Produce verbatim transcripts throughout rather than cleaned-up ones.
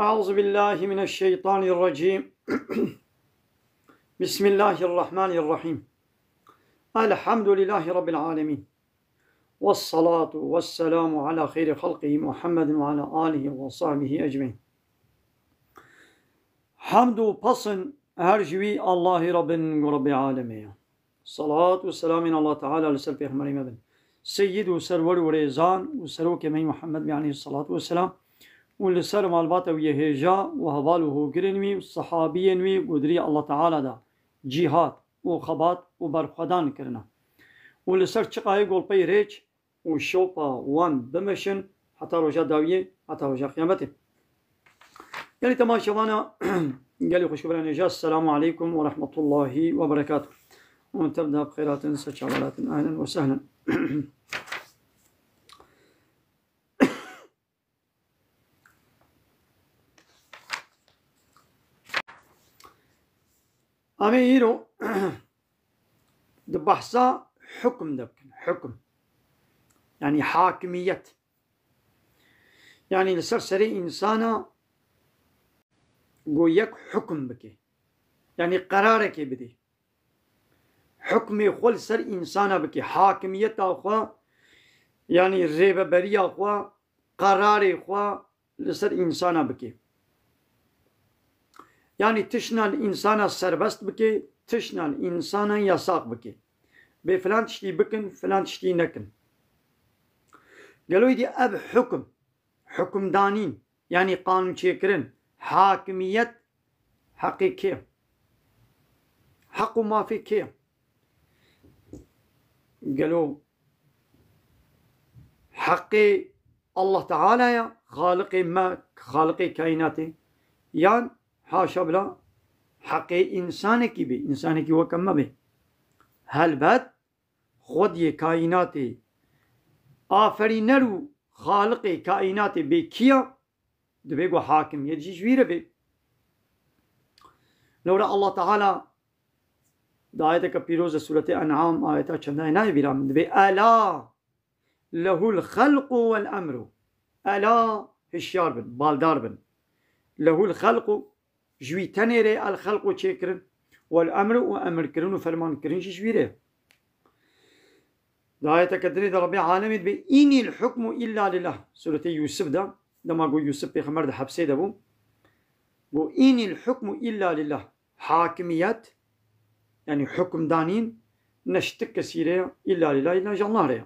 أعوذ بالله من الشيطان الرجيم. بسم الله الرحمن الرحيم. الحمد لله رب العالمين. والصلاة والسلام على خير خلقه محمد وعلى آله وصحبه أجمعين. Hamd û pesn her ji wî Allahî Rabbin û Rabbê alemê ye. Salat û selamên Allah Teala li ser Pêxemberê me bin. Seyyid û serwer û rêzan û serokê me yî Muhammed bê aleyhissalatu vesselam û li ser malbata wî yê hêja û heval û hogirên wî û sehabiyên wî ku di rêya Allah Teala de cîhad û xebat û berxwedan kirine. Û li ser çiqayê golpeyê rêç û şopa wan bimeşin heta roja dawiyê, heta roja qiyametê. Gelî temaşevana, gelî xwişk û birayên hêja, Esselamu aleykum ve rahmetullahi ve berekatuh. Hûn tev de bi xêr hatin, ser çavan hatin, ehlen ve sehlen. Em ê îro di behsa hukm de bikin. Hukm. Yanî hakimiyet. Yanî li ser serê însana ku yek hukm bike. Yanî qerarekê bide. Hukmê xwe li ser însana bike. Hakimiyeta xwe, yanî rêveberiya xwe, qerarê xwe li ser însana bike. Yanî tiştna li însana serbest bike, tiştna li însana yasax bike. Bê filan tiştî bikin, filan tiştî nekin. Gelo êdî ev hukm, hukmdanîn, yanî qanûnçêkirin, hakimiyet, heqê kê ye? Heq û mafê kê ye? Gelo heqê Allah Teala ya, Xaliqê me, Xaliqê kaînatê, yan haşa bila heqê însanekî bê, însanekî weke me bê? Helbet xwediyê kaînatê, aferîner û Xaliqê kaînatê bê kî ya? Divê ku hakimiyet jî ji wî re bê. Lewra Allah Teala di ayeteke pîroz de Sûretê En'am, ayeta çendayê nayê bîra min, divê: "Ela lehul xelqu wel emru." Ela, hişyar bin, baldar bin. Lehul xelqu, ji wî tenê re el xelqu çêkirin, wel emru û emirkirin û fermankirin jî ji wî re. Di ayeteke dinê de Rabbê Alemê dibê: "Înil hukmu illa lillah." Sûretê Yûsif de, dema ku Yûsif pêxember di hepsê de bû, got: "Înil hukmu illa lillah." Hakimiyet, yanî hukmdanîn, ne ji ti kesî re ye, illa lillah, illa ji Allah re ye.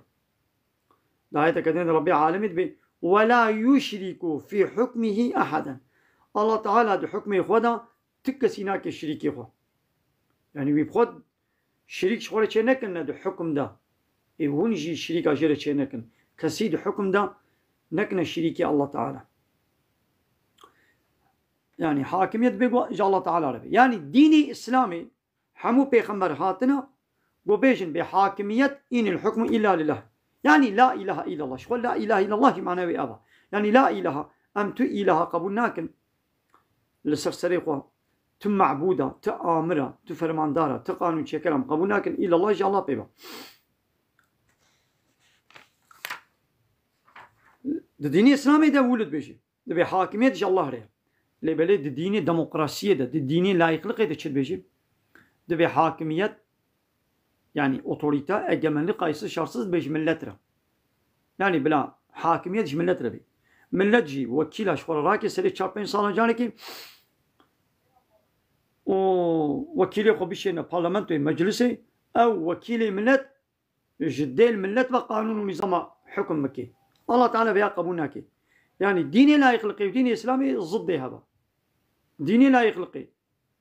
Di ayeteke din de Rabbê Alemê dibê: "Ve la yuşriku fî hukmihi ahaden." Allah Teala di hukmê xwe de ti kesî nake şirîkê xwe. Yanî wî bi xwe şirîk ji xwe re çê nekin ne di hukm de. Ê hûn jî şirîka jê re çê nekin. Kesî di hukm de nekine şirîkê Allah Teala. Yanî hakimiyet bê ku ji Allah Teala re be. Yanî dînê Îslamê hemû pêxember hatine, ku bêjin bê hakimiyet, "Înil hukmu illa lillah." Yanî la ilahe illallah. Ji xwe la ilahe illallah jî mana wê ev e. Yanî la ilahe, em tu ilaha qebûl nakin li ser serê xwe. Tu mebûda, tu amira, tu fermandara, tu qanûnçêkera em qebûl nakin, illallah ji Allah pê be. Di dînê Îslamê de wilo dibêje. Dibê hakimiyet ji Allah re ye. Lê belê di dînê demokrasiyê de, di dînê layîqliqê de çi dibêje? Dibê hakimiyet, yanî otorîte, egemenlik, qayîsiz şersiz dibê ji millet re. Yanî bila hakimiyet ji millet re bê. Millet jî wekîla ji xwe re rake serê çar pênc sala carekê û wekîlê xwe bişêne parlamentoyê, meclisê, ew wekîlê millet ji dêl millet ve qanûn û nîzama hukm bike. Allah Teala vêya qebûl nake. Yanî dînê layîqliqê û dînê Îslamê ziddê hebe. Dînê layîqliqê,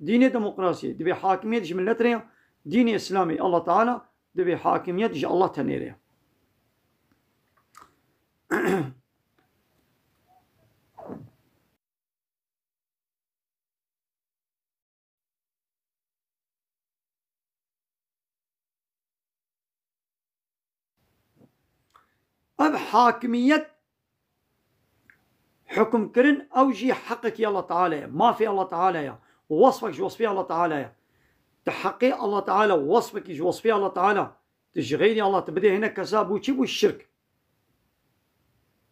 dînê demokrasiyê, divê hakimiyet ji millet re ya. Dînê Îslamê, Allah Teala, divê hakimiyet ji Allah tenê re ya. Ev hakimiyet, hukmkirin, ew jî heqekî Allah Teala ye, mafê Allah Teala ye, wesfek ji wesfê Allah Teala ye. Di heqê Allah Teala wesfekî ji wesfê Allah Teala tu ji xeyrî Allah tu bidê hinek kesa, bû çi? Bû şirk.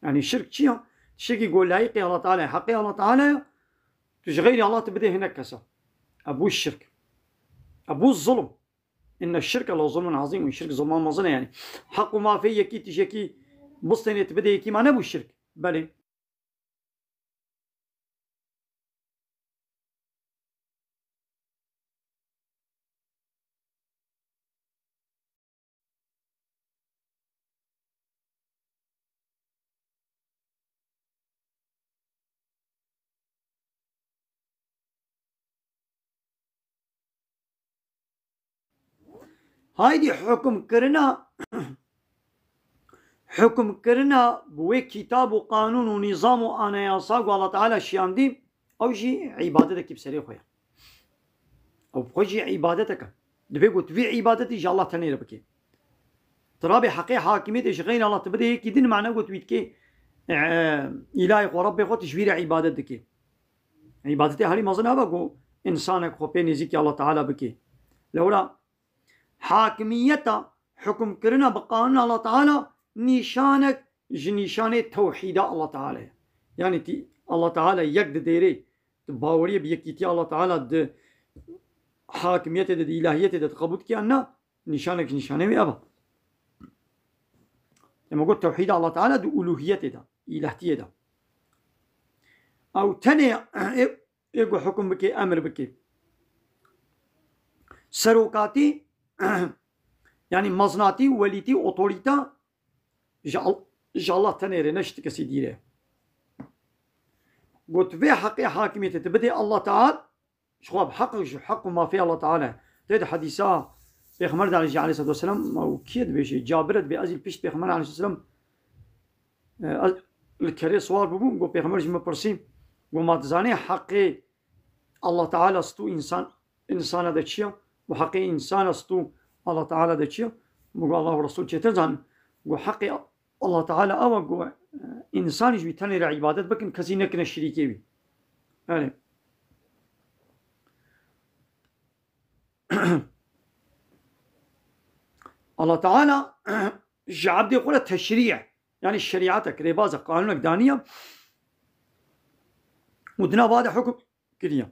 Yanî şirk çi ya? Tiştekî ku layîqê Allah Teala ye, heqê Allah Teala ye, tu ji xeyrî Allah tu bidê hinek kesa. Ev bû şirk. Ev bû zulm. Inne şirke le zulmun azîm. Şirk zulma mezin e yani. Heq û mafê yekî tu ji yekî bistênê tu bidê yekî ma nebû şirk. Belê. Haydî hukmkirina, hukmkirina bi wê kitab û qanûn û nîzam û anayasa ku Allah Teala şiyandî, ew jî îbadetekî bi serê xwe ye. Ew bi xwe jî îbadetek e. Divê ku tu vî îbadetî ji Allah tenê re bikê. Tu rabê heqê hakimiyetê ji xeyrî Allah tu bidê yekî din, mane ku tu wî dikê, e, îlahê xwe, Rebbê xwe, tu ji vî re îbadet dikê. Îbadetê herî mezin hebe ku însanek xwe pê nêzîkî Allah Teala bikê. Lewra hakimiyeta, hukmkirina bi qanûna Allah Teala nîşanek ji nîşanê tewhîda Allah Teala ye. Yanî tî Allah Teala yek didêrê, tu baweriyê bi yekîtiya Allah Teala di hakimiyetê de, di îlahiyetê de tu qebûl dikî yan na, nîşanek ji nîşanê wî ev e. Dema got tewhîda Allah Teala di uluhiyetê de, îlahtiyê de. Ew tenê ê, ê ku hukm bikê, emir bikê. Serokatî, yanî meznatî, welîtî, otorîta ji Al-, ji Allah tenê re, ne ji ti kesî dî re. Got vê heqê hakimiyetê tu bidê Allah Teala, ji xwe bi heq, ji heq û mafê Allah Teala. Tê di hedîsa Pêxember de aleyhissalatu vesselam, û kî dibêje? Cabir dibê, ez î pişt Pêxember aleyhisselam, e, ez li kerê siwar bûbûm, got Pêxember ji min pirsî, got ma dizanê heqê Allah Teala stû însan, însana de çi ye? Û heqê însana stû Allah Teala de çi ye? Min got Allah û Resul çêtir zanin. Got heqê Allah Teala ew e ku, e, însanî ji wî tenê re îbadet bikin, kesî nekine şirîkê wî. Yani, Allah Teala ji ebdê xwe re teşrî ye. Yani şerîetek, rêbazek, qanûnek daniye û di nav de hukm kiriye.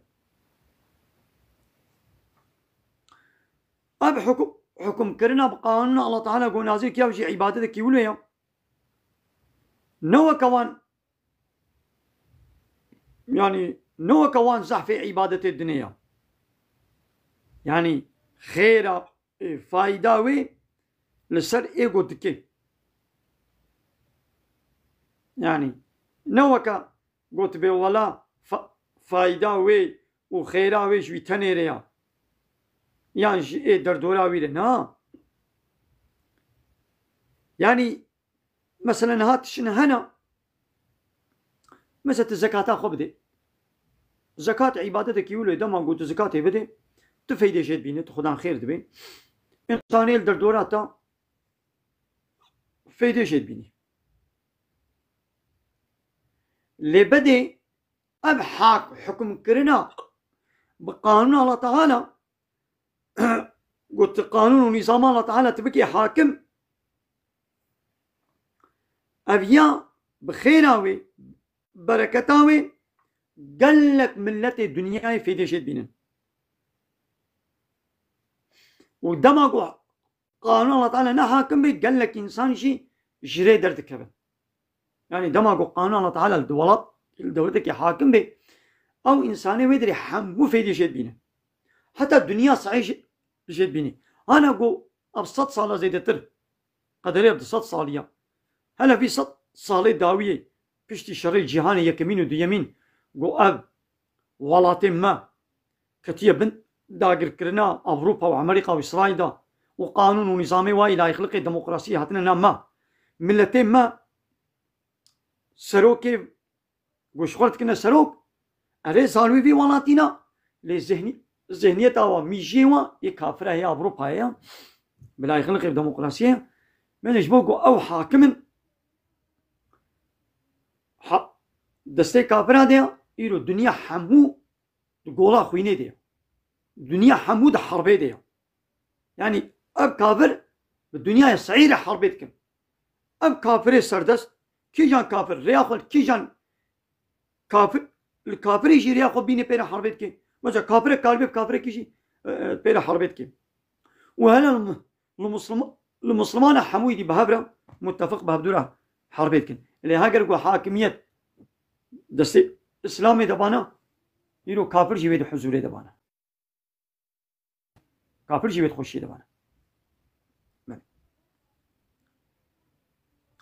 Ev hukum, hukumkirina bi qanûna Allah Teala ku nazî kiya jî îbadetekî wilo ye. Ne weke wan, yani ne weke wan zehfê îbadetê dinê ye. Yani xêra, e, fayda wê li ser ê ku dike. Yani ne weke gotibê wela fa-, fayda wê û xêra wê ji wî tenê re ya. Yan ji ê derdora wî re. Na. Yani mesela niha tiştin hene. Mesela tu zekata xwe bidê. Zekat îbadetekî wilo ye, dema ku tu zekatê bidê, tu feydê jê dibînî, tu xudan xêr dibê. Însanê li derdora te feydê jê dibînî. Lê bedê ev hak, hukmkirina bi qanûna Allah Teala, got tu qanûn û nîzama Allah Teala tu bikê hakim, ev ya bi xêra wê, bereketa wê, gelek miletê dinyayê fêdê jê dibînin. Û dema ku qanûn Allah Teala ne hakim bê, gelek însan jî ji rê derdikevin. Yani dema ku qanûn Allah Teala li welat, li dewletekî hakim bê, ew însanê wê dirê hemû fêdê jê dibîne. Heta dinya sahî jê, jê dibîne. Hana ku ev sed sala zêdetir, qederê ev du sed salî ya. Hele vî sed salê dawiyê piştî şerê cîhanê yekemîn û duyemîn ku ev welatê me ketiye bin dagirkirina Ewropa û Amerîka û Îsraîl de û qanûn û nîzamê wa îlayîxliqê demokrasiyê hatine nav me. Miletê me serokê ku ji xwe re dikine serok, erê zarokê vî welatî ne, lê zihnî-, zihniyeta wa, mîjiyê wa yê kafir e, yê Ewropayê ye, bi layîxliqê û demokrasiyê ye. Belê ji bo ku ew hakim in, ha, destê kafira de ye, îro dinya hemû di gola xwînê de ye. Dinya hemû di herbê de ye. Yani ev kafir bi dinyayê seyî re herbê dikin. Ev kafirê serdest, kîjan kafir, rêya xwe li kîjan kafir, li kafirê jî rêya xwe bîne pê re herbê dike. Mesela kafirek karibe bi kafirekî jî, e, e, pê re herbê dike. Û hele li, li Muslim-, li Muslimana hemûyî dî bi hev re muttefiq bi hevdû re herbê dikin. Lê heger ku hakimiyet destê Îslamê de bana, îro kafir jî wê di huzûrê de bana. Kafir jî wê di xweşiyê de bana. Belê.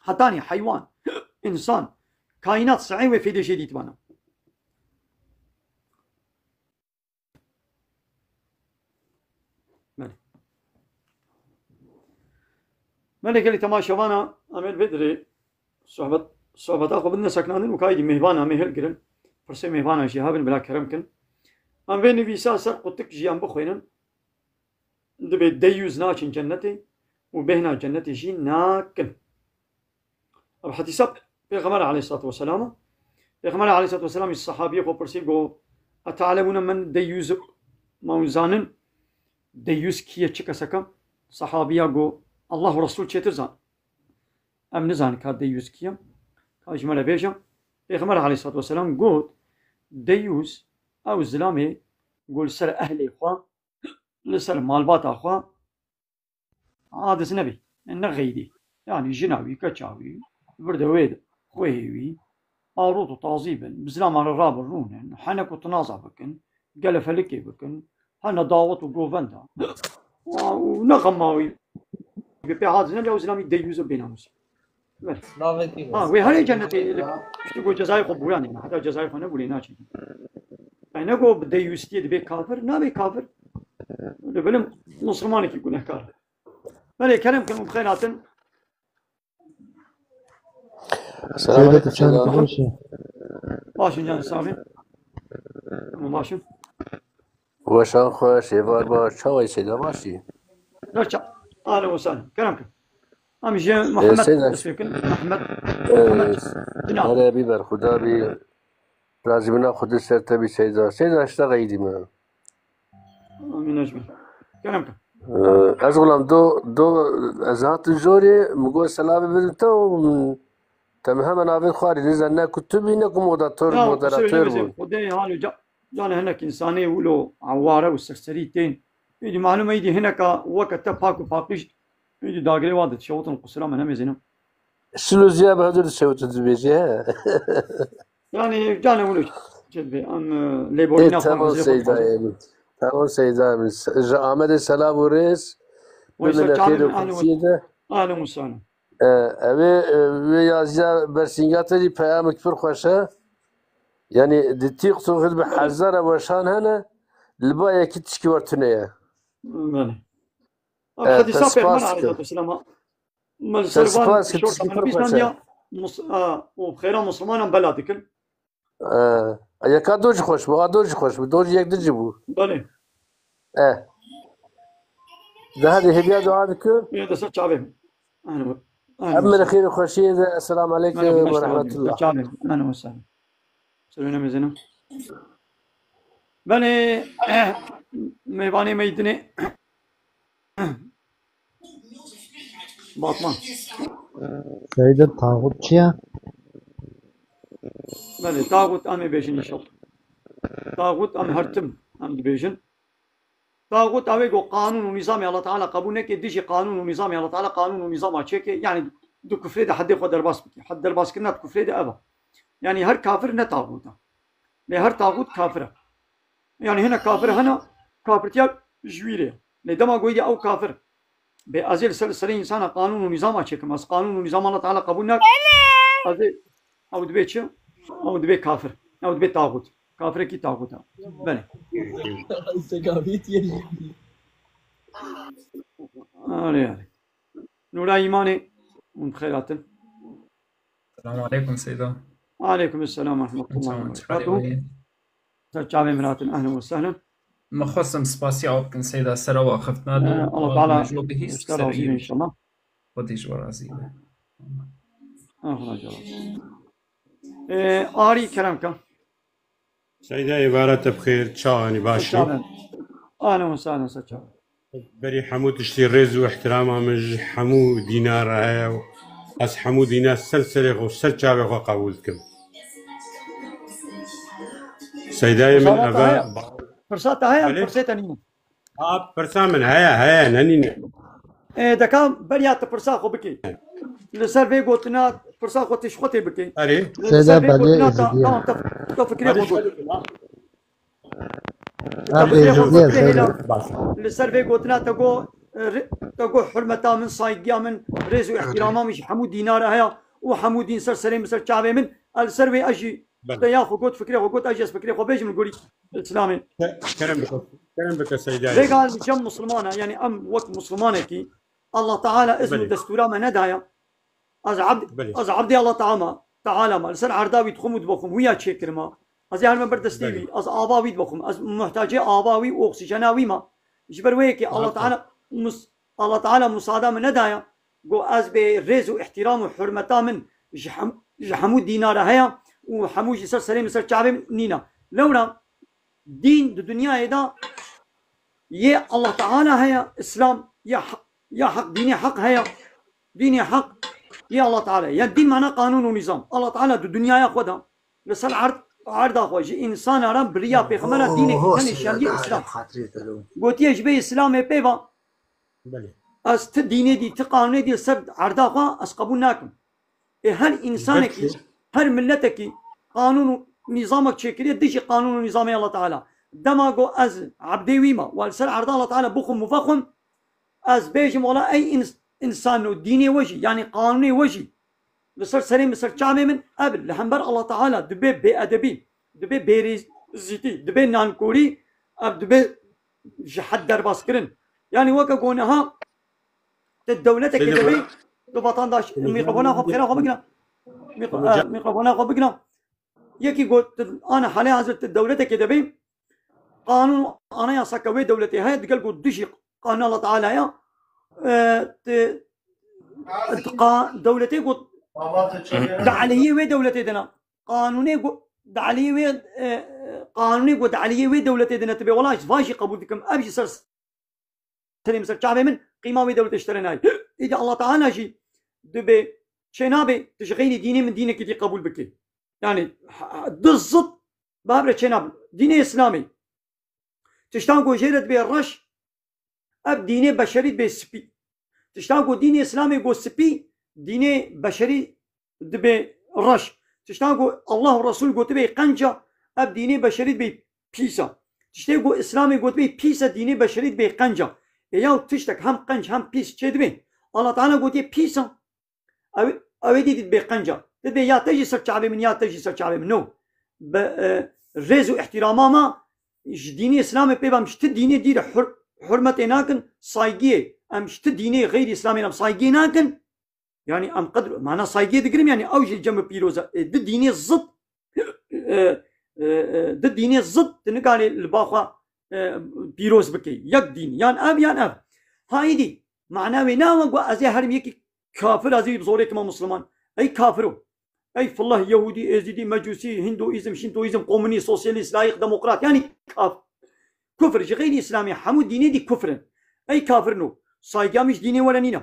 Hetanî heywan, însan, kaînat sehê wê fêdê jê dît bana. Belê. Belê gelî temaşevana, em ê li vê dirê sohbet, sohbeta xwe bidine seknandin û kaydî mêhvana me hilgirin. Pirsê mêhvana jî hebin, bila kerem kin. Em vê nivîsa ser qutik jî em bixwînin. Dibê deyûz naçin cennetê û bêhna cennetê jî nakin. Ev hedîsa Pêxember aleyhissalatu vesselam e. Pêxember aleyhissalatu vesselam ji sahabiyê xwe pirsî, got, "Ete'lemûne men deyyûz?" Ma hûn zanin, deyyûz kî ye, çi kesek e? Sahabiya got, "Allah û Resul çêtir zan." Em nizanin ka deyyûz kî ye. Ka ji me re bêje. Pêxember aleyhissalatu vesselam got, "Deyyûz ew zilamê ku li ser ehlê xwe, li ser malbata xwe, aciz nebî, ne xeydî. Yanî jina wî, keça wî, vir de wê de, xwehê wî, arot û tazî bin, bi zilaman re rabin rûnin, hene ku tinaza bikin, gelefelikê bikin, hene dawet û govenda. Û ne xema wî, bi pê aciz nebî, ew zilamî deyyûz û bênamûs." Belê. Navekî Ha, wê herê cennetê li piştî ku cezayê xwe bûranê, heta cezayê xwe nebûrê naçê. Ay ne ku bi deyûstiyê dibe kafir, nabe kafir. Li bilim Muslimanekî gunehkar. Belê, kerem kin û bi xêr hatin. Selamun Seyda, aleyküm, tu çend seyda. Baş e? Baş in can, sax bî. Hemû baş in. Weşan xweş, êvar baş, çawa yî seyda, baş î? Berça, ahlen we sahlen. Kerem kin. Em ji Ee, Muhammed seyda. Dest pê kin. Muhammed. Ee, Muhammed. Ina. Here bî ber Xuda bî. Razîbûna Xwedê ser te bî seyda. Seyda, hişta xeyrî me. Amîn ecmîn. Kerem kin. Ee, ez xulam do, do, ez hatim jorê, min got selamê bidim te û, mm, te min hemen avêt xwarî, nizan ne ku tu bî, ne ku modator, Yahu, moderator qusûrê bû. Xwedê halo ca-, canê hinek însanê wilo eware û serserî tên. Îdî malûm e, îdî hineka weke te pak û paqij, îdî dagirê wa de dişewitin qusûra me nemêzînim. Şilo ziya bi hevdû dişewitin dibêjî, he? Yani, canê wilo çi dibê, em, e, Ê, lêborîna xwe temam mezrê xwe seyda dixwazin. Emin. Temam seyda Emin. Ji Amedê selam û rêz. Weysa bimîne xêr û çalim, ahlen xweşiyê de. Ahlen û sahlen. E, ew ê, e, wê yaziya bersînga te jî peyamek pir xweş e. Yanî di TikTokê de bi hezara weşan hene, li ba yekî tişkî wer tune ye. Belê. E, Hedîsa te spas Pêxember dikim. Aleyhissalatu vesselam. Me li Te ser van spas dikim, tişkî pir xweş e. Mus-, a, û xêra Muslimanan bela dikin. E, yeka do jî xweş bû, a do jî xweş bû, do jî yek din jî bû. Belê. E. De hadi hêviya dua dikim. Yê de ser çavê. Ahlen we, ahlen Em we min sahlen. Xêr û xweşiyê de. Esselamu aleykum ve rahmetullah. Ser çavê. Ahlen we sahlen. Serê nemêzînim. Belê, mêvanê me yî dinê. Batman. Seyda, taxût çi ye? Belê, taxût em ê bêjin înşallah. Taxût em her tim em dibêjin. Taxût ew ê ku qanûn û nîzamê Allah Teala qebûl neke, dijî qanûn û nîzamê Allah Teala qanûn û nîzama çêke, yanî di kufrê de hedê xwe derbas bike. Hed derbaskirina di kufrê de ev e. Yanî her kafir ne taxût e. Lê her taxût kafir e. Yanî hine kafir hene, kafirtiya ji wî rê ye. Lê dema goyî ew kafir bê, ez ê li ser, li serê însana qanûn û nîzama çêkim, ez qanûn û nîzama Allah Teala qebûl nakim. Ez ê, ew dibe çi? Ew dibe kafir. Ew dibe taxût. Kafirekî taxût e. Belê. Alê, alê. Nûra îmanê hûn bi xêr hatin. Selamun aleykum Seyda. Aleykum selam ve rahmetullah ve berekatuhu. Ser çavê min hatin, ehlen ve sehlen. Me xwestim spasiya we bikin Seyda, sera we axiftina. Ee, Allah Teala ji we bihîst, ser razî be înşallah. Xwedî ji we razî be. Ee, Arî, kerem ke. Seyda, êvara te bi xêr, çawanî, baş î? Ser çavê. Ahlen ve sehlen, ser çavê. Berî hemû tiştî rêz û ihtirama min ji hemû dîna re heye û ez hemû dîna ser serê xwe, ser çavê xwe qebûl dikim. Seydayê min Pirsa te eve heye? Pirsa te heye, Belê. Pirsê te nîne. Ha, pirsa min heye, heye, ne nîne. Ê, deka beriya tu pirsa xwe bikî. Li ser vê gotina pirsa xwe tu ji xwe tê bikî. Erê. Li ser vê gotina te, tamam, te, te fikrê xwe got. Te fikrê xwe got, te hêla. Li ser vê gotina te got, e, re-, te got hurmeta min, saygîya min, rêz û îhtîrama min ji hemû dîna re heye û hemû dîn ser serê min, ser çavê min. Ez li ser wê ez jî Belê. Te ya xwe got, fikrê xwe got, ez jî ez fikrê xwe bêjim li gorî Îslamê. Ke-, kerem bike, kerem bike Seydayê. Rêga li cem Musulmana, yani em wek Musulmanekî, Allah Teala izn û Belê. Destûra me nedaya. Ez abd-, Belê. Ez abdê Allah Teala, Teala me. Li ser erda wî dixwim û dibixwim, wî ya çêkirima. Ez ê herime ber destê Belê. Wî, ez ava wî dibixwim, ez muhtacê ava wî û oksîjena wî me. Ji ber wê yekê Allah Hakî. Teala mus-, Allah Teala musada min nedaya. Got, ez bê rêz û îhtîram û hurmeta min ji hem-, ji hemû dîna re heye û hemû jî ser serê min, ser çavê min nîne. Lewra dîn di dinyayê de yê Allah Teala heye, Îslam ya he-, ya heq, dînê heq heye. Dînê heq yê Allah Teala. Ya dîn mana qanûn û nîzam. Allah Teala di dinyaya xwe de li ser erd, erda xwe ji însana re biriya pêxemera dînekî tenê şandî Îslam. Gotiye ji bê Îslamê pê va Belê. Ez ti dînê dî, ti qanûnê dî li ser erda xwe ez qebûl nakim. Ê her însanekî, Belkî. Her miletekî qanûn û nîzamek çêkiriye dijî qanûn û nîzamê Allah Teala. Dema ku ez ebdê wî me, we li ser erda Allah Teala bixwim û vexwim, ez bêjim wela ey îns-, însan û dînê we jî, yanî qanûnê we jî li ser serê min, ser çavê min, ev li hember Allah Teala dibe bêedebî, dibe bêrêzîtî, dibe nankorî, ev dibe ji hed derbas kirin. Yanî weke ku niha tu dewletekê Seyda dibî, Bora. Tu vatandaş, Seyda mikrofona xwe Bora. Xêra xwe bigire. Mikro-, Bora. E, mikrofona xwe bigire. Yekî got, tu ana halê hazir tu dewletekê dibî, qanûn anayasake wê dewletê heye, digel ku dijî qanûna Allah Teala ya, e, ti, ti qa-, dewletê ku di aleyhî wê dewletê de ne. Qanûnê ku di aleyhî wê, e, qanûnê ku di aleyhî wê dewletê de ne, tu bê wela ji van jî qebûl dikim. Ev jî ser serê min, ser çavê min, qîma wê dewletê ji te re nayê. Îdî Allah Teala jî dibê çênabê, tu ji xeyrî dînê min dînekî dî qebûl bikî. Yani, ha, ha, di zid bi hev re çênabin. Dînê Îslamê. Tiştan ku jê re dibê reş, ev dînê beşerî dibê spî. Tiştan ku dînê Îslamê got spî, dînê beşerî dibê reş. Tiştan ku Allah û Resul gotibê qenca, ev dînê beşerî dibê pîsa. Tiştê ku Îslamê gotibê pîsa, dînê beşerî dibê qenca. Ê yaw tiştek hem qenc hem pîs çê dibê? Allah Teala gotiye pîsa. Ew, ew ê dî dibê qenca. Dibê ya te jî ser çavê min, ya te jî ser çavê min. No. Bi, e, rêz û îhtîrama me ji dînê Îslamê pê ve em ji ti dînê dî re hur-, hurmetê nakin, saygiyê. Em ji ti dînê xeyrî Îslamê re em saygiyê nakin. Yani em qedr, mana saygiyê digirim, yani ew jî cem pîroz e. E, di dînê zid, e, e, e, di dînê zid tu nikarê li ba xwe, e, pîroz bikey. Yek dîn, yan ev, yan ev. Ha îdî, mana wê nawe ku ez ê herim yekî kafir, ez ê bi zorê kima Musliman. Ey kafir o. Ey fillah, Yehûdî, Êzîdî, Mecûsî, Hinduîzm, Şintoîzm, komunîst, sosyalîst, layîk, demokrat, yanî kaf-, kufr, ji xeyrî Îslamê, hemû dînê dî kufr in. Ey kafir no, saygîya min ji dînê we re nîne.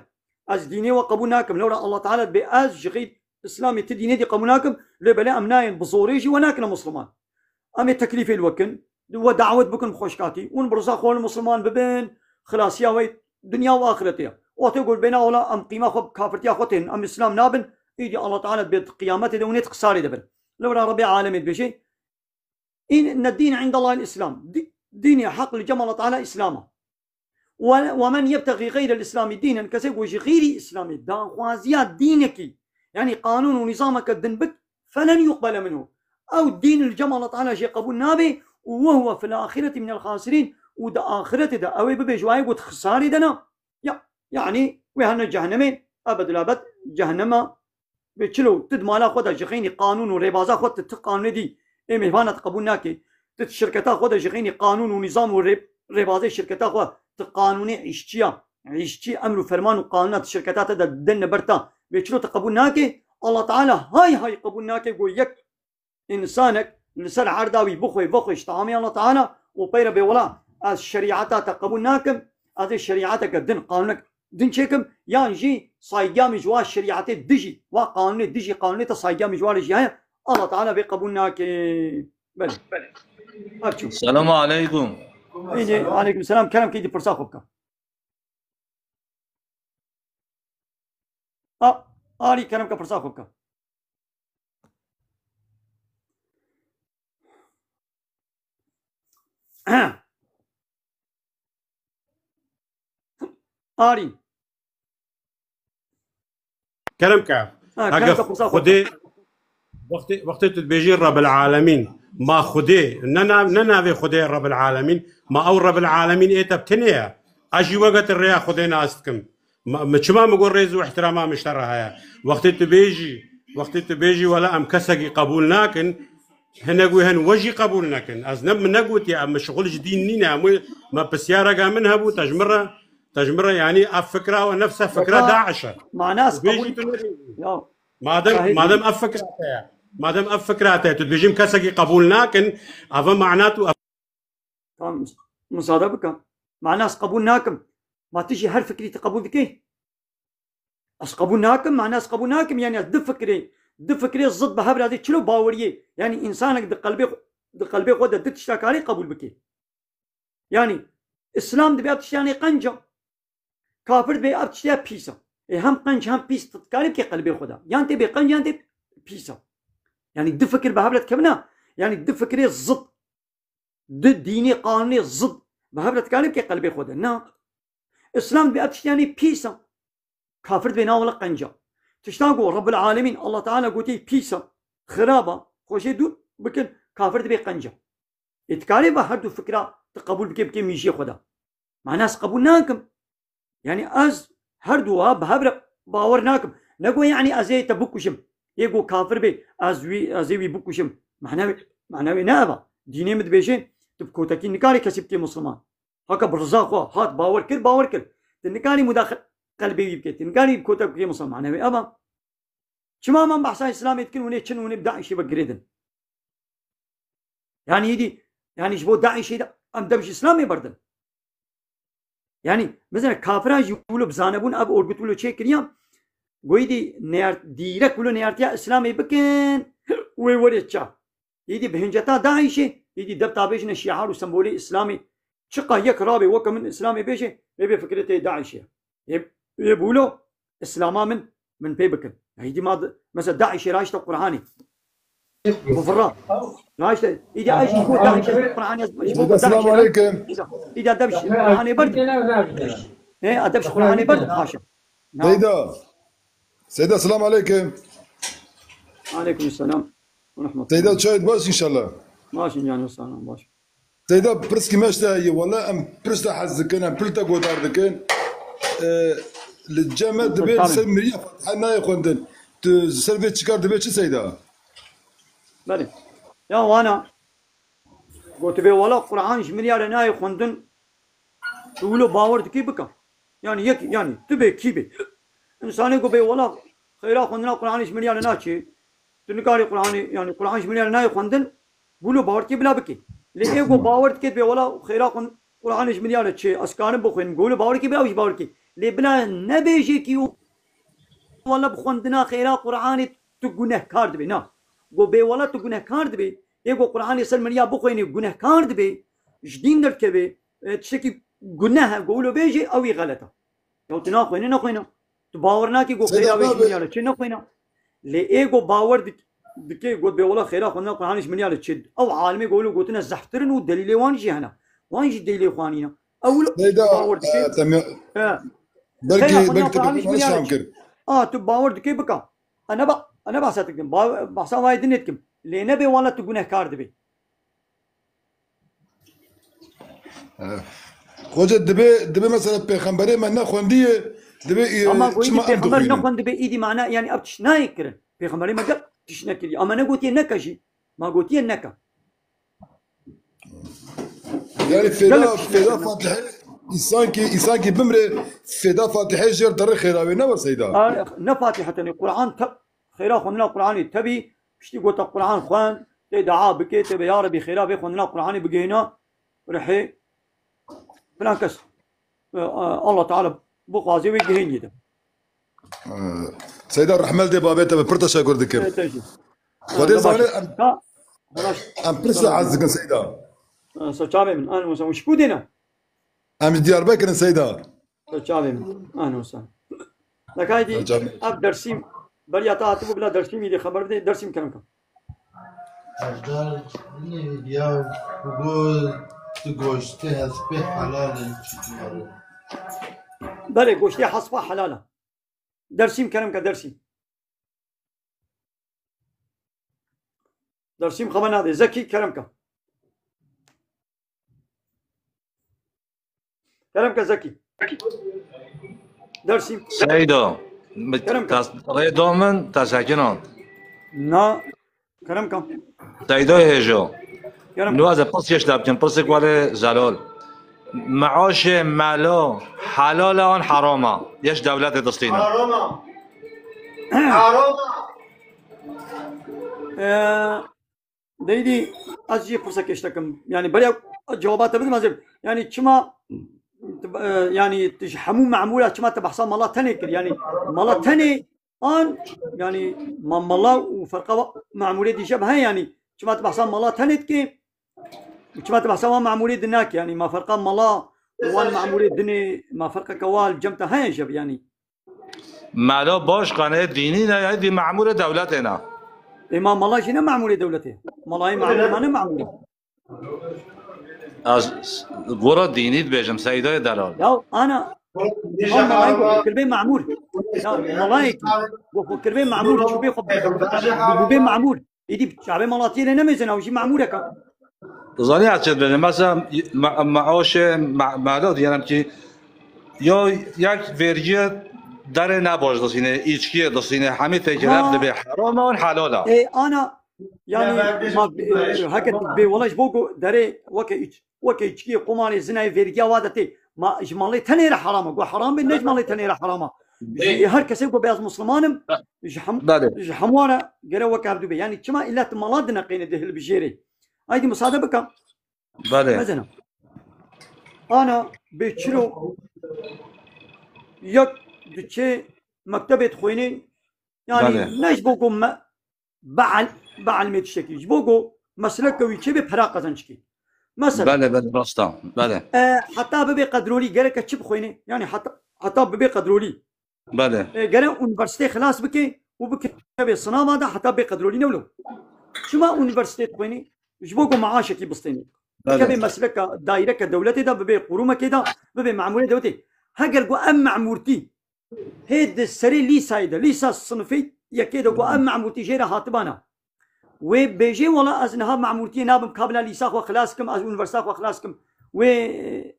Ez dînê we qebûl nakim. Lewra Allah Teala dibê ez ji xeyr Îslamê ti dînê dî qebûl nakim. Lê belê em nayên bi zorê jî we nakine Musliman. Em ê teklîfê li we kin, we dawet bikin bi xweşkatî. Hûn bi riza xwe li Musliman bibin, xilasiya we dinya û axiretê ye. Wextê ku bêna wela em qîma xwe bi kafirtiya xwe tên, em Îslam nabin, îdî Allah Teala dibê di qiyametê de hûn ê di qisarê de bin. Lewra Rebbê alemê dibêje, În-, inne dîne indallahil Îslam. Dî-, dînê heq li cem Allah Teala Îslam e. We, we men yebtexî xeyrel Îslamî dînen, kesê ku ji xeyrî Îslamê daxwaziya dînekî, yanî qanûn û nîzameke din bik, felen yuqbele minhu. Ew dîn li cem Allah Teala jê qebûl nabe û we huwe fil axireti minel xasirîn û di axiretê de ew ê bibe ji wayê ku di xisarê de ne. Ya, yanî wê hene cehennemê, ebedulabed cehennema. Bê çilo, tu di mala xwe de ji xeynî qanûn û rêbaza xwe tu, tu qanûnê dî ê mêvana tu qebûl nake. Tu di şirketa xwe de ji xeynî qanûn û nîzam û rê-, rêbazê şirketa xwe tu qanûnê îşçiya, îşçî emr û ferman û qanûna tu şirketa te de didine ber te. Bê çilo tu qebûl nake? Allah Teala hay hay qebûl nake ku yek însanek li ser erda wî bixwe, vexwe ji teamê Allah Teala û peyre bê wela ez şerîeta te qebûl nakim, ez ê şerîeteke din, qanûnek din çêkim, yan jî saygîya min ji wa şerîetê dijî, wa qanûnê dijî, qanûnê te saygîya min ji wa re jî heye, Allah Teala vê qebûl nake. Belê. Selamu aleykum. Êdî, aleykum selam. Kerem ke êdî pirsa xwe bike. A, Alî, kerem ke pirsa xwe bike. Arîn. Kerem ke. Ha, Ege kerem ke pirsa xwe Xwedê, wextê, wextê tu dibêjî Rebil Alemîn, ma Xwedê, ne nav-, ne navê Xwedê Rebil Alemîn, ma ew Rebil Alemîn ê te bi tinê ye. Ez jî weke tu rêya Xwedê nas dikim. Ma, mi çima mi got rêz û ihtirama min ji te re heye? Wextê tu bêjî, wextê tu bêjî, wela em kesekî qebûl nakin, hinek wê hin we jî qebûl nekin. Ez ne, min negotiye, em, min şixul ji dîn nîne, em wê, me pisyareke min hebû, te ji min re, te ji min re, yanî ev fikra we nefse fikra Weka DAIŞ e. Mana ez Tu bêjî qebûl tu nebêjî. Ya. Madem, Şahid madem bû. Ev fikra te ye, madem ev fikra te ye, tu dibêjî em kesekî qebûl nakin, eva mana tu Tamam, mis-, misade bike. Mana ez qebûl nakim. Ma tu jî her fikrî tu qebûl dikey? Ez qebûl nakim, mana ez qebûl nakim. Yani ez du fikrê, du fikrê zid bi hev re dê çilo baweriyê. Yani insanek di qelbê xwe, di qelbê xwe de du tişta karê qebûl bike. Yani Îslam dibê ev tiştanê qenca. Kafir dibê ev tiştiya pîs e. Ê hem qenc hem pîs tu dikarî bikê qelbê xwe de. Yan tê bê qenc yan tê pîs e. Yani du fikir bi hev re dikevina. Yani du fikrê zid. Du dînê qanûnê zid bi hev re dikarî bikê qelbê xwe de. Na. Îslam dibê ev tiştiyanê pîs e. Kafir dibê na wele qenc e. Tişta ku Rebbul Alemîn Allah Teala gotiye pîs e, xirab e, xwe jê dûr bikin, kafir dibê qenc e. Ê dikarê ve her du fikra tu qebûl bikê, bikê mîjiyê xwe de. Mana ez qebûl nakim. Yani ez her du ha bi hev re bawer nakim. Ne go yani ez ê te bikujim. Yê go kafir bê, ez wî, ez ê wî bikujim. Mana wê, mana wê ne ev e. Dînê min dibêje, tu bi kotekî nikarê kesî bikê Musliman. Haka bi riza xwe hat bawer kir, bawer kir. Tu nikarî mudaxil qelbê wî bikê. Tu nikarî bi kotek bikê Musliman. Mana wê ev e. Çima em behsa Îslamê dikin, hûn ê çin, hûn ê bi DAIŞê ve girêdin? Yani êdî, yani ji bo DAIŞê de em dev ji Îslamê berdin. Yani bizane kafiran jî wilo bi zanebûn ev orgut wilo çêkiriya, go êdî neyart-, dîrek wilo neyartiya Îslamê bikin, wê werê ça. Êdî bi hinceta DAIŞê, êdî dev tabêjine şiar û sembolê Îslamê. Çiqa yek rabê weke min Îslamê bêje, ê bê fikirê tê DAIŞê. Ê, ê bûlo Îslama min, min pê bikin. Êdî ma di-, mesela DAIŞê raşte Qur'anê. Bifirra. Raşte, êdî ez ji bo DAIŞê Qur'anê, ji bo Seyda, selamu DAIŞê aleykum. Êdî dev ji Qur'anê berdim. Ê, dev ji Qur'anê berdim, haşa. Na. Seyda. Seyda, selamu aleykum. Aleykum selam. Rahmetullah. Seyda, çayt baş inşallah. Baş in canım, sağ olun, baş. Seyda, pirskî me ji te heye, wele em pir ji te hez dikin, em pir li te guhdar dikin. E, li cem me dibê li ser miriya Fatiha nayê xwendin. Tu ser vê çi kar dibê çi Seyda? Belê. Ya wana, gotibê wela Qur'an ji miriya re nayê xwendin, tu wilo bawer dikî bike. Yani yek, yani tu bê kî bê. Însanê ku bê wela xêra xwendina Qur'anê ji miriya re naçê. Tu nikarî Qur'anê, yani Qur'an ji miriya re nayê xwendin, wilo bawer dikî bila bikî. Lê ê ku bawer dikê bê wela xêra xwend-, Qur'anê ji miriya re çê, ez karim bixwînim, wilo bawer dikî bila wî jî bawer dikî. Lê bila nebêjê kî wela bi xwendina xêra Qur'anê tu gunehkar dibê. Na. Go bê wela tu gunehkar dibê. Ê go Qur'anê ser miriya bixwînê gunehkar dibê. Ji dîn derdikeve. E, tiştekî guneh e, go wilo bêjê, ew ê xelet e. Ya tu naxwînî, nexwîne. Tu bawer nakî go Seyda xêra wê ji babe. Miriya re çê, nexwîne. Lê ê go bawer dik-, dike, got bê wela xêra xwendina Qur'anê ji miriya re çê. Ew alimê go wilo gotine zehftir in û delîlê wan jî hene. Wan jî delîlê xwe anîne. Ew wilo Seyda, bawer dike. E, te mi-, He. Belkî, Xêra xwendina belkî te Qur'anê ji miriya re çê. A, tu bawer dike bika. A ne ba-, a ne behsa te dikim. Ba-, behsa vayê dinê dikim. Lê nebê wela tu gunehkar dibî. Xoce dibê, dibê mesela pêxemberê me nexwendiye, dibê, e, Ama goyî çima em pêxember dixwînin? Nexwendibê, îdî mana, yani ev tişt nayê kirin. Pêxemberê me gel tişt nekiriye. Ama negotiye neke jî. Ma gotiye neke. Yani fêda, gelek tişt fêda neke. Fatihê, îsan ki, îsan ki bimre, fêda Fatihê jêr derê xêra wê ne be Seyda? A, ne Fatiha tenê, Qur'an te-, xêra xwendina Qur'anê tebî, piştî gota Qur'an xwend, tê dua bike, tê be ya Rebî xêra vê xwendina Qur'anê bigihîna rihê filan kes. E, e, Allah Teala bixwazê wê gihênî de. E, Seyda rehmel dê babê te be, pir teşekur dikim. E, te jî. Xwedê E, zane baş. Em, Ka, baş. Em pir size ez dikin Seyda. Ser çavê min. Ahlen we sehlen. Ji ku dêne? Em ji Diyarbekir in Seyda. Ser çavê min. Ahlen we sehlen. Nekaydî ev Dersîm, beriya te hatibû bila Dersîmî dê xeber bidê. Dersîm kerem ke. Serdar, ya, bu goştê hespê helal in çi diyarı. Belê, goştê hespa helal e. Dersîm kerem ke, Dersîm. Dersîm xeber nade. Zekî kerem ke. Kerem ke Zekî. Dersîm. Seydo. Kerem ke. Tas-, rê do min, teşekkür on. Na. Kerem ke. Seydo hêjo. Kerem ke. Nuwaze pirs yeş da bikin, pirsik wale Zelol. Meoşê melo helal e an haram e? Yeş dewletê distîne. Haram e. Haram e. Ee, Deydî, ez jî pirsek eştekim. Yani, beriya cewaba te bidim ez ê, yani, çima, e, yani, tu ji hemû memûra çima te behsa mala tenê kir? Yani, mala tenê an, yani, ma mala û ferqa memûrê dîşe bi heye, yani, çima te behsa mala tenê dikê? Çima te behsa wan memûrê din nakê? Yani, ma ferqa mala û wan memûrê dinê, ma ferqeke wa li cem te heye jeb, yani? Melo baş qanê dînî ne, ya dî memûrê dewletê ne. Ê, ma mala jî ne memûrê dewletê. Malayê memûr ma ne memûrê. Ez gora dînî dibêjim, Seydayê delal. Ya ana, ew malayê ku xwe kiribê memûr. Ya malayê ku xwe kiribê memûr, çûbê xwe bibê memûr. Êdî çavê malatiyê lê nemêzin, ew jî memûrek e. Zanî ez çi dibêjim? Mesela, me-, meoşê me-, melo diyelim ki, ya yek vergiye derê ne baş disîne, îçkiyê disîne, hemî têkil ev Ha. dibê heram e an helal e. Ê, ana, yani, ma, e, heke bê wala ji bo ku derê weke îç-, weke îçkiyê, qumarê, zinayê, vergiya wa de tê. Ma ji malê tenê re heram e. Ku heram bê, ne ji malê tenê re heram e. Ji her kesê ku bê ez Musliman im, ji hem-, Belê. ji hemû re gere weke hevdû bê. Yani çima îlla tu mala dineqêne, dihilbijêrê? Aydî musade bike. Belê. Mezena. Ana bê çilo yek diçe mektebê dixwînê, yani Belê. ne ji bo ku me, be'el, be'elmê tiştekî. Ji bo ku mesleke wî çêbê pera qezenc kê. Mesela, Belê, belê, rast e. Belê. e, heta bibê qedrolî gereke çi bixwînê? Yani heta, heta bibê qedrolî. Belê. E, gere unîversîtê xilas bike û bikeve sinava de heta bê qedrolî ne wilo. Çima unîversîtê dixwînê? Ji bo ku maaşekî bistênê. Belê. Bikeve mesleka daîreke dewletê de, bibê qurûmekê de, bibê memûrê dewletê. Heger ku em memûrtî hê di serê lîsayê de, lîsa sinifê yekê de ku em memûrtî jê re hatibana, wê bêjê, wela ez niha memûrtiyê nabim, ka bila lîsa xwe xilas kim, ez unîversîta xwe xilas kim. Wê, e,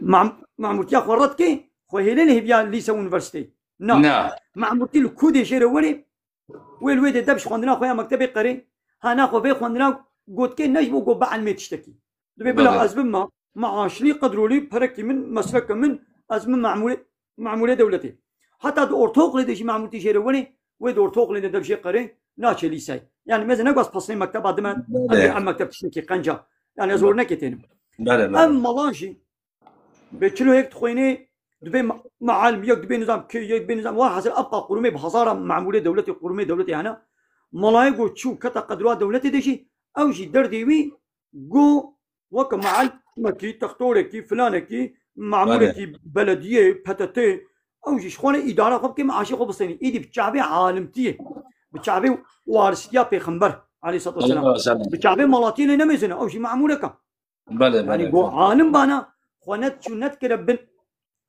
mem-, memûrtiya xwe red kê, xwe hêlê li hêviya lîsa û unîversîteyê. Na. Na. Memûrtî li ku dê jê re werê, wê li wê dê deb ji xwendina xwe ya mektebê qerê, hana xwe vê xwendina gotkê ne ji bo ku bielmê tiştekî. Dibê bila Belê. ez bim ma, maaşlî, qedrolî, perekî min, mesleke min, ez bim memûrê, memûrê dewletê. Heta di ortaokulê de jî memûrtî jê re wenê, wê di ortaokulê de deb jê qerê, naçe lîseyê. Yani meze ne ku ez pesnê mekteba dime, Belê. em, em mekteb tiştekî qenca. Yani ez Belê. ornekê tênim. Belê, belê. Em mala jî, bê çilo yek dixwînê, dibê me-, mealim, yek dibê nizam kê, yek dibê nizam, wa hasil ebqa qurumê bi hezara memûrê dewletê, qurumê dewletê hene. Malayê ku çû keta qedroa dewletê de jî, ew jî derdê wî, Go weke mealimekî, textorekî, filanekî, memûrekî Belê. belediyê, P T T, ew jî ji xwe re îdara xwe bike, meaşê xwe bistênî. Îdî bi çavê alimtiyê, bi çavê waristiya Pêxember aleyhissalatu vesselam, Aleyhisselam. bi çavê malatiyê lê nemêzine, ew jî memûrek e. Belê, Yani belê. go alim bana, xwe ne çû nedikire bin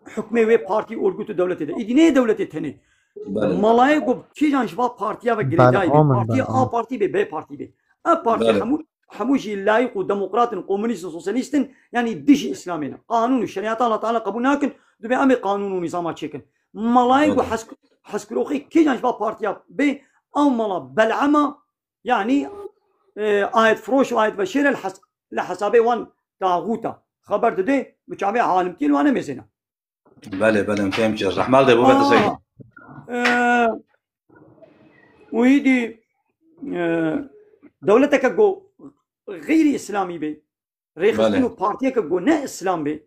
hukmê wê partî, orgut û dewletê de. Îdî neyê dewletê tenê. Belê. Malayê ku kîjan ji va partiya ve Belê, girêdayî bê. amin, Partiya belê. A partî bê, B partî bê. Ev partî Belê. hemû, hemû jî layîq û demokrat in, komûnîst in, sosyalîst in, yanî dijî Îslamê ne. Qanûn û şerîeta Allah Teala qebûl nakin, dibê em ê qanûn û nîzama çêkin. Malayê ku Belê. hesk-, hezkiroxê kîjan ji va partiya bê, ew mala bel'ema, yanî, e, ayet firoş û ayet veşêre li hes-, li hesabê wan taxûta. Xeber dide, bi çavê alimtiyên wan nemêzêne. Belê, belê, em fêm kir. Rehmal de bo vete Aa, seyda. e, û îdî, e, dewleteke ku xeyrî îslamî bê, rêxistin Belê. û partiyeke ku ne îslam bê,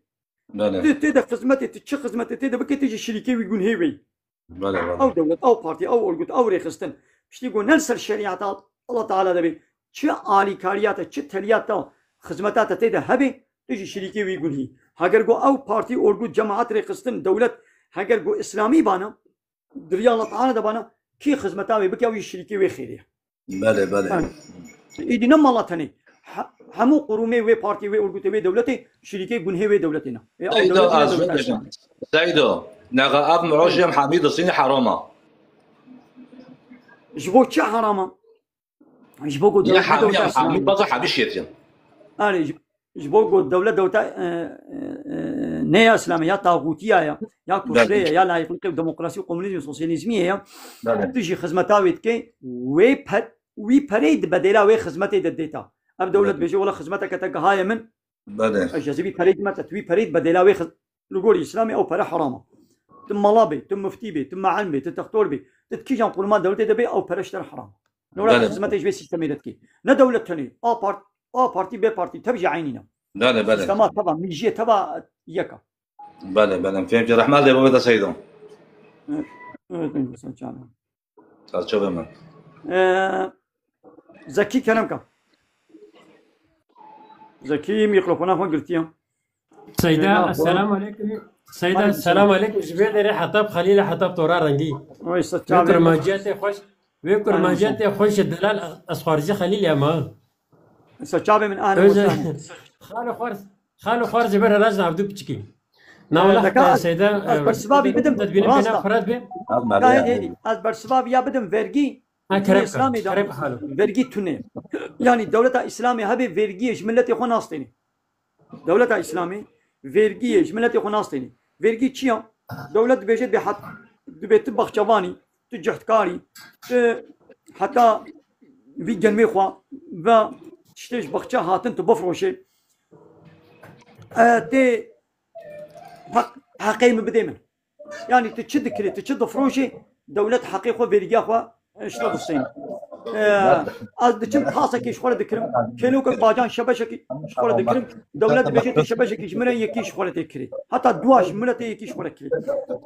Belê. tu tê de xizmetê, tu çi xizmetê tê de bike, tu jî şirîkê wî gunhê wê. Belê, belê. Ew dewlet, ew partî, ew orgut, ew rêxistin. Piştî ku ne li ser şerîeta Allah Teala de bê, çi alîkariya te, çi teliya te, xizmeta te tê de hebe, tu jî şirîkê wî gunhî. Heger go ew partî, orgût, cemaet, rêxistin, dewlet, heger go îslamî bana, di riya Allah Teala de bana, kî xizmeta wê bike, ew jî şirîkê wê xêrê ye. Belê, belê. Ha. Îdî ne mala tenê. He-, hemû qurûmê wê partî, wê orgûtê, wê dewletê şirîkê gunhê wê dewletê ne. Ê, ew Seyda, dewletê ne, ez dewleta jin Îslamê. Seydo, nexa ev mirojê em hemî distînî herama. Ji bo çi herama? Ji bo ku Yine dewleta hemî, dewleta em hemî Îslamê. Baza hemî şêtiyan. Erê, ji, ji bo ku dewlet dewleta, e, e, e, ne ya Îslamê, ya taxûtiya ya, ya kufrê ya, ya layıklık û demokrasî û komunîzm û sosyalîzmî ya, tu jî xizmeta wê dike, wê per-, wî pereyê di bedêla wê xizmetê de dêta. Ev dewlet bêje, wela xizmeteke te gihaye min, Belê. Ez ji vî pereyê dime te, tu vî pereyê di bedêla wê xiz-, li gorî Îslamê ew pere heram e. Tu mala bê, tu muftî bê, tu me'elm bê, tu textor bê, tu di kîjan quruma dewletê de bê, ew pere ji te re heram e. Nora Belê. Xizmetê ji vê sîstemê de dikê. Ne dewlet tenê, A part-, A partî, B partî, tev jî eynî ne. Belê, belê. Sîstema teva, mîjiyê teva yek e. Belê, belê. Fêm ki rehmet lê baba de Seydo. Evet, evet, evet, sen canım. Çarçove me. Ee, Zekî, kerem ke. Zekî, mikrofona xwe girtiye. Seyda, Seyda, esselamu aleyküm. Seyda, aleyküm selam. Selamu aleyküm. Ji vê derê heta bi Xelîl, heta bi Tora Rengî. Oy, se Wê çavê kurmanciya tê xweş, wê kurmanciya tê xweş ji delal ez xwarizî Xelîl ya ma. Se çavê min, ahlan Öz-, we sahlan. Xalo xwarz, xalo xwarz ji ber raz navdû piçikî. Na Ee, wala deka ez, Seyda, ez e, bersivabî bidim, te dibînim rast bêna e. Xurad bê. Ka hêdî, hêdî. Ez bersivabî ya bidim vergî. Ha, Dinê kerem ka, Îslamê de kerem ka halo. Vergî tune. Yani dewleta Îslamê hebe vergiyê ji milletê xwe nastêne. Dewleta Îslamê vergiyê ji milletê xwe nastêne. Vergî çi ya? Dewlet dibêje dibê hat-, dibê tu baxçevanî, tu cihdikarî, tu heta vî genmê xwe ve tiştê ji baxçe hatin tu bifroşê. E, tê heq-, heqê min bidê min. Yani tu çi dikirî, tu çi difroşî, dewlet heqê xwe, vergiya xwe, e, ji te distên. E, ez diçim tasekê ji xwe re dikirim, kêlokek bacan şebeşekî ji xwe re dikirim, dewlet dibêje tu şebeşekî ji min re yekî ji xwe re tê kirî. Heta dua ji min re tê yekî ji xwe re kirî.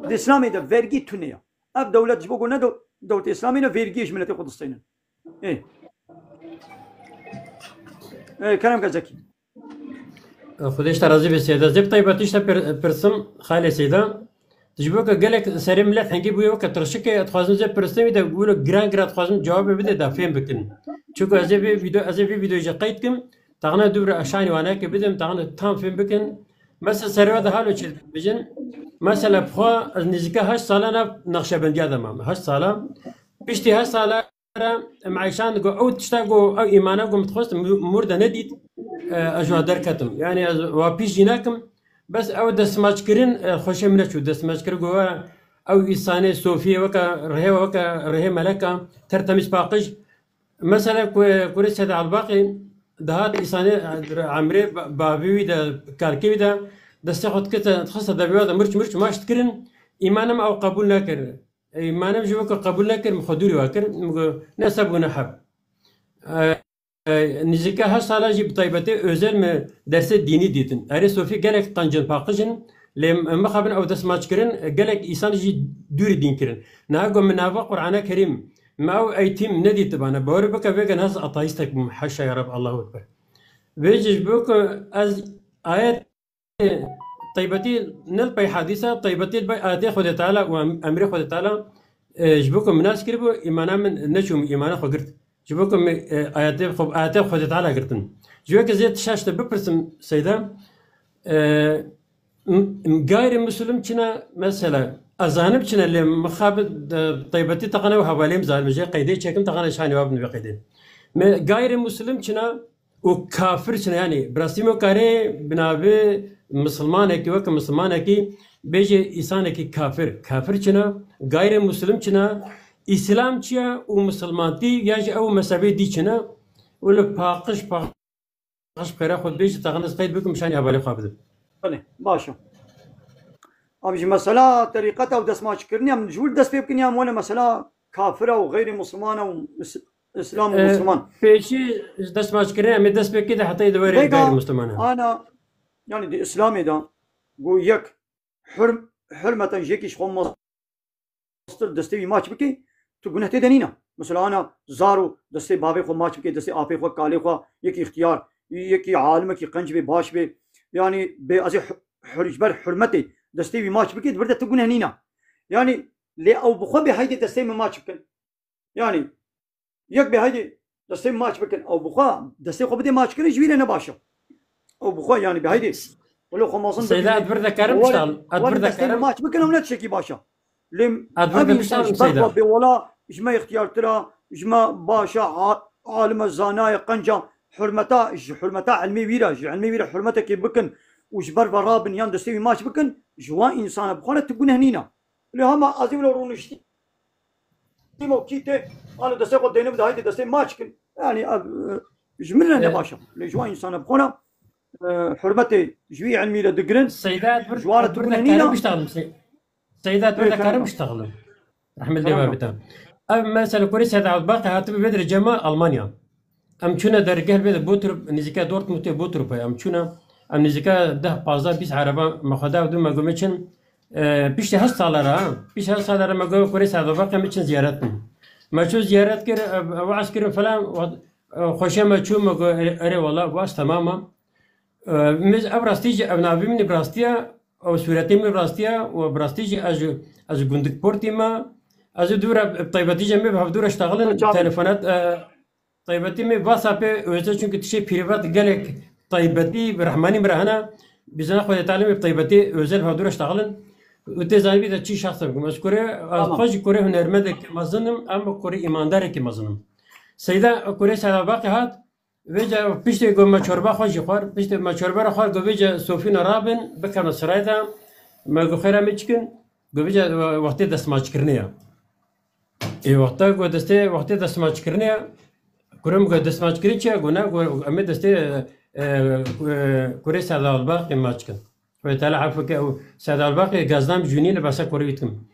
Di Îslamê de vergî tune ya. Ev dewlet ji bo ku ne dew-, dewletê Îslamê ne vergiyê ji miletê xwe distênin. Ê. Ê, kerem ke Zekî. Xwedê ji te razî be Seyda. Zê bi taybetî ji te pir-, pirsim, xalê Seyda. Ji bo ke gelek serê milet hengî bûye weke tirşikê, ez dixwazim zê pirsim wî de wilo giran giran dixwazim cewabê bide da fêm bikin. Çunku ez ê vê vîdeo, ez ê vê vîdeoyê jî qeyd kim, taxna dû bira şanî wanekê bidim, taxna tam fêm bikin. Mesela serê we de halo çi dibêjin? Mesela bi xwe ez nêzîka heşt sala nav nexşebendiya de mam. Heşt sala. Piştî heşt sala Em Eyşan digo, ew tişta go, ew îmana go min dixwest, mû-, mûr de nedît, e, ez ji wa derketim. Yani ez wa pîş jî nakim. Bes ew destmaçkirin, e, xweşê min neçû. Destmaçkir go, we, ew îsanê sofiyê weke rihê, weke rihê meleka, tertemîz paqij. Mesela ku, kurê Seyda Elbaqî dihat îsanê, e, emrê ba-, bavê wî de, kalkê wî de, destê xwe dikete, dixiste devê de mirç mirç maç dikirin, îmana me ew qebûl nekir. Ey, manem ji weke qebûl nekir, min xwe dûrî wa kir, min got, ne seb û ne heb. E, e, nêzîka heşt sala jî bi taybetî özel me dersê dînî dîtin. Erê sofî gelek qencin paqij in, lê em mixabin ew destmaç kirin, gelek îsan jî dûrî dîn kirin. Niha got min nava Qur'ana Kerîm, me ew eğitim nedîtibane. Bawer bike vêge ez ateîstek bûm. Haşa ya Rab, Allahu Ekber. Vê jî ji bo ku ez ayet Taybetî ne li pey hadîsa, taybetî li pey ayetê Xwedê Teala û em-, emrê Xwedê Teala, e, ji bo ku min nas kiribû, îmana min neçû, min îmana xwe girt. Ji bo ku min, e, ayetê xwe, ayetê Xwedê Teala girtin. Ji weke zê tişta ji te bipirsim, Seyda, e, m-, m-, gayrî Muslim çina, mesela, ez zanim çina lê mixabin, e, taybetî teqene û hevalê min zanim, jê qeydê çekim, teqene şanî wa bin vê qeydê. Me gayrî Muslim çina, û kafir çine, yanî bi rastî me karê bi navê misilmanekî, weke misilmanekî bêje îsanekî kafir. Kafir çine, gayrê muslim çine, îslam çi ye û misilmantî ya jî ew mezhebê dî çine û li paqij, paqij xêra xwe bêje, taxin ez qeyd bikim, şanî hevalê xwe bidim. Belê, baş e. Abi jî mesela terîqeta û destmaçkirinê em ji wir dest pê bikin ya em wene mesela kafir e û xeyrî musliman e û mis-, Îslam û E, Musliman. Pêşî ji destmaçkirinê em ê dest pê kê de hetayê di were Vêga gayrimûslimana. Ana, yani di Îslamê de go yek hurm-, hurmeten ji yekî ji xwe mastir destê wî maç bike, tu guneh tê de nîne. Mesela ana zaro destê bavê xwe maç bike, destê apê xwe, kalê xwe, yekî îxtiyar, yekî alimekî qenc bê, baş bê, yanî bê ez ê hur-, hur-, ji ber hurmetê destê wî maç bikê, di vir de tu guneh nîna. Yanî lê ew bi xwe bê heydê destê min maç bikin. Yanî yek bê heydê destê min maç bikin. Ew bi xwe destê xwe bidê maçkirin ji wî re ne baş e. Ew bi xwe yanî bê heydê. Welo xwe mezin Seyda, bikin. Ez vir de karim Were, piştal. Ez were vir de destê min karim. Maç bikin ew ne tiştekî baş e. Lê Ez vir ev de insan piştal ji ber Seyda. Xwe bê wela ji me îxtiyartir e, ji me baş e, a-, alim e, zana ye, qenc e, hurmeta, ji hurmeta ilmê wî re, ji ilmê wî re hurmetekê bikin û ji ber ve rabin yan destê wî maç bikin, ji wan insana bi xwe re tu guneh nîne. Lê hema ez ê wilo rûniştî mo kî tê, ano destê xwe dêne bide, haydi destê maç kin. Yani ev, e, ji min re ne baş e. Lê ji wan insana bi xwe re, e, hurmetê ji wî ilmî re digirin. Seyda, ez vir, Ji wan re ez tu vir guneh de nîne. Karim biştaxlim. Se-, Seyda, ez vir Ê, de karim tamam. Biştaxlim. Rahmet Tamam, lê tamam. Bita. Ev mesela kurê Seyda Abdulbaqî hatibi vê derê cema Almanya. Em çûne dergeh vê de Botrup, nêzîka Dortmundê Botrup e. Em çûne, em nêzîka deh, pazdeh, bîst ereba me xwe da dû me got me çin, e, piştî heşt sala re, ha, piştî heşt sala re me got kurê Seyda Abdulbaqî me çin ziyaret bin. Me çû ziyaret kir, e, e, weaz kirin falan, we-, e, xweşe me çû me got, e, erê wela, weaz temam e. E, min ev rastî jî, ev navî min bi rastî ye, ew sûretê min bi rastî ye, û bi rastî jî ez ji, ez ji Gundikportî me. Ez ê dû re, bi taybetî jî me bi hevdû re ştaxilin, Çav. Telefonat, e, Taybetî me WhatsAppê özel, çünkü tiştê privat gelek taybetî bi rehmanî min re hene. Bizana Xwedê Teala me bi taybetî özel hevdû re ştaxilin. Û tê zanî bî de çi şexs e bikim. Ez kurê, ez Tamam. Xwe jî kurê hunermendek mezin im, em kurê îmandarekî mezin im. Seyda kurê Seyda Baqî hat, vêca piştê got me çorba xwe jî xwar, piştê me çorba re xwar, got vêca sofîna rabin, bikevne sirayê de, me got xêra me çikin, got vêca wextê destmaçkirinê ye. Ê wexta ku destê, wextê destmaçkirinê ye, kurê min got, destmaçkirin çi ye? Got, ne, got, em ê destê, e, e, kurê Serdar Albaqê maç kin. Xwedê Teala efw ke ew Serdar Albaqê gazdam jûnî li besa kurê wî dikim.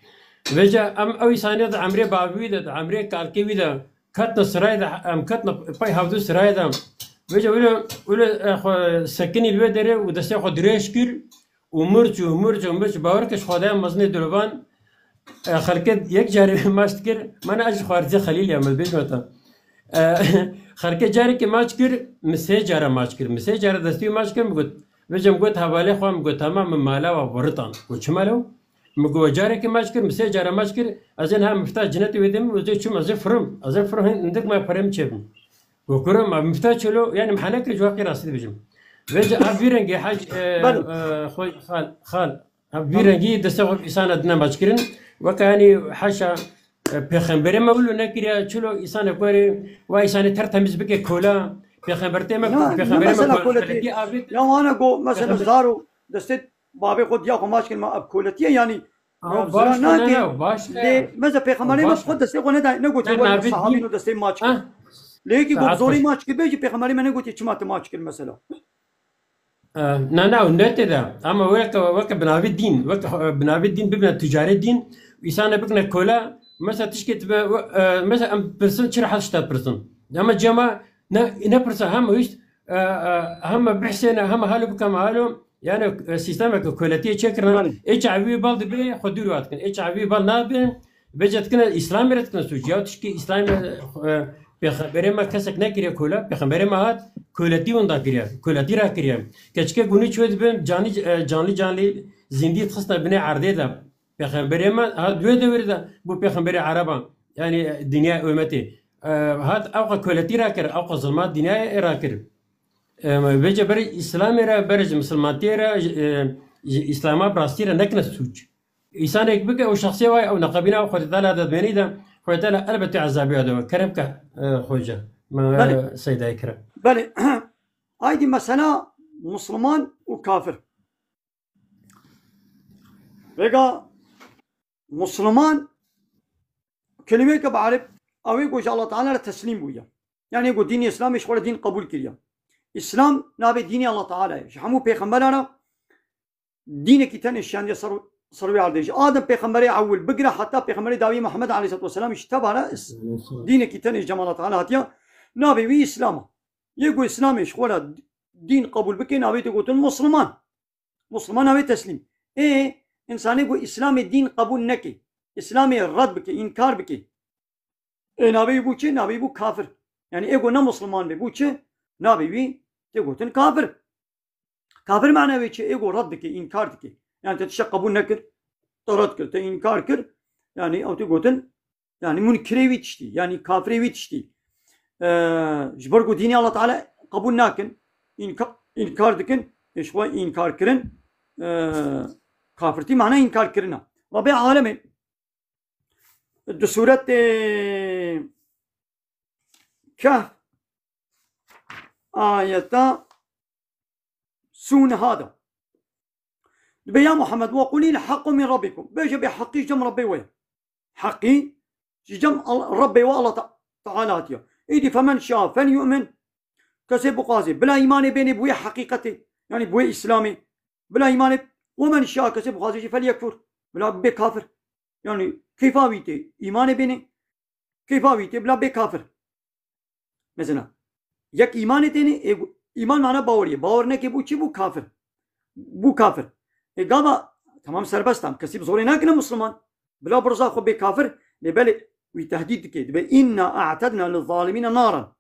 Vêca em ew îsanê di emrê bavî wî de, di emrê kalkê wî de, ketne sirayê de, em ketne pey hevdû sirayê de. Vêca wilo, wilo, e, xwe sekinî li wê derê û destê xwe dirêj kir. Û mirç û mirç û mirç, bawer ke ji Xwedaya mezinê dilovan, e, xelkê yek carê maç dikir, mana ez ji xwarizê Xelîl ya, min bêjme te. E, xelkê carekê maç kir, min sê cara maç kir, min sê cara destî maç kir, min got, vêca min got hevalê xwe, min got, tamam, min mala wa biritan. Got, çi mala? Min got, carekê maç kir, min sê cara maç kir, ez ê niha mifta cinetê wê dê min, ez ê çûm, ez ê firim, ez ê firim, hin-, hindik me perê min çêbin. Got, kuro, ma mifta çilo, yani mihane kir, civakê rastî dibêjim. Vêca ev vî rengê hec, e, Belê. E, xwe, xal, xal. Ev vî Tamam. Rengî destê xwe îsana dine maç kirin. Weke yani haşa, e, pêxemberê me wilo nekiriye, çilo îsane ku erê, wa îsanê tertemiz bike kola. Pêxembertê me, Ya, pêxemberê ne me mesela ko-, koletî? Koletî avêt. Ya wana go mesela Pêxember- zaro destê babê xwe diya xwe maç kirin, ma ev koletiye yani. Aha, ev baş zira e, ne, nake. Ne, baş e. Lê mesela pêxemberê me Baş xwe e. Destê xwe neda, ne gotiye Ne, were navê sahabî din. No destê maç kir. Ha? Lê yekî got Saat zorî baş. Maç kir, bêjî pêxemberê me ne gotiye çima tu maç kir mesela. E, na, na, ne tê de. Ama weke, weke binavê din, weke, e, binavê din bibine ticarê din, îsane bikine kola, mesela tişkê tibe, e, mesela em pirsin, çira hal şta pirsin. Ama cema, ne, ne pirsa, hem hişt, e, e, hem bihsêne, hem halo bikeme halo, yani, e, sîstemeke koletiyê çêkirine, Belê. Ê çavî bal dibe, xwe dûr hat kin. Ê çavî bal nabe, Vêca dikine Îslamê re dikine sûc. Ya tişkî Îslamê, e, pêxemberê me kesek nekiriye kola. Pêxemberê me hat koletî winda kiriye. Koletî ra kiriye. Keçike gunî çûye dibe canî, e, canlî canlî zîndî dixistine binê erdê de. Pêxemberê me hat wê devirê de bû pêxemberê Ereban. Yani, e, dinya ümmetî. E, hat ewqa koletî ra kir, ewqa zilmat dinyayê ra kir. E, vêca berê Îslamê re, berê ji misilmantiyê re, e, ji Îslama bi rastî re nekine sûc. Însanek bike û şexsê wayê ew neqebîna ew Xwedê Teala de dimênî de, Xwedê Teala elbetê ezabê wê de we. Kerem ke, e, xoca. Me, Belê. Seydayê kerem. Belê. Aydî mesela Musliman û kafir. Vêga Musliman kelimeyeke bi Ereb, ew ê ku ji Allah Teala re teslîm bûye. Yani ku dînê Îslamê ji xwe re dîn qebûl kiriye. Îslam navê dînê Allah Teala ye. Ji hemû pêxembera re dînekî tenê şiyandiye ser, ser wê erdê. Ji Adem pêxemberê ewil bigire heta pêxemberê dawî Muhammed aleyhissalatu vesselam ji teba re is-, dînekî tenê ji cem Allah Teala hatiye. Navê wî Îslam e. Yê ku Îslamê ji xwe re dîn qebûl bike, navê te gotin Musliman. Musliman navê teslîm. Ê, însanê ku Îslamê dîn qebûl neke, Îslamê red bike, înkar bike. Ê navê wî bû çi? Navê wî bû kafir. Yani ê ku ne Musliman be, bû çi? Navê wî tê gotin kafir. Kafir mana wê çi? Ê ku red dike, înkar dike. Yani te tiştek qebûl nekir, te red kir, te înkar kir. Yani ew tê gotin, yani munkirê wî tiştî, yani kafirê wî tiştî. Ee, ji ber ku dînê Allah Teala qebûl nakin, înka-, înkar dikin, ê ji xwe înkarkirin, ee, kafirtî mana înkarkirina. Rebê alemê di sûretê Kehf ayeta sû niha de. Dibe ya Muhammed, "Ve qulî l-haqqu min rabbikum." Bêje bê heqî ji cem Rebbê we ye. Heqî ji cem Al-, Rebbê we Allah Te-, Teala hatiye. Îdî femen şa fel yu'min. Kesê bixwazê, bila îmanê bênê bi wê heqîqetê. Yani bi wê Îslamê. Bila îmanê, we men şa, kesê bixwazê jî fel yekfur. Bila bê kafir. Yani keyfa wî tê, îmanê bênê. Keyfa wî tê, bila bê kafir. Mesela, yek îmanê tênê, ê gu-, îman mana baweriyê. Bawer neke bû çi bû? Kafir. Bû kafir. Ê gava, tamam serbest tam. Kesî bi zorê nakine Musliman. Bila bi riza xwe bê kafir. Lê belê wî tehdîd dike. Dibe, "Inna a'tedna lizzalimîne naran."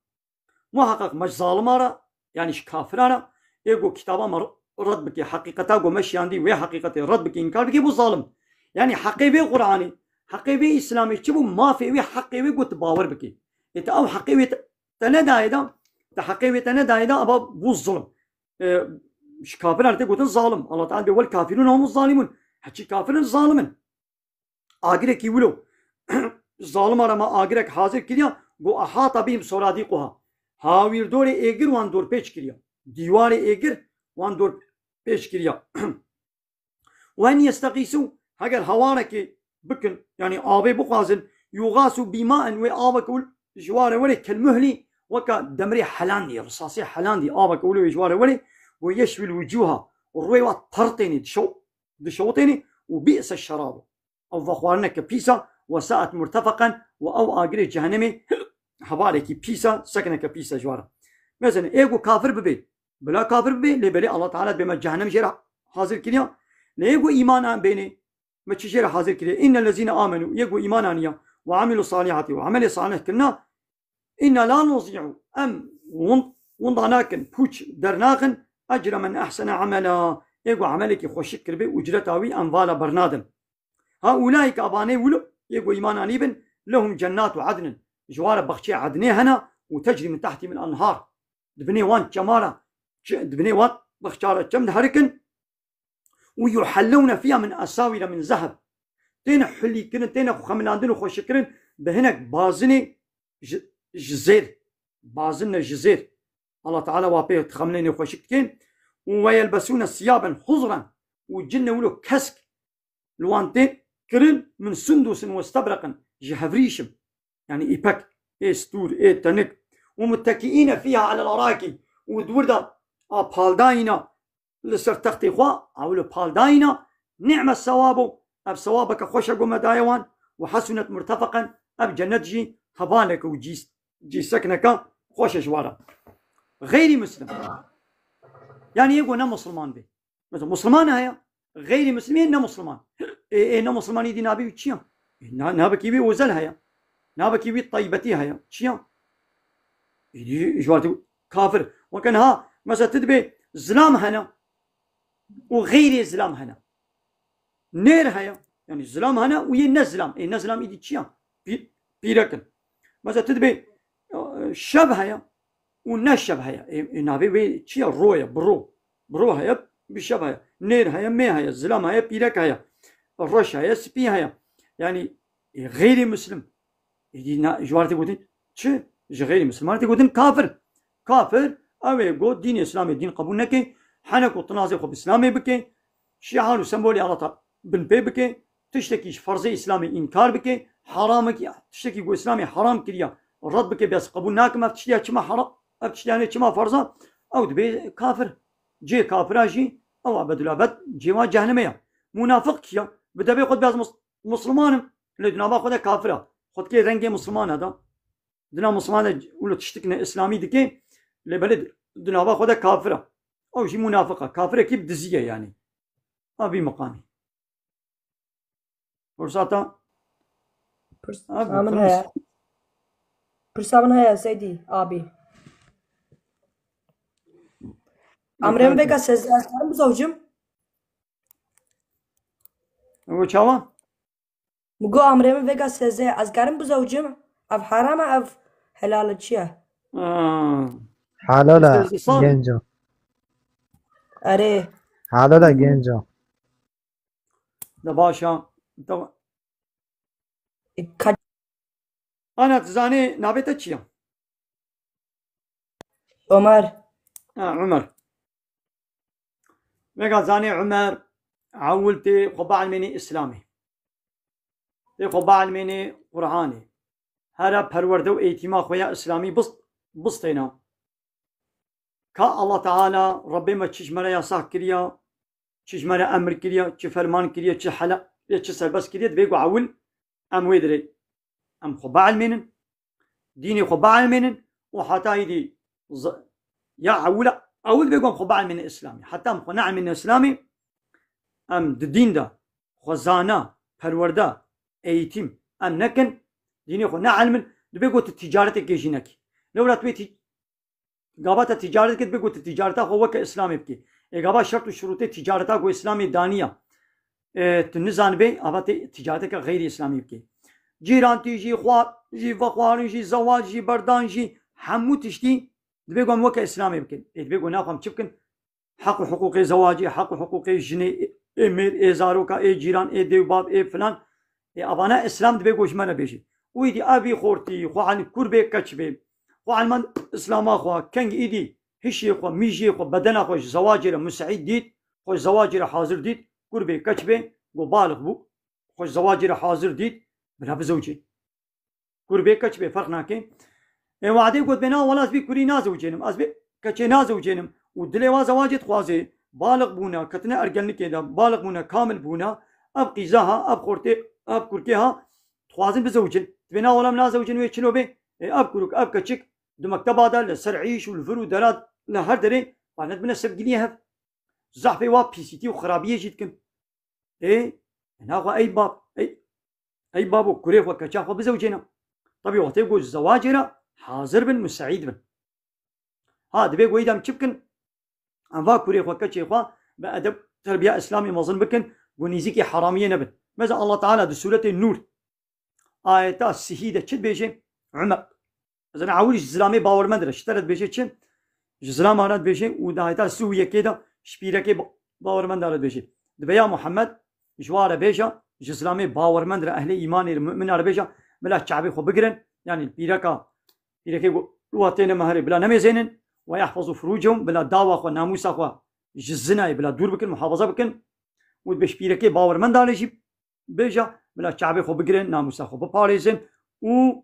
Muheqeq me ji zalima re, yani ji kafira re, ê gu kitaba me red bike, heqîqeta gu me şiyandî, wê heqîqetê red bike, înkar bike, bû zalim. Yani heqê vê Qur'anê, heqê vê Îslamê çi bû? Mafê wê, heqê wê gu tu bawer bike. Ê te ew heqê wê te, te nedayê da, te heqê wê te nedayê da, eva bû zulm. E, ji kafiran tê gotin zalim. Allah Teala bê, "Wel kafirûn humuz zalimun." Heçî kafirin zalim in. Agirekî wilo zalima re me agirek hazir kiriya, gu ahata bihim soradîquha. Hawîrdorê êgir wan dorpêç kiriya. Dîwarê êgir wan dorpêç kiriya. Wen yesteqîsû, heger hawarekê bikin, yani avê bixwazin, yûxasû bîmaen, wê aveke wil ji ware were kelmuhlî, weke demrê helandî, risasê helandî, aveke wil wê ji ware were, wê yeşwil wucûha, rûyê wa tertênê, dişew-, dişewtênê, û bi'se şerabu. Ew vexwarineke pîs e, we saet murtefeqen, û ew agirê cehenemê hevalekî pîs e, sekineke pîs e ji ware. Mesela, ê ku kafir bibe, bila kafir bibe, lê belê Allah Teala dibê me cehenem jê re hazir kiriya. Lê ê ku îman an bênê, me çi jê re hazir kiriye? Innellezîne amenû, yê ku îman aniya, ve amilû salihati, û emelê salih kirina, inna la nuzî'u, em win-, winda nakin, pûç dernaxin, ecre men ehsene emela, yê ku emelekî xweşik kiribe, ucreta wî em vala bernadin. Ha ulaîke, abanê wilo, yê ku îman anîbin, lehum cennatu adnin, ji ware bexçê Ednê hene, û tecrî min tehtî min enhar, di binê wan çemara, çi-, di binê wan bexçara çem diherikin, û yuhellewne fiha min esawîre min zeheb. Têne hulîkirin, têne xemilandin û xweşikirin bi hinek bazinê ji, ji zêr. Bazin ne ji zêr. Allah Teala wa pê xemilênê xweşik dikên. Û ve yelbesûne siyaben huzren. Û cinne wilo kesk li wan tên kirin min sundusin we stebreqin ji hevrîşim. Yani îpek, ê stûr, ê tenik. Û muttekiîne fîha alel arakî. Û di wir de a paldayîna li ser textê xwe, ew li paldayîna, ni'me sewabo, ev sewabeke xweş e ku me daye wan, û hesunet murtefeqen, ev cennet jî hevaleke û cîs-, cîsekineke xweş e ji wan re. Xeyrî muslim. Yani yê ku ne musliman be. Mesela musliman heye, xeyrî muslim ê ne musliman. Ê, ê ne musliman îdî nabê wî çi ya? Ê, na-, nabekî wî ozel heye. Nabekî wî taybetî heye. Çi ya? Ê, ji warte kafir. Weke niha, mesela tu dibê zilam hene û xeyrê zilam hene. Nêr heye. Yani zilam hene û yê ne zilam. Ê ne zilam îdî çi ya? Pî-, pîrek in. Mesela tu dibê, e, şev heye û ne şev heye. Ê, ê navê wê çi ya? Ro ye, bi ro. Bi ro heye, bi şev heye. Nêr heye, mê heye, zilam heye, pîrek heye. Reş heye, spî heye. Yani, ê, xeyrî muslim. Êdî na-, ji wan tê gotin çi? Ji xeyrî misliman tê gotin kafir. Kafir, ew ê got dînê Îslamê dîn qebûl neke, hene ku tinazê xwe bi Îslamê bike, şiar û sembolê Allah Teala bin pê bike, tiştekî ji ferzê Îslamê înkar bike, haramekî, tiştekî ku Îslamê haram kiriya, red bike, bes qebûl nakim, ev tiştiya çima haram, ev tiştiyanê çima ferz e, ew dibe kafir. Cihê kafira jî, ew ebedulabed cihê wan cehennemê ye. Munafiq kî ye? Bi devê xwe dibe ez mus-, musliman im, lê di nava xwe de kafir e. Xwe dikê rengê musliman e da. Di nav musliman de wilo tiştik ne îslamî dike, lê belê di nava xwe de kafir e. Ew jî munafiq e. Kafirekî bi dizî ye yanî. A vî miqamî. Firsata. Pirsa min heye. Pirsa min heye Seydî abî. Amrê min vêga sêzdeh, ez karim bizewcim? Ew çawa? Min got, amrê min vêga sêzdeh, ez karim bizewcim? Ev heram e, ev helal e, çi ye? Ha. Helal e, Sêzdeh sal. Genco. Erê. Helal e, genco. De baş e. De Ka- Ana, tu zanî navê te çi ye? Omer. Ha, Omer. Vêga zanî Omer, ewil tê xwe bielmênî Îslamê. Tê xwe bielmênî Qur'anê. Here perwerde û eğîtîma xwe ya Îslamî bist-, bistêne. Ka Allah Teala, Rebbê me çi ji me re yasak kiriye, çi ji me re emir kiriye, çi ferman kiriye, çi hela-, ya çi serbest kiriye, divê ku ewil em wê dirê em xwe bielmênin, dînê xwe bielmênin û heta îdî z-, ya ewil, ewil divê ku em xwe bielmênin Îslamê. Heta em xwe neelmênin Îslamê, em di dîn de xwezana, perwerde, eğîtîm em nekin, dînê xwe neelmin, divê ku tu ticaretekê jî nekî. Lewra tu wê tî-, Gava te ticaret kir, bê ku tu ticareta xwe weke Îslamê bikî. Ê gava şert û şurûtê ticareta ku Îslamê daniya, e, tu nizanibê, ava tê ticareteke xeyrî Îslamî bikî. Cîrantî jî, xwar jî, vexwarin jî, zewac jî, berdan jî, hemû tiştî divê ku em weke Îslamê bikin. Ê divê ku naxwe em çi bikin? Heq û hiqûqê zewacê, heq û hiqûqê jinê, ê mêr, ê zaroka, ê cîran, ê dê û bav, ê filan. Ê avana Îslam divê ku ji me re bêjî. Û îdî evî xortî, xwe elî kur bê, keç bê. Xwe elmand Îslama xwe, keng îdî hişê xwe, mîjê xwe, bedena xwe ji zewacê re museîd dît, xwe ji zewacê re hazir dît, kur bê, keç bê, go balix bû, xwe ji zewacê re hazir dît, bila bizewcê. Kur bê, keç bê, ferq nake. Ê wadê got bê, na wela ez bê kurî nazewcênim, ez bê keçê nazewcênim. Û dilê wa zewacê dixwazê, balix bûne, ketine ergenlikê de, balix bûne, kamil bûne, ev qîza ha, ev xortê, ev kurkê ha, dixwazin bizewcin. Dibê, na wela min nazewcin, wê çilo bê. Ê ev kuruk, ev keçik, di mekteba de, li ser îş û li vir û dera, li her derê, ba nedibine sevgiliyê hev. Zehfê wa pîsîtî û xirabiyê jî dikin. Ê, naxwe ey bab, ey, ey babo, kurê xwe, keça xwe bizewcêne. Tabî wextê ku zewacê re hazir bin, museîd bin. Ha, divê ku êdî em çi bikin? Em va kurê xwe, keçê xwe bi edeb, terbiya Îslamê mezin bikin, ku nêzîkî heramiyê nebin. Mesela Allah Teala di Sûretê Nûr, ayeta sihî de çi dibêje? Umer. Ez ena ewil ji zilamê bawermend re, ji te re dibêje çi? Ji zilama re dibêje û di ayeta sih û yekê de ji pîrekê ba-, bawermenda re dibêje. Dibe ya Muhammed, ji wa re bêje, ji zilamê bawermend re, ehlê îmanê re, mumina re bêje, bila çavê xwe bigirin, yanî pîreka, pîrekê ku li wa têne meherê bila nemêzênin, we yahfazu furucehum, bila dawa xwe, namûsa xwe ji zinayê bila dûr bikin, muhafaza bikin. Û dibe ji pîrekê bawermenda re jî bêje, bila çavê xwe bigirin, namûsa xwe biparêzin û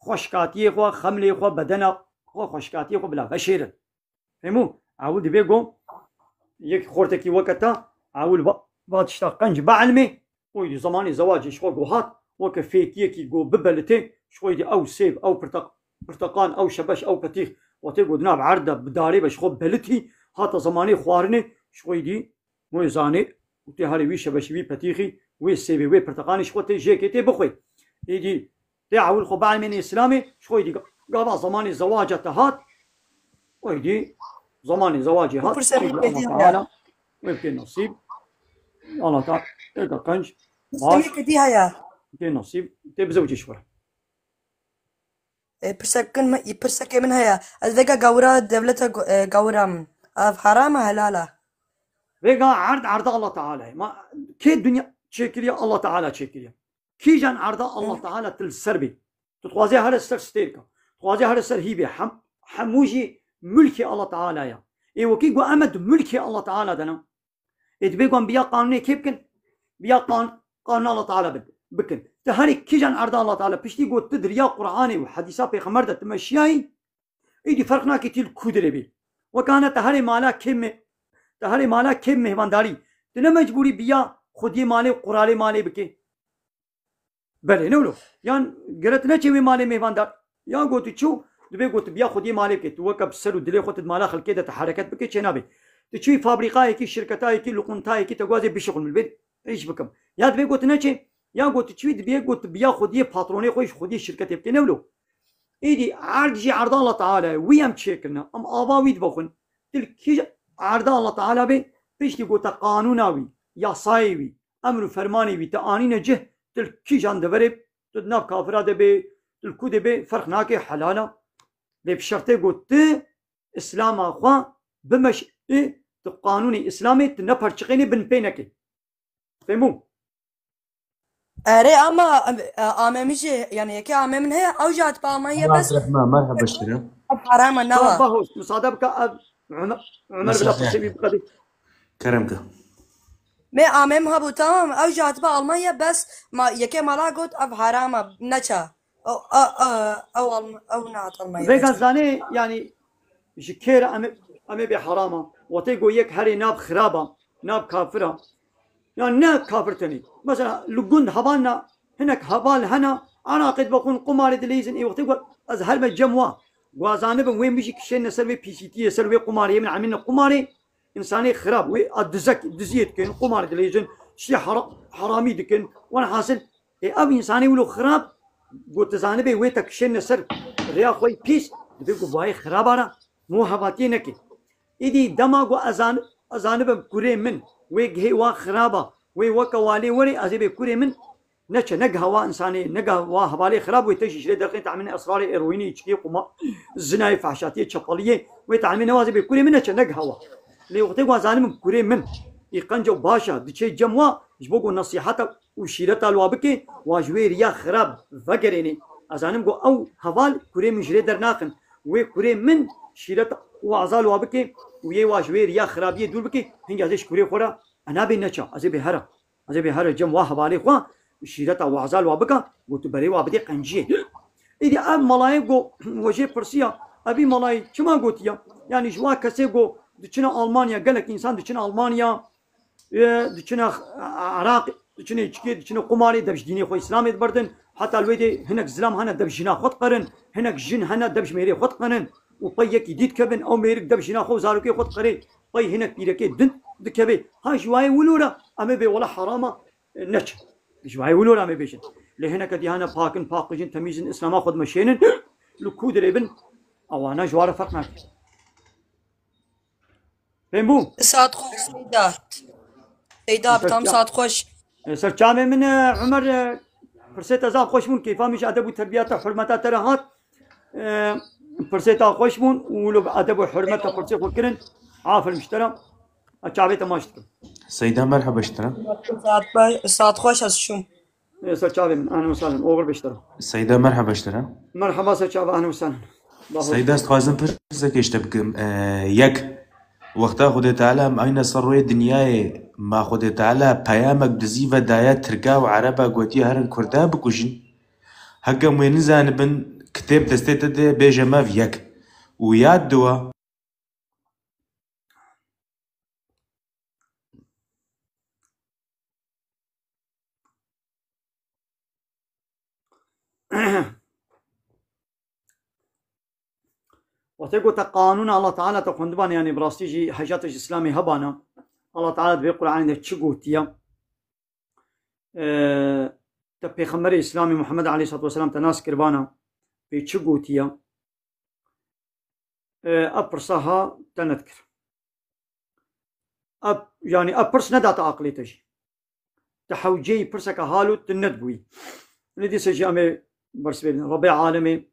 xweşkatiyê xwe, xemlê xwe, bedena xwe, xweşkatiyê xwe bila veşêrin. Fehmû? Ewil divê ku yek xortekî weke te, ewil va, va tişta qenc bielmê, û êdî zemanê zewacê ji xwe ku hat, weke fêkiyekî ku bibelitê, ji xwe êdî ew sêv, ew pirteq-, pirteqan, ew şebeş, ew petîx, wextê ku di nav erd de bi darê ve ji xwe belitî, hata zemanê xwarinê, ji xwe êdî wê zanê û tê herê wî şebeşî, wî petîxî, wê sêvê, wê pirteqanî ji xwe tê jêkê tê bixwê. Êdî tê ewil xwe bielmênê Îslamê, ji xwe êdî ga-, gava zemanê zewaca te hat, û êdî zemanê zewacê hat, pirsê êdî min Allah Teala wê bikê nasîb. Allah Teala êka qenc, baş, bikê nasîb, tê bizewcê ji xwe re. E, pirsek kin mi-, pirsekê min heye. Ez vêga gawira dewleta go-, e, gawira min. Ev heram e, helal e? Vêga erd, erda Allah Teala ye. Ma kê dinya çêkiriye? Allah Teala çêkiriye. Kîjan erda Allah Teala tu li ser bê? Tu dixwazê here ser stêrka. Dixwazê here ser hîvê. Hem, hemû jî mulkê Allah Teala ye. Ê wekî ku em di mulkê Allah Teala de ne. Ê, divê ku em bi ya qanûnê kê bikin? Bi ya qan-, qanûna Allah Teala bi-, bikin. Tu herê kîjan erda Allah Teala, piştî ku tu di riya Qur'anê û hedîsa Pêxember de tu meşiyayî, êdî ferq nake tu li ku derê bî. Wekane tu herê mala kê me-, tu herê mala kê mêvandarî. Tu ne mecbûrî bi ya xwediyê malê û quralê malê bikê. Belê, ne wilo. Yan gere tu neçê wê malê mêvandar. Ya got tu çû, divê got tu biya xwediyê malê bikê. Tu weke bi ser û dilê xwe tu di mala xelkê de tu hereket bikê, çê nabê. Tu çûyî fabrîkayekî, şirketayekî, luqintayekî te guazê bişixulmil bê, îş bikim. Ya divê got tu neçê, ya got tu çûyî, divê got tu biya xwediyê patronê xwe, ji xwediyê şirketê bikê, ne wilo. Êdî erd jî erda Allah Teala ye. Wî em çêkirine. Em ava wî dibexwin. Tu li kî-, Erda Allah Teala bê, piştî ku te qanûna wî, yasayê wî, emr û fermanê wî te anîne cih, tu li kîjan deverê, tu di nav kafira de bê, tu li ku de bê, ferq nake, helal a. Lê bi şertê ku tu Îslama xwe bimeşî, tu qanûnê Îslamê tu neperçiqênê, bin pê nekê. Fehmû? Erê, ama, e, amê min jî, yani yekê amê min heye, ew jî hatibe Almanya, bes Abdurrahman, merhaba ji te re. Ev haram e, newa. Tamam, bahos, musade bike, ev Ömer, Ömer bila qisê wî biqedî. Kerem ke. Me amê min hebû, tamam, ew jî hatibe Almanya, bes ma, yekê mala got, ev haram e, neçe. Ew, ew, ew, ew Alm-, ew nehat Almanya. Vêga zanê, yani, ji kê re em ê, em ê bê herama. Wextê ku yek herê nav xiraba, nav kafira. Ya ne kafir tenê. Mesela li gund hevalna, hinek heval hena, eraqê dibexwin, qumarê dileyzin, ê wextê ku ez her me cem wa. Gwazanibim wê min jî kişêne ser wê P C T'yê, ser wê qumarê, yê min emîne qumarê, însanê xirab, wê a dizek, diziyê dikin, qumarê dileyzin, ştê hera-, heramî dikin. Wan hasil, ê ev însanê wilo xirab, ku tu zanibê wê te kişêne ser rêya xwe yî pîs, dibê ku bayê xiraba re. Mo hevatiyê neke. Îdî dema ku ez zan-, ez zanibim kurê min, wê gihê wa xirab a, wê weke walê werê, ez ê bê kurê min neçe, negiha wa însanê, negiha wa hevalê xirab, wê te jî ji lê derxê, tahmîn esrarê, eroînê, içkiyê, quma-, zinayê, fehşatiyê, çepeliyê, wê tahmîn newa, ez ê bê kurê min neçe, negiha wa. Lê wextê ku ez zanibim kurê min, î qenc û baş a, diçê cem wa, ji bo ku nesîheta û şîreta li wa bike, wa ji wê riya xirab vegerêne. Ez zanim ku ew heval kurê min ji rê dernaxin. Wê kurê min şîreta û waza li wa bike û yê wa ji wê riya xirabiyê dûr bike, hingê ez ê ji kurê xwe re, e nabê neça, ez ê bê here. Ez ê bê here cem wa hevalê xwe, şîreta waza li wa bike, ku tu berê wa bidê qenciyê. Îdî ev malayê ku we jê pirsiya, evî malayê çima gotiya? Yani ji wa kesê ku diçine Almanya, gelek însan diçine Almanya, e, diçine Iraq, diçine içkê, diçine qumarê, dev ji dînê xwe Îslamê diberdin. Heta li wê dê hinek zilam hene dev jina xwe diqerin, hinek jin hene dev ji mêrê xwe diqerin û pey yekî dî dikevin, ew mêrik dev jina xwe û zarokê xwe diqerê, pey hinek pîrekê din dikeve. Ha ji wayê wilo re em ê bê wela herama, e, neçin. Ji wayê wilo re em ê bêjin. Lê hineke dî hene pakin, paqijin, temîzin, Îslama xwe dimeşênin, li ku dirê bin, ewana ji wa re ferq nake. Fêm bû? Saet xweş Seyda. Seyda, bi tam saet xweş. E, ser çavê min, e, Ömer, e, pirsê te zaf xweş bûn. Keyfa min ji edeb û terbiya te, hurmeta te re hat. E, pirsê te xweş bûn û wilo bi edeb û hurmet te pirsê xwe kirin. Aferin ji te re. E, çavê te maç dikim. Seyda, merheba ji te re. Saet be-, saet xweş ez çûm. Ê, ser çavê min, ahlen û sahlen, oxir be ji te re. Seyda, merheba ji te re. Merheba, ser çava, ahlen û sahlen. Seyda, ez dixwazim pirsekê ji te bikim. E, yek, wexta Xwedê Teala em ayne ser rûyê dinyayê, ma Xwedê Teala peyamek dizî ve daye Tirka û Ereba, gotiye herin Kurda bikujin. Heke em wê nizanibin, kitêb destê te de bêje mev yek. Û yad diwa, Wextê ku te qanûna Allah Teala te xwendibane, yanî bi rastî jî hejata ji Îslamê hebana, Allah Teala di vê Qur'anê de çi gotiye? Ee, te Pêxemberê Îslamê Muhammed aleyhissalatu vesselam te nas kiribana, pê çi gotiye? Ee, ev pirsa ha te nedikir. Ev, yanî ev pirs nedate aqilê te jî. Te hewceyî pirseke halo tu nedibûyî. Lê dîsa jî em ê bersivê bidin. Rebê alemê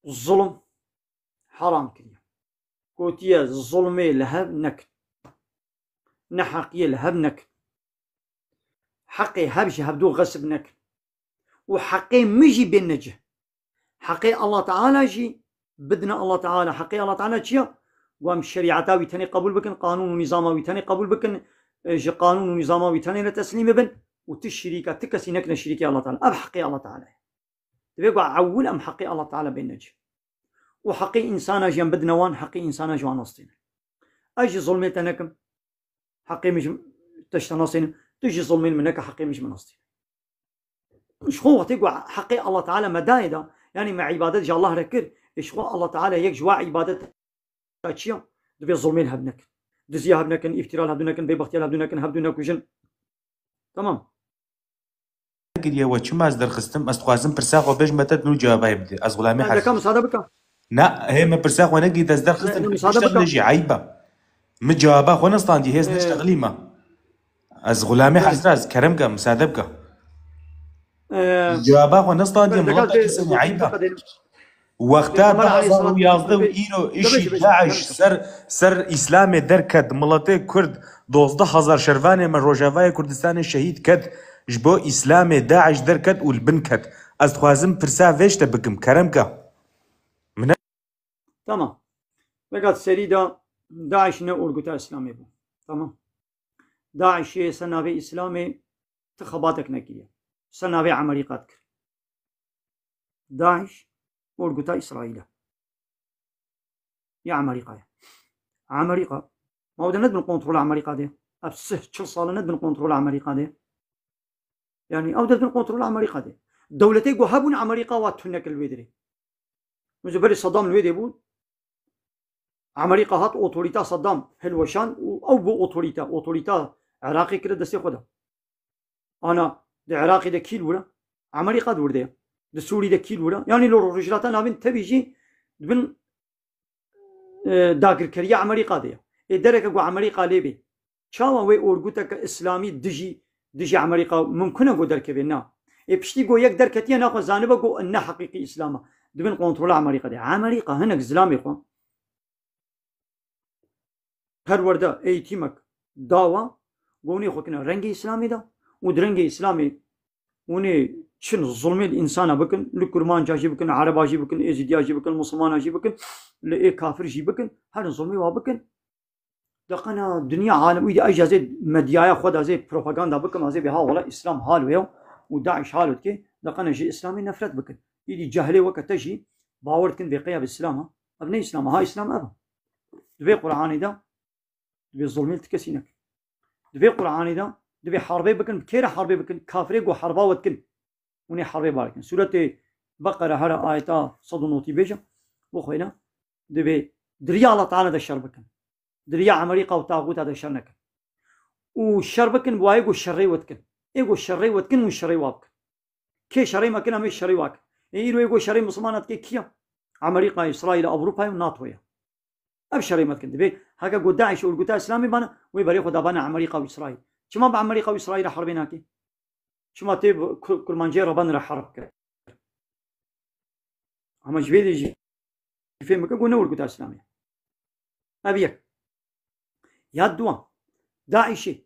zulm heram kiriye. Gotiye, zulmê li hev nekin. Neheqiyê li hev nekin. Heqê hev ji hevdû xesib nekin. Û heqê min jî bên necih. Heqê Allah Teala jî bidine Allah Teala. Heqê Allah Teala çi ye? Ku em şerîeta wî tenê qebûl bikin, qanûn û nîzama wî tenê qebûl bikin, e, ji qanûn û nîzama wî tenê re teslîm bibin û ti şirîka, ti kesî nekine şirîkê Allah Teala. Ev heqê Allah Teala ye. Divê ku ewil em heqê Allah Teala bên necih. Û heqê însana jî em bidine wan, heqê însana ji wan nastêne. Ez jî zulmê te nekim. Heqê min ji te ji te nastênim. Tu jî zulmên min neke, heqê min ji min nastêne. Ji xwe wextê ku heqê Allah Teala me dayê da, yanî me îbadet ji Allah re kir, ê ji xwe Allah Teala yek ji wa îbadet çi ya? Divê zulmên hev nekin. Diziya hev nekin, îftira hev nekin, bêbextiya hev nekin, hevdû nekujin. Tamam. Giriye we çima ez derxistim? Ez dixwazim pirsa xwe bêjme te, nû cewabê bide. Ez xulamê Ez deka hezir. Musade bika. Na, hê me pirsa xwe nekî dest derxistin, Ne, ne, müsaade niştexilê bike. Jî eyb e. Min cewaba xwe nestandiye, hêz Ee, niştexilî me. Ez xulamê Ee, hezra, ez kerem ke, müsaade bike. Ee, Cewaba xwe nestandiye, Ber-, milet Berkay, kesê e, eyb e. Wexta Pêxember du hazar û yazdeh û îro işî Daiş ser, ser Îslamê derket, miletê Kurd, dozdeh hazar şervanê me Rojavayê Kurdistanê şehîd ket, ji bo Îslamê Daiş derket û li bin ket. Ez dixwazim pirsa vê ji te bikim, kerem ke. Tamam. Vekat serî de Daiş ne orguta Îslamê bû. Tamam. Daişê ser navê Îslamê ti xebatek nekiriye. Ser navê Emerîka dikir. Daiş orguta Îsraîl e. Ya Emerîka ye. Emerîka, ma ew de ne dibin kontrola Emerîka de. Ev sih çil sal e ne dibin kontrola Emerîka de. Yani ew de dibin kontrola Emerîka de. Dewletê ku hebûn Emerîka wa tune kir li wê dirê. Min berê Saddam li wê dê bû. Emerîka hat otorîta Saddam hilweşand û ew bû otorîta. Otorîta Iraqê kire destê xwe de. Ana di Iraqê de kî li wir e? Emerîka di wir de ye. Di Sûrî de kî li wir e? Yanî li Rojhilata Navîn tevî jî di bin, e, dagirkeriya Emerîka de ye. Ê dereke ku Emerîka lê bê. Çawa wê orguteke Îslamî dijî, dijî Emerîka mimkun e ku derkeve? Na. Ê piştî ku yek derketiye naxwe zanibe ku ne heqîqî Îslam e. Di bin kontrola Emerîka de. Emerîka hinek zilamê xwe perwerde, eğitimek dawa, ku hûnê xwe kine rengê Îslamê de û di rengê Îslamê hûnê çin zulmê li însana bikin, li Kurmanca jî bikin, Ereba jî bikin, Êzîdiya jî bikin, Musulmana jî bikin, li ê kafir jî bikin, herin zulmê wa bikin. De qena dinya alem, îdî ez jî ez ê medyaya xwe de ez ê propaganda bikim, ez ê bê ha wela Îslam hal wê ye û Daiş hal dike, de qena ji Îslamê nefret bikin. Îdî cehlê weke te jî bawer dikin vê qeya bi Îslam e. Ev ne Îslam e, ha Îslam ev e. Di vê Qur'anê de, di vê zulmê li ti kesî nekin. Di vê Qur'anê de, di vê harbê bikin, bi kê re harbê bikin? Kafirê ku harba we dikin. Hûn ê herbê bar dikin. Sûretê Beqere here ayeta sed û notî bêje, bixwîne, divê di riya Allah Teala de şer bikin. Di riya Emerîka û taxûta de şer nekin. Û şer bikin bi wayê ku şerê we dikin. Ê ku şerê we dikin, hûn şerê wa bikin. Kê şerê me kin, em ê şerê wa kin. Ê îro ê ku şerê Misilmana dike kî ye? Emerîka, Îsraîl, Ewropa ye û NATO ye. Ev şerê me dikin. Divê heke ku Daîş orguta Îslamê bana, wê berê xwe dabana Emerîka û Îsraîl. Çima bi Emerîka û Îsraîl re herbê nake? Çima tê bi Ku-, Kurmanciyê re ben re herb kir? Ama ji vê de jî fêm bike ku ne orguta Îslamê ye. Ev yek. Ya duwa, Daîşê.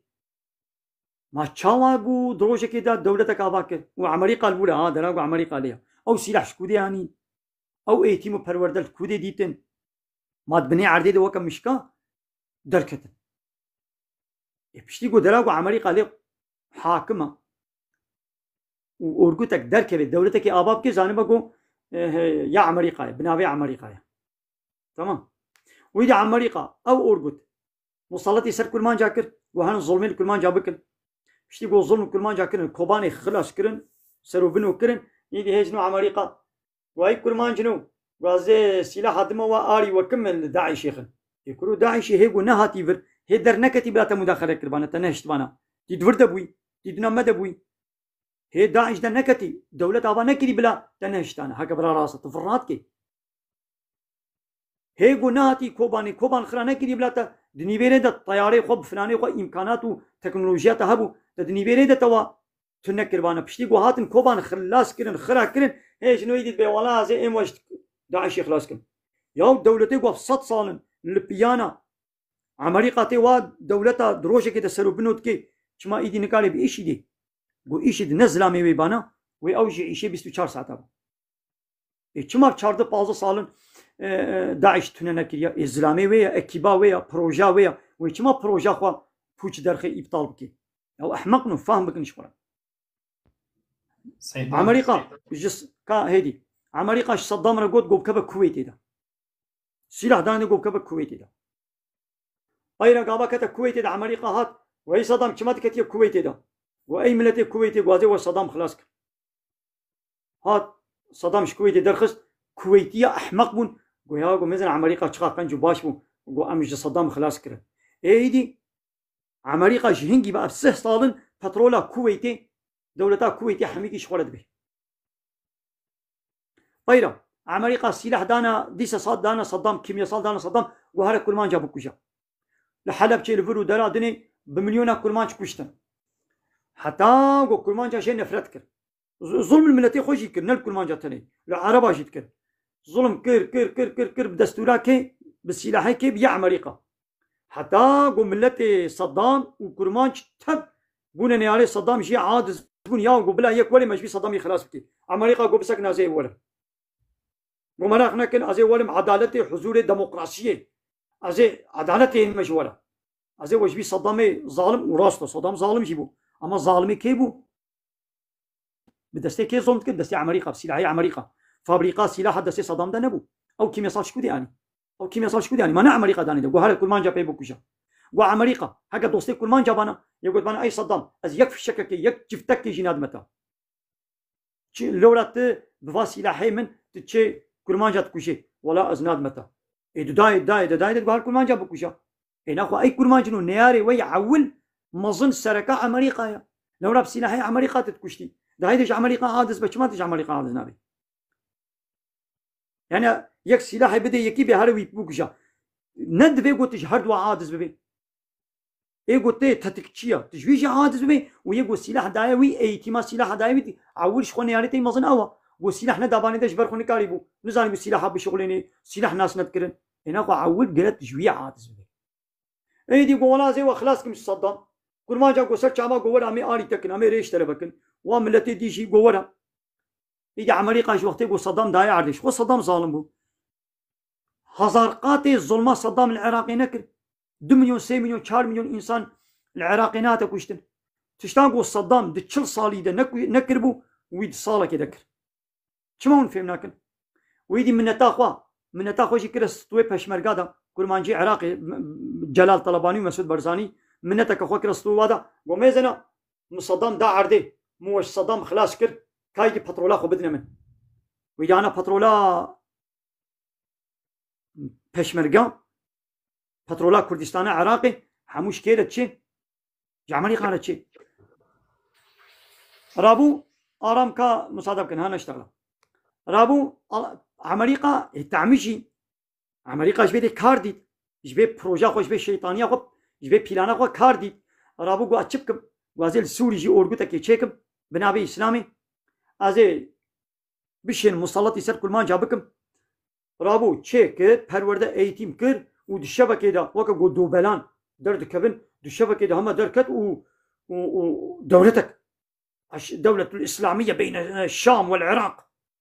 Ma çawa bû di rojekê de dewletek ava kir? Û Emerîka li wir e, ha, dera ku Emerîka lê ye. Ew sîlah ji ku dê anîn? Ew eğitim û perwerde li ku dê dîtin? Ma di binê erdê de weke mişka derketin. Ê piştî ku dera ku Emerîka lê hakim e û orgutek derkeve, dewletekê ava bike, zanibe ku, e, he, ya Emerîka ye, bi navê Emerîka ye. Tamam. Wî de Emerîka, ew orgut, musalletî ser Kurmanca kir, ku herin zulmê li Kurmanca bikin. Piştî ku zulm li Kurmanca kirin, Kobanê xilas kirin, ser û bino kirin, îdî hêj nû Emerîka, ku ey Kurmanc nû, ku ez ê sîlaha dime we arî wekim min li Daîşê xin. Ê kuro Daîşê hê ku nehatî vir, hê derneketî bila te mudaxele kiribane, te nehiştibana. Tî di vir de bûyî, tî di nav me de bûyî. Hê Daîş de neketî, dewlet ava nekirî bila te nehiştane. Heke bira rast e, tu vir radikê. Hê ku nehatî Kobanê, Koban xira nekirî bila te di nîvêrê de teyarê xwe bi filanê xwe îmkanat û teknolojiya te hebû, te di nîvêrê de te wa tu nekiribane. Piştî ku hatin Koban xilas kirin, xira kirin, hê ji nû dît bê wala ez ê êm we ji Daişê xilas kim. Ya dewletê ku ev sed sal in li piyana Emerîka tê wa dewleta di rojekê de ser û bino dike, çima îdî nikarê bi îşî dê? Ku îşî di ne zilamê wê bana, wê ew jî îşê bîst û çar saeta bû. Ê çima çardeh pazdeh sal in, e, e, Daîş tune nekiriye? Ê zilamê wê ye, ekîba wê ye, proja wê ye. Wê çima proja xwe pûç derxê îptal bike? Ew ehmeq in û fahm bikin ji xwe re. Seyda. Amerîka ji s-, ka hêdî. Amerîka ji Saddam re got, got bikeve Kuweytê de. Sîlah danê got bikeve Kuweytê de. Peyra gava kete Kuweytê de Amerîka hat, wê Saddam çima diketiye Kuweytê de? Got ey miletê Kuweytê, got ez ê we Saddam xilas kim. Hat, Saddam ji Kuweytê derxist, Kuweytiya ehmeq bûn. Got ya, got mezin Amerîka çiqa qenc û baş bû. Got em ji Saddam xilas kirin. Ê îdî, Amerîka ji hingî ve ev sih sal in petrola Kuweytê, dewleta Kuweytê hemîkî ji xwe re dibe. Peyra, Amerîka sîleh dana, dîsa sat dana Saddam, kîmyasal dana Saddam, got here kurmanca bikuje. Li Helebçê, li vir û dera dinê bi milyona kurmanc kuştin. Heta got kurmanca jê nefret kir. Z-, zulm li miletê xwe jî kir, ne li kurmanca tenê. Li Ereba jî dikir. Zulm kir, kir, kir, kir, kir, bi destûra kê, bi sîlahê kê, bi ya Amerîka. Heta got miletê Saddam û kurmanc tev bûne neyarê Saddam jî aciz bûn, ya got bila yek were me ji vî Saddamî xilas bike. Amerîka got bisekine ez ê werim. Got meraq nekin, ez ê werim edaletê, huzûrê, demokrasiyê. Ez ê edaletê hênime ji we re. Ez ê we ji vî Saddamê zalim, û rast e, Saddam zalim jî bû. Ama zalimê kê bû? Bi destê kê zom dikir? Destê Amerîka, bi sîlahê Amerîka. Fabrîka sîlaha destê Saddam de nebû. Ew kîmyasal ji ku dê anî? Ew kîmyasal ji ku dê anî? Ma ne Amerîka danê de. Got here kurmanca pê bikuje. Got Amerîka, heke dostê kurmanca bana, yê got bana, ey Saddam, ez yek fişekekê, yek ciftekê jî nadime te. Çi, lewra tu bi va sîlahê min tu çê kurmanca dikujê? Wela ez nadime te. Ê, tu dayê, dayê, tu dayê, tu got her kurmanca bikuja. Ê, naxwe ey kurmancin û neyarê we yê ewil mezin sereka Amerîka ye. Lewra bi sîlahê Amerîka tu dikuştî. Dayê de ji Amerîka aciz be, çima tu ji Amerîka aciz nabî? Yani yek sîlahê bide yekî bê here wî bikuja. Ne divê got tu ji her dua aciz bibê. Ê got tê tetikçi ya. Tu ji wî jî aciz bibê û yê got sîlah daye wî, eğitîma sîlah daye wî, ewil ji xwe neyarê tê mezin ew e. Got sîlah ne dabanê de ji ber xwe nikarî bû. Nizanî bû sîlaha bişuxulênê, sîlah nas nedikirin. Ê naxwe ewil gere tu ji wî aciz bibê. Êdî got wela ez ê we xilas kim ji Saddam. Kurmanca got ser çava got were em ê alî te kin, em ê rêş te re vekin. Wa miletê dî jî got were. Îdî Amerîka ji wextê got Saddam daye erdê. Ji xwe Saddam zalim bû. Hezar qatê zulma Saddam li Iraqê nekir. Du milyon, sê milyon, çar milyon însan li Iraqê nehate kuştin. Tiştan got Saddam di çil salî de neku-, nekiribû, wî di salekê de kir. Çima hûn fêm nakin? Wî dî mineta xwe, mineta xwe jî kire stûyê peşmerga de, kurmancî Iraqê, m-, Celal Talabanî û Mesûd Barzanî, mineteke xwe kire stûyê wa de. Got mêzena, min Saddam da erdê, min we ji Saddam xilas kir, ka îdî petrola xwe bidine min. Wî dana petrola peşmerga, petrola Kurdistana Iraqê, hemû ji kê re çi? Ji Amerîka re çi? Rabû, aram ka, musade bikin, ha neştexla. Rabû, Al-, Amerîka, e, temî jî, Amerîka ji vê de kar dît. Ji vê proja xwe, ji vê şeytaniya xwe, ji vê plana xwe kar dît. Rabû got, çi bikim? Got, ez ê li Sûrî jî orgutekê çêkim, bi navê Îslamê. Ez ê bişên musallatî ser kurmanca bikim. Rabû çêkir, perwerde, eğitim kir û di şevekê de weke got dobelan derdikevin, di şevekê de heme derket û, û, û dewletek. Eş-, Dewletul Îslamiye beyne Şam wel Iraq.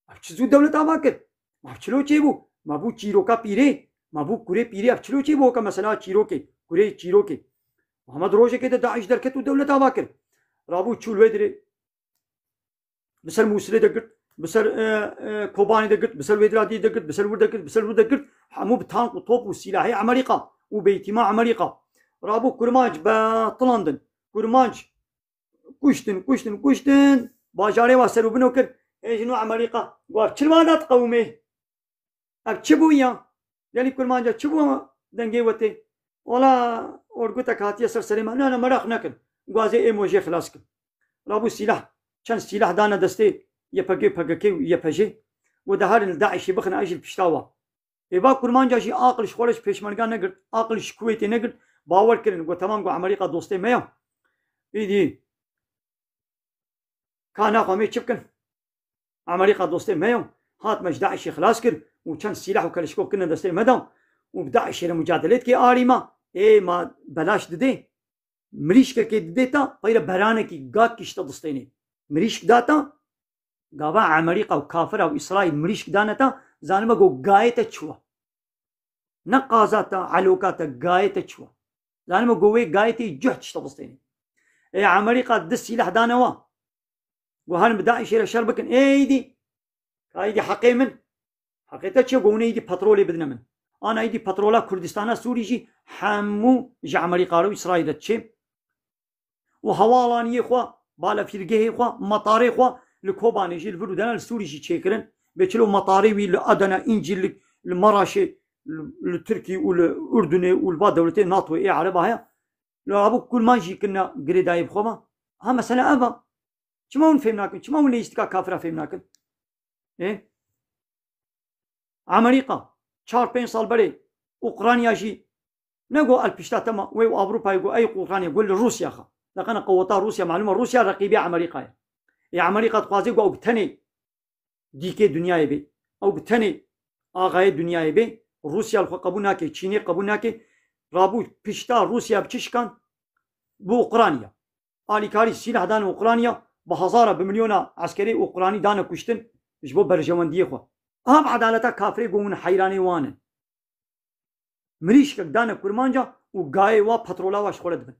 Ev çi zû dewlet ava kir? Ma ev çilo çêbû? Ma bû çîroka pîrê? Ma bû kurê pîrê? Ev çilo çêbû weke mesela çîrokê, kurê çîrokê? Hema di rojekê de DAIŞ derket û dewlet ava kir. Rabû çû li wê dirê. Bi ser Mûsilê de girt, bi ser, e, e, Kobanê de girt, bi ser Wêdradî de girt, bi ser wir de girt, bi ser wir de girt. Hemû bi tank û top û sîlahê Amerîka û beytîma Amerîka. Rabû kurmanc betilandin. Kurmanc kuştin, kuştin, kuştin. Bajarê wa ser û bino kir. Ê jin û Amerîka. Got, çi li wa da diqewimê? Ev çi bû ya? Gelî kurmanca çi bû dengê we tê? Wala orgutek hatiye ser serê me. Na, na, meraq nekin. Got, ez ê ê mojê xilas kim. Rabû sîlah. Çend sîlah dane destê Y P G, P K K û Y P J. Got, de herin li DAIŞê bixin, ez jî li pişta wa. Ê va kurmanca jî aqil ji xwe re ji pêşmerga negirt, aqil ji Kuwêtê negirt. Bawer kirin. Got, temam, got, Amerîka dostê me ya. Îdî. Ka naxwe em ê çi bikin? Amerîka dostê me yo. Hat me ji DAIŞê xilas kir û çend sîlah û keleşkok kirine destê me de û bi DAIŞê re mucadelê dike arî ma. Ê ma belaş didê. Mirîşkekê didê ta, peyre beranekî gakî ji te distênê. Mirîşk da ta, gava Amerîka û kafira û Îsraîl mirîşk dane ta, zanime ku gayê te çi wa. Ne qaza te, eloka te, gayê te çi wa. Zanime ku wê gayê te cuh tişta bistênê. Ê Amerîka di sîleh dane wa. Got herin bi DAIŞê re şer bikin. Ê îdî. Ka îdî heqê min. Heqê te çi? Got hûn ê îdî petrolê bidine min. Ana îdî petrola Kurdistana Sûrî jî hemû ji Amerîka re û Îsraîl re diçê. Û hewalaniyê xwe, balefîrgehê xwe, metarê xwe li Kobanê jî, li vir û dene li Sûrî jî çêkirin. Bê çilo metarê wî li Edene, Încîl, li, li Maraşê, li, li Tirkî û li Urdunê û li va dewletê NATOyê ê Ereba heye. Li abû kurman jî kirine girêdayî bi xwe ve. Ha mesele ev e. Çima hûn fêm nakin? Çima hûn leyîstika kafira fêm nakin? Ê? Amerîka çar pênc sal berê Ukrayna jî ne got el pişta tema wê û Ewropayê got ey Ukrayna got li Rûsya xe. Deqene qeweta Rûsya, malûm e Rûsya reqîbê Amerîka ye. Ê Amerîka dixwaze got ew bi tenê dîkê dinyayê bê. Ew bi tenê axayê dinyayê bê. Rûsya li xwe qebûl nake, Çînê qebûl nake. Rabû pişta Rûsya bi çi şikan? Bi Ukrayna. Alîkarî sîlah dane Ukrayna, bi hezara, bi milyona eskerê Ukraynî dane kuştin ji bo berjewendiyê xwe. Ev edaleta kafirê ku hûn heyranê wan in. Mirîşkek dane kurmanca û gayê wa petrola wa ji xwe re dibin.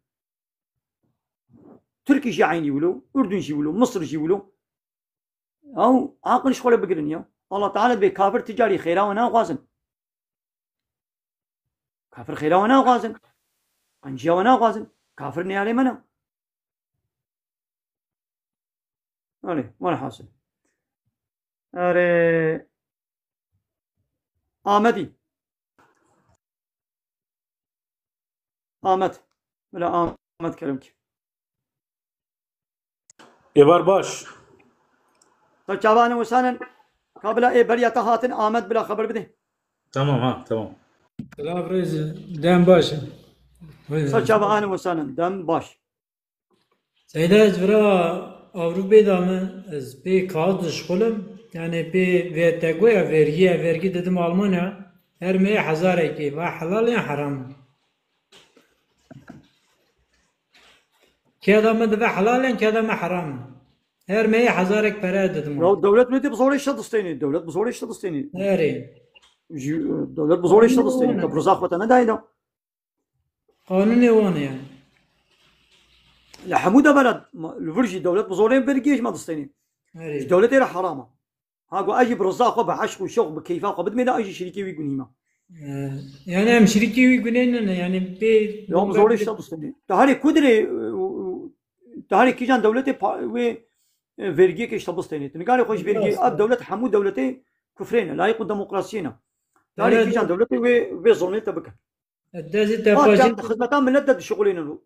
Tirkî jî eynî wilo, Urdun jî wilo, Misir jî wilo. Ew aqil ji xwe re bigirin ya. Allah Teala dibê kafir ti carî xêra we naxwazin. Kafir xêra we naxwazin. Qenciya we naxwazin. Kafir neyarê me ne. Erê, welhasil. Erê, Amedî. Amed. Bila Amed kerem ki. Êvar baş. Ser çavanê wisanin. Ka bila ê beriya te hatin Amed bila xeber bidê. Tamam ha, tamam. Silav rêz, dem baş. Ser çavanê wisanin. Dem baş. Seyda, ez vira Ewropê de me, ez pê kağıt dişxulim. Yani pê vê te goya vergiye, vergi dedim Almanya. Her meyê hezarekê. Va helal ya heram? Keda me dibe helal ya, keda me heram? Her meyê hezarek pere dedim. Ya dewlet wê tê bi zorê şe distênê. Dewlet bi zorê şe distênê. Erê. Ji, dewlet bi zorê şe distênê. Te bi rıza xwe te nedayê da. Qanûnê wan e yani. Li hemû devera ma-, li vir jî dewlet bi zorê vergiyê ji me distênê. Erê. Ji dewletê re heram e. Ha, got, ez jî bi riza xwe, bi eşq û şewq, bi keyfa xwe bidimê de, ez jî şirîkê wî gunî me. Ee, yani em şirîkê wî gunê ne, ne, yani pê Ya, bi zorê şe distênê. Te herê ku dirê, e, e, te herê kîjan dewletê pa-, wê, e, vergiyekê ji te bistênê. Tu nikarî xwe ji vergiyê, ev dewlet hemû dewletê kufrê ne, layîq û demokrasiyê ne. Te herê kîjan dewletê wê, wê zulmê te bike. Dezî te Ha, paşê te xizmeta millet de dişixulênin û.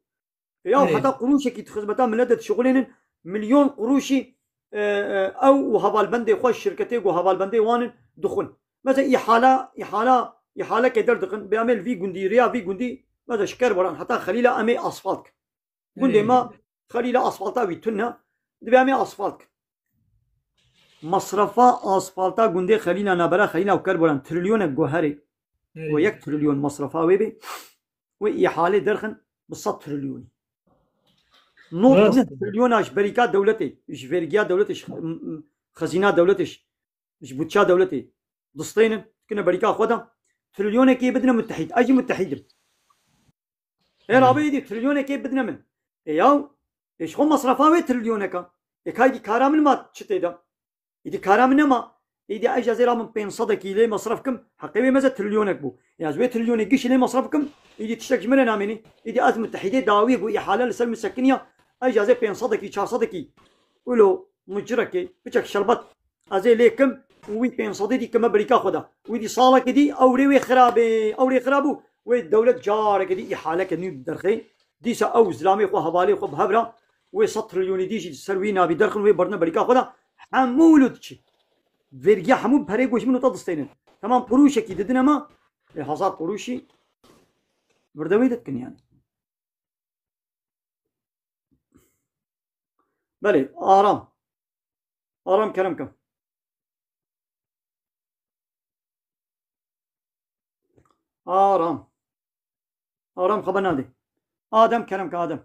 Ya Erê. Heta qurûşekî di xizmeta millet de dişixulênin, milyon qurûşî, e, e, ew û hevalbendê xwe, şirketê ku hevalbendê wan in, dixwin. Mesela îhala, îhala, îhaleke derdixin, bê em ê li vî gundî, rêya vî gundî, mesela ji Kerboran heta Xelîla em ê asfalt kin. Gundê Erê. Me Xelîla asfalta wî tune, dibê em ê asfalt kin. Masrafa asfalta gundê Xelîla, nabera Xelîla û Kerboran trilyonek guherê. Erê. Û yek trilyon masrafa wê bê. Wê îhalê derxin bi sed trilyonî. Rast e. Nod trilyona ji berîka dewletê, ji vergiya dewletê, ji m-, m-, xezîna dewletê, ji, ji budça dewletê distênin, dikine berîka xwe de. Trilyonekê bidine mutehîd. Ez jî mutehîd im. Ê Hı. Rabê êdî trilyonekê bidine min. Ê yaw, ê ji xwe masrafa wê trilyoneka. Ê ka êdî kara min ma çi tê de? Êdî kara min nema. Êdî ez ez ê ra min pênc sedekî lê masraf kim, heqê wê meze trilyonek bû. Ê ez wê trilyonê gişî lê masraf kim, êdî tiştek ji min re namênî. Êdî ez mutehîdê dawiyê ku îhale li ser min sekiniya, ez ez ê pênc sedekî, çar sedekî, wilo mucirekê, piçek şerbet, ez ê lê kim û wî pênc sedê dî kime berîka xwe de. Wî dî salekê dî ew rê wê xirabê, ew rê xirab bû. Wê dewlet careke dî îhaleke nû derxê. Dîsa ew zilamê xwe, hevalê xwe bi hev re wê sed trilyonî dî jî ser wî navî derxin, wê birine berîka xwe de. Hemû wilo diçî. Vergiya hemû perê ku ji min û te distênin. Temam qurûşekî didine me, ê hezar qurûşî vir de wê de dikin yani. Belê, Aram. Aram kerem ke. Aram. Aram xeber nadê. Adem kerem ke Adem.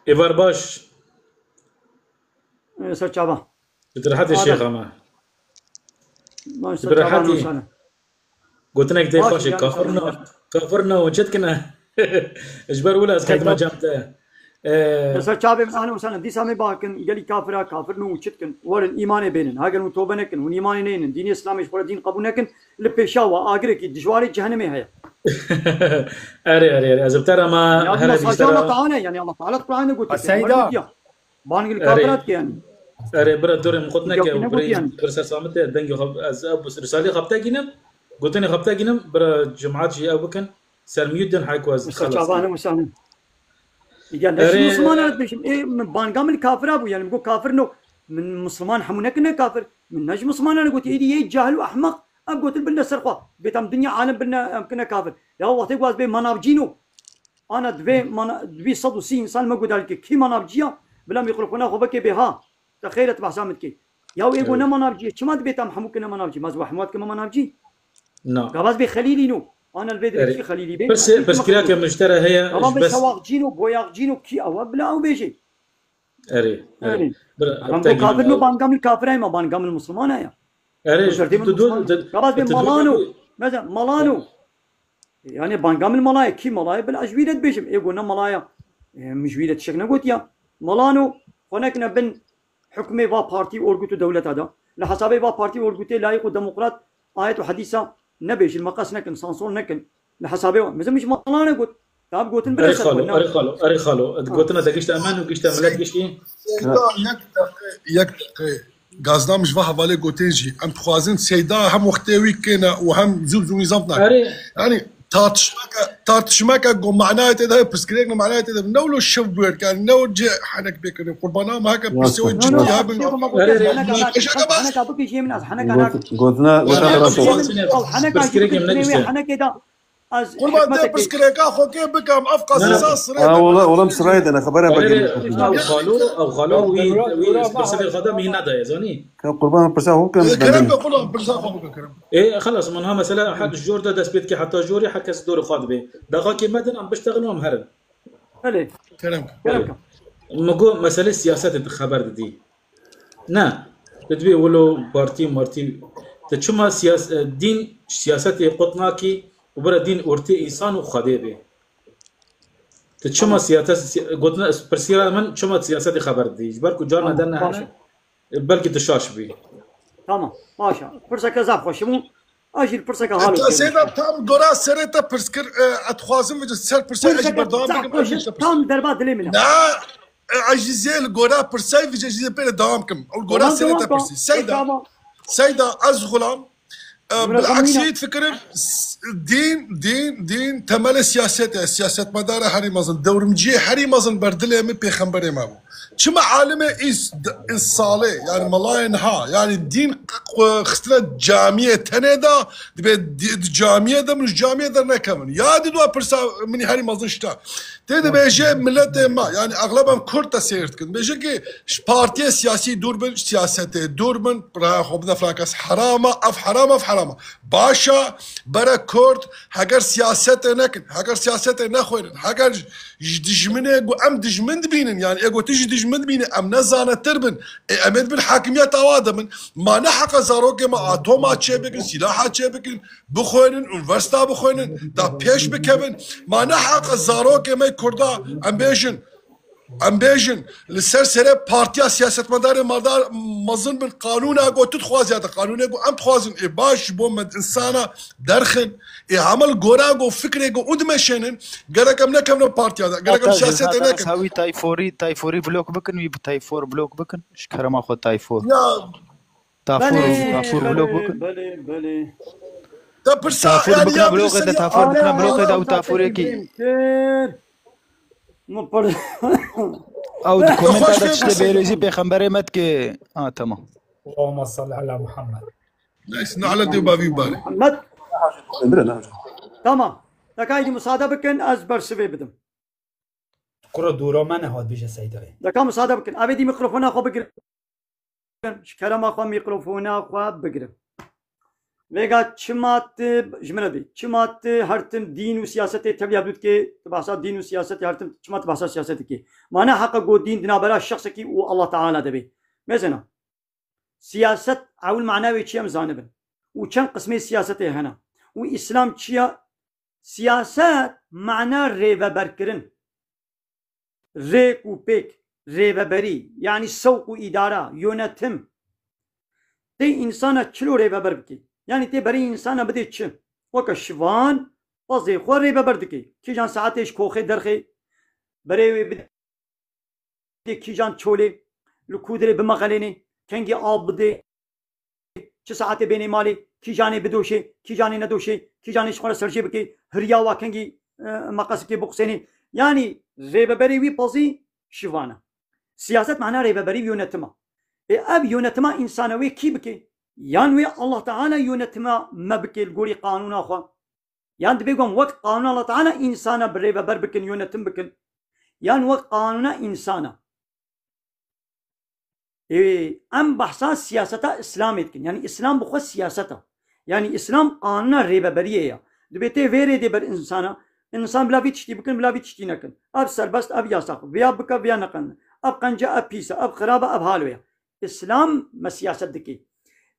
Êvar baş. Ê, ser çava. Bi rehetî Adem. Şêxa me. Baş, ser çava, nûşane. Gotinek tê xweş e, kafir na, kafir na, hûn çi dikine? Ji ber wila ez ketime cem te. Ee, Ser çavê min, ahlen we sehlen, dîsa me bakin, gelî kafira, kafir no, hûn çi dikin? Werin, îmanê bênin. Hager hûn tobe nekin, hûn îmanê neynin, dînê Îslamê ji xwe re dîn qebûl nekin, li pêşa we agirekî dijwarê cehennemê heye. Erê, erê, erê, ez bi te re me Ya, here mesajê dîsa Allah Teala, yani Allah Teala Qur'anê gotiye, Seyda. Peyxember gotiye. Bangil Erê. Kafirat ki yani. Erê, bira, dorê min xwe neke, Yok, ne birê gotiyan? Pir ser samite, dengê xwe, ez, ev, risalê xwe bi te gînim, gotinê xwe bi te gînim, bira, cemaat jî ev bikin, ser mute din, hay ku ez Mesela xelas çavanê kim. Wisanin. Ya ne Erê. Ji Müslüman alet beşim, e, min banga min kafira bû, yani, min got kafir no, min Müslüman hemû nekine kafir, min ne ji Müslüman alet gotiye, êdî yê cahil û ahmaq, Em gotin birine ser xwe. Bêtam dinya alem birine em kine kafir. Ya wextê ku ez bê manavcîno. Ana divê mana, divê sed û sî însan me guhdar dike. Kî manavcî ya? Bila mîkrofona xwe veke bê ha. Te xeyret behsa min dike. Ya ê ku Evet. ne manavcî ye. Çima dibê tam hemû kine manavcî? Ma ez we hemû dikime manavcî? Na. Gava ez bê Xelîlî no. Ana li vê dirê Erê. kî Xelîlî bê? Pirsê, Kî pirsgirêke min ji te re heye, Gava ji bê bes şewaxcîno, boyaxcîno kî ew e? Bila ew bêjê. Erê, erê. Erê. Bir, Em te bu kafir gînim no ew. Bangamil kafir e ma bangamil Müslüman e ya. Erê, Şertê min tu, tu, Müslüman. tu, Gava ez bê tu, tu, malano. Mesela malano. Yani bangamil malaya, kî malaya? Bila ji wî re dibêjim. Ê go ne malaya. E, min ji wî re tiştek negotiya. Malano, xwe nekine bin hukmê va partî, orgut û dewleta de. Li hesabê va partî, orgutê layîq û demokrat ayet û hedîsa nebêjin, meqes nekin, sansor nekin. Li hesabê wa. Mizin min ji malane got. Tab gotin Erê bire ser xalo, xwe, ne? erê xalo, erê xalo. Ha. Gotina te gişte emen û gişte millet giştî. Seyda, yek deqe, yek deqe. Gazdam ji va hevalê gotin jî. Em dixwazin Seyda hem wextê wî kêne û hem zû zû nîzam nake. Erê. Yani tartışmeke, tartışmeke go manayê tê de, pirsgirêk manayê tê de. Ne wilo şev bûyer, yani ne o cê henek pêkirin. Qurbana ma heke Ya pirsê wê sen. No, no, ciddiye bin. Erê, erê. Heneka, heneka bikişî min az, heneka nak. Got-, gotina, gotina Erê, rast. Pirsgirêk min ne gişte. Heneka jî pirsgirêk min ne gişte. Heneke da. Ez Qurban te hikmeteke pirsgirêka xwe kê bikim, ev qasî Ne, ne. sa sirê Ha, de. ola-, olam sirayê de ne, xebera Erê, bigin. ew xalo, ew xalo wî, wî pirsê xwe da mî nedaye, zanî? Ka qurban pirsa xwe kim Kerem bendin. ke qurban pirsa xwe bikim, kerem. Ê, xelas, min ha mesela hek jor de dest pê dike, heta jorê her kes dorê xwe dibe. Daxakê me din, em biştexilin, em herin. Belê. Kerem ke. Kerem ke. Min got, meselê siyasetê tu xeber didî. Ne. Tu dibê wilo partî martî. Tu çima siyas-, e, dîn siyasetê qut nakî û bira dîn ortê însan û Xwedê bê? Tu çima Tamam. siyasete, si-, gotina, pirsiyara min çima siyasetê xeber didî? Ji ber ku carna Tamam, der nehene, baş e. e, belkî tu şaş bî. Tamam, baş e. Pirseke zaf xweş bû. Ez jî li pirseke halo Te dibêjim. Seyda tam gora serê te pirs kir, e, ez dixwazim vêca ser pirsê ez jî Pirseke berdewam zaf bikim, xweş ez e, jî te pirs tam derba dilê min e. Na, e, ez jî zê li gora pirsê vêca jî pê re dewam kim. Û li gora Tamam, serê dewam te ka. pirsî. Seyda, Tamam. Seyda, ez xulam, e, Emre, bil'aksî tamam. difikirim, s-, dîn, dîn, dîn temelê siyaset e. Siyasetmedara herî mezin, dewrimciyê herî mezin ber dilê min pêxemberê me bû. Çima alimê îs-, d-, îsalê, yani melayê niha, yani dîn q-, q-, xistine camiyê tenê de, dibê di, di camiyê de min ji camiyê dernekevin. Ya di dua pirsa min herî mezin şta. Tê dibêje milletê me, yani exleb em Kurd te seyr dikin. Dibêje ki ji partiyê siyasî dûr bin, ji siyasetê dûr bin, raya xwe bide filan kes herama, ev herama, ev herama. Başa, bere Kurd, heger siyasetê nekin, heger siyasetê nexwênin, heger ji dijminê ku em dijmin dibînin, yani ê ku tu jî dijmin dibînî, em ne zanetir bin, ê em ê dibin hakimiyeta wa de bin. Ma ne heqa zarokê me atoma çêbikin, sîlaha çêbikin, bixwênin, unîversîta bixwênin, da pêş bikevin. Ma ne heqa zarokê me Kurda em bêjin, em bêjin, li ser serê partiya siyasetmedarê maldar mezin bin qanûna ku tu dixwazî ya te qanûnê ku em dixwazin ê baş ji bo me insana derxin, ê hema li gora ku fikrê ku û dimeşênin, gerek em nekevin partiya de, gerek em Heta ji siyasetê heta nekin. Hawî tayforî, tayforî blok bikin, wî bi tayfor blok bikin, ji kerema xwe tayfor. Ya Tafur, Belê, tafur vlog belê, bikin. belê, belê. Te pirsa, Tafur yani bikna ya blog birisi de, ya tafur bikna Allah blog de, Allah ew tafur yekî. Kir. Min pir- Ew di komenta de tiştê bêrêzî pêxemberê me dike. Ha, tamam. Allahümme salli ala Muhammed. Neyse, nalet ê bavî bari. Muhammed. Emre, ne? Tamam. Tekayî musade bikin, ez bersivê bidim. Kuro dûra me nehat bêje Seydayê. Deka musade bikin. Evê dî mikrofona xwe bigirin. Ji kerema xwe mikrofona xwe bigirin. Vêga çima tu, ji min re bê, çima tu her tim dîn û siyasetê tevliya dû dikê, tu behsa dîn û siyasetê her tim, çima tu behsa siyaset dikê? Ma ne heqa got dîn di navbera şexsekî û Allah Teala de bê. Mesela, siyaset ewil mana wê çi ye em zanibin. Û çend qismê siyasetê hene. Û Îslam çi ye? Siyaset mana rêveberkirin. Rêk û pêk, rêveberî, yanî sewq û îdara, yönetim. Tê însana çilo rêveber bikê. Yanî tê berê însana bidê çi? Weke şivan, pezê xwe rêveber dikê. Kîjan saetê ji koxê derxê, berê wê bidê kîjan çolê, li ku dirê bimexelênê, kengî av bidê, çi saetê bênê malê, kîjanê bidoşê, kîjanê nedoşê, kîjanê ji xwe re serjê bikê, hiriya wa kengî, e, meqesikê bixusênê. Yanî rêveberê wî pezî şivan e. Siyaset mana rêveberî û yönetim a. Ê ev yönetima însana wê kî bikê? Yan wê Allah Teala yönetima me bike li gorî qanûna xwe. Yan dibê ku em wek qanûna Allah Teala însana bi rêveber bikin, yönetim bikin. Yan wek qanûna însana. Ê, em behsa siyaseta Îslamê dikin. Yanî Îslam bi xwe siyaset e. Yanî Îslam qanûna rêveberiyê ye. Dibê tê vê rê dê ber însana. Însan bila vî tiştî bikin, bila vî tiştî nekin. Ev serbest, ev yasax. Viya bike, viya nekin. Ev qenc e, ev pîs e, ev xirab e, ev halo ye. Îslam me siyaset dike.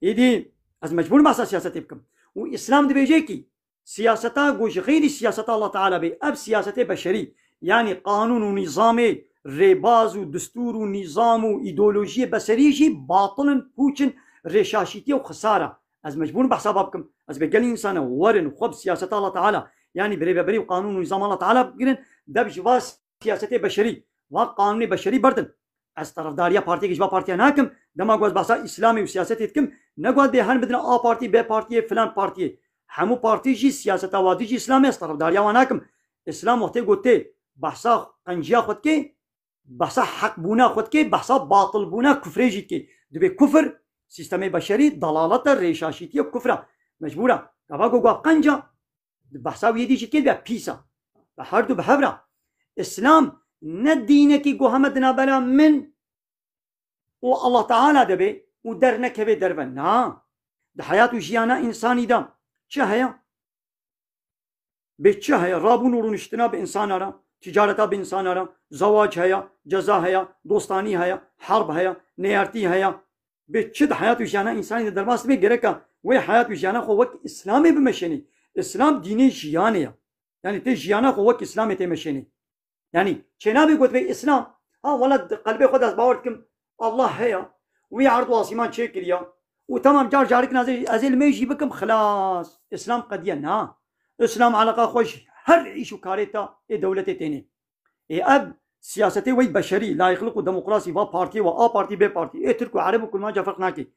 Êdî ez mecbûr behsa siyasetê bikim. Û Îslam dibêje kî siyaseta ku ji xeyrî siyaseta Allah Teala bê, ev siyasetê beşerî, yanî qanûn û nîzamê rêbaz û distûr û nîzam û îdeolojiyê beserî jî batil in, pûç in, rêşaşîtî û xisar e. Ez mecbûr im behsa va bikim. Ez bê gelî însan e, werin xwe bi siyaseta Allah Teala, yanî bi rêveberî û qanûn û nîzama Allah Teala bigirin, dev ji va siyasetê beşerî, va qanûnê beşerî berdin. Ez terefdariya partiyekê ji va partiya nakim. Dema ku ez behsa Îslamê û siyasetê dikim, ne ku ez bê hen bidine A partî, B partiyê, filan partiyê. Hemû partî jî siyaseta wa dijî Îslamê, ez terefdariya wan nakim. Îslam wextê ku tê behsa qenciya xwe dikê, behsa heqbûna xwe dikê, behsa batilbûna kufrê jî dikê. Dibê kufr, sîstemê beşerî, dalalet e, rêşaşîtî ye, kufr e. Mecbûr e. Gava ku guha qenc e, di behsa wî yê dî jî kê dibe pîs e. Bi her du bi hev re. Îslam ne dînekî ku heme di navbera min û Allah Teala de be û dernekeve derve. Na. Di heyat û jiyana însanî de çi heye? Bê çi heye? Rabûn û rûniştina bi însana re, ticareta bi însana re, zewac heye, ceza heye, dostanî heye, herb heye, neyartî heye. Bê çi di heyat û jiyana însanî de derbas dibe, gereka wê heyat û jiyana xwe wek Îslamê bimeşênê. Îslam dînê jiyanê ye. Yanî tê jiyana xwe wek Îslamê tê meşênê. Yanî çênabe got bê Îslam, ha wela di qelbê xwe de ez bawer dikim Allah heye, wî erd û asîman çêkiriya û temam car carik ez ê, ez ê li me jî bikim xilas. Îslam qediye na. Îslam eleqa xwe ji her îş û karê ta ê dewletê tênê. Ê ev siyasetê wey beşerî, layîqlik û demokrasî, va partiyê wa A partî, B partî, ê Tirk û Ereb û Kurmanca ferq nake.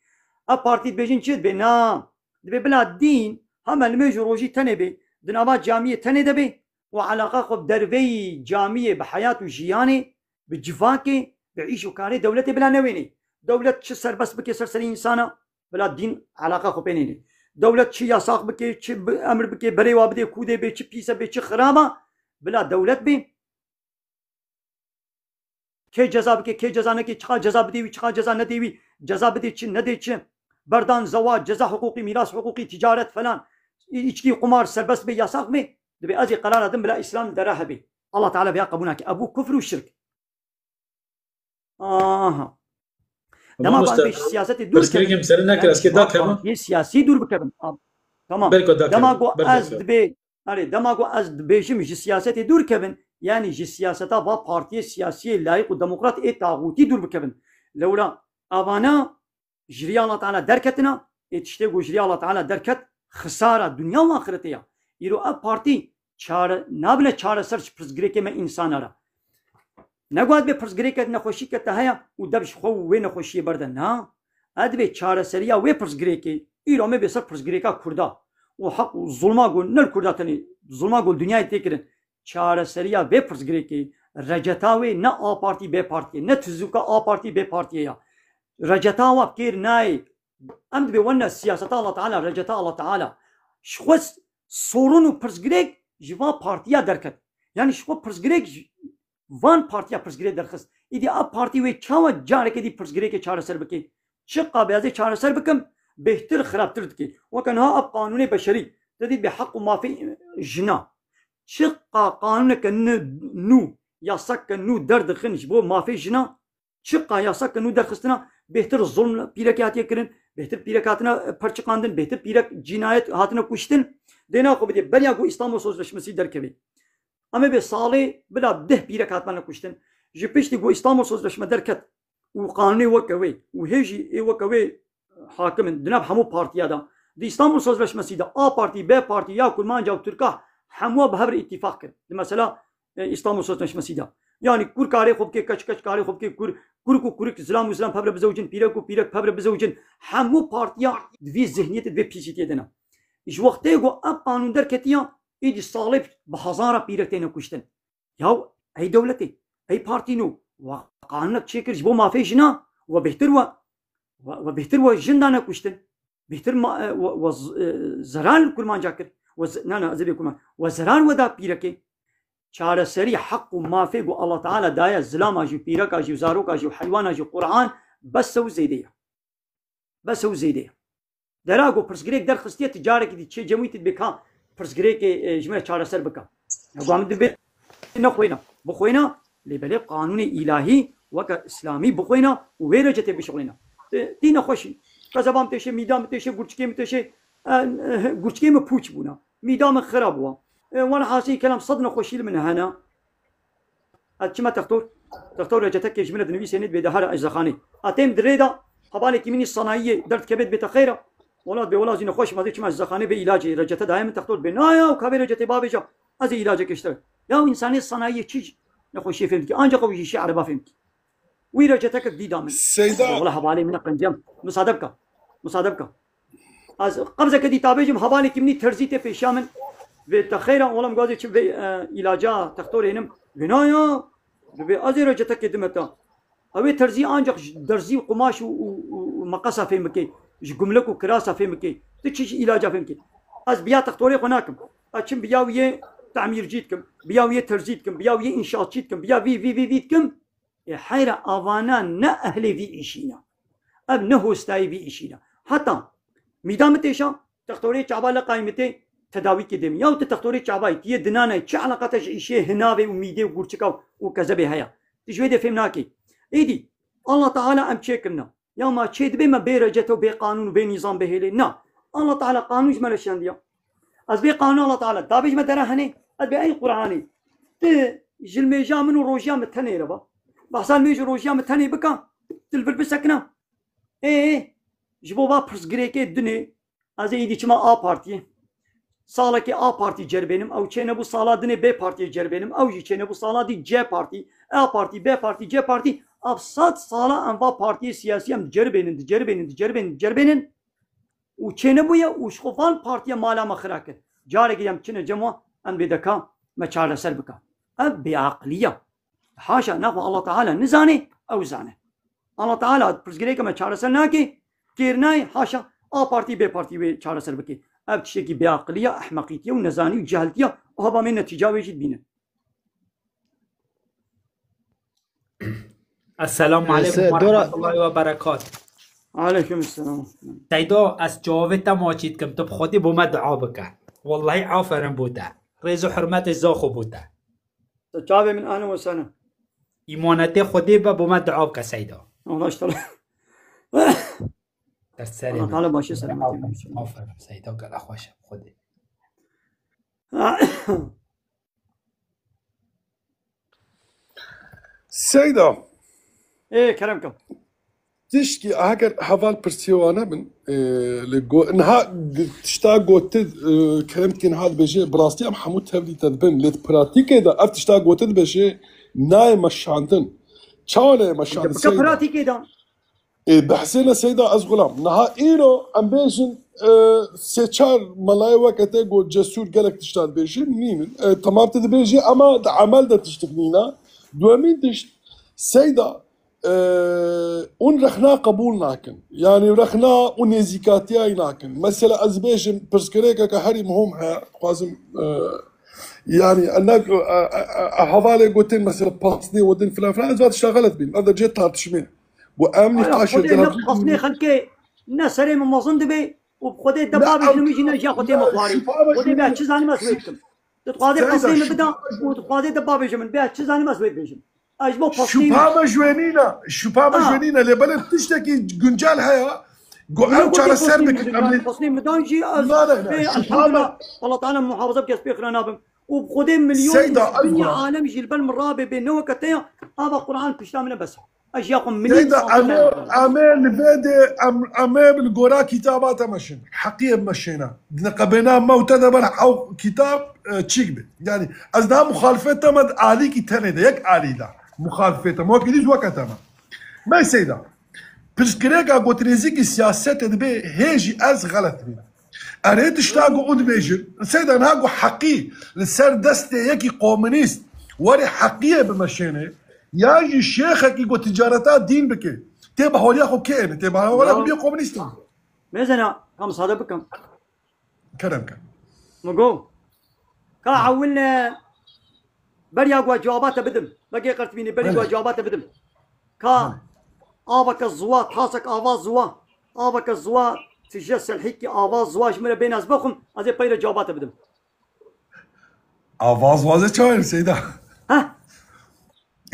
Ev partî dibêjin çi? Dibê na. Dibê bila dîn heme nimêj û rojî tenê bê, di nava camiyê tenê de bê û eleqa xwe bi derveyî camiyê, bi heyat û jiyanê, bi civakê, bi îş û karê dewletê bila newênê. Dewlet çi serbest bike ser serî însana, bila dîn eleqa xwe pê nênê. Dewlet çi yasax bike, çi bi emir bike, berê wa bidê kûdê bê, çi pîse bê, çi xiraba, bila dewlet bê. Kê ceza bike, kê ceza neke, çiqa ceza bidê wî, çiqa ceza nedê wî, ceza bidê çi, nedê çi. Berdan, zewac, ceza huquqî, mîras huquqî, ticaret falan, î-, içkî, qumar serbest bê, yasax bê. Dibê ez ê qerara dim bila Îslam li dera hebê. Allah Teala vêya qebûl nake. Ev bû kufr û şirk. Aha. Dema ku ez bê ji siyasetê dûr kevin, pirsgirêkê min serî nekir, ez kê dakevim. Partiyê siyasî dûr bikevin. Tamam. Belko dakevim. Dema ku ez dibê, erê, dema ku ez dibêjim ji siyasetê dûr kevin, yanî ji siyaseta va partiyê siyasiyê layîq û demokrat ê taxûtî dûr bikevin. Lewra avana ji riya Allah Teala derketina, ê tiştê ku ji riya Allah Teala derket, xisara dinya û axirete ya. Îro ev partî çare, nabine çareser ji pirsgirêkê me însana re. Ne ku ez dibê pirsgirêke nexweşîke te heye û dev ji xwe û wê nexweşiyê berde. Na. Ez dibê çareseriya wê pirsgirêkê, îro me bê ser pirsgirêka Kurda û heq û zulma ku ne li Kurda tenê, zulma ku li dinyayê tê kirin. Çareseriya vê pirsgirêkê, receta wê ne A partî, B partiyê, ne tizûka A partî, B partiyê ya. Receta wa bi kêr nayê. Em dibê wene siyaseta Allah Teala, receta Allah Teala. Ji xwe s-, sorun û pirsgirêk ji van partiya derket. Yanî ji xwe pirsgirêk ji van partiya pirsgirêk derxist. Îdî ev partî wê çawa careke dî pirsgirêkê çareser bike? Çiqa bê ez ê çareser bikim, bêhtir xirabtir dike. Weke niha ev qanûnê beşerî, te dît bê heq û mafê jina. Çiqa qanûneke nû, nû, yasake nû derdixin ji bo mafê jina, çiqa yasake nû derxistina, bêhtir zulm pîrekê hatiye kirin, bêhtir pîrek hatine, e, perçiqandin, bêhtir pîrek cînayet hatine kuştin. Dê naxwe bidê beriya ku Îstanbul Sözleşmesi derkevê. Em ê bê salê bila deh pîrek hatibane kuştin. Ji piştî ku Îstanbul Sözleşme derket û qanûnê weke wê û hê jî ê weke wê hakim in di nav hemû partiya de. Di Îstanbul Sözleşmesî de A partî, B partî ya Kurmanca û Tirka hemû bi hev re îtîfaq kir. Di mesela, e, Îstanbul Sözleşmesî de. Yanî Kurd karê xwe bike, keç, keç karê xwe bike, Kur, Kurk û Kurk, Zilam û Zilam bi hev re bizewicin, Pîrek û Pîrek bi hev re bizewicin. Hemû partiya di vî zihniyetê, di vê pîsîtiyê de ne. Ji wextê ku ev qanûn derketiya, îdî salê bi hezara pîrek têne kuştin. Ya ey dewletê, ey partî nû, we qanûnek çêkir ji bo mafê jina, we bêhtir we, we, we bêhtir we jin dane kuştin. Bêhtir ma, e, we, we z-, e, zerar li kurmanca kir. We z-, na, na, ez ê bê kurman. We zerar we da pîrekê. Çareserî heq û mafê ku Allah Teala daye zilama jî, pîreka jî, zaroka jî, heywana jî, Quran, bes ew zêde ye. Bes ew zêde ye. Dera ku pirsgirêk derxistiye, tu carekî dî çê cemûyî tu dibê ka pirsgirêkê, e, ji me çareser bike. Ya ku em dibê nexwêna, bixwêna, lê belê qanûnê îlahî weke îslamî bixwêna û wê recetê bişixulêna. Ti, tî nexweşî. Qezeba min têşê, mîda min têşê, gurçikê min têşê, e, e, gurçikê min pûç bûna. Mîda min xira bûwa. E, welhasî kelam sed nexweşî li min hene. Ez çima textor? Textor reçetekê ji min re dinivîsê nê dibê de here eczexanê. A têm di rê de hevalekî min î sanayiyê derdikeve dibê te xeyr e. Wela dibê wela zî nexweş ma dê çima eczexanê bê îlacê recete daye min textor dibê. Na ya, ka vê recetê bavêja. Ez ê îlacekê ji te. Ya însanê sanayiyê çi nexweşiyê fêm dikî? Ancaq ew jî şî ereba fêm dikî. Wî reçetekek dî da min. Seyda. Wela hevalê min e qencem. Misade bike. Misade bike. Ez qebzeke dî ta bêjim, hevalekî min î terzî tê pêşiya min. Vê te xeyra, wela min gazê çi vê, e, îlaca textorê nim. Vê na ya, dibê ez ê reçetekê dime te. Ew ê terzî ancaq ji derzî û qumaş û, û, û, û meqesa fêm bike. Ji gumlek û kirasa fêm bike. Tu çi ji îlaca fêm bike. Ez biya textorê xwe nakim. Ez çim biya wî yê temîrcî dikim. Biya wî yê terzî dikim. Biya wî yê înşaatçî dikim. Biya vî, vî, vî, vî dikim. Ê heyra avana ne ehlê vî îşî ne. Ev ne hostayê vî îşî ne. Heta mîda min têşa, textorê çaba leqayî min tê tedawîkê dê min. Yaw tu textorê çabayî, tu yê dinanayî, çi eleqa te ji îşê hinavê û mîdê û gurçika û kezebê heye? Tu ji wê dê fêm nakî. Êdî, Allah Teala em çêkirina. Ya ma çê dibê me bê recete û bê qanûn û bê nîzam bihêlê? Na. Allah Teala qanûn ji me re şendiya. Ez bê qanûn Allah Teala. Da bêj me dera henê. Ez bê ey Qur'anê. Tu ji limêja min û rojiya min tenê re ba. Behsa limêj û rojiya min tenê bika. Tu li vir bisekina. Ê, ê, ji bo va pirsgirêkê dinê. Ez ê îdî çima A Partiyê. Salekê A Partî ceribênim, ew çênebû sala dinê B Partiyê ceribênim, ew jî çênebû sala dî C Partî, A Partî, B Partî, C Partî, ev sed sala em va partiyê siyasî em diceribênin, diceribênin, diceribênin, diceribênin û çênebûye û ji xwe van partiye mala me xira kir. Carekê em çine cem wan, em bê deka me çareser bika. Ev bêaqilî ye. Haşa, naxwe Allah Teala nizane, ew zane. Allah Teala pirsgirêka me çareser nake, kêr nayê, haşa, A Partî, B Partî wê çareser bike. Ev tiştekî bêaqilî ya, ehmeqîtî ya û nezanî û cehiltî ya, haba me netîca wê jî dibînin. Esselamu Ee, aleykum se-, ve dora- rahmetullahi ve berekat. Aleykum selam. Seydo, ez çavê te maçî dikim, tu bi Xwedê bo me dua bike. Wellahî aferin bo te. Rêz û hurmetê zaxo bo te. Te çavê min, ahlen we sehlen. Îmanetê Xwedê be, bo me dua bike Seyda. Allah işte. Te serê Allah min. Teala başê selametê Aferin, aferin Seyda, gela xweş e Xwedê. Seyda. Ê, kerem ke. Tişkî heger heval pirsiyê wane bin, e, li go-, niha g-, tişta gotin, e, kerem dikî niha dibêje, bi rastî em hemû tevlî te dibin. Lê di pratîkê de ev tişta gotin dibêje, nayê meşandin. Çawa nayê meşandin, Bike Seyda? Pratîkê de. E, behsê ne Seyda, ez xulam. Niha îro em bêjin, e, sê çar melayê weke te got cesûr gelek tişta dibêjin, nînin. E, temam tu dibêjî, ema di emel de tiştik nîne. Duemîn tişt, Seyda, e, hûn rexna qebûl nakin. Yanî rexna û nêzîkatiyayî nakin. Mesela ez bêjim, pirsgirêkeke herî muhim heye, dixwazim, e, yanî, e, ne, e, e, e, e, hevalê gotin, mesela, pastê wedin filan filan, ez va tişta xelet bînim. Ev de cihê tartişmê. Got, em Aya, nîqaşê Xwedê ne dihevdî qasnê xelkê, ne serê min mezin dibe û bi Xwedê de Ne, bavêjin em, min jî ne jiya xwe tê min xwarî. Şupa me Xwedê bê jî çi zanim ez wê bikim. Tu dixwazê Seyda, pastê min şupa bida û tu dixwazê de bavêje min. Bê ez çi zanim ez wê dibêjim. Ez bo pastê Şupa me ji wê nîne. Şupa me ji wê Ha. nîne. Lê belê tiştekî guncel heye. Got, Wilo em got çareser pastê min bikin. Em bidan, lê pastê min bidan jî ez Na, ne, ne, bê şupa me elhamdulillah. Allah Teala muhafaza bike ez pê xira nabim. Û bi Xwedê milyon Seyda, û ez binya wa- alem jî li ber min rabê bê ne weke te ya, ava Quran pişta min e bes. Ez jiya xwe milyon Seyda, insan em ê, tane em ê li vê de, em, em ê li gora kitaba te meşin. Heqiyê meşêne. Di neqebêna me û te de ber ew kitab, e, çîk be. Yani, ez daha muxalifê te me di alîkî tenê de, yek alî de. Muxalifê te me, wekî dî weke te me. Me Seyda. Pirsgirêka gotinêzîkî siyasetê dibe hê jî ez xelet bîm. Erê tişta ku hûn dibêjin, Seyda niha ku heqî li ser destê yekî komunîst were heqiyê bimeşêne, yan jî şêxekî ku ticareta dîn bike, tê bi holiya xwe kê êne, tê bi holiya Ya. xwe bibê komunîst e. Mezena, Ka misade bikim. Kerem ke. Min got, ka ewil ne, beriya ku cewaba te bidim. Begê Qertibînî, berî ku cewaba te bidim. Ka aveke ziwa, tasek ava ziwa, aveke ziwa, tije selhîkî ava ziwa ji min re bêne ez bixwim, ez ê peyre cewaba te bidim. Ava ziwa zê çawa ye Seyda? Heh.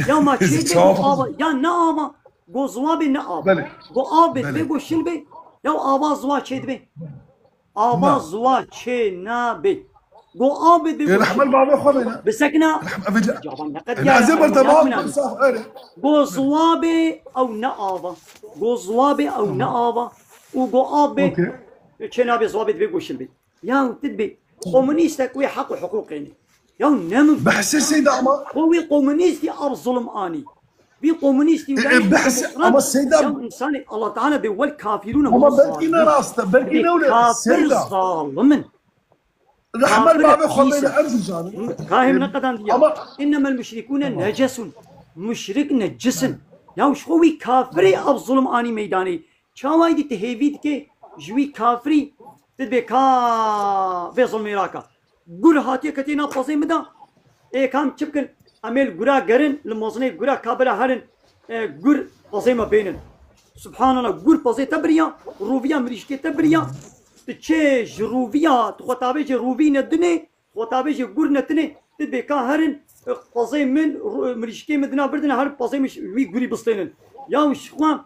Ya ma çê de go ava, ya ne ava, go ziwa bê ne ava. Belê. Go av bê, belê, bê go şil bê, ya ava ziwa çê dibê. Ava ziwa çê nabê. Go av bê, bê go şil. Rehmel bavê xwe bê ne. Bisekna. Cevabam ne qediya. Ez ê ber te bavê saf ere. Go ziwa bê ew ne ava. Go ziwa bê ew ne ava. Û go av bê. Çê nabê ziwa bê dibê go şil bê. Ya tu dibê komunîstek wê heq û hiqûqê ne. Ya ne mimkun. Behsê Seyda ama. Xwe wî komunîstî av zulm anî. Vî komunîstî e, behsê ama Seyda. Ya insanê Allah Teala bê wel kafirûne. Ama belkî ne rast e, belkî ne öyle. Kafir zalimin. Rehmel bavê xwe bêne Erzincanê. Kahim ne qedan diye. Ama innemel müşrikûne necesun. Müşrik necisin. Ya ji xwe wî kafirê av zulm anî meydanê. Çawa dî tu hêvî dike ji wî kafirî, tu dibê ka vê zilmê raka. Gur hatiye ketiye nav pezê min de. Ê kam çi bikin? Em ê li gura gerin, li mozinê gura kabela herin, e, gur pezê me bênin. Subhanallah, gur pezê te biriya, roviya mirîşkê te biriya. Tu çê ji roviya, tu xwe tabê jê rovî ne dinê, Xwe tabê jê gur netinê, tu dibê ka herin, e, pezê min, ru-, mirîşkê min dina birdine, herin pezê min ji wî gurî bistênin. Ya ji xwe,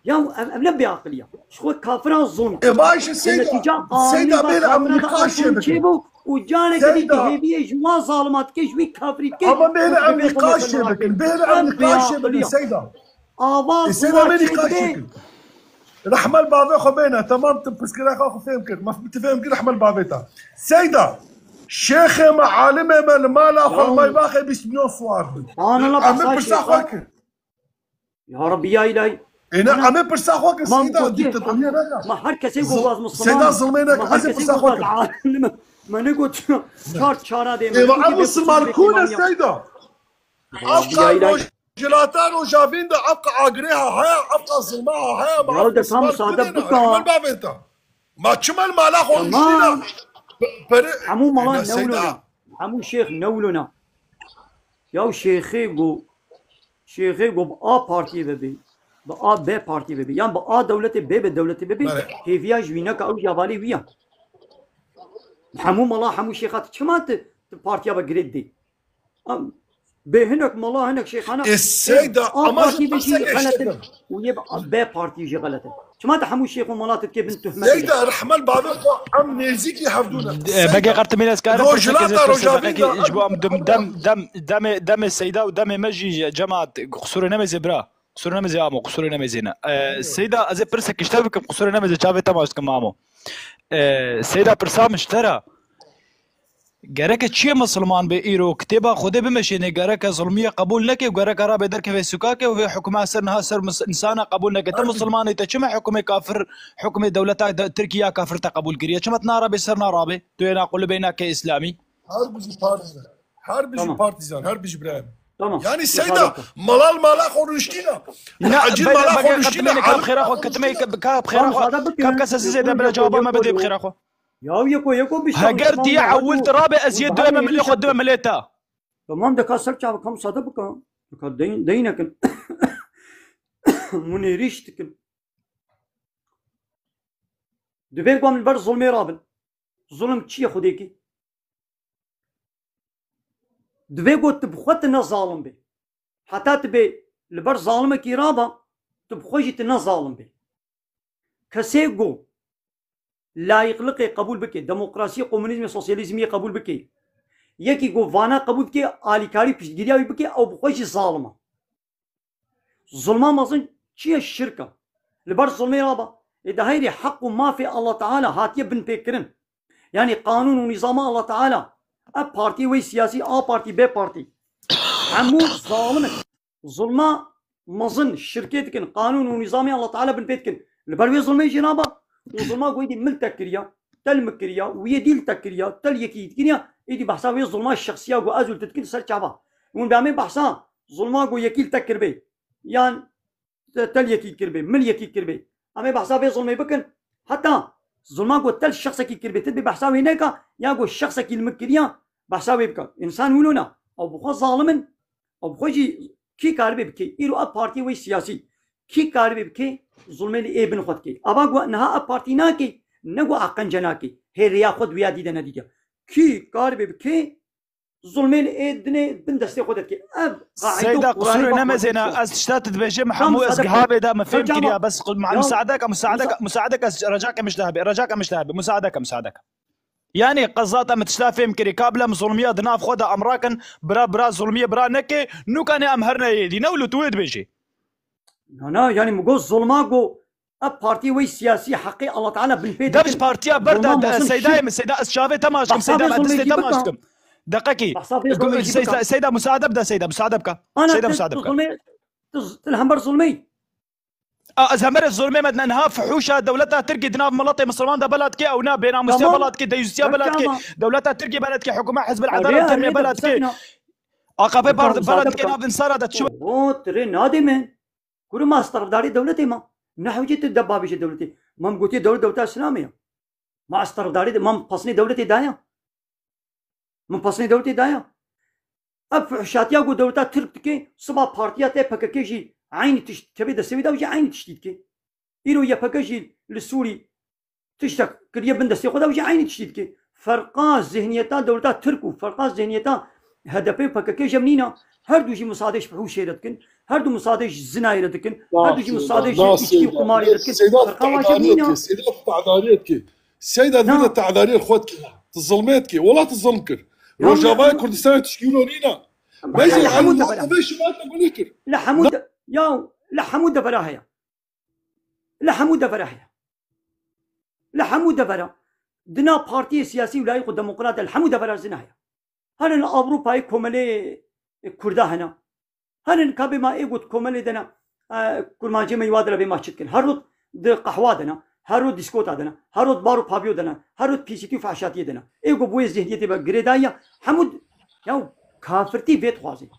ya ev, ev ne bêaqilî ya. Ji xwe kafira zulm. E, baş e, Seyda. Netîca Seyda, anî bêle em kafira da nîqaşê zulm bikin. Çêbû û careke dî Seyda. Hêviyê ji wan zalima dike, ji wî kafirî dike. Ama bêle em nîqaşê bikin. Bêle em nîqaşê bikin Seyda. Ava e, Seyda, me nîqaşê bikin. Rehmel bavê xwe bêne, temam, tu pirsgirêka xwe fêm kir. Me tu fêm kir, rehmel bavê te. Seyda, şêxê me, alimê me li mala xwe li Maybaxê bîst milyon siwar bû. Em ê pirsa xwe kir. Ya Rabbi ya ilahi. Êne, em ê pirsa xwe kir, Seyda, dîktatoriye neke. Ma her kesê ku baz Müslüman. Seyda, zilmê neke, ez ê pirsa xwe kir. Me ne got çar çara dê. Êva, em Müslüman kune Seyda. Ev qar roj Jilata rojavîn de ev qe agirê ha haya, ev qe zilma ha haya, ma ev qe zilma kudê ne, rehmel bavê te. Ma çima li mala xwe rûniştîne? Pere, hemû mala newlona. Hemû şêx newlona. Ya şêxê go, şêxê go bi A partiyê ve bê, bi A B partiyê ve bê. Yan bi A dewletê bê, bi dewletê ve bê. Hêviya ji wî neke ew javalê wî ya. Hemû mala, hemû şêxa tu çima tu, tu partiya ve girê didê? Bê hinek mala, hinek şêxana. E, Seyda, ama partî jî xelet in û yê B partî jî xelet in. Çima te hemû şêx û mala tu dikê bin tuhmet? Seyda, rehmel bavê xwe, em nêzîkî hevdû ne. E, Begê Qertimî, ez karim Rojhilata Rojavîn de ji bo em dem, dem, dem, demê, demê Seyda û demê me jî cemaat qisûrê nemêzê bira. Qisûrê nemêzê amo, qisûrê nemêzê ne. E, Seyda, ez ê pirsek ji te bikim, qisûrê nemêzê çavê te maç dikim amo. E, Seyda, pirsa min ji te re. Gereke çiyê misilman bê îro, kitêba Xwedê bimeşêne, gereke zilmiyê qebûl neke û gereke rabe derkeve sokakê û vê hukuma ser niha ser mis-, însana qebûl neke. Te misilmanê te çima hukmê kafir, hukmê dewleta de, Tirkiya kafir te qebûl kiriye? Çima tu narabe ser narabe? Tu yê naqulibê nake îslamî? Her bijî partîzan, her bijî partîzan, her bijî birayê min. Tamam. Yani Seyda, malal mala xwe rûştîna. Ne, acil mala xwe rûştîna. Kap xêra xwe, kitmê, kap xêra xwe, kap kes ez zêde bile cevaba me bidê bi xêra xwe. Ya yeko yeko bir şey. Heger diye ewil tirabe ez yê duyeme milê xwe dime milê te. Tamam, deka ser çav, kam sade bika. Deka deyin, deyin ekin. Munêrîş dikin. Divê ku em li ber zulmê rabin. Zulm çi ye Xwedêkî? Divê ku tu bi xwe tu ne zalim bê. Heta tu bê li ber zalimekî raba, tu bi xwe jî tu ne zalim bê. Kesê ku layîqliqê qebûl bike, demokrasiyê, komunîzmê, sosyalîzmiyê qebûl bike, yekî ku vana qebûl bike, alîkarî piştgiriya wî bike, ew bi xwe jî zalim e. Zulma mezin çi ye? Şirk e. Li ber zulmê raba. Ê de heyrê heq û mafê Allah Teala hatiye binpêkirin. Yanî qanûn û nîzama Allah Teala. Ev partî wê siyasî, A partî, B partî. Hemû zalim in. Zulma mezin şirkê dikin. Qanûn û nîzamê Allah Teala binpê dikin. Li ber wê zulmê jî raba. Û zulma ku êdî min te kiriya, te li min kiriya, wî yê dî li te kiriya, te li yekî dî kiriya. Êdî behsa wê zulma şexsiya ku ez û tu dikin ser çava. Hûn bi em ê behsa zulma ku yekî li te kiribê. Yan te, te li yekî kiribê, min li yekî kiribê. Em ê behsa vê zulmê bikin. Heta Zulma ku te li şexsekî kiribê, tu dibê behsa wê neka, ya ku şexsekî li min kiriya, behsa wê bika. Însan wilo na. Ew bi xwe zalim in, ew bi xwe jî kî karibe bike? Îro ev partiyê wê siyasî. Kî karibe bike, zulmê li ê bin xwe dike? Ava ku niha ev partî nake, ne ku eqence nake. Hê rêya xwe di wê ya dî de nedîtiya. Kî karibe bike, zulmê li ê dinê bin destê xwe de dike. Ev qaîde û Seyda, qurarê qusûrê va nemezêne, xwe ez tişta tu dibêjim, Tam hemû ez sadaka. gihavê de min fêm Hocam, kiriya, bes qu-, ma-, ya, musaadeka, musaadeka, musa- musaadeka ez reca ke min ji de hebe, reca ke min ji de hebe, musaadeka, musaadeka. Yani qezata min tişta fêm kirî, ka bila min zulmiya di nav xwe de em rakin, bira, bira zulmiye bira neke, nûka ne em herne êdî, ne wilo tu wê dibêjî. Na, na, yani min got zulma ku ev partiyê wê siyasî heqê Allah Teala bin pê Dev dikin. ji partiya ber de, Zulma de, mezin Seydayê şirk. min, Seyda, ez çavê te maç kim, Behsa Seyda, vê ez distê zulmê te jî maç bika. kim. Deqekî. Behsa vê Go- zulmê jî Seyda, bika. Seyda, musaade bide, Seyda, musaade bike. Ana Seyda, tu, musaade tu bike. zulmê, tu z-, tu li hember zulmê. A, ez hember zulmê me niha fuhuşa dewleta Tirkî di nav miletê Misliman de bela dike, ew na bênamusiya Tamam. bela dike, deyusiya bela dike, Tamam. dewleta Tirkî bela dike, hukuma Hizb el Erê, Adala Tirkiye erê, bela dike. bikevna. A K P Parti bela dike nav insana de çi? O, tirê nadê min. Kuru ma ez terefdarê dewletê ma. Ne hewcê tu de babêje dewletê. Ma min gotiye dewlet dewleta Îslamê ya. Ma ez terefdarê de, ma min pesnê dewletê daya. Min pesnê dewletê daya. Ev fuhşatiya ku dewleta Tirk dike, siba partiya te P K K jî eynî tişt kevê destê wê de jî eynî tiştî dike. Îro Y P G jî li Sûrî tiştek kiriye bin destê xwe de, ew jî eynî tiştî dike. Ferqa zihniyeta dewleta Tirk û ferqa zihniyeta H D P û P K K jî ev nîne. Her du jî misadê ji fihûşê re dikin. Her du misadê ji zinayê re dikin. Her du jî misadê ji içkî û qumarê re dikin. Ferqa wan jî ev nîne. Seyda, tu te'dariyê dikî. Seyda, tu te'dariyê xwe dikî. Tu zilmê dikî. Wela tu zilm kir. Rojavayê Kurdistanê tişkî wilo nîne. Bejê Hemû devera. Li hemû devera heye. Li hemû devera heye. Li hemû devera. Di nav partiyê siyasî û layîq û demokrat de li hemû devera zina heye. Herin li Ewropayê komelê Kurda hene. Herin ka bê ma ê got komelê de ne, e, kurmancê me wa de re bê ma çi dikin. Her rot di qehwa de ne, her rot dîskota de ne, her rot bar û pavyo de ne, her rot pîsîtî û fehşatiyê de ne. Ê got bi wê zihniyetê ve girêdayiya hemû d-, ya kafirtî vê dixwaze.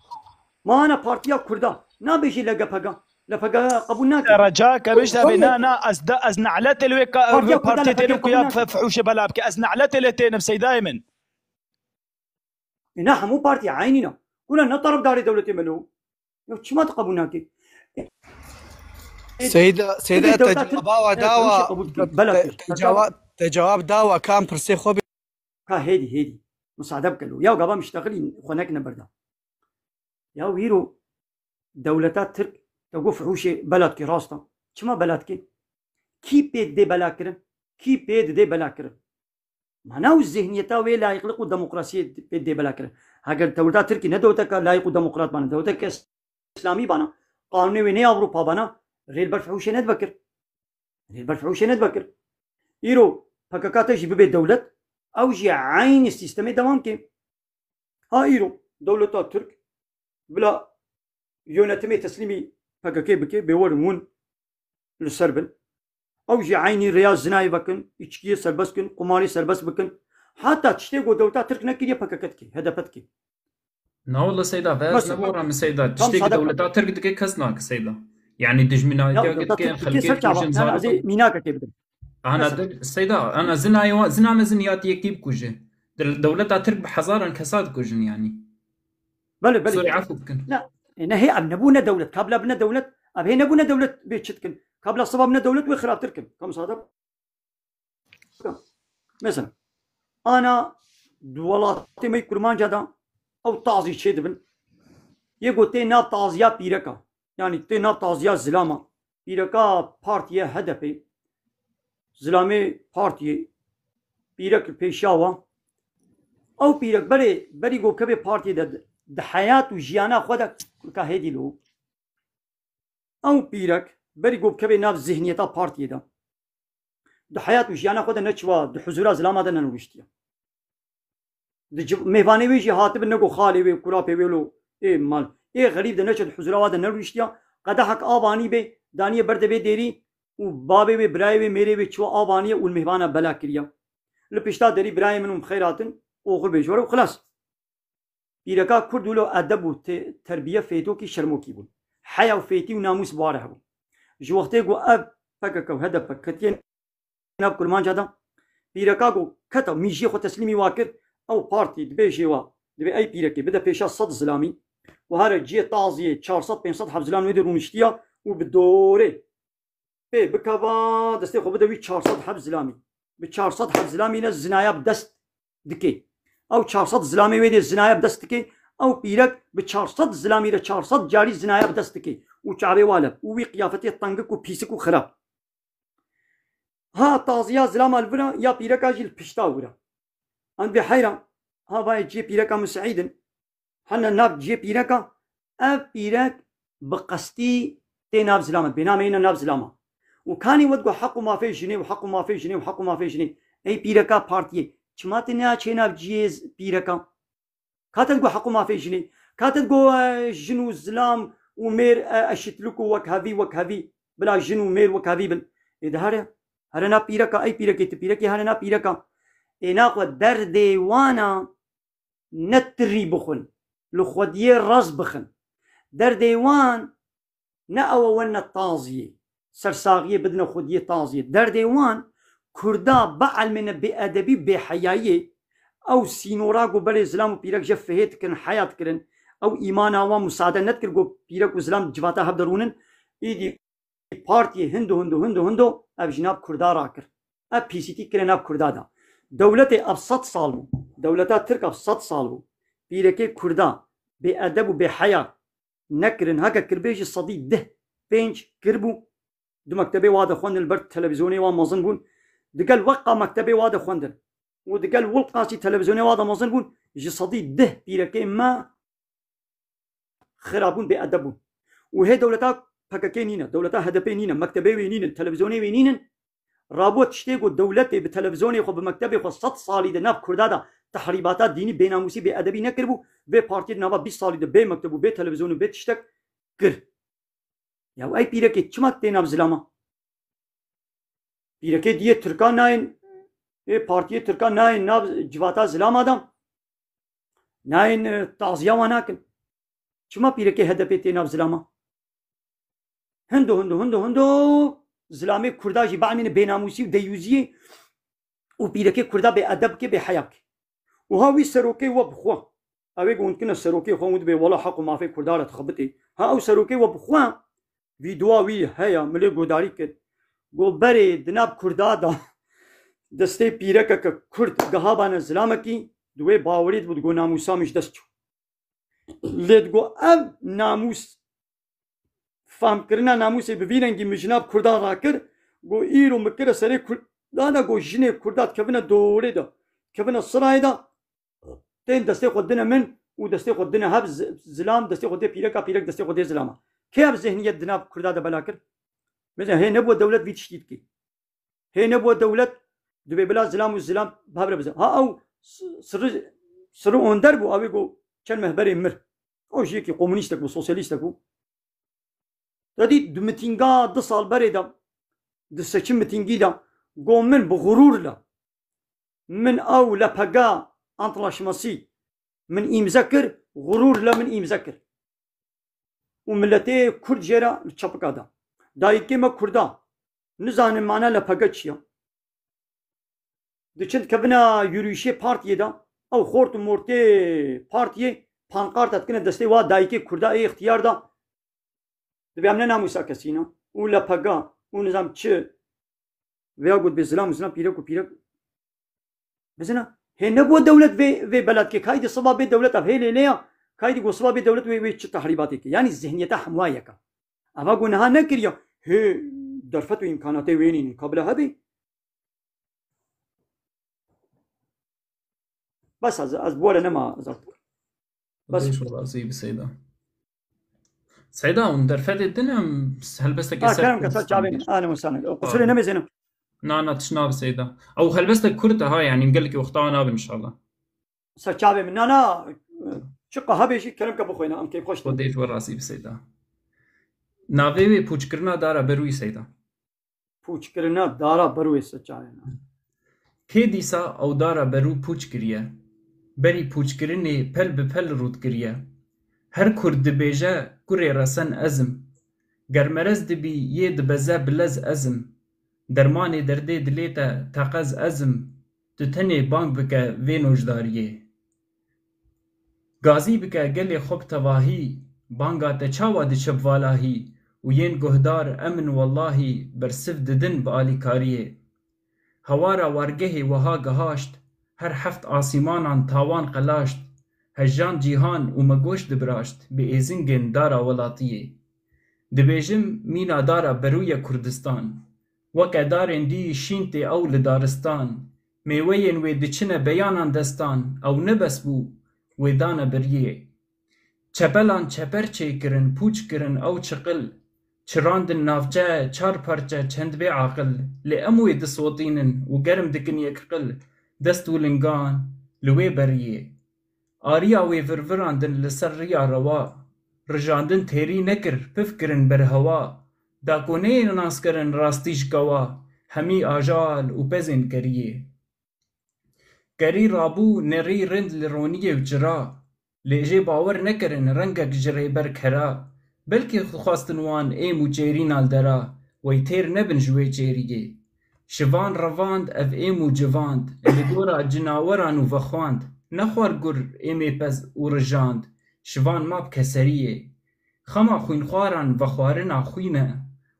Ma ana partiya Kurda nabêjî L G P G. L P G qebûl nake. Reca ke bêj de bê, na, na, ez de, ez ne'letê li wê ka-, Partiya wê Kurda partiyê L P G tênim ku ya qebûl nake. F-, fihûşê bela bike. Ez ne'letê lê tênim Seydayê min. E, ne hemû partî eynî ne. Kuna ne tarafdarê dewletê me lo. Ya çima tu qebûl nake? E, Seyda, Seyda, te cevaba dawa, te, te ceva-, te cevab dawa kam pirsê xwe bê. Ka hêdî, hêdî. Musade bike lo. Ya gava miştexilî xwe nekine berda. Ya wîro dewleta Tirk te got fihûşê bela dike, rast e. Çima bela dike? Kî pê didê bela kirin? Kî pê didê bela kirin? Mana û zihniyeta wê layîqlik û demokrasiyê pê dê bela kirin. Heger dewleta Tirkî ne dewleteka layîq û demokrat bana, dewleteke îslamî bana, qanûnê wê nê Ewropa bana, rê li ber fihûşê nedibe kir. Rê li ber fihûşê nedibe kir. Îro P K K te jî bibe dewlet, ew jî eynî sîstemê dewam ke. Ha îro dewleta Tirk bila yönetimê teslîmî P K K bike, bê werin hûn li ser bin. Ew jî eynî rêya zinayê vekin, îçkiyê serbest kin, qumarê serbest bikin. Heta tiştê ku dewleta Tirk nekiriye P K K dike, H D P dike. Na wele Seyda, ve ez Mesela, nebora min Seyda. tam Tiştê ki sadaka. dewleta Tirk dike kes nake Seyda. Yani Ya dijminayetiya dewleta dike, Tirk dike xelkê ser çava. dikujin, Yani zarok. ez ê mînakekê bidim. Ana Mesela. de, Seyda, ana zinayê wa, zina me ziniyatiyekî bikuje. De-, dewleta Tirk bi hezaran kesa dikujin yani. Belê, belê. Sorry, afû bikin. Ne, e, ne hê ev nebûne dewlet. Kabla bine dewlet, ev hê nebûne dewlet bê çi dikin. Kabla siba bine dewlet wê xirabtir kin. Kam sada. Mesela, ana di welatê me kurmanca da ew tazî çê dibin. Yê ku tê nav taziya pîreka. Yani tê nav taziya zilama. Pîreka partiye H D P. Zilamê partiyê. Pîrek li pêşiya wa. Ew pîrek berê, berî ku kevê partiyê de di heyat û jiyana xwe de kurka hêdî lo. Ew pîrek berî ku kevê nav zihniyeta partiyê de. Di heyat û jiyana xwe de neçiwa di huzura zilama de nenûriştiye. Di civ-, mêvanê wê jî hatibin, nego xalê wê, kurapê wê lo ê mal. Ê xerîb de neçe di huzura wa de nerûniştiya. Qedehek av anî bê, daniye ber de vê dêrî û bavê wê, birayê wê, mêrê wê çiwa av aniye û li mêvana bela kiriya. Li pişta derî birayê min û bi xeyr hatin, oxir bê ji we re û xilas. Pîreka Kurd wilo edeb û te-, terbiye fêtokî şermokî bûn. Heya û fêtî û namûs bi wa re hebû. Ji wextê ku ev P K K û H D P ketiye nav kurmanca de. Pîreka ku keta mîjiyê xwe teslîmî wa kir, ew partî dibêjê wa, dibê ey pîrekê bide pêşa sed zilamî û here ciyê taziyê çar sed pênc sed heb zilam wê de rûniştiya û bi dorê pê bikeva destê xwe bide wî çar sed heb zilamî. Bi çar sed heb zilamî ne zinaya bi dest dikê. Ew çar sed zilamê wê dê zinaya bi dest dikê. Ew pîrek bi çar sed zilamî re çar sed carî zinaya bi dest dikê. Û çavê wa leb. Û wî qiyafetê tengik û pîsik û xirab. Ha taziya zilama li vira ya pîreka jî li pişta wira. Em dibê heyran. Ha vayê ciyê pîreka Miseîd in. Hene nav ciyê pîreka. Ev pîrek bi qestî tê nav zilama. Bênameyî ne nav zilama. Û kanî wet got heq û mafê jinê û heq û mafê jinê û heq û mafê jinê. Ey pîreka partiyê. Çima tu neaçê nav ciyê z-, pîreka? Ka te digot heq û mafê jinê, ka te digot, e, jin û zilam û mêr, e, eşitlik û wekhevî, wekhevî, bila jin û mêr wekhevî bin. Ê de here, here na pîreka, ey pîrekê, tu pîrekê, here na pîreka. Ê naxwe derdê wana ne tirî bixwin, li xwediyê rast bixin. Derdê wan ne ew e wene taziyê, sersaxiyê bidine xwediyê taziyê. Derdê wan Kurda bielmêne bêedebî, bêheyayiyê. Ew sînora ku berê zilam û pîrek je fihê dikirin, heya dikirin. Ew îmana wan musade nedikir ku pîrek û zilam civata hev de rûnin. Îdî partiyê hindo, hindo, hindo, hindo ev ji nav Kurda rakir. Ev pîsîtî kire nav Kurda da. Dewletê ev sed sal bû. Dewleta Tirk ev sed sal bû. Pîrekê Kurda bêedeb û bêheya nekirin. Heke kirbê jî sedî deh pênc kiribû. Du mektebê wa de xwendin, li ber televîzyonê wa mezin bûn. Digel weqa mektebê wa de xwendin. Û digel wilqasî televîzyonê wa de mezin bûn, ji sedî deh pîrekê me xirabûn, bêedeb bûn. Û hê dewleta P K K nîne, dewleta H D P nîne, mektebê wê nînin, televîzyonê wê nînin. Rabû tiştê ku dewletê bi televîzyonê xwe, bi mektebê xwe sed salî de nav Kurda de tehrîbata dînî, bênamûsî, bêedebî nekiribû, vê partiyê di nava bîst salî de bê mekteb û bê televîzyon û bê tiştek kir. Ya ey pîrekê çima tê nav zilama? Pîrekê diyê Tirka nayên, ê partiyê Tirka nayên nav civata zilama de. Nayên, e, taziya wan nakin. Çima pîrekê H D P tê nav zilama? Hindo, hindo, hindo, hindo zilamê Kurda jî bamîne bênamûsî û deyûziyê û pîrekê Kurda bê edeb ke, bê heya ke. Û ha wî serokê we bi xwe. Ew ê ku hûn dikine serokê xwe, hûn dibê wela heq û mafê Kurda re dixebitê. Ha ew serokê we bi xwe, vîdeoya wî heye, min lê guhdarî kir. Got berê di nav Kurda de destê pîrekeke Kurd gihabane zilamekî, di wê bawerî de bû, digot namûsa min ji dest çû. Lê digot ev namûs, fehmkirina namûsê bi vî rengî min ji nav Kurdan rakir, got îro min kire serê Kurdan de, got jinê Kurda dikevine dorê de, dikevine sirayê de, tên destê xwe dine min û destê xwe dine hev zi-, zilam, destê xwe dê pîreka, pîrek destê xwe dê zilama. Kê ev zihniyet di nav Kurda de bela kir? Mesela hê nebû dewlet vî tiştî dikê. Hê nebû dewlet, dibê bila zilam û zilam bi hev re bizin. Ha ew s-, sirri, sirri onder bû, ew ê got çend meh berê mir. O jî yekî komunîstek bû, sosyalîstek bû. Te dît di mitînga du sal berê de, di seçim mitîngî de, got min bi xurûr le. Min ew L P G antlaşmasî min îmze kir, xurûr le min îmze kir. Û miletê Kurd jê re li çepika da. Dayikê me Kurda nizanin mana L P G çi ye. Diçin dikevine yürüyüşê partiyê de, ew xort û mortê partiyê pankarta dikine destê wa dayikê Kurda ê ixtiyar de. Dibê em ne namûsa kesî ne. Û L P G û nizam çi. Vêya got bê zilam û zilam, pîrek û pîrek. Bizina, hê nebû dewlet vê, vê belat ke. Kaydî siba bê dewlet ev hê lê lê ya. Kaydî got siba bê dewlet wê, wê çi tehrîbatê ke. Yanî zihniyeta hemwa yeka. Eva got niha nekiriya. Hê derfet û îmkanatê wê nînin. Kabile hebê. Bes ez, ez bi we re nema, ez artık. Bes. Xwedê ji we razî bi Seyda. Seyda, hûn derfetê din em helbestekê Ha, ser kerem ke ser çavên. Ane û sana. Qusûrê Ha. nemêzênim. Na, na, tişt nabe Seyda. Ew helbestek kurt e ha, yanî gelekî wexta nabin inşallah. Ser çavê min. Na, na. Çi qaha bêjî, kerem ke bixwêne. Em keyfxweş din. Xwedê ji we razî bi Seyda. Navê wê pûçkirina dara berûyî Seyda. Pûçkirina dara berûyê ser çavê min. Kê dîsa ew dara berû pûç kiriye? Berî pûçkirinê pel bi pel rûdkiriye. Her kurd dibêje kurê resen ez im. Ger merez dibî yê dibeze bilez ez im. Dermanê derdê dilê te teqez ez im, tu tenê bang bike vê nojdariyê. Gazî bike gelê xwe bi tevahî, banga te çawa diçe bi valahî û yên guhdar em in wellahî bersiv didin bi alîkariyê. Hewara wargehê wiha gihaşt, her heft asîmanan tawan qelaşt, hejan cîhan û me goş dibiraşt bi êzingên dara welatiyê. Dibêjim mîna dara berûye Kurdistan, weke darên dî şîn tê ew li daristan, mêweyên wê diçine beyanan destan, ew ne bes bû, wê dane beriyê. Çepelan çeper çêkirin, pûç kirin ew çiqil, çirandin navçe çar parçe çend bê aqil, lê em wê disotînin û germ dikin yek qil, dest û lingan li wê beriyê. Ariya wê virvirandin li ser riya rewa, rijandin têrî nekir, pif kirin ber hewa, da ku neyê naskirin rastî ji kewa, hemî ajal û pezên keriyê. Kerî rabû nerî rind li roniyê û çira, lê jê bawer nekirin rengek ji rêber kera, belkî dixwestin wan êm û çêrîna li dera, wey têr nebin ji wê çêriyê. Şivan revand ev êm û civand, li gora cinaweran û vexwand, nexwar gur êmê pez û rijand, şivan ma bi keseriyê. Xema xwînxwaran vexwarina xwîn e,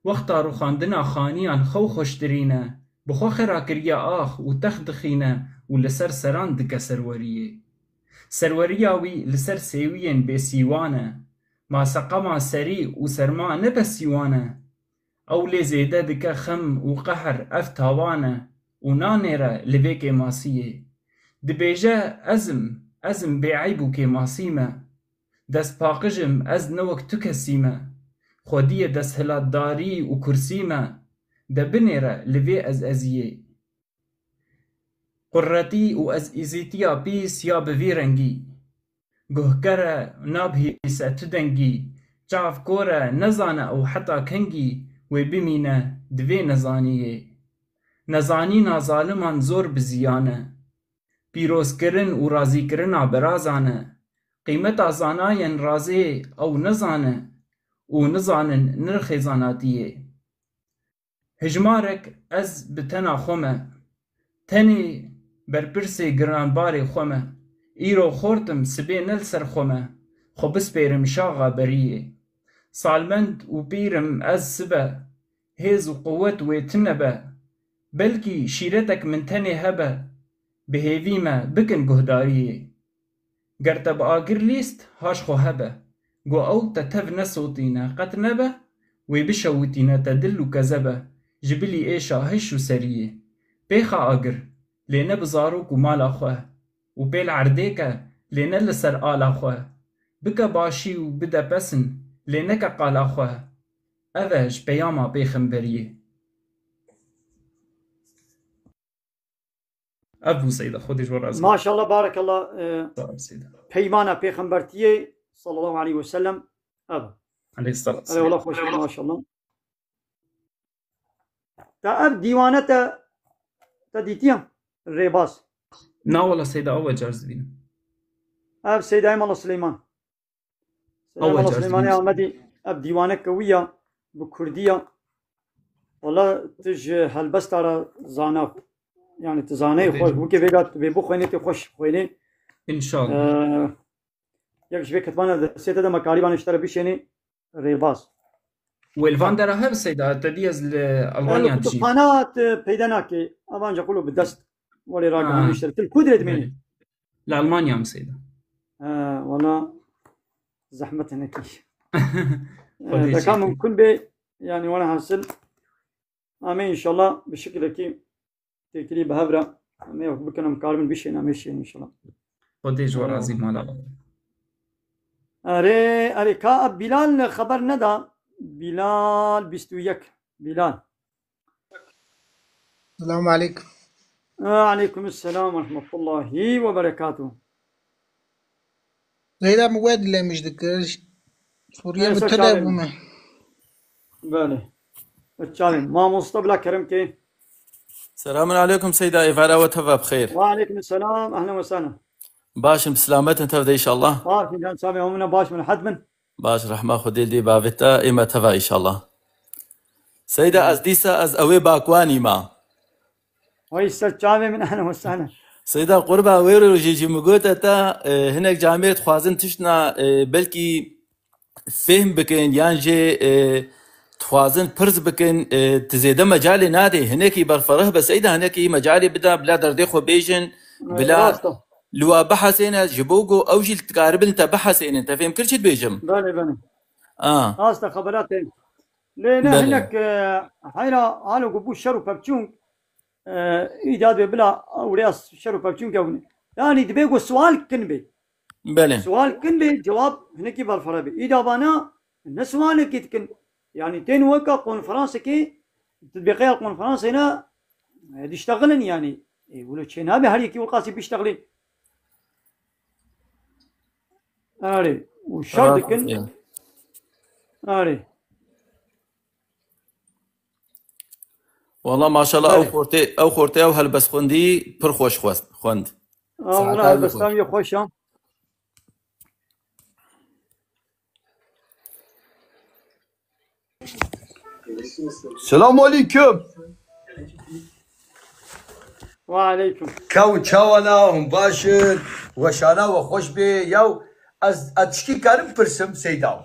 wexta rûxandina xaniyan xew xweştirîn e, bi xwe xera kiriye ax û text dixîne û li ser seran dike serweriyê. Serweriya wî li ser sêwiyên bêsîwan e, ma seqema serî û serma ne besîwan e. Ew lê zêde dike xem û qehr ev tawan e û nanêre li vê kêmasiyê. Dibêje ez im, ez im bêeyb û kêmasî me. Destpaqij im ez ne wek tu kesî me. Xwediyê desthilatdarî û kursî me. De binêre li vê ez eziyê. Quretî û ez îzîtiya pîs ya bi vî rengî. Guhkere nabihîse tu dengî, çav kor e nezane ew heta kengî wê bimîne di vê nezaniyê. Nezanîna zaliman zor bi ziyan e. Pîrozkirin û razîkirina birazan e. Qîmeta zanayên razê ew nizane û nizanin nirxê zanatiyê. Hijmarek ez bi tena xwe me, tenê berpirsê giranbarê xwe me. Îro xort im sibê ne li ser xwe me, xwe bispêrim şaxa beriyê. Salmend û pîr im ez sibe, hêz û quwet wê tune be. Belkî şîretek min tenê hebe, bi hêvî me bikin guhdariyê. Ger te bi agir lîst, haş xwe hebe. Go ew te tev nesotîne, qet nebe, wê bişewitîne te dil û keze be, ji bilî êşa hiş û seriyê. Pêxe agir, lê ne bi zarok û mala xwe. Û pêl erdê ke, lê ne li ser ala xwe. Bike başî û bide pesin, lê neke qala xwe. Ev e ji peyama pêxemberiyê. Ev bû Seyda, Xwedê ji we razî. Maşallah, barakallah. E, Sağ ol Seyda. Peymana pêxembertiyê, sallallahu aleyhi ve sellem, ev. Aleyhisselam. Erê, wala xweş, maşallah. Te ev dîwane te, te dîtiye? Rêbaz. Na wala Seyda, ew car dibînim. Ev Seydayê Mala Sileyman. Ew Selam car Sileyman Amedî, ev dîwanek ke wî ya, bi kurdî ya. Wala tu ji helbesta re zana. Yani tu zaneyê xweş, wekî vêga tu vê bixwênê, tê xweş xwênê. İnşallah. Ee, yek ji vê ketmana destê te de me karîbane ji te re bişênê rêbaz. Wê li van dera hebe Seyda, te dî ez li Almanya dijîm. Kutubxana tu peyde nake. Ev ancak wilo bi dest welê ragihandî ji te re. Tu li ku dirê dimênî? Li Almanya me Seyda. He, wala zehmet hinekî. Xwedê çêke. Deka mumkun bê, yani wala hasil. Amê inşallah bi şekilekî têkilî bi hev re. Amê yok bikin em karibin bişên, amê şên inşallah. Xwedê ji we razî mala. Erê, erê, ka Bilal xeber neda. Bilal bîst û yek. Bilal. Selamun aleykum. Aleykum selam ve rahmetullahi ve berekatuhu. Zeyda min we dilêmîş dikir. Sûriye min tune bûme. Belê. Çavên. Mamosta bila kerem ke. Selamun aleykum Seyda, êvara we teva bi xêr. Ve aleykum selam, ehlen ve sehlen. Baş in, bi selamet in tev de inşallah. Baş in, can çavê hemûne baş bin, hed bin. Baş, rehma Xwedê li dê bavê te, ê me teva înşallah. Seyda, ez dîsa ez ew ê bakwanî ma. Wey ser çavê min, ehlen we sehlen. Seyda, qurba wê rojê jî min gote te, e, hinek camêr dixwazin tiştna, e, belkî fêhm bikin, yan jî, e, dixwazin pirs bikin, e, tu zêde mecalê nadê. Hinekî berfereh be Seyda, hinekî mecalê bide, bila derdê xwe bêjin, bila Rast e. li wa bihesêne, ji bo ku ew jî dikaribin te bihesênin. Te fêhm kir çi dibêjim? Belê, belê. A. Rast e, xebera te. Lê ne Belê. hinek, e, heyra halo ku bû şer û pevçûn, e, îda dibê bila ewreya şer û pevçûn kevin. Yani dibê ku sual kin bê. Belê. Sual kin bê, cewab hinekî berfere bê. Îda vana ne sualekê dikin. Yani tên weka konferansekê, dibê qeya konferansê ne, e, diştexilin yani. E, wilo çê nabe her yekî wilqasî biştexilin. Erê. Û şer Rast dikin. e. Erê. Wala maşallah, ew Belê. xortê, ew xortê, ew helbestxwendî pir xweş xwest, xwend. Aa, Saeta wala helbestan wê xweş. Yê xweş a. Selamun aleyküm. Wa aleyküm. Kew çawana, hûn baş in, weşana we xweş bê. Yaw, ez, ez tişkî karim pirsim, Seyda?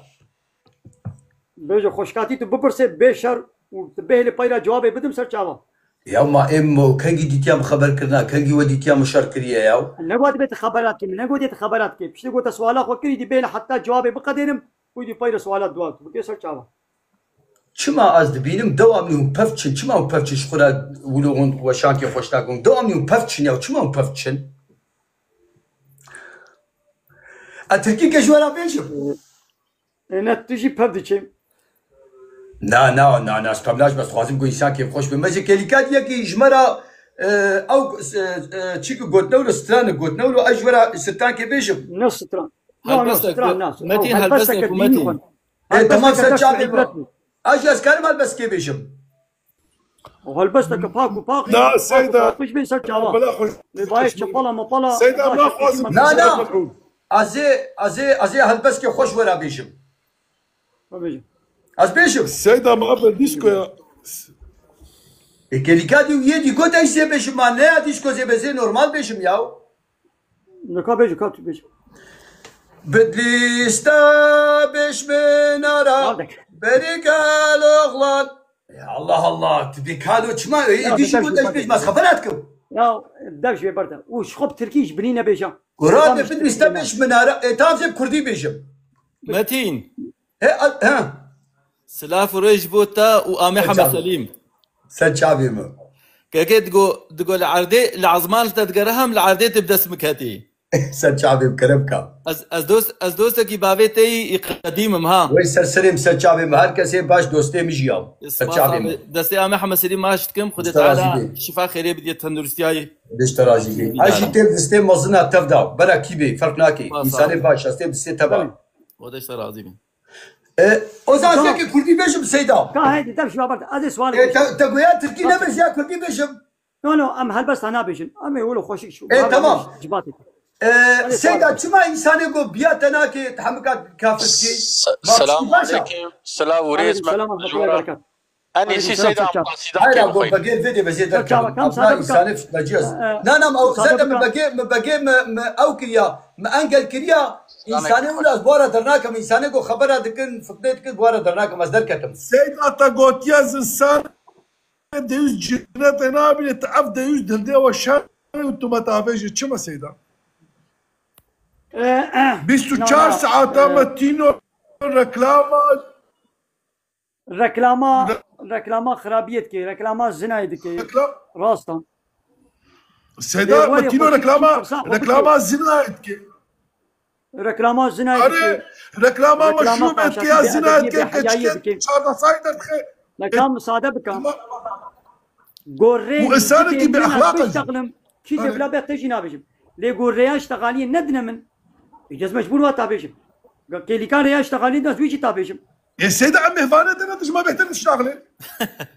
Bêje xweşkatî tu bipirsê bê şer û tu bêhêlê peyra cewabê bidim ser çava. Ya ma êm mo, kengî dîtiya min xeber kirina, kengî we dîtiya min şer kiriye ya? Ne got bê tu xeberat kê, ne got tu xeberat kê. Piştî got te suala xwe kirî, dî bêhêlê heta cewabê biqedênim, û dî peyra suala dua tu bikê ser çava. Çima ez dibînim dewamlî hûn pevçin, çima hûn pevçin ji xwe re wilo hûn weşankê xweş nakin? Dewamlî hûn pevçin ya, çima hûn pevçin? Ez tirkî ke ji we re bêjim. Ê, ne tu jî pev diçê. Na, na, na, na, ez pev naçim, ez dixwazim ku însan kêfxweş be. Me ji kêlîka diyekî ji me re, e, ew, e, e, çi ki gotine wilo, stran e, gotine wilo, ez ji we re strankê bêjim. Ne stran. No, no, Helbestek stran, ku, na. Metin, Ew helbestek helbestek ku, dînî Metin. xwe. E, tamam, Helbestek ser dest çavê xwe min. îbret bû. Ez ji ez karim helbestkê bêjim. O helbesteke pak û pak, Na, pak û Seyda. Pak, pişt bên ser çava. Bila xwe Lê bayê çepala mepala, Seyda, ba naxwazim şekilî Na, na. Ez ê, ez ê, ez ê helbestke xweş wera bêjim. Xwe bêjim. Ez bêjim. Seyda, ma ev dîsko ya. E, kelîka dî û yê dî got ez zê bêjim, ma ne ya dîsko zê be, zê normal bêjim ya. Nika bêjim, ka tu bêjim. Bitlîsta bêşmênara Al dek. Berî gel oxlan. Ya Allah Allah, tu bê kalo çima? E, Ya, dî jî dev got ji ez bêjim, ez xebera dikim. Ya, dev ji wê berde. Û ji xwe bi tirkî ji binî nebêje. Gora Tam de ji Bitlîsta tirkî bêşmênara, e, tam zê bi kurdî bêjim. Metin. He, a, he. Silav û rêz ji bo te û Amê Hemed Selam. Selîm. Ser çavê min. Kekê digo, digo li erdê, li ezman te digere hem li erdê tu bi dest min ketî. Ser çavê min, kerem ka. Ez, ez dost, ez dostekî bavê te yî qedîm im ha. Wey ser serê min, ser çavê min. Her kesê baş dostê min jî ya. Ser Spas çavê min. Abi. Destê Amê Hemed Selîm maç dikim. Xwedê Teala şifa xêrê bidye tenduristiyayê. Xwedê ji te razî bê. Amin. Ez jî tê destê mezina tev da. Bera kî bê, ferq nake. Spas abi. Însanê baş, ez tê destê te ba. Xwedê ji te razî bê. E, Ozan Tamam. Zeki Kurdî bêjim Seyda. Ka heydi, dev şiva berde. Ez ê sual E, bêjim. te, te goya Tirkî Nasıl? Nebêj ya Kurdî bêjim. No, no, em helbesta nabêjin. Em ê wilo xweşik şu. E, Bavê tamam. Ji batê. E, Hadi Seyda, sual. Çima însanê go biya te nake, te hemika kafir dikê? Se-, Ma selamun piştî baş a? Aleyküm. Selav û rêz Aleyküm me selam ve ji we rahmetullahi ve re. Berekatuh. En iyisi Aleyküm selam, Seyda, çok em sağ ol. qasîda Hayra kê go bixwîn. Begê vê de bezê Çok derken. sağ ol, kam Abla sadık insanê kal. Fitnacı yaz. Ee, Na, na, ma o sadık zede mi kal. Begê, mi Begê mi, mi ew kiriya, mi engel kiriya. Selam Însanê aleyküm. Wila ez bu ara dernakem, însanê go xebera dikin, fitne dikin, bu ara dernakem, ez derketim. Seyda te gotiye zinsan. Deyûz cinetê nabîne, tu ev deyûz dildê we şer û tu me tavêjî çima Seyda? Eh, eh. Bîst û çar No, no. saeta Eh. me tîno reklama. Reklama, Re- reklama xirabiyê dike, reklama zinayê dike. Reklam- Rast e. Seyda, Lê me wayê tîno xwe reklama, çî pirsa xwe reklama bike. Zinayê dike. Reklama zinayê Are, dike. Reklama me Reklama şûmê dike, ya paşatî zinayê dike, dike, bêheyayê keçikê dike. Çarda say derdixe. Reklam sade bike. Tamam. Gorrê Û insanekî bêexlaq e. Biştexlim. Kî Are. Devla be te jî nabêjim. Lê gorreya ştexaliyê nedine min. Ê, ez mecbûr wa ta bêjim. Ga-, kêlîkan rêya ştexaliyê de ez wî jî ta bêjim. Ê, Seyda, em mêvanê te ne, tu ji me bêhtir diştexlê.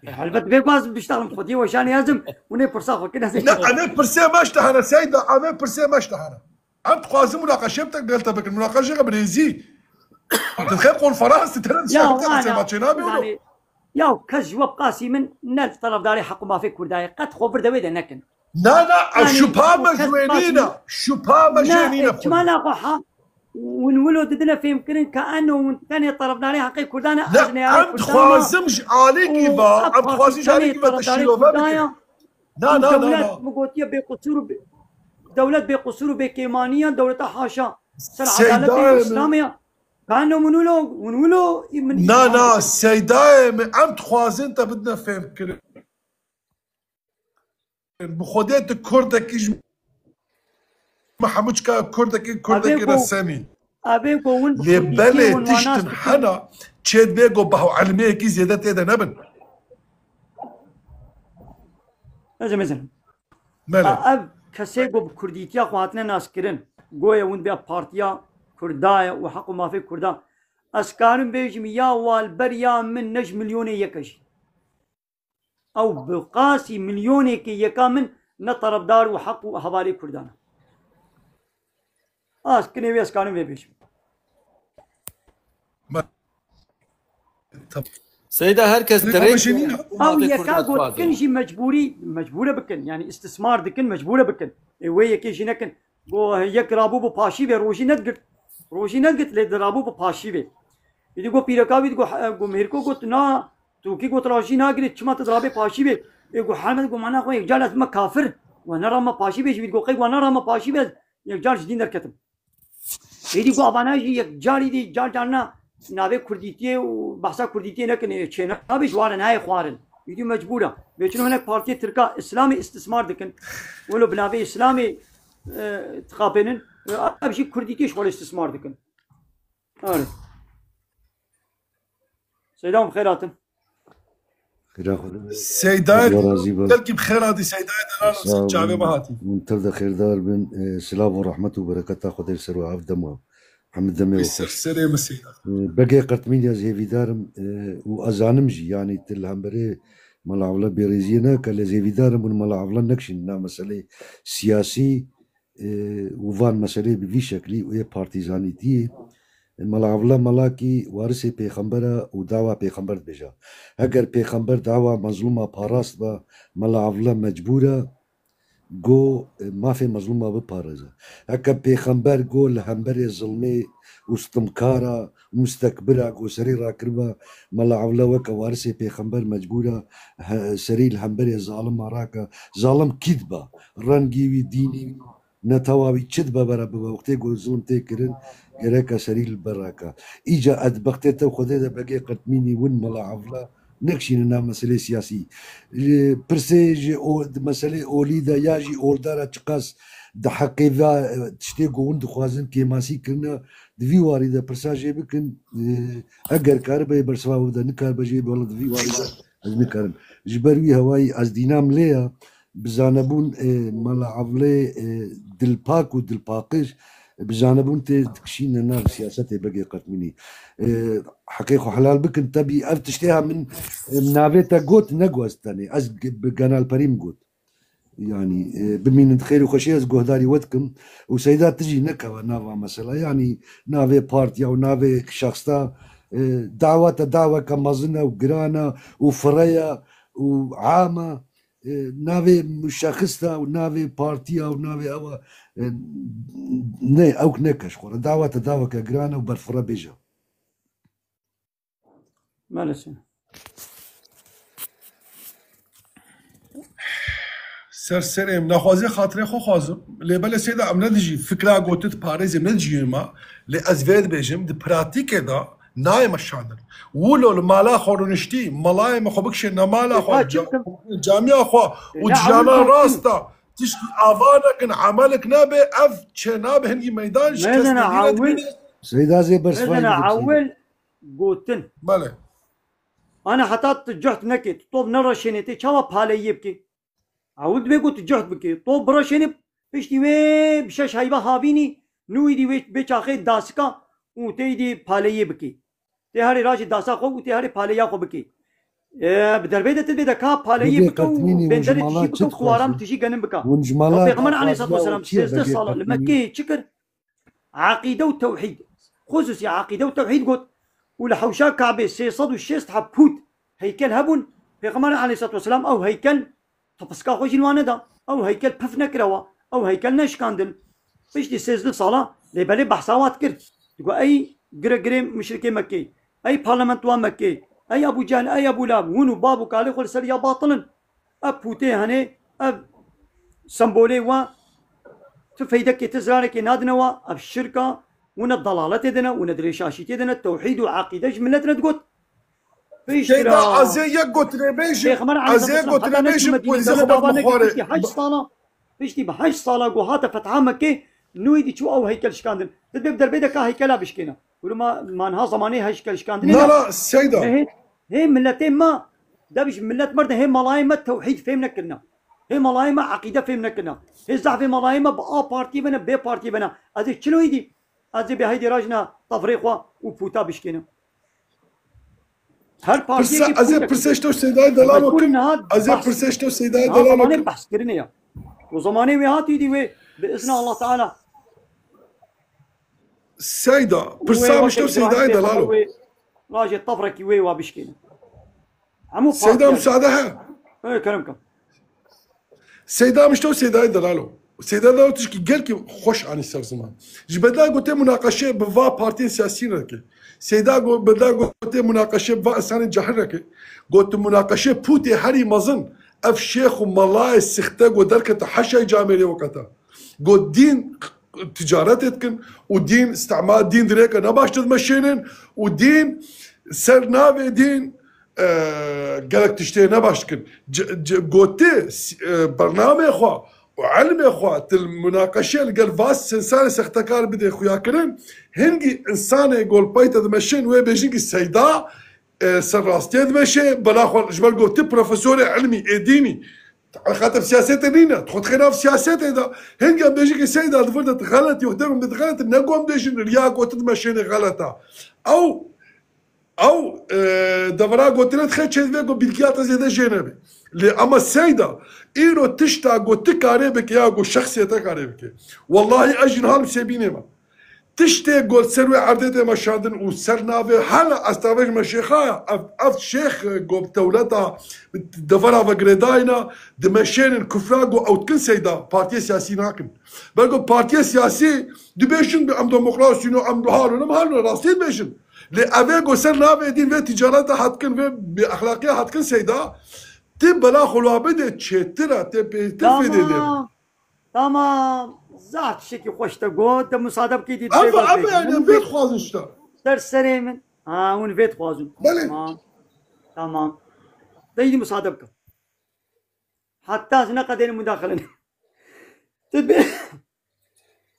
Ê, helbet bê ku ez biştexlim. Xwediyê weşanê ez im. Hûn ê pirsa xwe kin, ez ê Ne, em ê pirsê me ji te here, Seyda, em ê pirsê me ji te here. Em dixwazin munaqeşe bi te, gel te bikin. Munaqeşe bi rêzî. Tu dixê konferans, tu tere Ya, dişarî te ana, qisê ma çênabê wilo. Yani, ya kes ji we bi qasî min ne li tarafdarê heq û mafê Kurda ye. Qet xwe vir de wê de nekin. Na, na, şupa me ji wê nîne. Şupa me ji wê nîne. Çima naxwe ha? Hûn wilo didine fêmkirin ke eno hûn tenê tarafdarê heqê Kurdan e, ez neyarê Kurdan e. Em dixwazim ji alîkî ve, em dixwazim ji alîkî ve te şîrove bikin. Na, na, na, na. Dewlet min gotiye bêqusûr û bê-, dewlet bêqusûr û bêkêmanî ye, dewleta haşa. Ser edaletê Îslamê ye. Ka eno min wilo, min wilo, min Na, na, seydayê min, em dixwazin te bidine fêmkirin. Bi Xwedê tu Kurdekî ji me hemû çika Kurdekî, Kurdekî resenî. Lê belê tiştin hena çê dibê ku beho elimiyekî zêde tê de nebin. Mezin, mezin. Belê. Ev kesê ku bi Kurdîtiya xwe hatine naskirin, goye hûn bêya partiya Kurda ye û heq û mafê Kurda. Ez karim bêjim ya wal beriya min ne ji milyonê yek e jî. Ew bi qasî milyonekê yeka min ne tarafdar û heq û hevalê Kurdan e. Az kinê wê ez karim vê bêjim. Seyda, her kes dirêj Ew yeka gotin jî mecbûrî, mecbûre bikin. Yani istismar dikin, mecbûre bikin. Ê wê yekê jî nekin. Go yek rabû bi paşî vê, rojî nedigirt. Rojî nedigirt lê di rabû bi paşî vê. Îdî go pîreka wî digo, go Mihirko got, na, tu kî got rajî nagirê, çima tu dirabê paşî vê? Ê go Helmet go mana xwe yekcar ez bime kafir. We nerame paşî vê, ji wî digo qey we nerame paşî vê, ez yekcar ji dîn derketim. Êdî go avana jî yekcar îdî car carna navê Kurdîtiyê û behsa Kurdîtiyê nekin, ê çênabê ji warin nayê xwarin. Îdî mecbûr e. Bê çin hinek partiyê Tirka Îslamê îstismar dikin. Welo bi navê Îslamê, e, dixapênin. E, ev jî Kurdîtiyê ji xwe re îstismar dikin. Are. Seyda, bi xêr hatin. Seydayê, gelkî bi xêr hatî, Seydayê delal, çavê me hatî. Hûn tev de xêrdar bin. E, silav û rehmet û bereketa Xwedê li ser we, ev dema hemî demê we xweş. Ser serê min Seyda. E, Begê Qertmînî, ez hêvîdar im, e, û ez zanim jî, yanî tu li hemberê Mela Evla bêrêziyê neke, lê ez hêvîdar im hûn Mela Evla nekişînin nav meseleyê siyasî, e, û van meseleyê bi vî şeklî û yê partîzanîtiyê. Mela Evla melakî warisê pêxember e û dawa pêxember dibêje. Heger pêxember dawa mezlûma parast be, Mela Evla mecbûr e go, e, mafê mezlûma biparêze. Heke pêxember go li hemberê zilmê û stimkara û mustekbira go serî rakiribe, Mela Evla weke warisê pêxember mecbûr e he-, serî li hemberê zalima rake. Zalim kî dibe? Rengî wî, dînî wî, netewa wî çi dibe bere bibe, wextê ku zilm tê kirin, gereke serî li ber rake. Îca edbextê te Xwedê de Begê Qertmînî win Mela Evla nekişîne nav meselê siyasî. Ji pirsê ji o, di meselê olî de ya jî oldara çiqas di heqê va, e, tiştê ku hûn dixwazin kêmasî kirine, di vî warî de pirsa jê bikin, e, eger karibe yê bersiva we bide, nikaribe jê bê, wela di vî warî de ez nikarim. Ji ber wî hewayî ez dînam lê ya, bi zanebûn, e, Mela Evlê, e, dilpak û dilpaqij, bi zanebûn tê dikişîne nav siyasetê Begê Qertmînî. E, heqê xwe helal bikin, tebî ev tiştê ha min, e, navê te got, ne got ez tenê. Ez g-, bi genalperî min got. Yanî, e, bimînin di xêr û xweşiyê, ez guhdarî we dikim. Û Seyda tu jî nekeve nava mesela. Yanî navê partiya û navê şexsta, e, dawa te daweke mezin e û giran e û fire ye û am e. E, navê şexis de û navê partiya û navê ew e, e, ne, ewk neke ji xwe re. Dawa te daweke giran e û berfire bêje. Maalesef. Ser serê min, naxwazê xatirê xwe xwazim. Lê belê Seyda, em ne dijî fikra gotit parêzê, ne dijî ma. Lê ez vê dibêjim, di pratîkê de nayê me şandin. Wilo li mala xwe rûniştî, melayê me xwe bikişêne mala xwe, ca-, camiya xwe û dijana rast e. Tişkî ava nekin, emelek nebe, ev çênabe hingî meydan ji kes nedîne dibîne. Seyda zê bersivayî bidim, Seyda. Gotin. Belê. Ana heta tu cehd nekê, tu top nereşênê, tê çawa paleyiyê bikê? Ewil dibê ku tu cehd bikê. Top bireşênê, piştî wê bi şeş heyva havînî, nû îdî wê bê çaxê dasika û tê îdî paleyiyê bikê. Tê herê rajê dasa xwe û tê herê paleya xwe bikê. E, bi derbê de tu dibê de ka paleyiyê bike û bênderê tijî bike û xwaram tijî genim bike. Pêxember aleyhissalatu vesselam sêzdeh sala li Mekkeyê çi kir? Eqîde û tewhîd. Xususî eqîde û tewhîd got û li hewşa Kabê sê sed û şêst heb pût heykel hebûn. Pêxember aleyhissalatu vesselam ew heykel tipiska xwe jî li wan neda. Ew heykel pif nekirawa. Ew heykel neşikandin. Piştî sêzdeh sala lê belê behsa wan dikir. Digot ey gire girê muşrikê Mekkê, ey parlamentoya Mekkê, ey Ebû Cehl, ey Ebû Leheb, hûn û bab û kalê xwe li ser ya batil in. Ev pûtê henê, ev sembolê we tu feydekê, tu zirarekê nadine we, ev şirka, hûn e dalaletê de ne, hûn e dirêşaşîtê de ne, tewhîd û eqîde ji milet re digot. Piştî Seyda, ra ez ê yek gotinê bêjim, Pêxember ez ê aleyhisselam gotinê heta neçû bêjim, Medîne, Xwedî dewleta xwe wan bixware. Piştî hej sala, piştî bi hej sala ku hate fetha Mekkê, nû êdî çû ew heykel şikandin. Ti dibê bi derbê de ka heykela bişkêne. Wilo ma, ma niha zamanê heykel şikandinê Na, ne. na, Seyda. Hê, hê miletê me, dev ji milet merde, hê malayê me tewhîd fêm nekirine. Hê malayê me eqîde fêm nekirine. Hê zehfê malayê me bi A partiyê bene, B partiyê bene. Ez ê çilo êdî, ez ê bê heydê rajina tafrê xwe û pûta bişkêne. Her partiyekî Pirsa, ez ê pûtek. pirsê ji te Seydayê Delalo Belkû kim. niha Ez ê behs, pirsê ji te Seydayê niha Delalo zamanê kim. behs kirine ya. O zamanê wê hatî dî wê bi izna Allah Teala. Seyda, Wê pirsa min ji te wekî Seydayê Delalo. Wê rajê tafrekî wê wa bişkêne. Hemû Seyda partiyan. Müsaade he. Ê, kerem kim. Seyda Mişto û Seydayê Delalo. Seyda Delalo tişkî gelkî xweş anî ser ziman. Ji beda gotê munaqeşe bi va partiyên siyasî re ke. Seyda go-, beda gotê munaqeşe bi va insanên cahil re ke. Got munaqeşe pûtê herî mezin ev şêx û melayê sixte go derkete heşayê camêrê weketa. Got dîn ticaretê dikin û dîn îstihmar, dîn dirêke nebaş dimeşênin û dîn ser navê dîn e, gelek tiştê nebaş dikin. C-, c-, gotî, s-, e, bernamê xwe û ilmê xwe til munaqeşe li gel va insanê sextekar bidê xuya kirin, hingî insanê golpayî te dimeşin wê bêjin ki Seyda, e, ser rastiyê dimeşe, bela xwe ji ber gotî profesorê ilmî ê dînî. Eleqate bi siyasetê nîne. Xwe dixê nav siyasetê de. Hingî em bêjin ki Seyda di vir de tu xelet, yok derim de tu xelet, ne gom bêjin riya gotî dimeşêne xeleta. Ew Ew, e, devera gotine dixe çêdibe ku bilgiya te zêde jê nebe. Lê ama Seyda, îro tişta ku tu karê bike ya ku şexsiyete karê bike. Wellahî ez jî niha li Sêbînê me. Tiştê ku li ser wê erdê tê meşandin û ser navê hala ez tavê ji me şêxa ya. Ev, ev şêx, e, ku bi dewleta devera ve girêdayîna dimeşênin kufra ku ew dikin Seyda, partiyê siyasî nakin. Belko partiyê siyasî dibêjin bi em demokrasî no, em halo, em halo, rastî dibêjin. Lê ev ê ku ser navê dîn vê ticareta hatkin, vê bêexlaqiya hatkin Seyda, ti bela xwe li wan bide çêtir e, tê pêtir fêdê dê. Tamam. Tamam. Zaf tiştekî xweş te got, de musade bikî dî Ev, ev yani vê dixwazin işte. Ser serê min. Ha, hûn vê dixwazin. Belê. Tamam. Tamam. De îdî musade bike. Heta ez neqedêne mudaxile ne. Tu dibê,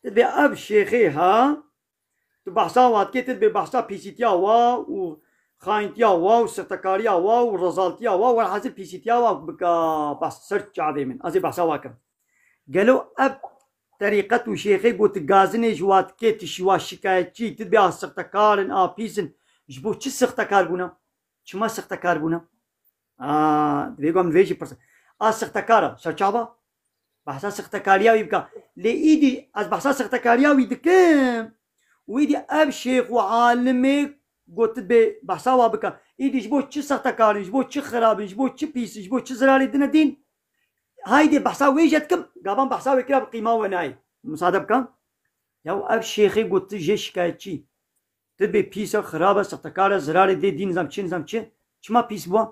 tu dibê ev şêxê ha, tu behsa wa dikê, tu dibê behsa pîsîtiya wa û xayintiya wa û sixtekariya wa û rezaltiya wa, welhasil pîsîtiya wa bika behs ser çavê min. Ez ê behsa wa kim. Gelo ev terîqet û şêxê got tu gazinê ji wa dikê, tu ji wa şikayetçî, tu dibê a sixtekar in, a pîs in. Ji bo çi sixtekar bûne? Çima sixtekar bûne? A, divê ku em vê jî pirsin. A sixtekar e, serçava? Behsa sixtekariya wî bike. Lê îdî ez behsa sixtekariya wî dikim. Û îdî ev şêx û alimê got dibê behsa wa bike. Îdî ji bo çi sixtekar in, ji bo çi xirab in, ji bo çi pîs in, ji bo çi zirarê dine dîn? Haydê behsa wê jî dikim. Gavan behsa wê kira bi qîma we nayê. Musade bike. Ya ev şêxê got tu jê şikayetçî. Tu bê pîs e, xirab e, sextekar e, zirarê dê dî nizam çi, nizam çi. Çima pîs bû?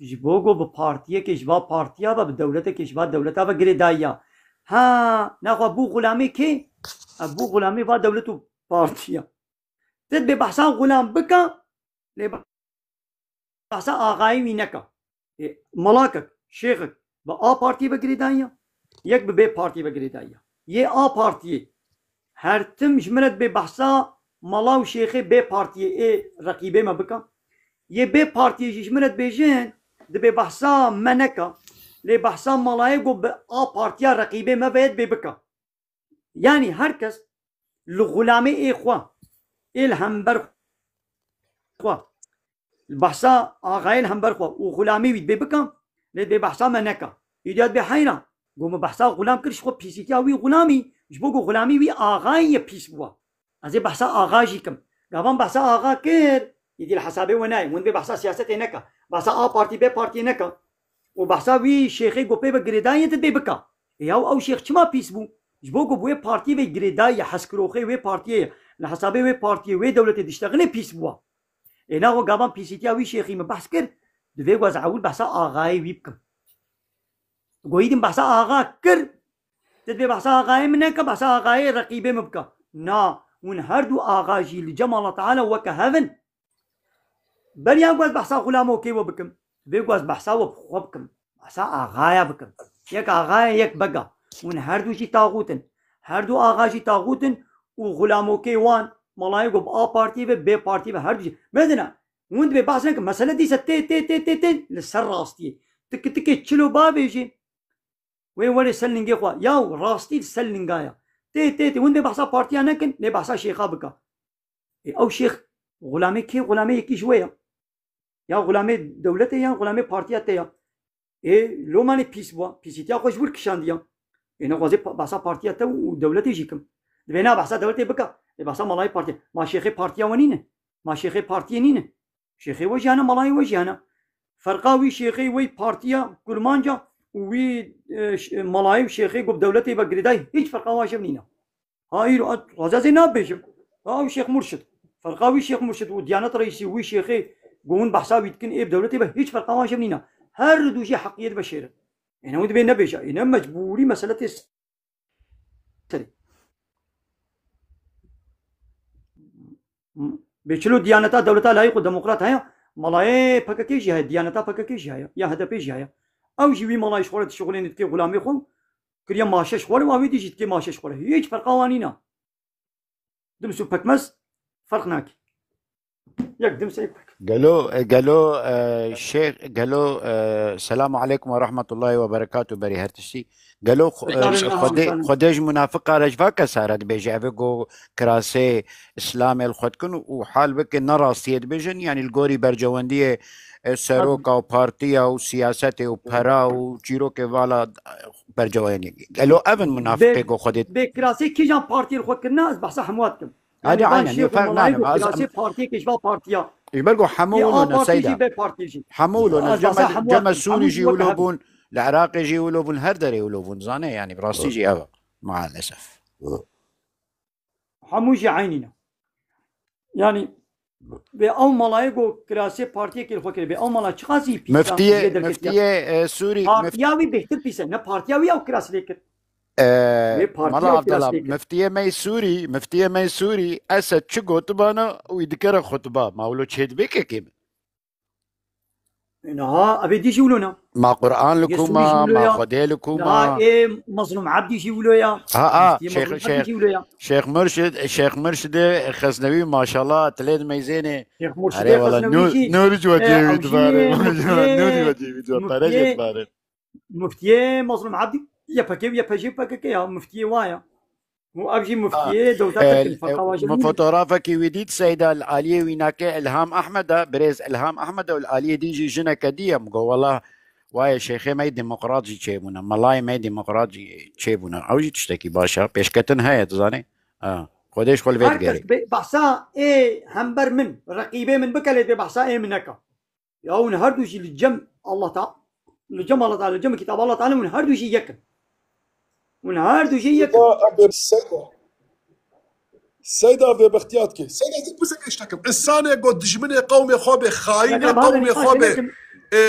Ji bo ku bi partiyekê ji va partiya ve, bi dewletekê ji va dewleta ve girêdayî ya. Ha, naxwe bû xulamê kê? Ev bû xulamê va dewlet û partiya. Tu dibê behsa xulam bike, lê behsa axayî wî neke. Ê, melakek, şêxek, bi A partiyê ve girêdayî ya, yek bi B partiyê ve girêdayî ya. Yê A partiyê her tim ji min re dibê behsa mela û şêxê B partiyê ê reqîbê me bike. Yê B partiyê jî ji min re dibêjin, dibê behsa me neke, lê behsa melayê ku bi A partiya reqîbê me ve ye dibê bike. Yanî her kes li xulamê ê xwe, ê li hember xwe, li behsa axayê li hember xwe û xulamê wî dibê bike, lê dibê behsa me neke. Îdiya dibê heyra, ku min behsa xulam kir, ji xwe pîsîtiya wî xulamî, ji bo ku xulamî wî axayê ye pîs bûwa. Ez ê behsa axa jî kim. Gavan behsa axa kir, Îdî li hesabê we nayê. Hûn dibê behsa siyasetê neke. Behsa A partî, B partiyê neke. Û behsa wî şêxê ku pê ve girêdayî ye, tu dibê bike. Ê yaw ew şêx çima pîs bû? Ji bo ku bi wê partiyê ve girêdayî ye, hezkiroxê wê partiyê ye. Li hesabê wê partiyê, wê dewletê diştexile pîs bû. Ê naxwe gavan pîsîtiya wî şêxî min behs kir, divê ku ez ewil behsa axayê wî bikim. Goyî din behsa axa kir, tu divê behsa axayê min neke, behsa axayê reqîbê min bike. Na, hûn her du axa jî li cem Allah Teala weke hev in. Beriya ku ez behsa xulamokê we bikim, divê ku ez behsa we bi xwe bikim. Behsa axaya bikim. Yek axaya, yek bega. Hûn her du jî taxût in. Her du axa jî taxût in û xulamokê wan, malayê ku bi A partiyê ve, B partiyê ve, her du jî. Medine, hûn divê behs nekin. Mesele dîse tê, tê, tê, tê, tê li ser rastiyê. Tiki tikê çilo bavêjê. Wê were ser lingê xwe. Yaw rastî li ser linga ya. Tê, tê, tê. Hûn dê behsa partiya nekin, lê behsa şêxa bika. Ê, ew şêx xulamê kê? Xulamê yekî ji we ya. Ya xulamê dewletê ya, xulamê partiya te ya. Ê, lomanê pîs bû. Pîsîtiya xwe ji wir kişandiya. Ê, nexwazê pa-, behsa partiya te û dewletê jî kim. Divê na behsa dewletê bika. Ê, behsa malayê partiya. Ma şêxê partiya we nîne? Ma şêxê partiyê nîne? Şêxê we jî hene, malayê we jî hene. Ferqa wî şêxê wê partiya kurmanca û wî, e, ş-, e, malayê û şêxê ku bi dewletê ve girêdayî, hiç ferqa wan ji hev nîne. Ha îro, ez, ez ê nabêjim. Ha ew Şêx Murşid. Ferqa wî Şêx Murşid û Diyanet Reîsî wî şêxê ku hûn behsa wî dikin ê bi dewletê ve hiç ferqa wan ji hev nîne. Her du jî heqiyê dibe şêrin. Êne wî dibê nebêje. Êne mecbûrî mesele tê serê. Bê çilo diyaneta dewleta layîq û demokrat heye, malayê P K K jî heye, diyaneta P K K jî heye, ya H D P jî heye. Ew jî wî malayê ji xwe re dişixulêne, dikê xulamê xwe, kiriye maşe ji xwe re, wa wê dî jî dikê maşe ji xwe re. Hiç ferqa wan nîne. Dims û pekmez ferq nake. Yek dims, yek pekmez. Gelo, e, gelo, e, şêx, gelo, e, selamu aleykum ve rahmetullahi ve berekatuhu berî her tiştî. Gelo xwe-, e, Bekarê xwedê, Xwedê ji munafiqa re ji va kesa re dibêje, ev ê ku kirasê Îslamê li xwe dikin û hal bike ne rastiyê dibêjin, yanî li gorî berjewendiyê, e, seroka û partiya û siyasetê û pera û çîrokê vala, e, bercewendiye. Gelo ev in munafiqê ku Xwedê. Bê kirasê kîjan partiyê li xwe kirine, ez behsa hemû dikim. Hadi, yanî van aynen, şêx û ferq malayê nake. Û kirasê partiyekê ji va partiya. Ji ber ku hemû wilo ne, Seyda. Hemû wilo ne. Cema Sûrî jî wilo bûn, li Iraqê jî wilo bûn, her derê wilo bûn. Zane, yanî bi rastî jî ev e. Maalesef. Hemû jî eynî ne. Yanî, bê ew malayê ku kirasê partiyekê li xwe kiriye, bê ew mala çiqasî pîs e, Miftiyê, miftiyê, e, Sûrî, partiya wî bêhtir pîs e. Ne partiya wî ew kiras lê kir. Ee, Mala Abdallah, miftiyê me Sûrî, miftiyê me Sûrî, Esed çi gotibana wî dikere xutba. Ma wilo çê dibê kekê min? Niha, evê dî jî wilo ne. Ma Quran li ku ma, ma Xwedê li ku ma. Niha ê Mezlûm Ebdî jî wilo ya. Ha, ha, Şêx, Şêx, Şêx Murşid, Şêx Murşidê Xeznewî maşallah, tilê dimeyzênê. Şêx Murşidê Xeznewî jî, nûr ji wecihê wî dibare. Nûr ji wecihê wî dibare. Pere jê dibare. Muftiyê Mazlûm Ebdî, Y P G û Y P J û P K K ya, muftiyê wa ya. Û ev jî muftiyê dewleta Tirk in, ferqa wan ji hev nîne. Min fotografekî wî dît, Seyda, li aliyê wî nake Ilham Ahmed e, birêz Ilham Ahmed e, û li aliyê din jî jineke dî ye. Min got, wela, wayê şêxê me yê demokrat jî çêbûne, melayê me yê demokrat jî çêbûne. Ew jî tiştekî baş e. Pêşketin heye, dizanî? Ha. Xwedê ji xwe li vê digerê. Her kes behsa ê hember min, reqîbê min bike, lê dê behsa ê min neke. Ya hûn her du jî li cem Allah Ta-, li cem Allah Teala, li cem Kitab Allah Teala hûn her du jî yek in. Hûn her du jî yek in. Seyda, Seyda, Seyda bê bextiyar dike. Seyda, tu bize geç takım. Însanê got dijminê qewmê xwe bê, xayinê qewmê xwe bê. E,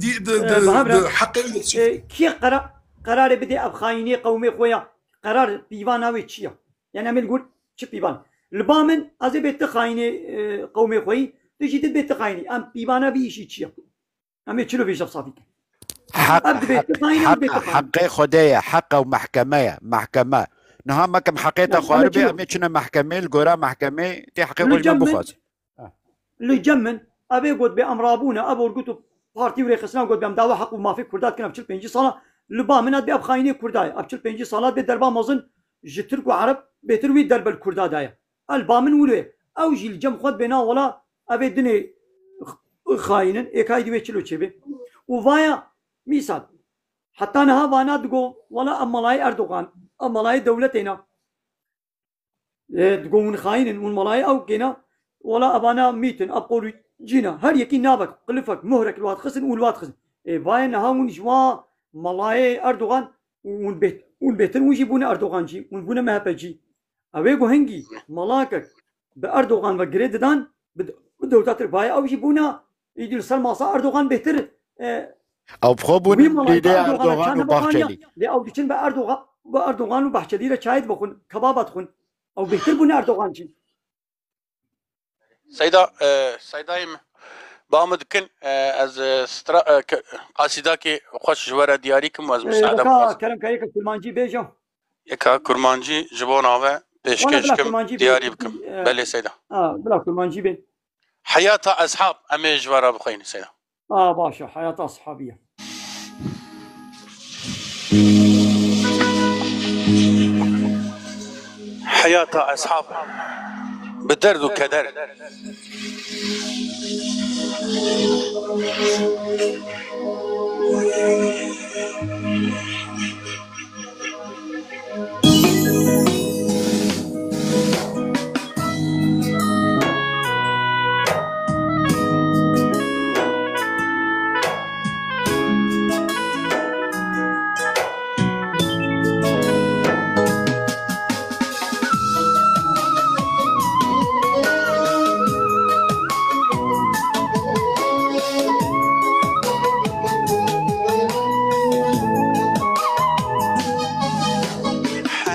di, di, di, di, heqê wî de çi? E, kî qera-, qerarê bidê ev xayinê qewmê xwe ya? Qerar pîvana wê çi ya? Yani em ê li gor çi pîvan? Li ba min, ez ê bê ti xayinê, e, qewmê xwe yî, tu jî dibê ti xayinî. Em pîvana vî îşî çi ye? Em ê çilo vê ji safî kin? Heq, ev dibê heq, ti xayinî, ev dibê ti xayinî. Heqê Xwedê ye, heq ew mehkeme ye, mehkeme. Niha me kim heqê te xwaribe, em ê çine mehkemê, li gora mehkemê tê heqê xwe ji me bixwazin. Li cem min, ev ê got bê em rabûne, ev orgut û partî û rêxistina got bê em dawa heq û mafê Kurda dikin, ev çil pêncî sala, li ba min ev bê ev xayînê Kurda ye. Ev çil pêncî sala bê derba mezin ji Tirk û Ereb bêtir wî derbe li Kurda daye. Ev li ba min wilo ye. Ew jî li cem xwe dibê na wela ev ê dinê xayîn in, ê kayî dî wê çilo çêbê. Û vaya, mîsal, heta niha vana digo, wela ev melayê Erdogan, ev melayê dewletê ne. E, digo hûn xayîn in, hûn melayê ew kêna, Wela evana mîtin, ev qolû cîna. Her yekî navek, qilifek, muhrek li wan dixistin û li wan dixistin. Ê, bayê niha hûn ji wan melayê Erdogan û hûn bêht-, hûn bêhtir hûn jî bûne Erdogancî, hûn bûne M H Pcî. Ew ê ku hingî melakek bi Erdogan ve girê didan, bi, bi dewleta Tirk bayê ew jî bûne, îdî li ser masa Erdogan bêhtir, e, Ew bi xwe bûn wî melayê bi lîdê Erdogan re Erdogan çand û nebixwaniya. Bahçelî. Lê ew diçin bi Erdogan, bi Erdogan û Bahçelî re çayê dibixwin, kebaba dixwin. Ew bêhtir bûne Erdogancî. Seyda, e, Seydayê min, ba min dikin, e, ez, e, stra-, e, ke-, qasîdakê xweş ji we re diyarî kim û ez Ee, müsaade bixwazim. Kerem ke yeke kurmancî bêje. Yeka kurmancî ji bo nave pêşkêş kim, diyarî bikim. Ee, belê Seyda. Ha, bila kurmancî bê. Heyata Eshab, em ê ji we re bixwînin Seyda. A, baş e, heyata eshabî ye. Heyata eshab bi derd û keder.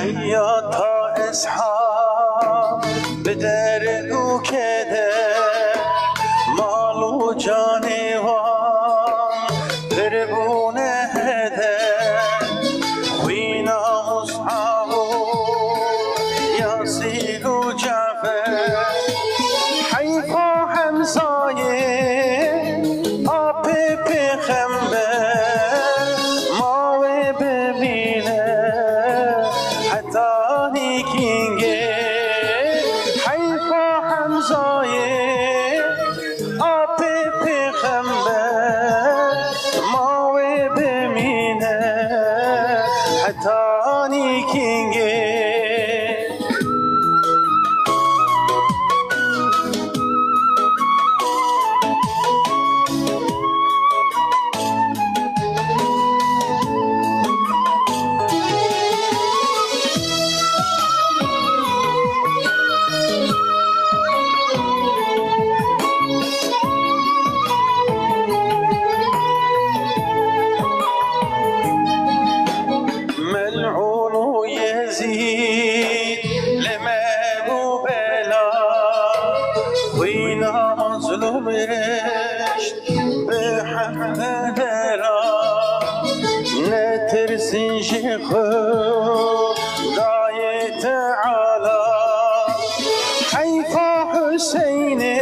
Heyata eshab bi derd û keder, mal û canê wan pir bûne heder. Xwîna Mus'ab û Yasîn û Cafer, heyfa Hemzayê apê pêxember, ma wê bimîne heta nîkîngê. Heyfa Hemzayê apê pêxember, ma wê bimîne heta nîkîngê. Mel'ûn û Yezîd li me bû bela, xwîna mazlûm rişt bi hemd dera. Netirsin ji Xwedayê Teala, heyfa Huseynê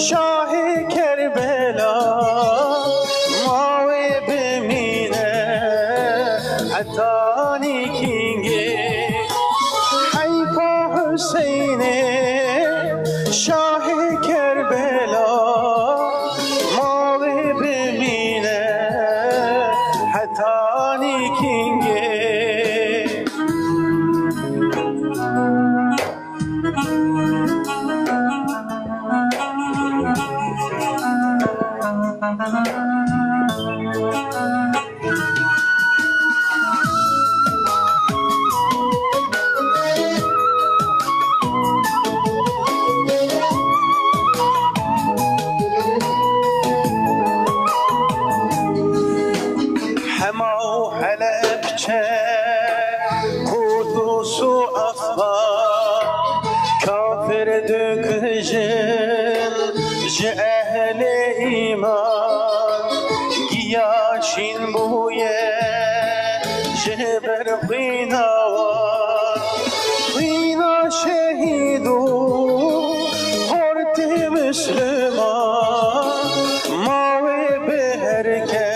şahê Kerbela, ma wê bimîne heta nîkîngê. Heyfa Huseynê şahê Kerbela, ma wê bimîne heta nîkîngê. Hema û Helebçe, Qudus û Afrin, kafir dikujin ji ehlê îman. Giya şîn bûye ji ber xwîna wan, xwîna şehîd û xortê Misliman, ma wê biherike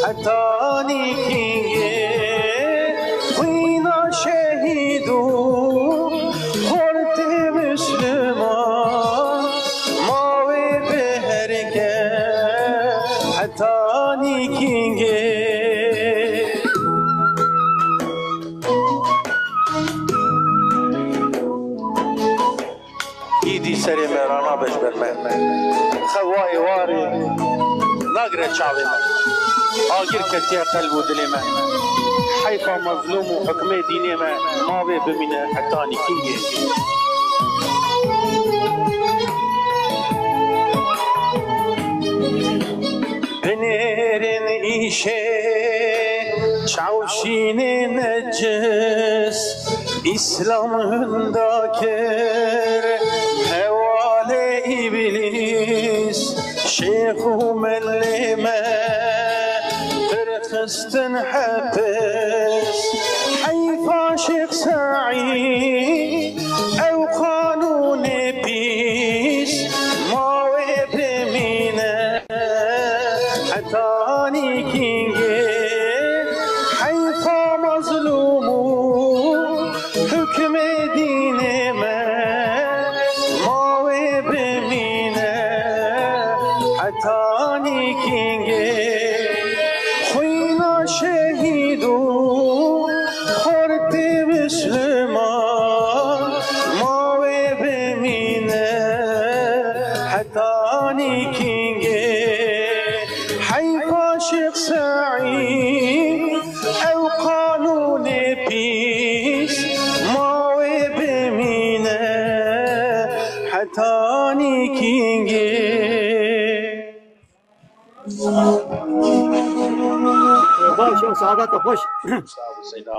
heta nîkîngê. Xwîna şehîd û xortê Misliman, ma wê biherike heta nîkîngê. Xewayê warê nagire çavê me. Agir ketiye qelb û dilê me. Heyfa mezlûm û hukmê dînê me mavê bimîne heta nîkîngê. Binêrin îşê çawşînê necis, Îslam hinda kir hewalê îblîs, şêx û melê me pir xistin hepis. Heyfa Şêx Seîd, ew qanûnê pîs, ma wê bimîne heta nîkîngê. Heyfa mezlûm û hukmê dînê me, ma wê bimîne heta nîkîngê. Xwîna şehîd û xortê misliman, ma wê bimîne heta nîkîngê. Heyfa Şêx Seîd, ew qanûnê pîs, ma wê bimîne heta nîkîngê. Baş û saadeta xweş. Sağ ol Seyda.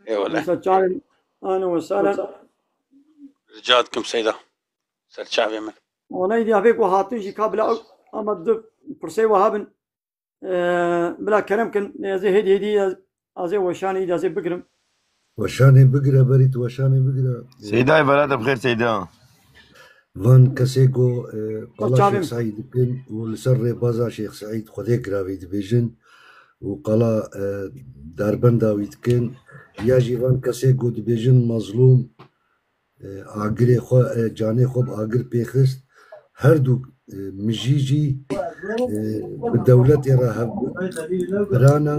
Eyvallah. Mesela çavên, ahlen ve sahlen. Rica dikim Seyda. Ser çavê min. Olayê diyavê ku hatin jî ka bila ama du pirsê we hebin. Ee, bila kerem kin, ez ê hêdî hêdî ez, ez ê weşanê îdî ez ê bigirim. Weşanê bigire, berî tu weşanê bigire. Seyda, êvara te bi xêr Seyda. Van kesê ku, e, qala Şêx Seîd dikin û li ser rêbaza Şêx Seîd Xwedê giravî dibêjin û qala, e, derbenda wî dikin, ya jî van kesê ku dibêjin mezlûm, e, agirê xwe, e, canê xwe bi agir pê xist, her du, e, mijî jî, e, bi dewletê re hev birana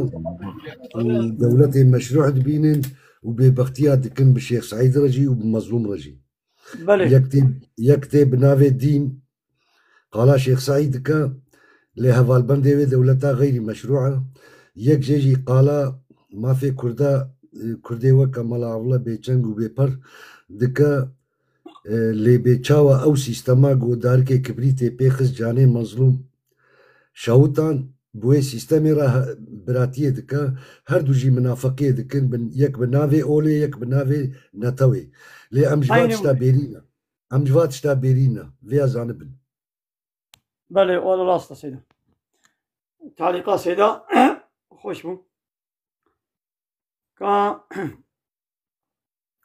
û dewletê meşrû dibînin û bêbextiya dikin bi Şêx Seîd re jî û bi mezlûm re jî. Belê. Yek tê, yek tê bi navê dîn, qala Şêx Seîd dike, lê hevalbendê wê dewleta xeyrî meşrû e. Yek jê jî qala mafê Kurda, e, Kurdê weke Mela Avle bêçeng û bêper dike, e, lê bê çawa ew sîstema ku darikê kibrîtê pê xist canê mezlûm şewitan, bi wê sîstemê re he-, biratiyê dike, her du jî minafeqiyê dikin, bin, yek bi navê olê, yek bi navê netewê. Lê em ji van Eynî tişta wê. Bêrî ne. Em ji va tişta bêrî ne. Vêya zanibin. Belê, wele rast e Seyda. Talîqa Seyda xweş bû. Ka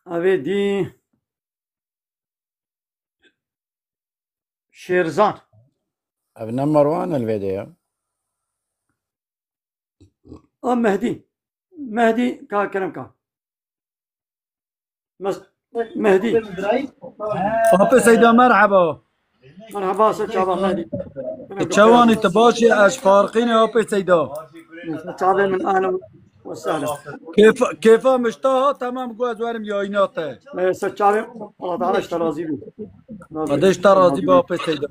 evê dî Şêrzan. Ev ne Merwan e li vê de ya. A Mehdî. Mehdî ka kerem ka. Mes-, Mehdî. Apê Seyda, merheba. Merheba, ser çava Mehdî. Çawanî tu baş î, ez Farqînê apê Seyda. Ser çavê min, ahlen ve sehlen. Kêfa, kêfa mişta ha, temam, got ez werim yayîna te. Ee, ser çavê, Allah Teala ji te razî bî. Xwedê ji te razî be apê Seyda.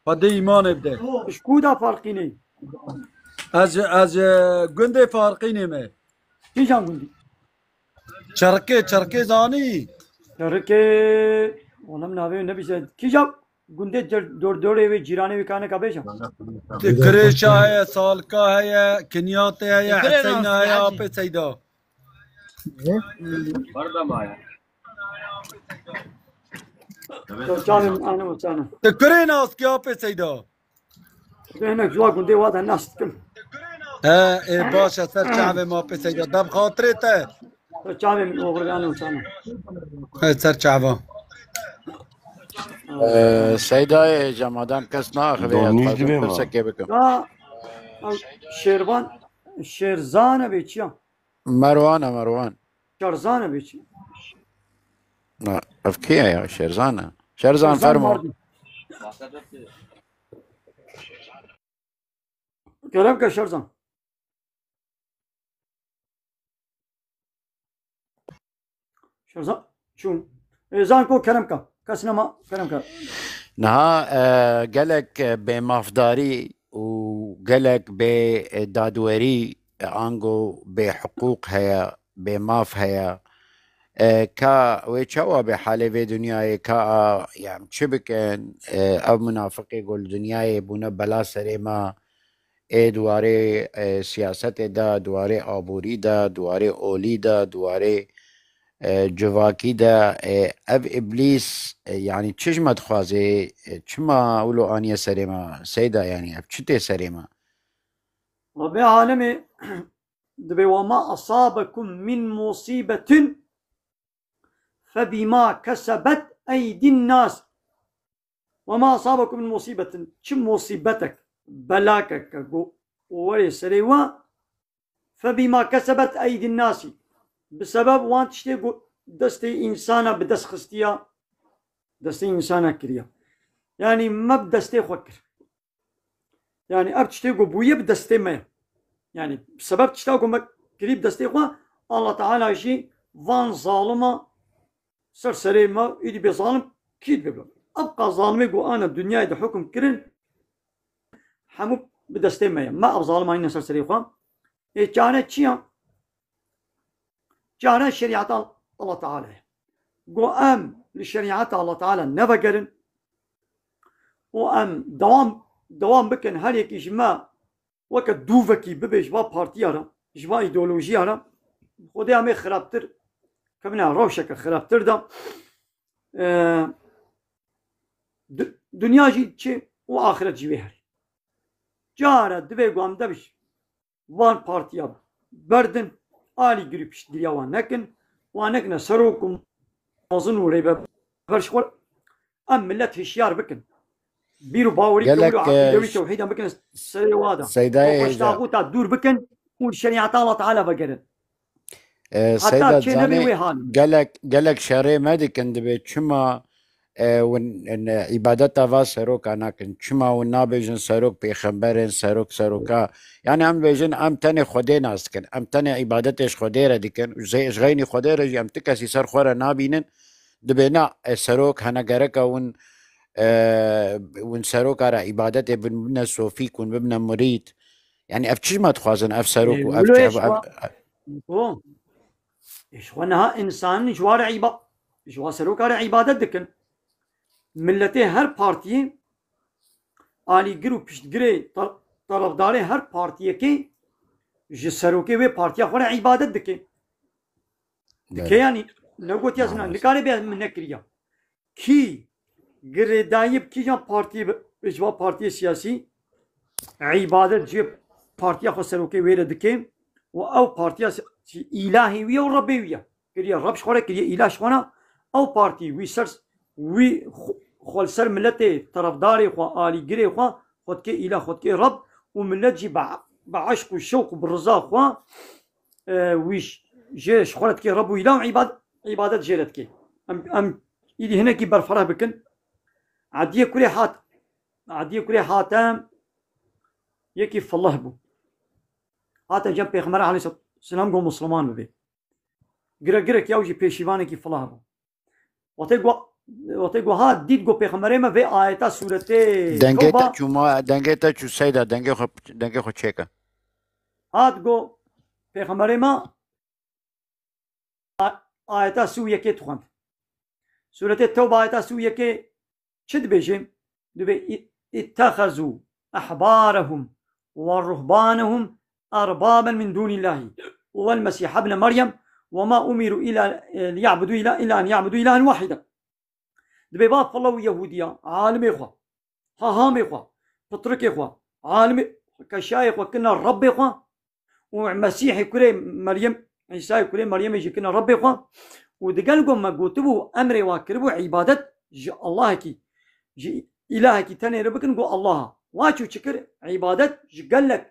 Xwedê îmanê bide. Ji ku da Farqînê? Ez, ez, e, gundê Farqînê me. Kîjan gundî? Çerikê, Çerikê zanî? Çerikê, oğlum navê nebîse. Kîja gundê cer-, dor-, dorê wê cîranê wê kane ka bêje? Di Kirêşa heye, Salka heye, Kinyatê heye, Heseyna heye, Apê Seyda. Çanim, anim, çanim. Di kurê naskî Apê Seyda. Hinek cuwa gundê wa de nas dikim. He, ê, baş e, ser çavê ma pê Seyda. Dem xatirê te. Ser çavê min oxir, anim, çanim. He, ser çava. Ee, Seydayê hêja, madem kes naaxive, ya dixwazim pirsekê bikim. Ya, ew Şêrvan, Şêrzan e bê çi ya? Merwan e, Merwan. Şerzan e bê çi? Na, ev kî ye ya? Şerzan e. Şerzan, Şerzan fermo. Mardin. Kerem ke Şerzan. Şerzan çûn. Ê, zanko kerem ke. Kes nema kerem ke. Niha, e, gelek, e, bêmafdarî û gelek bê, e, dadwerî, e, ango bêhiqûq heye, bêmaf heye. E, ka wê çawa bê halê vê dinyayê, ka a, yan çi bikin? E, ev munafiqê ku li dinyayê bûne bela serê me, ê di warê, e, siyasetê de, di warê aborî de, di warê olî de, di warê, e, civakî de, e, ev îblîs, e, yanî çi ji me dixwaze, e, çima wilo aniye serê me, Seyda, yanî ev çi tê serê me? Rabbê alemê dibê: "Ve ma asabekum min musibetin fe bima kesebet eydin nas." "Ve ma asabekum min musibetin", çi musîbetek, belakek ke go werê serê we, "fe bima kesebet eydin nasi", bi sebeb wan tiştê go destê însana bi dest xistiya, destê însana kiriya. Yanî me bi destê xwe kir. Yanî ev tiştê ku bûye bi destê me ye. Yanî bi sebeb tişta ku me kirî bi destê xwe, Allah Teala jî van zalima ser serê me, îdî bê zalim kî dibe? Ev qas zalimê ku ana dinyayê de hukm kirin, hemû bi destê me ye. Me ev zalima îne ser serê xwe. Ê çare çi ya? Çare şerîeta Allah Teala ye. Go em li şerîeta Allah Teala nevegerin û em dewam, dewam bikin, her yekî ji me weke dûvekî bibe ji va partiya re, ji va îdeolojiya re, Xwedê em ê xirabtir, kevine rewşeke xirabtir de, e, di-, dinya jî çi û axiret jî wê herî. Cara divê ku em dev ji van partiya berdin, alîgirî piştgiriya wan nekin, wan nekine serok û mezin û rêber ji xwe. Em millet hişyar bikin. Bîr û bawerî Gelek, tewil û e, eqîdewî ş-, tewhîdan bikin serê wa de. Seydayê Û xweş hêja. taxûta dûr bikin û şerîeta Allah Teala vegerin. E, Heta Seyda çê nebê Canê, wê halî. gelek, gelek şerê me dikin, dibê çima, e, win, ne, îbadeta va seroka nakin? Çima win nabêjin serok pêxember in, serok seroka? Yani em bêjin, em tenê Xwedê nas dikin. Em tenê îbadetê ji Xwedê re dikin. Ji, ji xeynî Xwedê re jî em ti kesî ser xwe re nabînin. Dibê na, e, serok hene gereka win, e, win seroka re îbadetê bin, bibine sofî, win bibine murîd. Yani ev çi me dixwazin, ev serok Ê, û ev wilo çi, ev, ev, ev, Ê, ji xwe niha însan ji wa re îba-, ji wa seroka re îbadet dikin. Milletê her partiyê alîgir û piştgirê ta-, tarafdarê her partiyekê ji serokê wê partiya xwe re îbadet dike. Dike Belê. yanî, negotiya zina, Maalesef. nikare bê min nekiriya. Kî girêdayî bi kîjan partiyê bi, ji va partiyê siyasî îbadet ji partiya xwe serokê wê re dike û ew partiya si-, îlahê wî ye û Rebbê wî ye. Kiriye Reb ji xwe re, kiriye îlah ji xwe re. Ew partî wî ser, wî xwe, xwe li ser miletê, terefdarê xwe, alîgirê xwe, xwe dike îlah, xwe dike Reb û milet jî bi, bi eşq û şewq û bi riza xwe, e, wî j-, jê ji xwe re dike Reb û îlah û îbad-, îbadet jê re dike. Em, em îdî hinekî berfireh bikin. Ediyê kurê hat, Ediyê kurê hate, yekî filih bû. Hate cem Pêxember aleyhisselam go Musliman bibe. Gire-, girek yaw jî pêşîvanekî filih bû. Wextê go, wextê go hat dît go Pêxemberê me vê ayeta sûretê Dengê Tewba te çû ma, dengê te çû Seyda, dengê xwe, dengê xwe çêke. Hat go Pêxemberê me a-, ayeta sî û yekê dixwend. Sûretê Tewba ayeta sî û yekê çi dibêje? Dibê, "İ-, ittehezû ehbarehum ve ruhbanehum erbaben min dûnillâhi vel Mesîh ibne Meryem ve ma umiru ila, e, liya'budu ila, ila en ya'budu ilahen wahiden." Dibê va file û Yehûdiya, alimê xwe, hahamê xwe, pitrikê xwe, alimê, keşayê xwe kirine Rebbê xwe û Mesîhê kurê Meryem, Îsayê kurê Meryemê jî kirine Rebbê xwe û digel ku me gotibû, emrê wa kiribû îbadet ji Allahekî, ji îlahekî tenê re bikin ku Allah. Wa çû çi kir? Îbadet ji gelek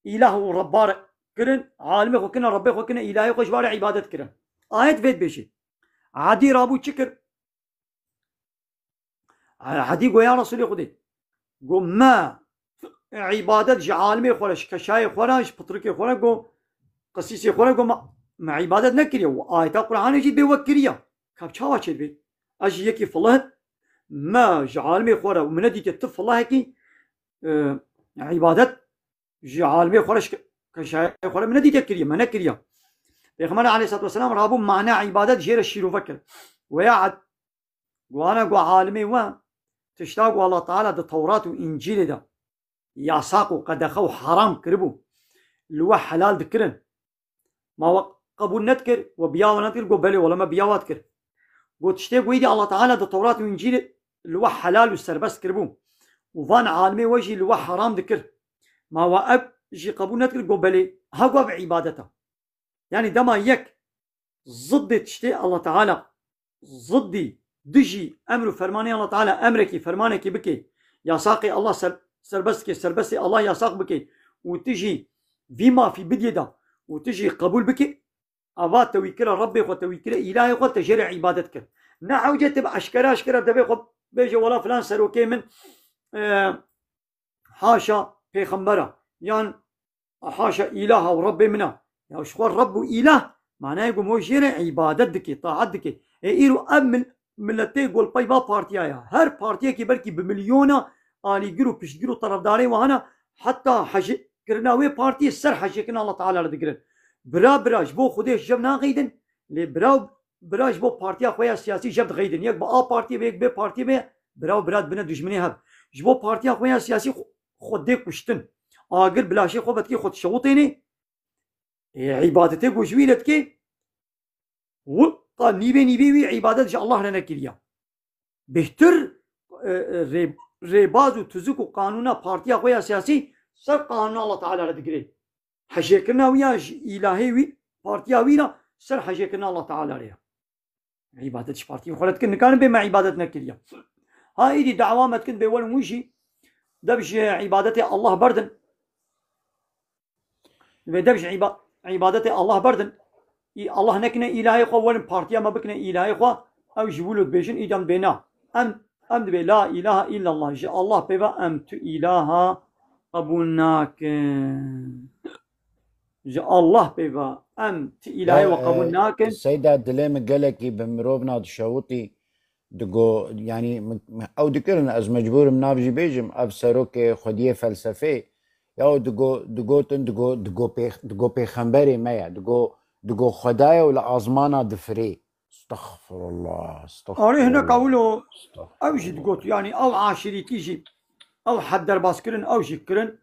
îlah û rebba re kirin, alimê xwe kirine, Rebbê xwe kirine, îlahê xwe ji wa re îbadet kirin. Ayet vê dibêje. Edî rabû çi kir? Edî go, ya Resûlê Xwedê, go me îbadet ji alimê xwe re, ji keşayê xwe re, ji pitrikê xwe re, go qisîsê xwe re, go me, me îbadet nekiriye. Û ayeta Qur'anê jî bê we kiriye. Ka çawa çêdibe? Ez jî yekî filih, me ji alimê xwe re û min nedîtiye tu filahekî, e, îbadet ji alimê xwe re, ji keşayê xwe re min nedîtiye kiriye, me nekiriye. Pêxember aleyhissalatu vesselam rabû mana îbadet jê re şîrove kir. Weya ed-, Guhana gu alimê we tişta ku Allah Teala di Tewrat û Încîlê de yasaq û qedexe û haram kiribû, li we helal dikirin. Ma we qebûl nedikir, we biya we nedikir, got belê, wela me biya we dikir. Got tiştê ku êdî Allah Teala di Tewrat û Încîlê li we helal û serbest kiribû û van alimê we jî li we haram dikir. Ma we ev jî qebûl nedikir, got belê, ha got ev îbadet e. Yani dema yek ziddê tiştê Allah Teala, ziddî, dijî emr û fermanê Allah Teala, emrekî, fermanekî bike, yasaqê Allah ser-, serbest dike, serbestê Allah yasaq bike û tu jî vî mafî bidiyê de û tu jî qebûl bike, ava te wî kire Rebbê xwe, te wî kire îlahê xwe, te jê re îbadet kir. Ne hewce tu bi eşkere eşkere devê xwe bêje wela filan serokê min, e, haşa pêxembera, yan haşa îlaha û Rebbê min a. Ya ji xwe Rebb û îlah, manayê ku mo jê re îbadet dike, taet dike. Ê îro ev mil-, miletê golpey va partiya ya. Her partiyekî belkî bi milyona alîgir û piştgir û terefdarê we hene, heta hejkirina wê partiyê ser hejkirina Allah Teala re digirin. Bira bira ji bo Xwedê ji jev naxeydin, lê bira bira ji bo partiya xwe ya siyasî jev dixeydin. Yek bi A partiyê be, yek bê partiyê be, bira û bira dibine dijminê hev. Ji bo partiya xwe ya siyasî xwe, xwe dê kuştin. Agir bi laşê xwe vedikê xwe dişewitênê. Ê, îbadetê ku ji wî re dikê, wi-, ta nîvê nîvê wî îbadet ji Allah re nekiriya. Bêhtir, e, e, rê-, rêbaz û tuzik û qanûna partiya xwe ya siyasî ser qanûna Allah Teala re digirê. Hejêkirina wî ya ji îlahê wî, partiya wî re ser hejêkirina Allah Teala re ya. Îbadet ji partiyê xwe re dikin, nikarin bê me îbadet nekiriye. Ha êdî dawa me dikin bê werin wî jî dev ji îbadetê Allah berdin. Vê dev ji îba-, îbadetê Allah berdin. Î Allah nekine îlahê xwe, werin partiya me bikine îlahê xwe. Ew ji wilo dibêjin, îdam bê na. Em, em dibê la ilahe illallah. Ji Allah pê ve em tu ilaha qebûl nakin. Ji Allah pê ve em ti îlahê Ya, we qebûl e, nakin. Seyda, dilê min gelekî bi mirov na dişewitî. Digo, yanî, min, min, ew dikirin, ez mecbûr im nav jî bêjim, ev serokê xwediyê felsefê. Ya, digo, digotin, digo, digo pêx-, digo pêxemberê me ye. Digo, digo Xwedayê û li azmana difirê. Estexfirullah, estexfirullah. Arê hinek ewil o, estexfirullah. Ew jî digot, yanî ew aşîretî jî, ew hed derbas kirin, ew jî kirin,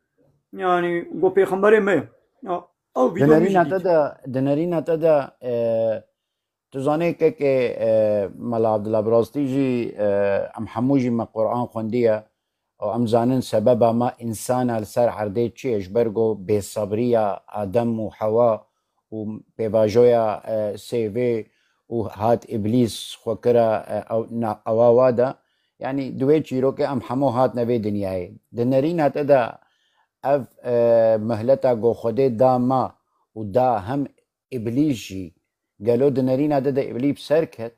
yanî go pêxemberê me ye. Ya, ew Di vîdyo min jî nerîna dît. Te de, di nerîna te de, e, tu zanê kekê, e, Mela Abdullah bi rastî jî, e, em hemû jî me Quran xwendiye. Û em zanin sebeba me însana li ser erdê çi ye, ji ber ku bêsebriya Adem û Hewa û pêvajoya, e, sêvê û hat Îblîs xwe kira, e, ew, na, ewa wa de. Yanî di wê çîrokê em hemû hatine vê dinyayê. Di nerîna te de ev, e, mihleta ku Xwedê da me û da hem Îblîs jî, gelo di nerîna te de Îblîs bi ser ket?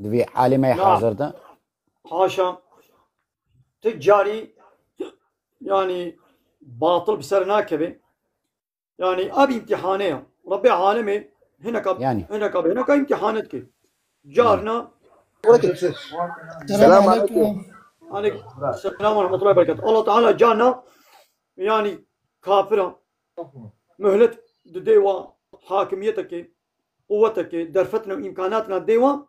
Di vê alemê Na. hazir de. Haşa. Ti carî, yanî, batil bi ser nakeve. Yanî, ev îmtîhane ye. Rebbê alemê hineka, Yanî. hineka, hineka îmtîhane dike. Carna. Selam aleyküm. Aleyküm selam ve rahmetullahi ve berekatuhu. Allah Teala carna, yanî, kafira muhlet dide wa hakimiyeteke, quweteke, derfetina û îmkanatina dê wa,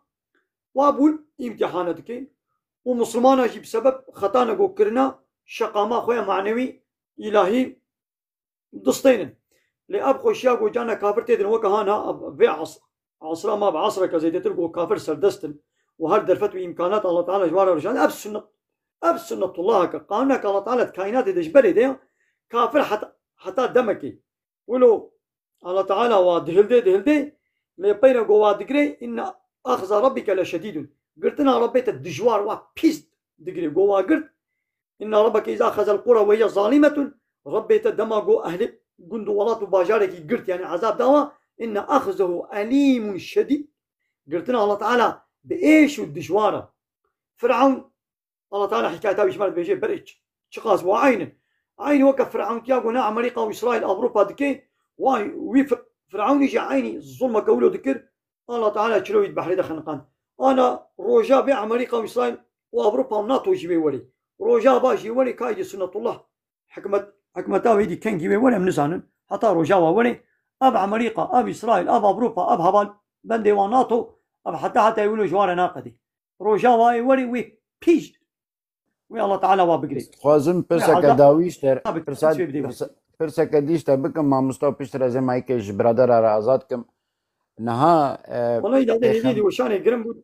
wa bûn îmtîhane dike. Û Mislimana jî bi sebeb xetana ku kirina şeqama xwe ya manewî, îlahî distênin. Lê ev xweşiya ku carna kafir têdin weke hana, vê as-, asra ma bi asreke zêdetir ku kafir serdest in û her derfet û îmkanat Allah Teala ji wan re rijand, ev sunnet, ev sunnetullaheke, qanûneke Allah Teala di kaînatê de ji berê de ya, kafir heta, heta demekê. Wilo Allah Teala wa dihildê, dihildê, lê peyre go wa digirê, inne axza rabbike le şedîdun. Girtina Rabbê te dijwar wa pîs digirê. Go wa girt, inne rabbeke îza axezel qura ve hiye zalimetun. Rabbê te dema go ehlê gund û welat û bajarekî girt, yanî ezab dawa, inne axzehu elîmun şedîd. Girtina Allah Teala bi êş û dijwar e. Firavun Allah Teala hikayeta wî ji me re dibêje, berê çi, çiqas wa eyn in. Eynî weke Firavuntiya ku ne Amerîka û Îsraîl, Ewropa dike, wa wî Fir-, Firavunî jî eynî zulmeke wilo dikir. Allah Teala çilo wî di behrê de xeniqand. Ana roja vê Amerîka û Îsraîl û Ewropa û nato jî wê werê. Rojava jî werê kaydê Sunetullah. Hikmet, hikmeta wê dî kengî wê were em nizanin. Heta rojava were, ev Amerîka, ev Îsraîl, ev Ewropa, ev heval bendê wan nato, ev heta heta wilo ji wan re naqedê. Rojava wê were wê pîj. Wê Allah Teala wa bigirê. Dixwazim Wê pirseke heta dawî ji te, tabii pirsa, çi bidê pirsa, pirseke dî ji te bikim, mamosta, piştre zê mayke ji biradera re azad kim. Niha, e, Wala îdade hêvî pêxem-, dî weşanê girin bû.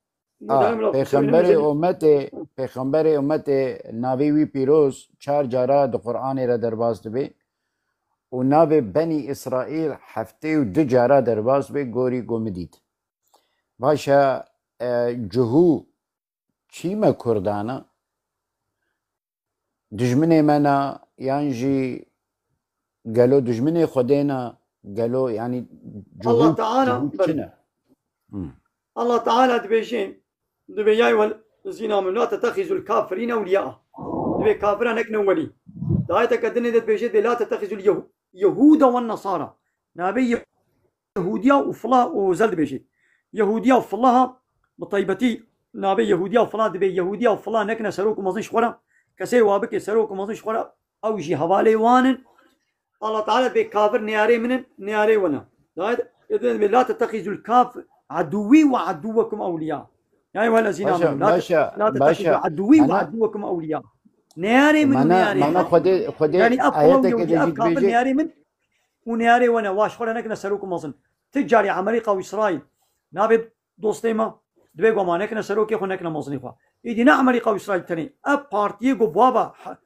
A, Mudarem la pêxemberê Hüseyin'in özelliği. Ummetê, pêxemberê ummetê navê wî pîroz çar cara di Qur'anê re derbas dibe û navê Benî Îsraîl heftê û du cara derbas be gorî ku min dît. Baş e, e, cihû çî me Kurdan e? Dijminê me ne, yan jî gelo dijminê Xwedê ne, gelo, yanî Allah cihû, Teala, cihû çi ne? Hmm. Allah Teala dibêje, dibê ya eyyuhellezîne âmenû la tettehizul kafirîne ewliya. Dibê kafira nekine welî. Di ayeteke dinê de dibêje, dibê la tettehizul yehu-, yehude wen nesara. Nabê Yehûdiya û fila û zel dibêje. Yehûdiya û filaha bi taybetî nabê Yehûdiya û fila dibê Yehûdiya û fila nekine serok û mezin ji xwe re. Kesê wa bike serok û mezin ji xwe re, ew jî hevalê wan in. Allah Teala dibê kafir neyarê min in, neyarê we ne. Dayet, dibê la tettehizul kaf aduwî ve aduwekum ewliya. Ya eyyuhellezîne Başa, âmenû, la te-, başa, la tettehizul başa. aduwî ve Ana, aduwekum ewliya. Neyarê min û mana, neyarê mana wan. Xwedê, Xwedê Yanî ev fila û ayeteke yewcî de ev jî kafir dibêje. neyarê min û neyarê we ne, wa ji xwe re nekine serok û mezin. Ti carî Amerîka û Îsraîl nabê dostê me, dibê ku ma nekine serokê xwe, nekine mezinê xwe. Êdî ne Amerîka û Îsraîl tenê. Ev partiyê ku bi wa ve he-,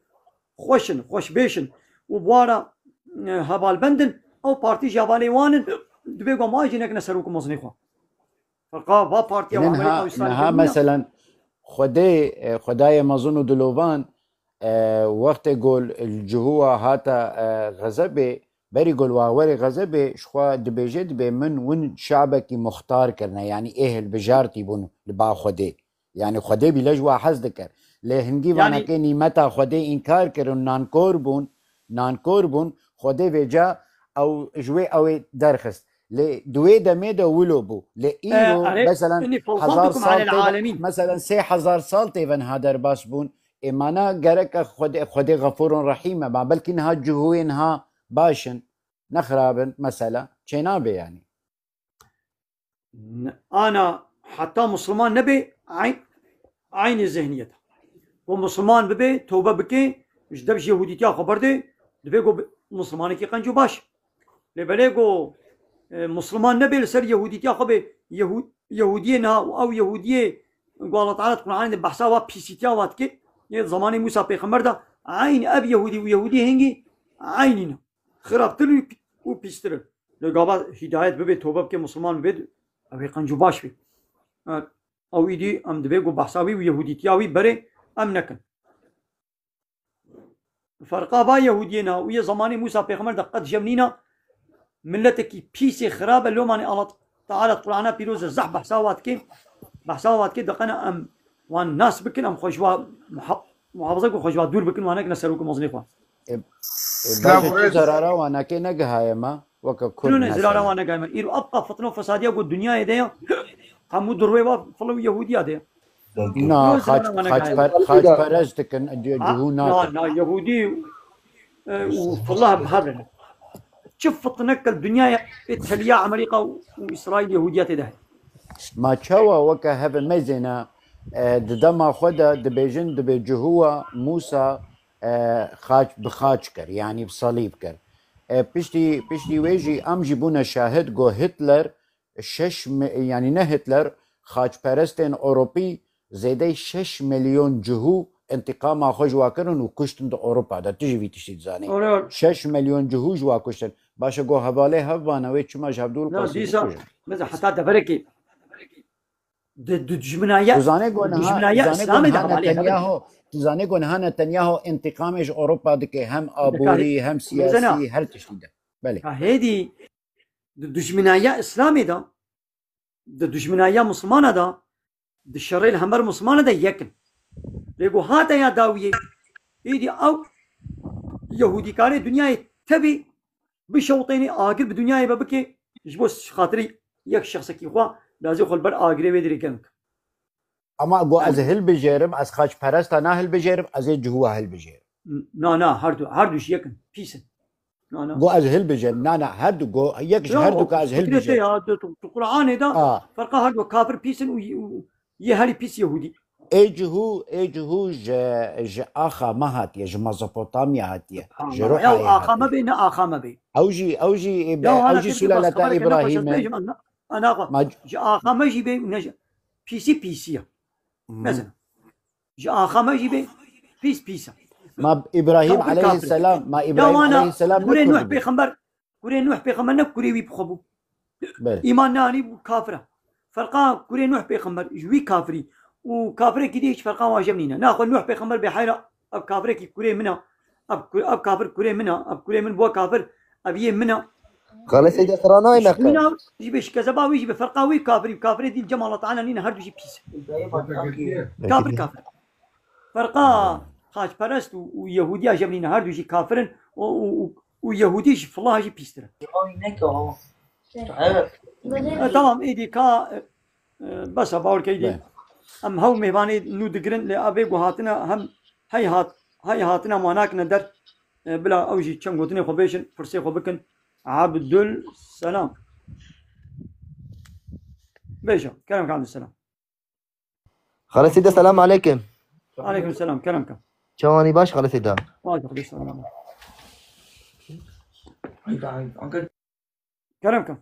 xweş in, xweşbêş in û bi wa re, e, hevalbend in, ew partî jî hevalê wan in, dibê ku ma jî nekine serok û mezinê xwe. Ferqa va partiya Hine Amerîka niha, û Îsraîl niha kevin e. Meselen Xwedê, e, Xwedayê mezin û dilovan, e, wextê ku li cihû wa hate, e, xezebê, berî ku li wa were xezebê, ji xwe dibêje, dibê min win şabekî muxtar kirine, yanî ê hilbijartî bûn li ba Xwedê. Yanî Xwedê bîle ji wa hez dikir. Lê hingî Yanî vanakê nîmeta Xwedê înkar kirin, nankor bûn, nankor bûn, Xwedê vêca ew ji wê ew ê derxist. Lê di wê demê de wilo bû. Lê E, îro, erê, mesela, inni hezar fevdaltukum sal alel tê de, alemîn. Mesela, sê hezar sal tê ve niha derbas bûn. Ê, mana gereke Xwedê, Xwedê Xefûrun Rehîm e. Ma belkî niha cihûyê niha baş in, ne xirab in, mesela. Çênabe yanî. N-, ana heta Musliman nebe, eyn-, eynî zihniyet. Ku Musliman bibe, tobe bike, ji dev ji Yehudîtiya xwe berde, dibe ku bi-, Muslimanekî qenc û baş. Lê belê ku, e, Musliman nebe, li ser Yehudîtiya xwe be, Yehu-, Yehudiyê niha û ew Yehudiyê ku Allah Teala di Qur'anê de behsa wa pîsîtiya wa dike, yê zemanê Mûsa pêxember de, eyn ev Yehudî û Yehudî hingî eynî ne. Xirabtir û pî-, û pîstir in. Lê gava hîdayet bibe, tobe bike, Musliman bibe, ew ê qenc û baş be. E, ew îdî em dibe ku behsa wî û Yehudîtiya wî berê em nekin. Ferqa va Yehudiyê niha û yê zemanê Mûsa pêxember de qet jev nîna, miletekî pîsê xirab e, lomanê Allah Teala di Qur'ana pîroz de zehf behsa wa dike, behsa wa dike, diqene em wan nas bikin, em xwe ji wa muha-, muhafaza ku xwe ji wa dûr bikin, wan nekine serok û mezinê xwe. E, e, Silav baş e, tu rêz. Zarara wan nake negihaye me, weke Kurd Çilo ne mesela. Zirara wan negihaye me. Îro ev qas fitne û fesadiya ku dinyayê de ya, hemû di rûyê wa filo û Yehudiya de ya. Na, Yo, xaç, zirara wan negihaye me. Xaçper-, xaçperest dikin, diyo Ha, cihû na, nakin. Na, Yehudî, e, û filah bi hev re. Çi fitnek li dinyayê teliya Amerîka û Îsraîl Yehûdiya tê de heye. Ma çawa weke hev e mezêne, e, di dema xwe de dibêjin, dibê cihûwa Mûsa, e, xaç, bi xaç kir, yanî bi salîb kir. E, piştî, piştî wê jî em jî bûne şahid ku Hitler şeş mi-, yanî ne Hitler, xaçperestên Ewropî zêdeyî şeş milyon cihû întîqama xwe ji wa kirin û kuştin di Ewropa de. Tu jî vî tiştî dizanî. Ora Şeş milyon cihû ji wa kuştin. Baş e, go hevalê hev bane, wê çima ji hevdû li Na, qasî dîsa, bikujin? Mesela heta deverekê di, di dijminaya, Tu zanê go niha, dijminaya tu zanê go Îslamê de niha hevalê hev in. Netanyahu, tu zanê go niha Netanyahu întîqamê ji Ewropa dike, hem Dikare. aborî, hem Mesela, siyasî, her tiştî de. Belê. ka hêdî di dijminaya Îslamê de, di dijminaya Mislimana de, di şerê li hember Mislimana de yek in. Lê ku hate ya dawiyê, êdî ew Yehûdîkarê dinyayê tevî bişewtênê, agir bi dinyayê ve bike, ji bo xatirê yek şexsekî xwe, lazê xwe li ber agirê wê dirê germ ke. Ama go ez hilbijêrim, ez xaçperesta nahilbijêrim, ez ê cihû hilbijêrim. Na, na, her du, her du jî yek in. Pîs in. Na, na. Go ez hilbijêrim. Na, na, her du go, yek ji her du ka ez hilbijêrim. Ya, tu, tu, tu Qur'anê de ferqa her du kafir pîs in û, û yê herî pîs Yehûdî. Ê cihû, ê cihû ji, ji axa me hatiye, ji Mezopotamya hatiye. Ji Ruhayê hatiye. Ew axa me bê, ne axa me bê. Ew jî, ew jî, ew jî sulaleta Îbrahîm e. Ana xwe. Ma c- Ji axa me jî bê, ne ji, pîsî pîsî ye. Hmm. Mesela. Ji axa me jî bê, pîs pîs e. Ma Îbrahîm aleyhisselam, ma Îbrahîm aleyhisselam ne kurd bû? Kurê Nuh pêxember, kurê Nuh pêxember ne kurê wî bi xwe bû. Belê. Îman neanî bû kafir e. Ferqa kurê Nuh pêxember ji wî kafirî û kafirekî dî hiç ferqa wan jeb nîne. Naxwe Nuh pêxember bê heyra, ev kafirekî kurê min e, ev ku-, ev kafir kurê min e, ev kurê min bû kafir, ev yê min e. Xalê Seyda sira nayê neqe. Min e, jî bê ji kezeba wî jî bi ferqa wî kafirî û kafirê dî li cem Allah Teala nîne, her du jî pîs. Kafir kafir. Ferqa xaçperest û, û Yehûdiya jeb nîne, her du jî kafir in û, û, û, û Yehûdî ji Filah jî pîstir e. E, tamam, êdî ka, e, e, bes e, bawer ke êdî. Em hew mêvanê nû digirin, lê avê ku hatine hem hey hat-, hey hatine ma nakine der. E, bila ew jî çend gotinê xwe bêjin, pirsê xwe bikin. Abdul Selam. Bêje, kerem ke Abdul Selam. Xalê Seyda, selam aleykum. Aleykum selam, kerem ke. Çawanî baş, Xalê Seyda? Baş, Xalê Seyda. Kerem ke.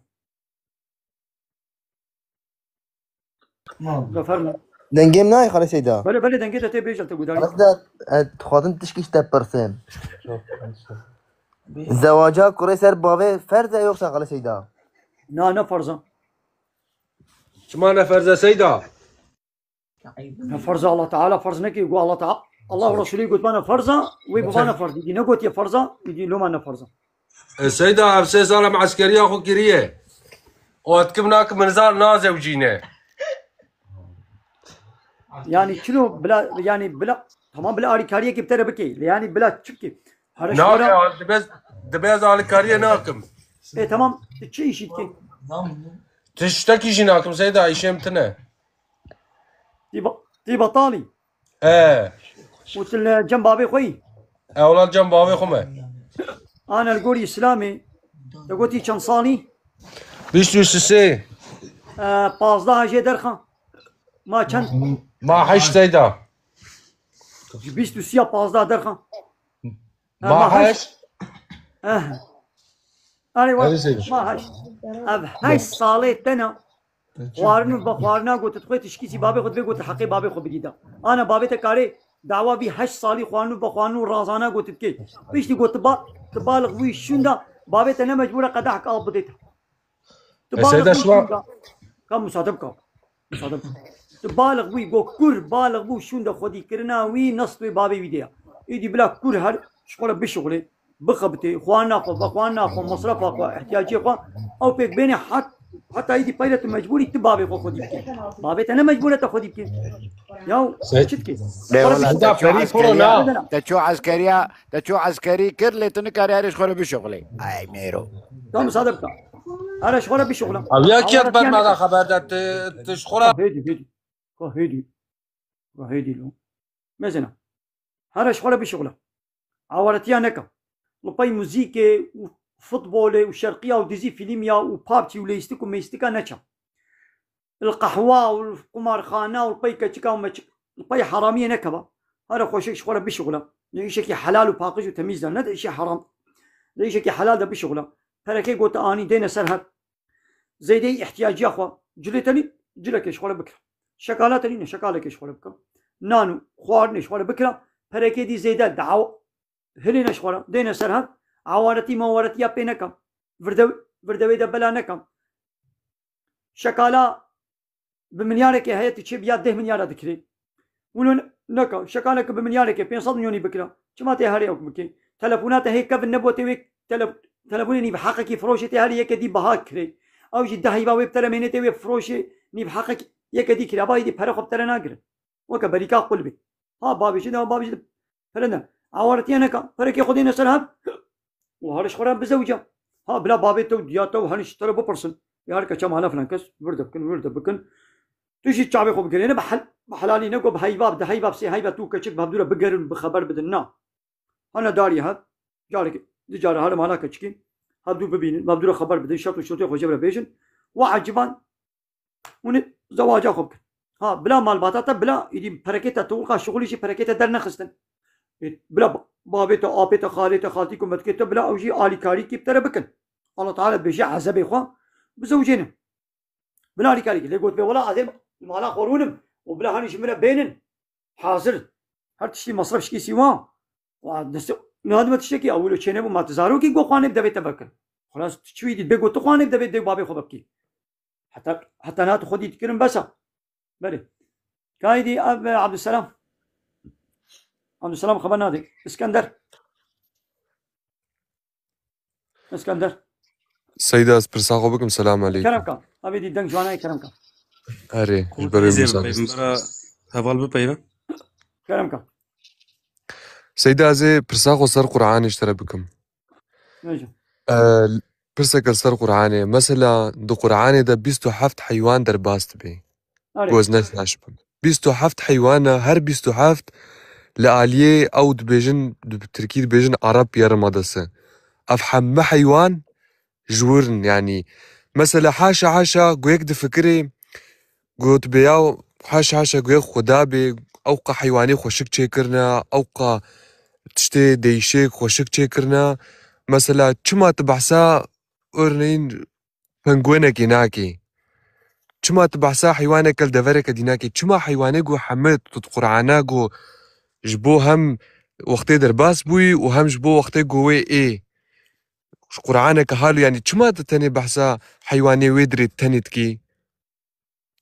Zafer mi? Dengê min nayê, Xalê Seyda? Belê, belê, dengê te tê, bêje, te gudarî. Xalê Seyda, e, dixwazim tişkî ji te pirsim. Zewaca kurê ser bavê ferz e yoksa, Xalê Seyda? Na, ne ferz e. Çima ne ferz e Seyda? Ne ferz e, Allah Teala ferz nekir. Got Allah Teala, Allah û Resulî got bana ferz e, wê bibana ferz. Dî negotiye ferz e, dî loma ne ferz e. E, Seyda, ev sê sal em eskeriya xwe kiriye. Û etkim nakim min zar nazewcîne. Yani çilo bila, yani bila, tamam bila alîkariyekê bi te re bike. Yani bila çi bike? Here ji xwe re. Nabe, dibe, dibe ez alîkariyê nakim. E, tamam, tu çi îşî dikî? Tiştekî jî nakim, Seyda, îşê min tune. Tî ba-, tî betalî. E. Û tu li cem bavê xwe yî? E, wela li cem bavê xwe me. Ana li gorî Îslamê, te gotî çend salî? Bîst û sê. E, pazdeh jê derxa. Ma çend? Ma heşt Seyda. Ji bîst û sê ya pazdeh derxa. Ha, ma heşt. Eh. Erê wa, ma heşt. Ev heşt salê tena xwarin û vexwarina got, tu xwe tişkî zî babê xwe divê got, heqê babê xwe bidî da. Ana babê te karê dawa vî heşt salî xwarin û vexwarin û razana got dikê. Piştî got, tu ba-, tu baliq bûyî şûnda, babê te ne mecbûr e qedehek av bidê te. Tu baliq bû şûnda. Ka musade bika. Musade bika. Tu baliq bûyî, go kur baliq bû şûnda xwedîkirina wî, nest wê bavê wî de ya. Êdî bila kur her ji xwe re bişuxulê, bixebitê, xwarina xwe, vexwarina xwe, mesrefa xwe, ihtiyacê xwe, ew pêk bêne het-, heta êdî peyre tu mecbûrî tu bavê xwe xwedî bikî. Bavê te ne mecbûr e te xwedî bikî. Ya çi dikî? Bê wela, te çû eskeriya, te çû eskeriya, te çû eskerî kir, lê tu nikarî herî ji xwe re bişuxulê. Ay mêro. Tam sade bika. Here ji xwe re bişuxula. Ev ya kêt ber me de xeber de, tu, tu ji xwe re. Hêdî, hêdî. Ka hêdî. Ka hêdî lo. Mesela. Here ji xwe re bişuxula. Awaretiya neke. Li pey muzîkê û futbolê û şerqiya û dizî fîlmiya û pabcî û leyîstik û meyîstika neçe. Li qehwa û li qumarxana û li pey keçika û meçik, li pey heramiyê nekeva. Here xweşik ji xwe re bişuxula. Di îşekî helal û paqij û temîz de, ne di îşê heram. Di îşekî helal de bişuxula. Perekê gote anî, dêne ser hev. Zêdeyî ihtiyaciya xwe. Cilê tenî, cilekê ji xwe re bikira. Şekala tenî ne, şekalekê ji xwe re bikira. Nan û xwarinê ji xwe re bikira. Perekê dî zêde dawa hilêne ji xwe re. Dêne ser hev. Awaretî mawaretiya pê neka. Virdew-, virdewê de bela neka. Şekala bi milyarekê heye tu çê bi ya deh milyara dikirê. Wilo ne-, neka. Şekaleke bi milyarekê pênc sed milyonî bikira. Çima tê herê ew bikê? Telefona te hê kevin nebû tê wê tele-, telefonê nîv heqekî firoşê tê herê yeke dî biha kirê. Ew jî deh heyva wê bi te re mênê tê wê firoşê nîv heqekî yeke dî kirê. Ava êdî pere xwe bi te re nagirin. Weke berîka qul bê. Ha, bavê jî de, bavê jî de. Pere ne. Awaretiye neka. Perekê xwe dêne ser hev. Û her ji xwe re bizewce. Ha, bila bavê te û diya te û her ji te re bipirsin. Ya her keça mala filan kes, vir de bikin, vir de bikin. Tu jî çavê xwe bigirêne, bi hel-, bi helalî ne ku bi heyva, bi di heyva, bi sê heyva tu keçik bi hevdû re bigerin, bi xeber bidin, na. Hene darî hev, carek, di cara here mala keçikî, hevdû bibînin, bi hevdû re xeber bidin, şert û şurutê xwe jê re bêjin. Wa eciban, hûn ê zewaca xwe bikin. Ha, bila malbata te, bila îdî perekê te, tewirka şixulî jî perekê te dernexistin. Ê, bila ba-, babê te, apê te, xalê te, xaltî ku metkê te, bila ew jî alîkarîkî bi te re bikin. Allah Teala dibêje ezebê xwe bizewicênin. Bila alîkarîkî. Lê got pê, wela ez ê li mala xwe rûnim û bila hanî ji min re bênin. Hazir. Her tiştî mesref şikî sî wa. Wa destê, niha dime tiştekî ew wilo çênebû, ma tu zarokî go xwanê bi devê te vekin. Xwelas tu çi wî dî, bê got tu xwanê bi devê dê û babê xwe vekî. Heta, heta niha tu xwedî dikirin bes e. Belê. Kaydî ev, e, Abdüselam. Abdüselam xeber nadê. İskender. İskender. Seyda, ez pirsa xwe bikim, selam aleykum. Kerem ka. Abi dî deng ciwanayê kerem ka. Erê, ji ber wê Ezê müsaade. Peygambera heval bipeyve. Kerem ka. Seyda, ez ê pirsa xwe ser Qur'anê ji te re bikim. Neyse. E, pirseke li ser Qur'anê. Mesela, di Qur'anê de bîst û heft heywan derbas dibe. Erê. Goz ne şaş bin. Bîst û heft heywana, her bîst û heft li aliyê ew dibêjin, di tirkî dibêjin Arap Yarımadası. Ev hemû heywan ji wir in, yanî. Mesela, haşa, haşa, go yek difikirê, go tu bêya, haşa, haşa, go yek Xuda bê, ew qa heywanê xweşik çêkirine, ew qa tiştê değişik xweşik çêkirine. Mesela, çima tu behsa, örneğin, penguenekê nakê? Çima tu behsa heywaneke li devereke dî nakê? Çima heywanê ku heme tu di Qur'ana ku ji bo hem wextê derbas bûyî û hem ji bo wextê ku wê ê? Ji Qur'aneke halo, yanî çima tu tenê behsa heywanê wê dirê tenê dikî?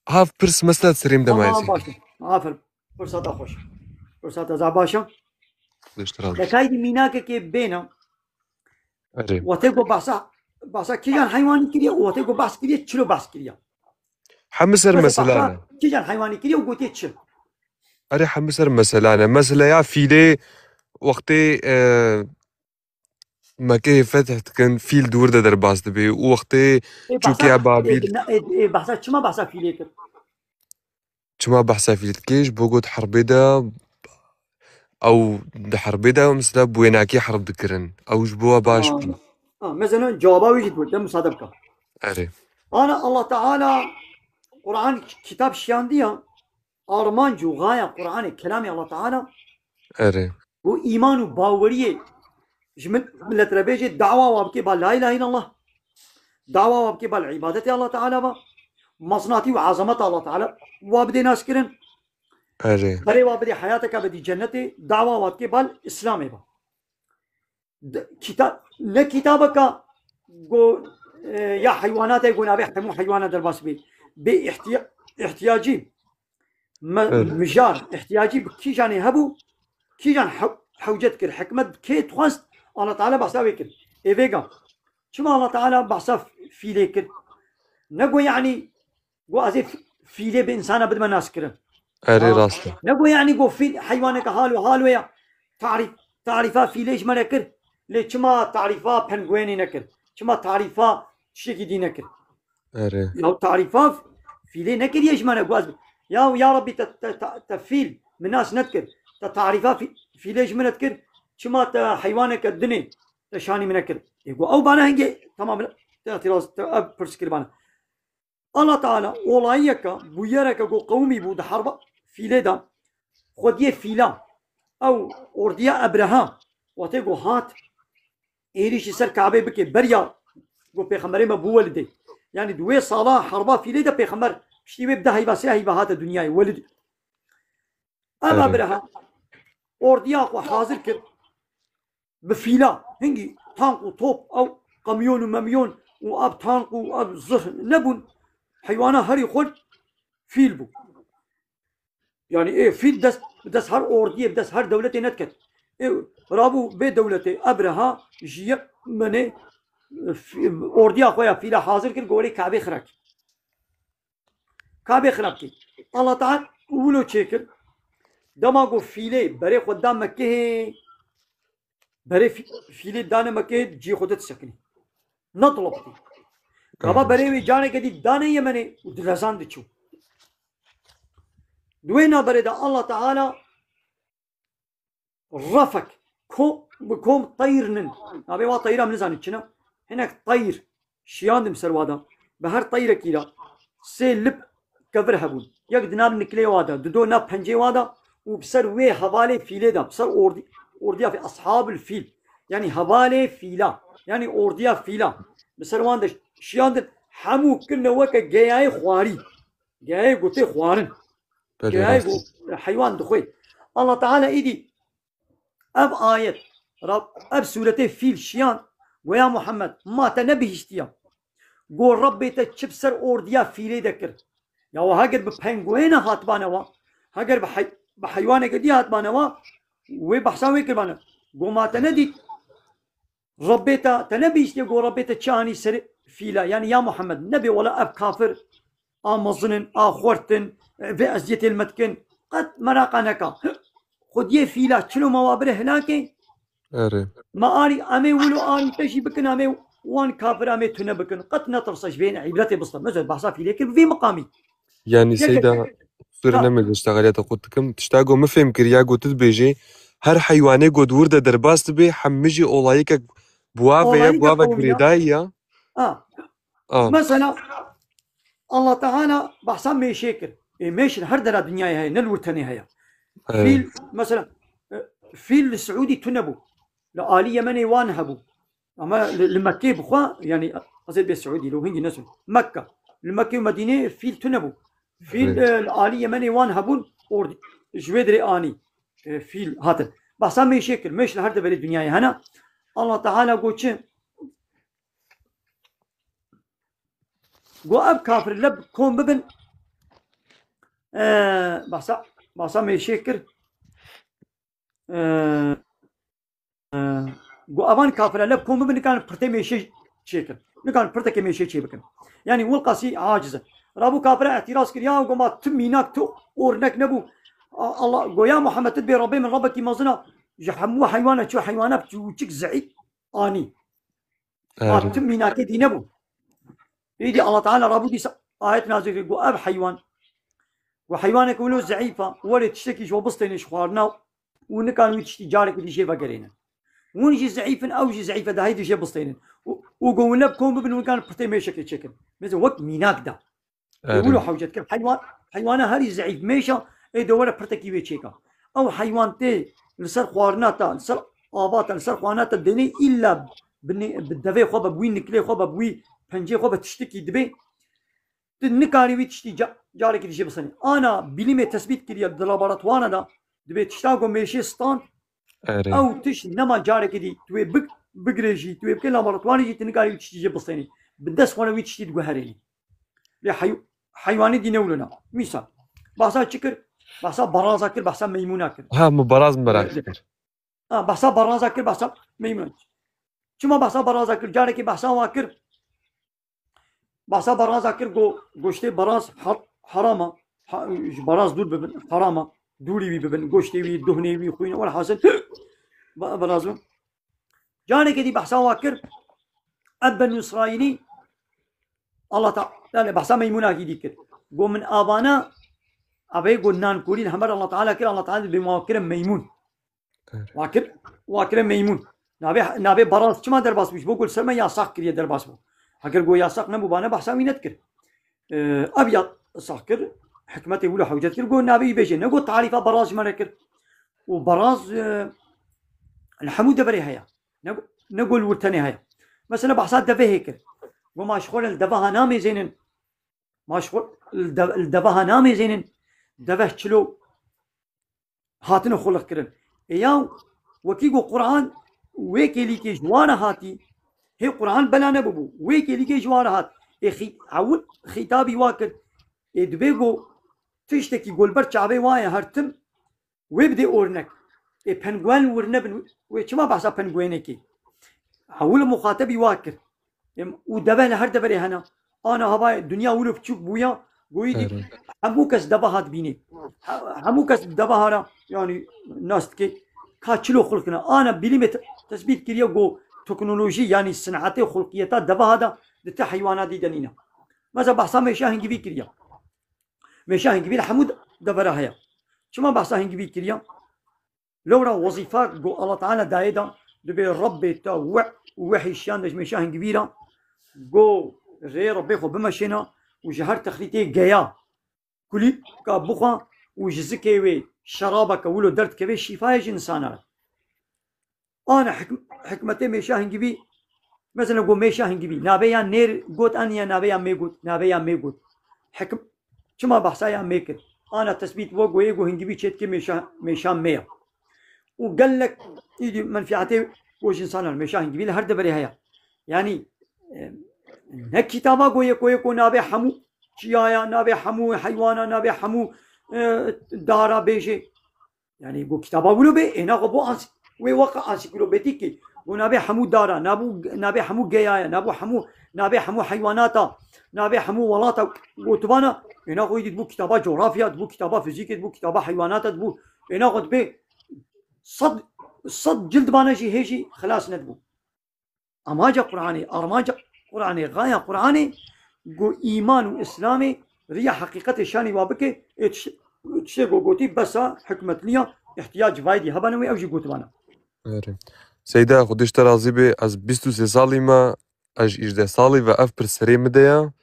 Hav pirs mesela serêm de Tamam, mayesî. Baş e. Aferin. Firsata xweş. Firsata za baş e. Diştiral. Dekaydî mînakekê bêne. Erê. Wextê ku behsa, behsa kîjan heywanî kiriye û wextê ku behs kiriye, çilo behs kiriye? Hemî ser Mesela meselane. Behsa kîjan heywanî kiriye û gotiye çi? Erê, hemî ser meselane. Mesela ya fîlê wextê, e, Mekeyê fetih dikin, fîl di wir de derbas dibe û wextê Ê, çûkiya behsa, Babîl. Ê, ne, ê, ê, behsa, çima behsa fîlê kir? Çima behsa fîl dikê? Ji bo got herbê de ew di herbê de mesela bi wênakî herb dikirin. Ew ji bo we baş Ha. bû. Ha, mesela cewaba wî jî dibir, de müsaade bike. Erê. Ana Allah Teala Kur'an kitab şiyandiya, armanc û gaya Kur'anê kelamê Allah Teala Erê. û îman û baweriyê ji min, millet re bêjê, dawa wa bikê ba la ilahe illallah. Dawa wa bikê ba li îbadetê Allah Teala ba. Mesnatî û azameta Allah Teala wa bidê nas kirin. Erê. Berê wa bidê heyateke bidî cennetê, dawa wa dikê ba li Îslamê ba. De-, kita-, ne kitabeka go, e, ya heywanatê go navê hemû heywana derbas bê. Bê ihtiya-, ihtiyacî. Me-, Evet. Mijar, ihtiyacî bi kîjanê hebû, kîjan hew-, hewcet kir, hikmet kê dixwest, Allah Teala behsa wê kir. Ê vêga. Çima Allah Teala behsa f-, fîlê kir? Ne go, yanî, go ez ê f-, fîlê bi însana bidime naskirin. Erê, Ha. rast e. Ne go, yanî, go fîl heywaneke halo halo ya. Tarîf, tarîfa fîlê ji me re kir. Lê çima tarîfa penguenê nekir? Çima tarîfa tiştekî dî nekir? Erê. Ya tarîfa fîlê nekiriye ji me re, go ez, ya, ya Rabbî, te, te, te, te fîl min nas nedikir. Te tarîfa fî-, fîlê ji min re dikir. Çima te heywaneke dinê te şanî min nekir? Ê, go ew bana hingê, tamam, te îtiraz, te ev pirs kir bana. Allah Teala olayiyeke, bûyereke go qewimî bû di herba fîlê de. Xwediyê fîla, ew ordiya Ebreha, wextê go hat, êrîşî ser Kabê bike, beriya ku pêxemberê me bû Welidê. Yanî di wê sala herba fîlê de pêxember piştî wê bi deh heyva, sê heyva hate dinyayê, Welidê. Ev Erê. Ebreha ordiya xwe hazir kir bi fîla. Hingî tank û top, ew kamyon û memyon û ev tank û ev zırh nebûn. Heywana herî xurt fîl bû. Yani ê fîl dest, dest her ordiyê, dest her dewletê nediket. Ê rabû bê dewletê Ebreha ji Yemenê, e, fî-, ordiya xwe ya fîla hazir kir, gorê Kabê xirek. Kabê xirab kir. Allah Teala wilo çêkir. Dema ku fîlê berê xwe da Mekehê, berê fî-, fîlê dane Mekehê, cihê xwe de disekinî. Ne dilop dî. Gava berê wê careke dî dane Yemenê û dilezan diçû. Di wê naberê de Allah Teala refek, ko-, bi kom teyr nin. Navê wa teyra min nizanim çi ne? Hinek teyr şiyandin ser wa de. Bi her teyrekî de sê lip kevir hebûn. Yek di nav niklê wa de, dido nav pencê wa de û bi ser wê hevalê fîlê de, bi ser ordi-, ordiya fî-, ashabil fîl. Yanî hevalê fîla. Yanî ordiya fîla. Bi ser wan de şiyandin, hemû kirine weke geyayê xwarî. Geyayê gotê xwarin. Belê, geyayê rast. Go-, heywan dixwê. Allah Teala îdî ev ayet, Rab, ev sûretê fîl şiyan, go ya Muhammed, ma te nebihîştiya. Go Rabbê te çi bi ser ordiya fîlê de kir. Ya we heger bi penguêne hatibane wa, heger bi hey-, bi heywaneke dî hatibane wa, wê behsa wê kiribane. Go ma te nedît. Rabbê te, te nebihîştiye go Rabbê te çi anî ser fîla. Yanî ya Muhammed, nebê wela ev kafir a mezin in, a xurt in, vê eziyetê li me dikin. Qet meraqa neka. Xwediyê fîla çilo ma wa bire hilakê. Erê. Ma arî, em ê wilo arî te jî bikin, em ê wan kafir em ê tune bikin. Qet netirse ji vê îbretê biste. Mesela behsa fîlê kir bi vê miqamî. Yanî yek Seyda, kusûrê ha, nemêje ji te xeliyata xwe dikim. Tişta ku min fêm kiriya, ku tu dibêjê, her heywanê ku di wir de derbas dibe, hemî jî olayekek bi wa ve ye, bi wa ve girêdayî ya. Ha. Ha. Mesela, Allah Teala behsa mêşê kir. Ê, mêş li her dera dinyayê heye, ne li wir tenê heye. Evet. Fîl, mesela, e, fîl li Siûdî tune bû. Li alî Yemenê wan hebû. Ama li, li Mekkê bixwe, yanî, ez ê bê Siûdî, li hingî nesin. Mekka. Li Mekkê û Medînê fîl tune bû. Fîl, Evet. e, li alî Yemenê wan hebûn, ordi-, ji wê dirê anî, e, fîl hatin. Behsa mêşê kir. Mêş li her deverê dinyayê hene. Allah Teala got çi? Got ev kafir leb kom bibin. E, behsa, behsa mêşê kir. E, e, got evan kafir leb kom bibin, nikarin pirtê mêşê çêkin. Nikarin pirtekê mêşê çê bikin. Yanî wilqasî aciz e. Rabû kafir îtiraz kir, ya got ma tu mînak, tu ornek nebû. A-, Allah, got ya Muhammed, tu dibê Rabbê min Rabbekî mezin a, ji hemû heywana çû heywana biçûçik zeîf anî. Erê. Ha, tu mînakê dî nebû. Êdî Allah Teala rabû dîsa ayet nazil kir, got ev heywan. Got heywanek wilo zeîf a, werê tiştekî ji we bistêne ji xwarina û nikan wî tiştî carekî dî jê vegerêne. Hûn jî zeîf in, ew jî zeîf e, dahî dî jê bistênin. Û, û got hûn leb kom bibin, hûn kan pirtê mêşekê çêkin. Mesela wek mînak da. Ê, Erê. wilo hewce dikir. Heywan, heywana herî zeîf mêşa, ê de were pirtekî wê çêka. Ew heywan tê li ser xwarina te, li ser ava te, li ser xwarina te denê îlla bi nê-, bi devê xwe be, bi wî niklê xwe be, bi wî pencê xwe be tiştekî dibê. Tu nikarî wî tiştî ca-, carekî dî jê bistenî. Ana bilîmê tesbît kiriye di laboratuwana de, dibê tişta ku mêşê stand, Erê. ew tişt nema carekî dî, tu wê big-, bigirê jî, tu wê bikê laboratuwanê jî, tu nikarî wî tiştî jê bistenî. Bi dest xwe re wî tiştî diguherênî. Lê hey-, heywanê dî newlina. Mîsal. Behsa çi kir? Behsa baraza kir, behsa meymûna kir. Ha, min baraz min merak kir. Ha, behsa baraza kir, behsa meymûna. Çima behsa baraza kir? Carekê behsa wa kir. Behsa baraza kir, got, goştê baraz har-, haram a. Ha, ji baraz dûr bibin, haram a. Dûrî wî bibin, goştê wî, duhnê wî, xwîn, welhasil. Ba-, baraz bibin. Carekê dî behsa wa kir, ev Benû Îsraîlî, Allah Teala, yani behsa meymûnakî dî kir. Got min avana, avê got nankorî li hember Allah Teala kir, Allah Teala dibê ma kire meymûn. Evet. Wa kir, wa kire meymûn. Navê, navê baraz çima derbas bû? Ji bo ku li ser me yasax kiriye derbas bû. Heger got yasax nebû, bane behsa wî nedikir. Ee, ev yasax kir, hikmetê wilo hewcet kir, got navê wî bêje. Ne got tarîfa baraz ji me re kir. Û baraz, e, li hemû deverê heye. Ne, ne got li wir tenê heye. Mesela behsa devehê kir. Got ma ji xwe re li deveha namêzênin. Ma ji xwe li de-, li deveha namêzênin. Deveh çilo hatine xuliqkirin. Ê yaw, wekî ku Quran wê kêlîkê ji wan re hatî, hê Quran bela nebibû, wê kêlîkê ji wan re hat. Ê xî-, ewil xîtabî wa kir. Ê dibê ku tiştekî ku li ber çavê wa ye her tim, wê bidê ornek. Ê penguen wir nebin, wê çima behsa penguenekê? Ewil muxatebî wa kir. Em, û deve li her deverê hene. Ana havayê dinya wilo biçûk bûya, goyî dî Evet. hemû kes deva hat bînê. He-, hemû kes deva hara, yani nas dike, ka çilo xulqine. Ana bilîmê te-, tesbît kiriye go teknolojî, yani sinetê xulqiyeta deva hada di te heywana dî de nîne. Mesela behsa mêşa hingivî kiriye. Mêşa hingivî li hemû de-, devera heye. Çima behsa hingivî kiriya? Lewra wezîfa ku Allah Teala dayê da, dibê Rebbê te we û wehî şiyan de ji mêşa hingivî ra, go rê Rebbê xwe bimeşêna û ji her texlîtê geya kulî ka bixwe û ji zikê wê şerabeke wilo derdikeve şîfa ye ji insana re. Ana hikm-, hikmetê mêşa hingivî, mesela go mêşa hingivî, navê ya nêr got an ya navê ya mê got, navê ya mê got. Hikm-, çima behsa ya mê kir? Ana tesbît we goyê go hingivî çêdike mêşa, mêşa mê ya. Û gelek îdî menfiatê go ji insanan mêşa hingivî li her deverê heye. Yani, e, ne kitaba go yeko yeko navê hemû çiyaya, navê hemû heywana, navê hemû, e, dara bêje. Yani, go kitaba wilo bê, êna xwe bo ans-, wê weqa ansiklopedîkê. Go navê hemû dara, nabû, navê hemû geyaya, nabû hemû, navê hemû heywanata, navê hemû welata gotibana, êna xwe îdî dibû kitaba coğrafya, dibû kitaba fizîkê, dibû kitaba heywanata, dibû, êna xwe dibê sed, sed cild bana jî hê jî xilas nedibû. Amaca Qur'anê, armanca Qur'anê, gaya Qur'anê, go îman û Îslamê riya heqîqetê şanî wa bike, ê tişt-, tiştê go gotî besa hikmetliya, îhtiyac vaydî hebane wê ew jî gotibana. Erê. Seyda, Xwedê ji te razî be, ez bîst û sê salî me, ez ji îjdeh salî ve ev pirs serê min de ya.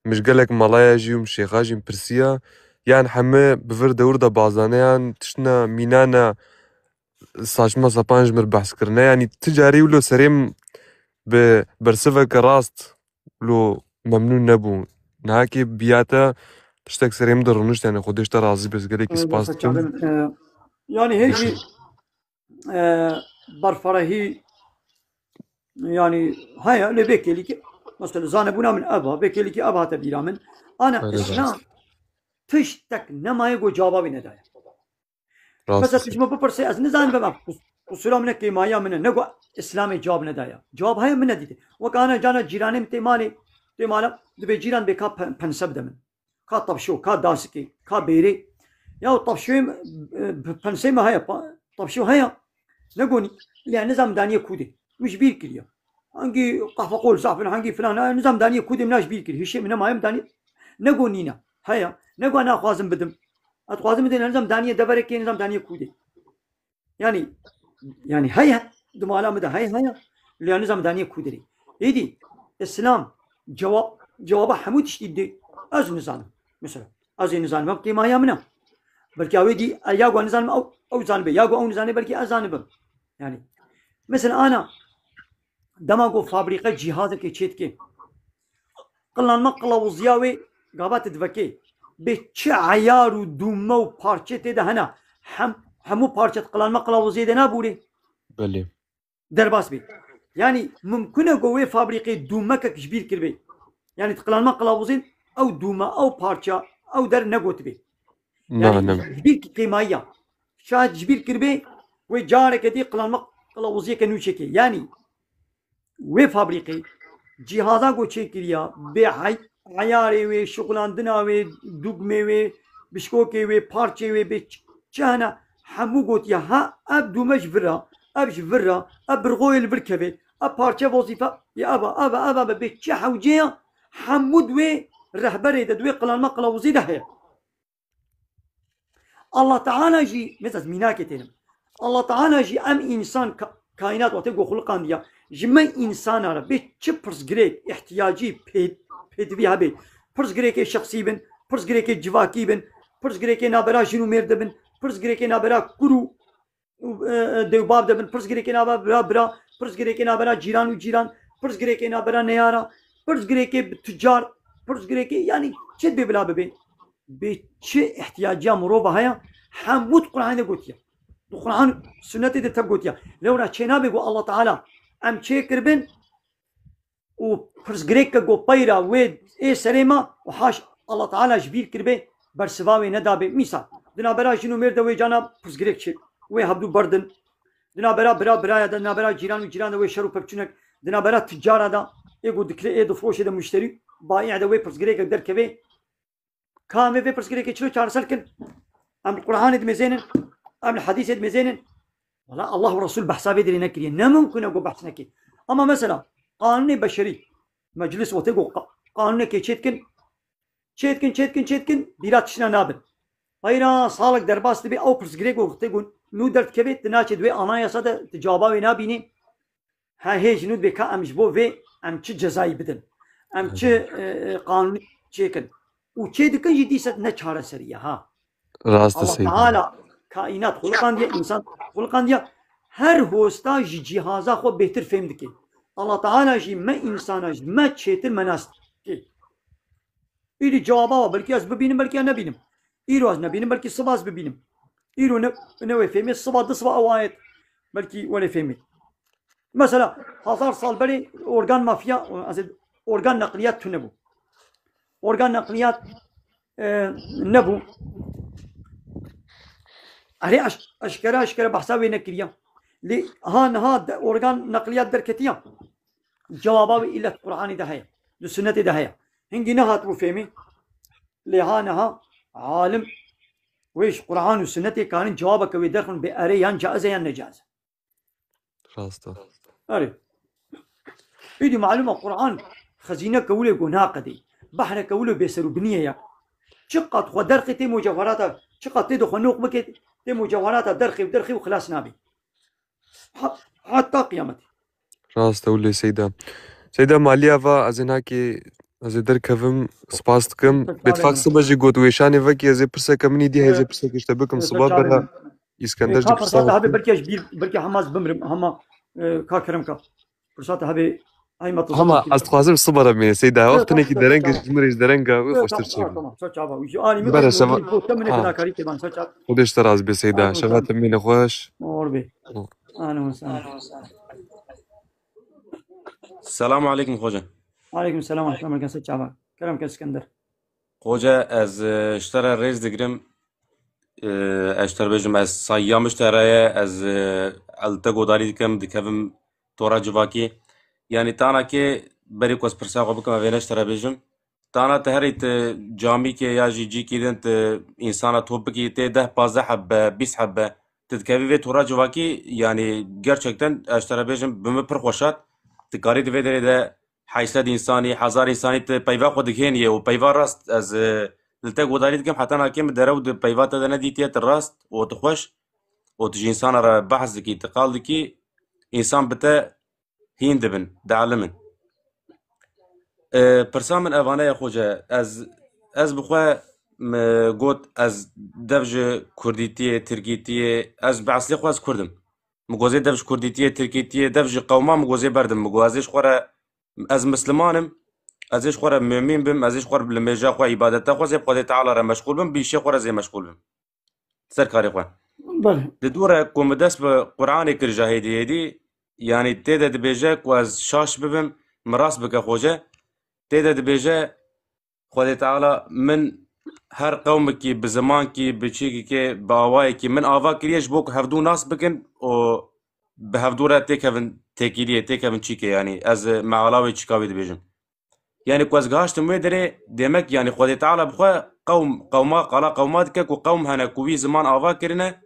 Min ji gelek malaya jî û min şêxa jî min pirsiya. Yan heme bi vir dewr de bazaneyan, tiştine mînane, saçma sapan ji mir behs kirine. Yanî ti carî wilo serê min bi bersiveke rast wilo memnûn nebû. Nihakê biya te tiştek serê min de rûnişt, yanî Xwedê ji te razî be, ez gelekî Ee, spas dikim. Ee, yani hê jî, e, berferehî, yani heye, lê vê kêlîkî, mesela zanebûna min ev a, vê kêlîkî ev hate bîra min. Ana Öyle Îslam zaten. Tiştek nemaye go cevabê nedaye. Rast Mesela dî. Tu ji min bipirse, ez nizanim bim, qus-, qusura min e, kêmaya min e. Ne go Îslamê cevab nedaye. Cevab heye min nedîte. Wek ana cana cîranê min tê malê, tê mala, dibê cîran bê ka pe-, pense bide min. Ka tavşo, ka dasikê, ka bêrê. Ya o tavşoyê min, e, bi pensê min heye, pa-, tavşo heye. Ne go nî, lê nizam daniye kûdê. Min ji bîr kiriye. Hangî qehfeqol zaf in, hangî filan, ha, nizam daniye kûdê min ji bîr kir. Hişê min nemaye min daniye. Ne go nîne. Heye. Ne go naxwazim bidim. Ez dixwazim bidim, nizam daniye deverekê, nizam daniye kûdê. Yani, yani heye. Di mala min de heye, heye. Lê nizam daniye kûdê rê. Êdî, Îslam cewab, cewaba hemû tiştî dê. Ez nizanim. Mesela, ez ê nizanim, ev kêmaya min e. Belkî ew ê dî, e, ya go nizanim, ew, ew zanibe. Ya go ew nizane, belkî ez zanibim. Yani, mesela ana, dema ku fabrîqe cîhazekê çêdike, qilanma qilawuziya wê gava tu divekê, bê çi eyar û dûme û parçe tê de hene, hem, hemû parçe di qilanma qilawuziyê de nabûrê? Belê. Derbas bê. Yani mimkun e ku wê fabrîqê dûmekek ji bîr kiribê. Yani di qilanma qilawuzên ew dûme, ew parça, ew der negotibê. Na, Yani ne. Ji bîr kî qêmayiya. Şayet ji bîr kiribê, wê careke dî qilanma qilawuziyeke nû çêkê. Yani wê fabrîqê cîhaza ku çêkiriya, bê hey-, eyarê wê, şixulandina wê, dugmê wê, bişkokê wê, parçê wê, bê ç-, çi hene, hemû gotiye, ha, ev dûme ji vir e, ev ji vir e, ev birxoyê li vir keve, ev parçe wezîfe, ya ev e, ev e, ev e, bê çi hewcê ye, hemû di wê rehberê de, di wê qilanma qilawuzî de heye. Allah Teala jî, mesela ez mînakê tênim. Allah Teala jî em însan ka-, kaînat wextê ku xuliqandiya, ji me însana re bê çi pirsgirêk, îhtiyacî pê-, pêdivî hebe. Pirsgirêkê şexsî bin, pirsgirêkê civakî bin, pirsgirêkê nabera jin û mêr de bin, pirsgirêkê nabera kur û û, e, e, dewbab de bin, pirsgirêkê nava bira bira, pirsgirêkê navbera cîran û cîran, pirsgirêkê navbera neyara, pirsgirêkê bi tucar, pirsgirêkê, yani çi dibê bila bibê? Bê çi ihtiyaciya mirova heye? Hemû di Qur'anê de gotiye. Di Qur'an, sunnetê de tev gotiye. Lewra çê nabe ku Allah Teala em çê kiribin, û pirsgirêk ke ku peyra wê ê serê me û haş Allah Teala ji bîr kiribê, bersiva wê nedabê. Mîsal, di navbera jin û mêr de wê cana pirsgirêk çi, wê hevdû berdin. Di navbera bira biraya de, di navbera cîran û cîran de wê şer û pevçûnek, di navbera ticara de, ê ku dikirê, ê difroşê de muşterî, baî de wê pirsgirêkek derkevê. Ka em ê vê pirsgirêkê çilo çareser kin? Em li Qur'anê dimêzênin, em li hedîsê dimêzênin. Wala Allah û Resul behsa vê derê nekiriye. Ne mumkin e ku behs neke. Ama mesela, qanûnê beşerî, meclis wextê ku qa-, qanûnekê çêdikin, çêdikin, çêdikin, çêdikin, bîra tiştine nabin. Peyra salek derbas dibe, ew pirsgirêk û tê ku nû derdikeve, tu naçê di wê anayasa de, tu caba wê nabînî. Ha hê ji nû dibê ka em ji bo vê, em çi cezayî bidin? Em çi, e, e, qanûnî çêkin? Û çê dikin jî dîsa ne çareserî ye ha. Rast e, Allah Seyda. Teala kaînat xuliqandiye, însan xuliqandiye. Her hosta ji cîhaza xwe bêhtir fêm dike. Allah Teala jî me însana ji me çêtir me nas dike. Îdî cewaba wa, belkî ez bibînim, belkî ez nebînim. Îro ez nebînim, belkî siba ez bibînim. Îro ne, ne wê fêmê, siba du siba ew ayet belkî were fêmê. Mesela, hezar sal berê organ mafya, ez ê, organ neqliyat tune bû. Organ neqliyat, e, nebû. Erê eş-, eşkere, eşkere behsa wê nekiriya. Lê ha niha de, organ neqliyat derketiya. Cewaba wê îlet Qur'anê de heye. Di sünnetê de heye. Hingî nehat bû fêmî. Lê ha niha alim wê ji Qur'an û sünnetê karin cewabeke wê derxin bê erê yan caiz e yan necaiz e. Rast e. Erê. Îdî malum e Qur'an xezîneke wilo ku naqedê. Behreke wilo bêser û biniyê ye. Çiqat xwe derxê tê mucewherata, çiqat tê de xwe noq bike, tê mucewherata derxê û derxê û xilas nabê. Ha-, heta qiyametê. Rast e wilo Seyda. Seyda, maliya va ez ê nakê, ez ê derkevim, spas dikim. Bêtfak sibe jî got wêşanê vekî, ez ê pirseke min îdî heye, ez ê pirseke ji te bikim. Siba bera Îskender jî pirsa. Ka pirsa te hebe, belkî ez bîr, belkî hema ez bimrim, hema, e, ka kerem ka. Pirsa te hebe, ay me. Hema ez dixwazim siba re bimîne Seyda. Wextinekî dereng ji min re ji derenga wî xweştir çêbû. Tamam, tamam, çawa. Ji alî min bere şeva. Xwedê ji te razî be Seyda. Şeva te mîne xweş. Mor be. Ahlan ve sahlan. Selamu aleykum xoca. Aleykum selam, ahlan ve sahlan, çawa. Kerem ke Îskender. Xoca, ez, e, ji te re rêz digirim. E, ez ji te re bêjim, ez sayiya min ji te re ye, ez, e, li te godarî dikim, dikevim tora civakî. Yanî tana kê berî ku ez pirsa xwe bikim, ez vêne ji te re bêjim. Tana tu herî tu camîkê ya jî cîkî din tu însana top bikî, tê deh pazdeh hebbe, bîst hebbe. Tu dikevî vê tora civakî, yanî gerçekten ez ji te re bêjim, bi min pir xweş hat. Tu karî di vê derê de heşt sed însanî, hezar însanî tu peyva xwe digihêniyê û peyva rast ez, e, li te godarî dikim, heta nakê min derew di peyva te de nedîtiye, tu rast û tu xweş û tu ji însana re behs dikî, tu qal dikî, însan bi te hîn dibin, dielimin. E, pirsa min evane ye xoce, ez, ez bi xwe, me got ez dev ji kurdîtiyê, tirkîtiyê, ez bi eslê xwe ez kurd im. Min got ez ê dev ji kurdîtiyê, tirkîtiyê, dev ji qewma min got ez ê berdim. Min got ez ê ji xwe re, ez misliman im, ez ê ji xwe re mumîn bim, ez ê ji xwe re li mêja xwe, îbadeta xwe, ez ê bi Xwedê Teala re meşxûl bim, bi îşê xwe re ez ê meşxûl bim. Ser karê xwe. Belê. Di dû re ku min dest bi Quranê kir ja hêdî hêdî, yanî tê de dibêje ku ez şaş bibim, min rast bike xoce, tê de dibêje, Xwedê Teala min her qewmekî, bi zimankî, bi çîkekê, bi awayekî min ava kiriye ji bo ku hevdû nas bikin û bi hevdû re têkevin têkiliyê, têkevin çîkê, yanî ez, e, meala wê çîka wê dibêjim. Yanî ku ez gihaştim wê derê, demek yanî Xwedê Teala bi xwe qewm, qewma, qala qewma dike ku qewm hene ku wî ziman ava kirine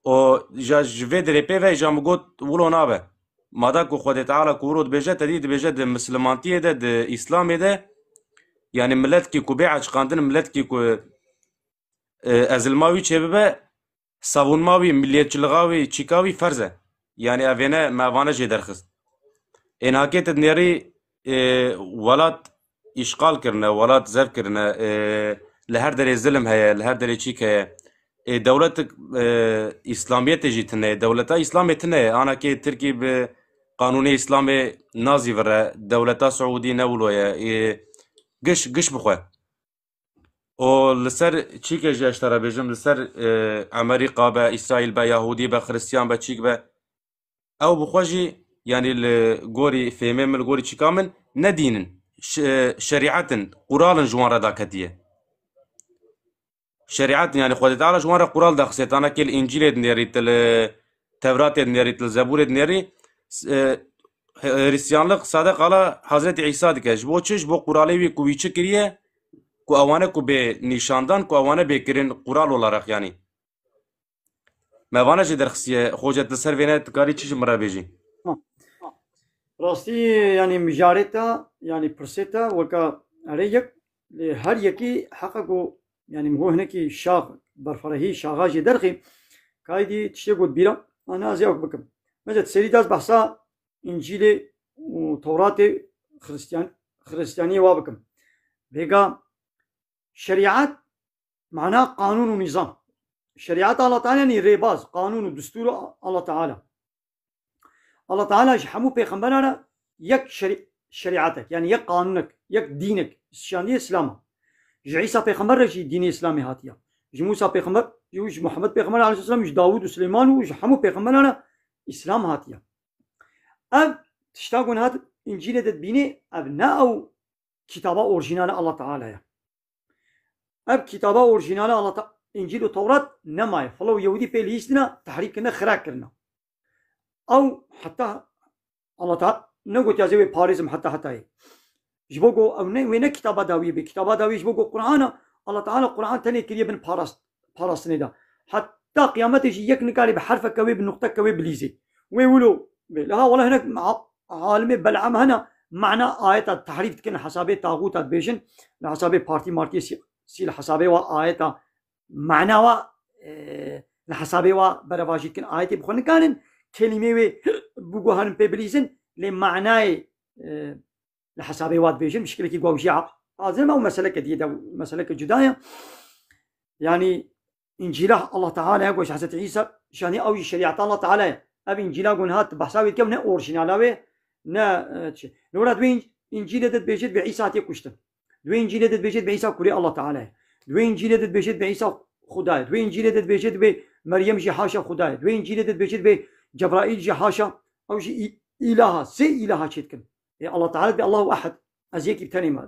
û ja ji vê derê pê ve ja min got wilo nabe. Mada ku Xwedê Teala ku wilo dibêje, te dî dibêje di mislimantiyê de, di Îslamê de, yanî miletkî ku bê eçiqandin, miletkî ku, e, ezilma wî çêbibe, savunma wî, milliyetçilixa wî, çîka wî ferz e. Yanî evêne me evane jê derxist. Ê nakê tu dinêrî, e, welat îşxal kirine, welat zev kirine, e, li her derê zilim heye, li her derê çîk heye. Ê dewletik, e, Îslamiyetê jî tune ye, dewleta Îslamê tune ye. Anakê Tirkî bi qanûnê Îslamê nazîvire, dewleta Siûdî ne wilo ye. Ê giş, giş bixwe. û li ser çîkê jî ez ji te re bêjim, li ser, e, Emerîka be, Îsraîl be, Yahûdî be, Xiristiyan be, çîk be, ew bi xwe jî, yanî li gorî fêmê min, li gorî çîka min, ne dîn in. Ş-, e, şerîet in, qural in ji wan re daketiye. Şerîet in, yanî Xwedê Teala ji wan re qural daxisiye. Tana kê li Încîlê dinêrî, tu li Tewratê dinêrî, tu li Zebûrê dinêrî, s-, e, Hristiyanlik sade qala Hazretî Îsa dike. Ji bo çi? Ji bo quralê wî ku wî çi kiriye, ku ewane ku bê nîşandan, ku ewane bê kirin qural olarak yanî. Me vana jî derxistiye, xoce tu ser vêne tu karî çi ji min re bêjî? Rastî yanî mijarê te, yanî pirsê te, weka erê yek, lê her yekî heqa ku Yani min got hinekî şax, berfirehî, şaxa jê derxî, kaydî tiştê got bîra, ana ez ewk bikim. Mesela serî das behsa Încîlê û Tewratê Xristiyan-, Xristiyaniyê wa bikim. Vêga şerîet, mana qanûn û nîzam. Şerîet Allah Teala yani rêbaz, qanûn û destûr Allah Teala. Allah Teala ji hemû pêxemberan re yek şerî-, şerîetek, yani yek qanûnek, yek dînek, şandiye Îslam e. Ji Îsa pêxember re jî dînê Îslamê hatiye. Ji Mûsa pêxember, ji, ji Muhammed pêxember aleyhisselam, ji Dawûd û Silêman û ji hemû pêxemberan re Îslam hatiye. Ev tişta ku niha Încîlê de dibînê, ev ne ew kitaba orjînal e Allah Teala ye. Ev kitaba orjînal e Allah Te-, Încîl û Tewrat nemaye. Filo Yehûdî pê lihîstina, tehrîf kirine, xira kirine. Ew heta Allah Teala negotiya zê wê parêzim heta hetayê. Ji bo ku ew ne, wê ne kitaba dawiyê be. Kitaba dawiyê ji bo ku Qur'an e, Allah Teala Qur'an tenê kiriye bin parast-, parastinê de. Heta qiyametê jî yek nikare bi herfeke wê, bi nuqteke wê bilîzê. Wê wilo bê. Leha wela hinek a-, alimê Bel'am hene, mana ayeta tehrîf dikin, li hesabê taxûta dibêjin, li hesabê partî martiyê sî-, sî li hesabê wa ayeta mana wa, e, li hesabê wa berevajî dikin. Ayetê bi xwe nikarin kelîmê wê biguherin pê bilîzin, lê manayê, e, li hesabê wa dibêjin, bi şekilekî ku ew jî a-, azim e, ew meseleke diyê de, meseleke cuda ye. Yani Încîla Allah Teala ye, ku ji Hezretî Îsa, şanî ew jî şerîeta Allah Teala ye. Ev Încîla ku niha tu behsa wê dikem ne orjînala wê, ne, e, çi. Lora di wê Încîlê de dibêjit bi Îsa hatiye kuştin. Di wê Încîlê de dibêjit bi Îsa kurê Allah Teala ye. Di wê Încîlê de dibêjit bi Îsa Xuda ye. Di wê Încîlê de dibêjit bi Meryem jî haşa Xuda ye. Di wê Încîlê de dibêjit bi Cebraîl jî haşa, ew jî î-, îlaha, sê îlaha çêdikin. Ê Allah Teala dibê Allahu Ehad. Ez yekî bi tenê me.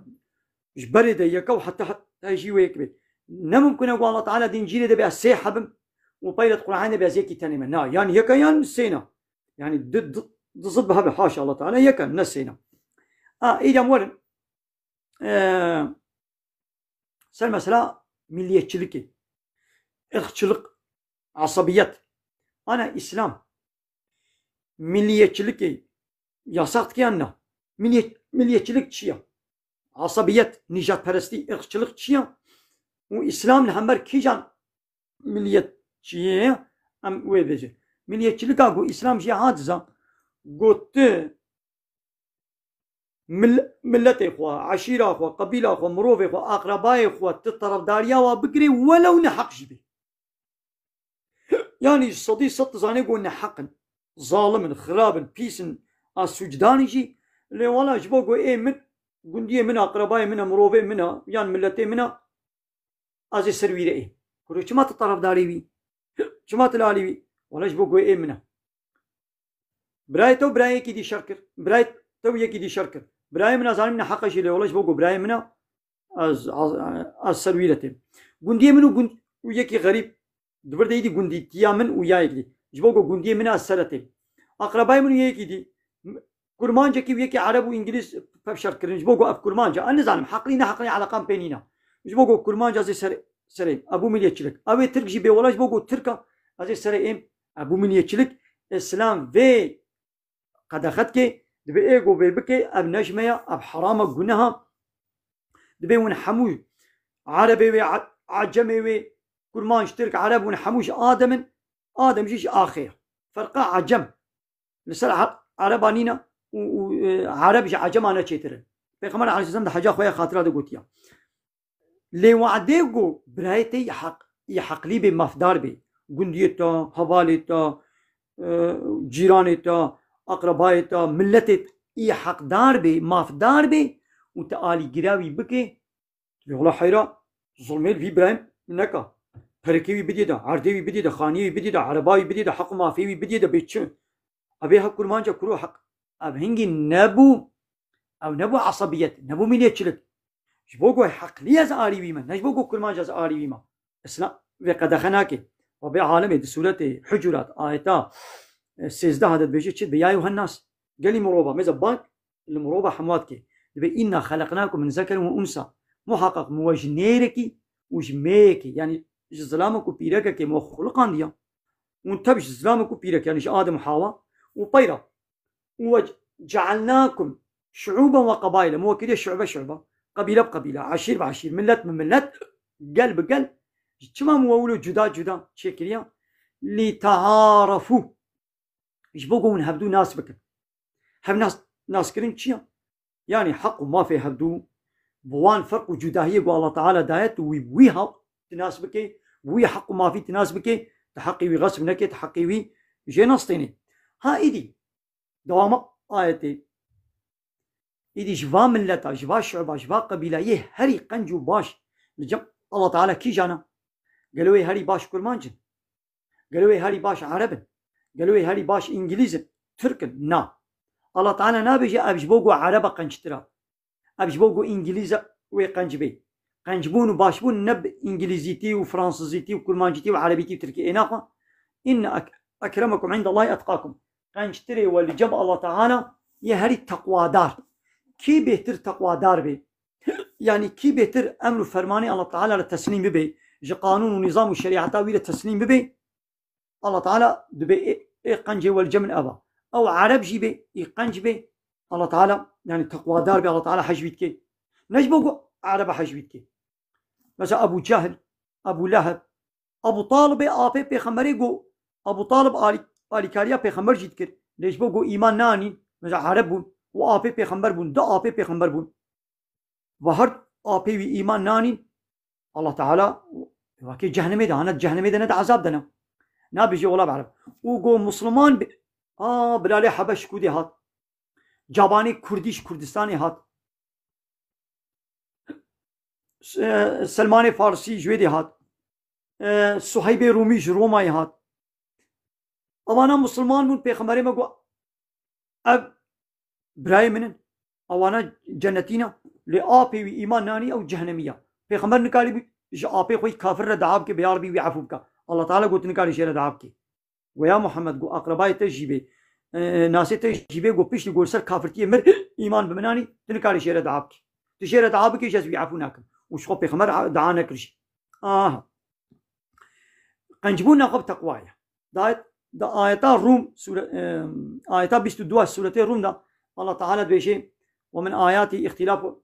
Ji berê de yeke û heta, heta jî wê yek bê. Ne mimkun e ku Allah Teala di Încîlê de bê ez sê hebim û peyre di Qur'anê de bê ez yekî tenê me. Na, yan yeke yan sêna. Yani di, di, di zid bi hev e. Haşa Allah Teala yeke, ne sêna. A, îdem werin. Ee, ser mesela milliyetçilikê, ırkçılık, asabiyet. Ana Îslam milliyetçilikê yasax dike yan na? Milliyet-, milliyetçilik çi ya? Asabiyet, nijadperestî, ırkçılık çi ya? Û Îslam li hember kîjan milliyetçiyê ye? Em wê bêjin. Milliyetçilika ku Îslam jê hat za, got tu mil-, miletê xwe, eşîra xwe, qebîla xwe, mirovê xwe, aqrebayê xwe, tu terefdariya wa bigirê, welew neheq jî bê. Yani sedî sed dizane ku neheq in, zalim in, xirab in, pîs in, a sûcdan in jî, lê wela ji bo ku ê min, gundiyê min a, qrebayê min a, mirovê min a, yan miletê min a, ez ê ser wî re êm. Kuro çima tu terefdarê wî? Çima tu li alî wî? Wela ji bo ku ê min a. Birayê te û birayê yekî dî şer kir. Birayê te û yekî dî şer kir. Birayê min a, zanim neheq e jî lê wela ji bo ku birayê min a, ez, ez, ez ser wî re têm. Gundiyê min û gund-, û yekî xerîb, di vir de yî dî gundîtiya min û ya yekî dî. Ji bo ku gundiyê min a, ez ser re têm. Aqrebayê min û yekî dî, m-, kurmancekî û yekî ereb û îngilîz pevşer kirin. Ji bo ku ev kurmanc e, ez nizanim, heqlî neheqlî eleqan pê nîne. Ji bo ku kurmanc ez ê ser, serê, ev bû milliyetçilik. Ew ê tirk jî bê wela ji bo ku tirk e, ez ê serê êm, ev bû milliyetçilik. Îslam vê qedexe dike, dibê ê ku vê bike, ev ne ji me ya, ev heram e, guneh e. Dibê hûn hemû erebê wê, e-, ecemê wê, kurmanc, tirk, ereb, hûn hemû ji Adem in, Adem jî ji axê ye. Ferqa ecem li ser e-, ereba nîne û, û, e, ereb ji ecema ne çêtir in. Pêxember aleyhisselam di heca xwe ya xatira de gotiye. Lê wadê ku birayê te yî heq-, yî heqlî bê, mafdar bê, gundiyê te, hevalê te, e, cîranê te, aqrebayê te, miletê te yî heqdar bê, mafdar bê û te alîgiriya wî bike, lê wela heyra, zulmê li vî birayê min neka. Perekê wî bidî de, erdê wî bidî de, xaniyê wî bidî de, ereba wî bidî de, heq û mafê wî bidî de bê çi? Ev ê ha kurmanca kuro heq. Ev hingî nebû. Ew nebû asabiyet, nebû milliyetçilik. Ji bo ku heqlî ez alî wî me, ne ji bo ku kurmanc ez alî wî me. Îslam vê qedexe nake. Rabê alemê di sûretê Hucurat, ayeta, e, sêzdeh de dibêje çi? Dibê ya eyuhennas. Gelî mirova, mêze bang li mirova hemwa dike. Dibê, "Înna xeleqnakum min zekerin we unsa." Muheqeq min we ji nêrekî û ji mêyekê, yani ji zilamek û pîrekekê min we xuliqandiye. Hûn tev ji zilamek û pîrek, yani ji Adem û Hawa û peyra. Û we cealnakum şuûben we qebaîle, min we kiriye şu'be şu'be, qebîle bi qebîle, eşîr bi eşîr, milet bi milet. gel bi gel, çima min we wilo cuda cuda çêkiriya? Li tearefû. Ji bo ku hûn hevdû nas bikin. Hev nas, naskirin çi ye? Yanî heq û mafê hevdû, bi wan ferq û cudahiyê ku Allah Teala daye, tu wî, wî heq tu nas bike, wî heq û mafî tu nas bike, tu heqê wî xesb neke, tu heqê wî jê nastênê. Ha îdî, dewama ayetê. Îdî ji va mileta, ji va şuba, ji va qebîla yê herî qenc û baş li cem Allah Teala kîjan e? Gelo wê herî baş kurmanc in? Gelo wê herî baş ereb in? Gelo wê herî baş îngilîz in? Tirk in? Na. Allah Teala nabêje ev ji bo ku ereba qenctir e. Ev ji bo ku îngilîz e wê qenc bê. Qencbûn û başbûn ne bi îngilîzîtî û fransizîtî û kurmancîtî û erebîtî û tirkî. Ê naxwe. Inne ek-, ekremekum indallahî etqakum. Qenctirê we li cem Allah Teala yê herî teqwadar. Kî bêhtir teqwadar bê? Yanî kî bêhtir emr û fermanê Allah Teala re teslîm bibe, ji qanûn û nîzam û şerîeta wî re teslîm bibe, Allah Teala dibê ê, ê qencê we li cem min eva. Ew ereb jî bê, ê qenc bê, Allah Teala, yanî teqwadar bê, Allah Teala hej wî dike. Ne ji bo ku ereba hej wî dike. Mesela Ebu Cehil, Ebu Leheb, Ebu Talibê apê pêxemberê got, Ebu Talib alî-, alîkariya pêxember jî dikir. Lê ji bo ku îman nanîn, mesela ereb bûn û apê pêxember bûn, du apê pêxember bûn. Ve her apê wî îman nanîn, Allah Teala vakê cehennemê de, hana cehennemê de ne de azab de ne. Nabêjê wela berib. Û go Musliman bi-, a, Bilalê Hebeş Kurdê hat. Cabanê Kurdî ji Kurdistanê hat. S-, e, Selmanê Farsî ji wê dê hat. E, Suheybê Rûmî ji Romayê hat. Ewana Musulman bûn, Pêxemberê me got, ev birayê min in, ewana cennetî ne, lê apê wî îman nanî, ew cehennemî ya. Pêxember nikarî bû ji apê xwe yî kafir re dua bike, bê ya Rebî wî efû bike. Allah Teala got, nikarî jê re dua bike. Go ya Muhammed, go aqrebayê te jî bê, e, nasê te jî bê, go piştî go li ser kafirtiyê mir, îman bi min anî, tu nikarî jê re dua bikî. Tu jê re dua bikî, ji ez wî efû nakim. Û ji xwe Pêxember dua nekir jî. Aha. Qencbûna xwe bi teqwa ye. Da, da ayeta Rûm, sure, e, ayeta bîst û du suretê Rûm da Allah Teala dibêje, "Ve min ayatî îxtîlafu,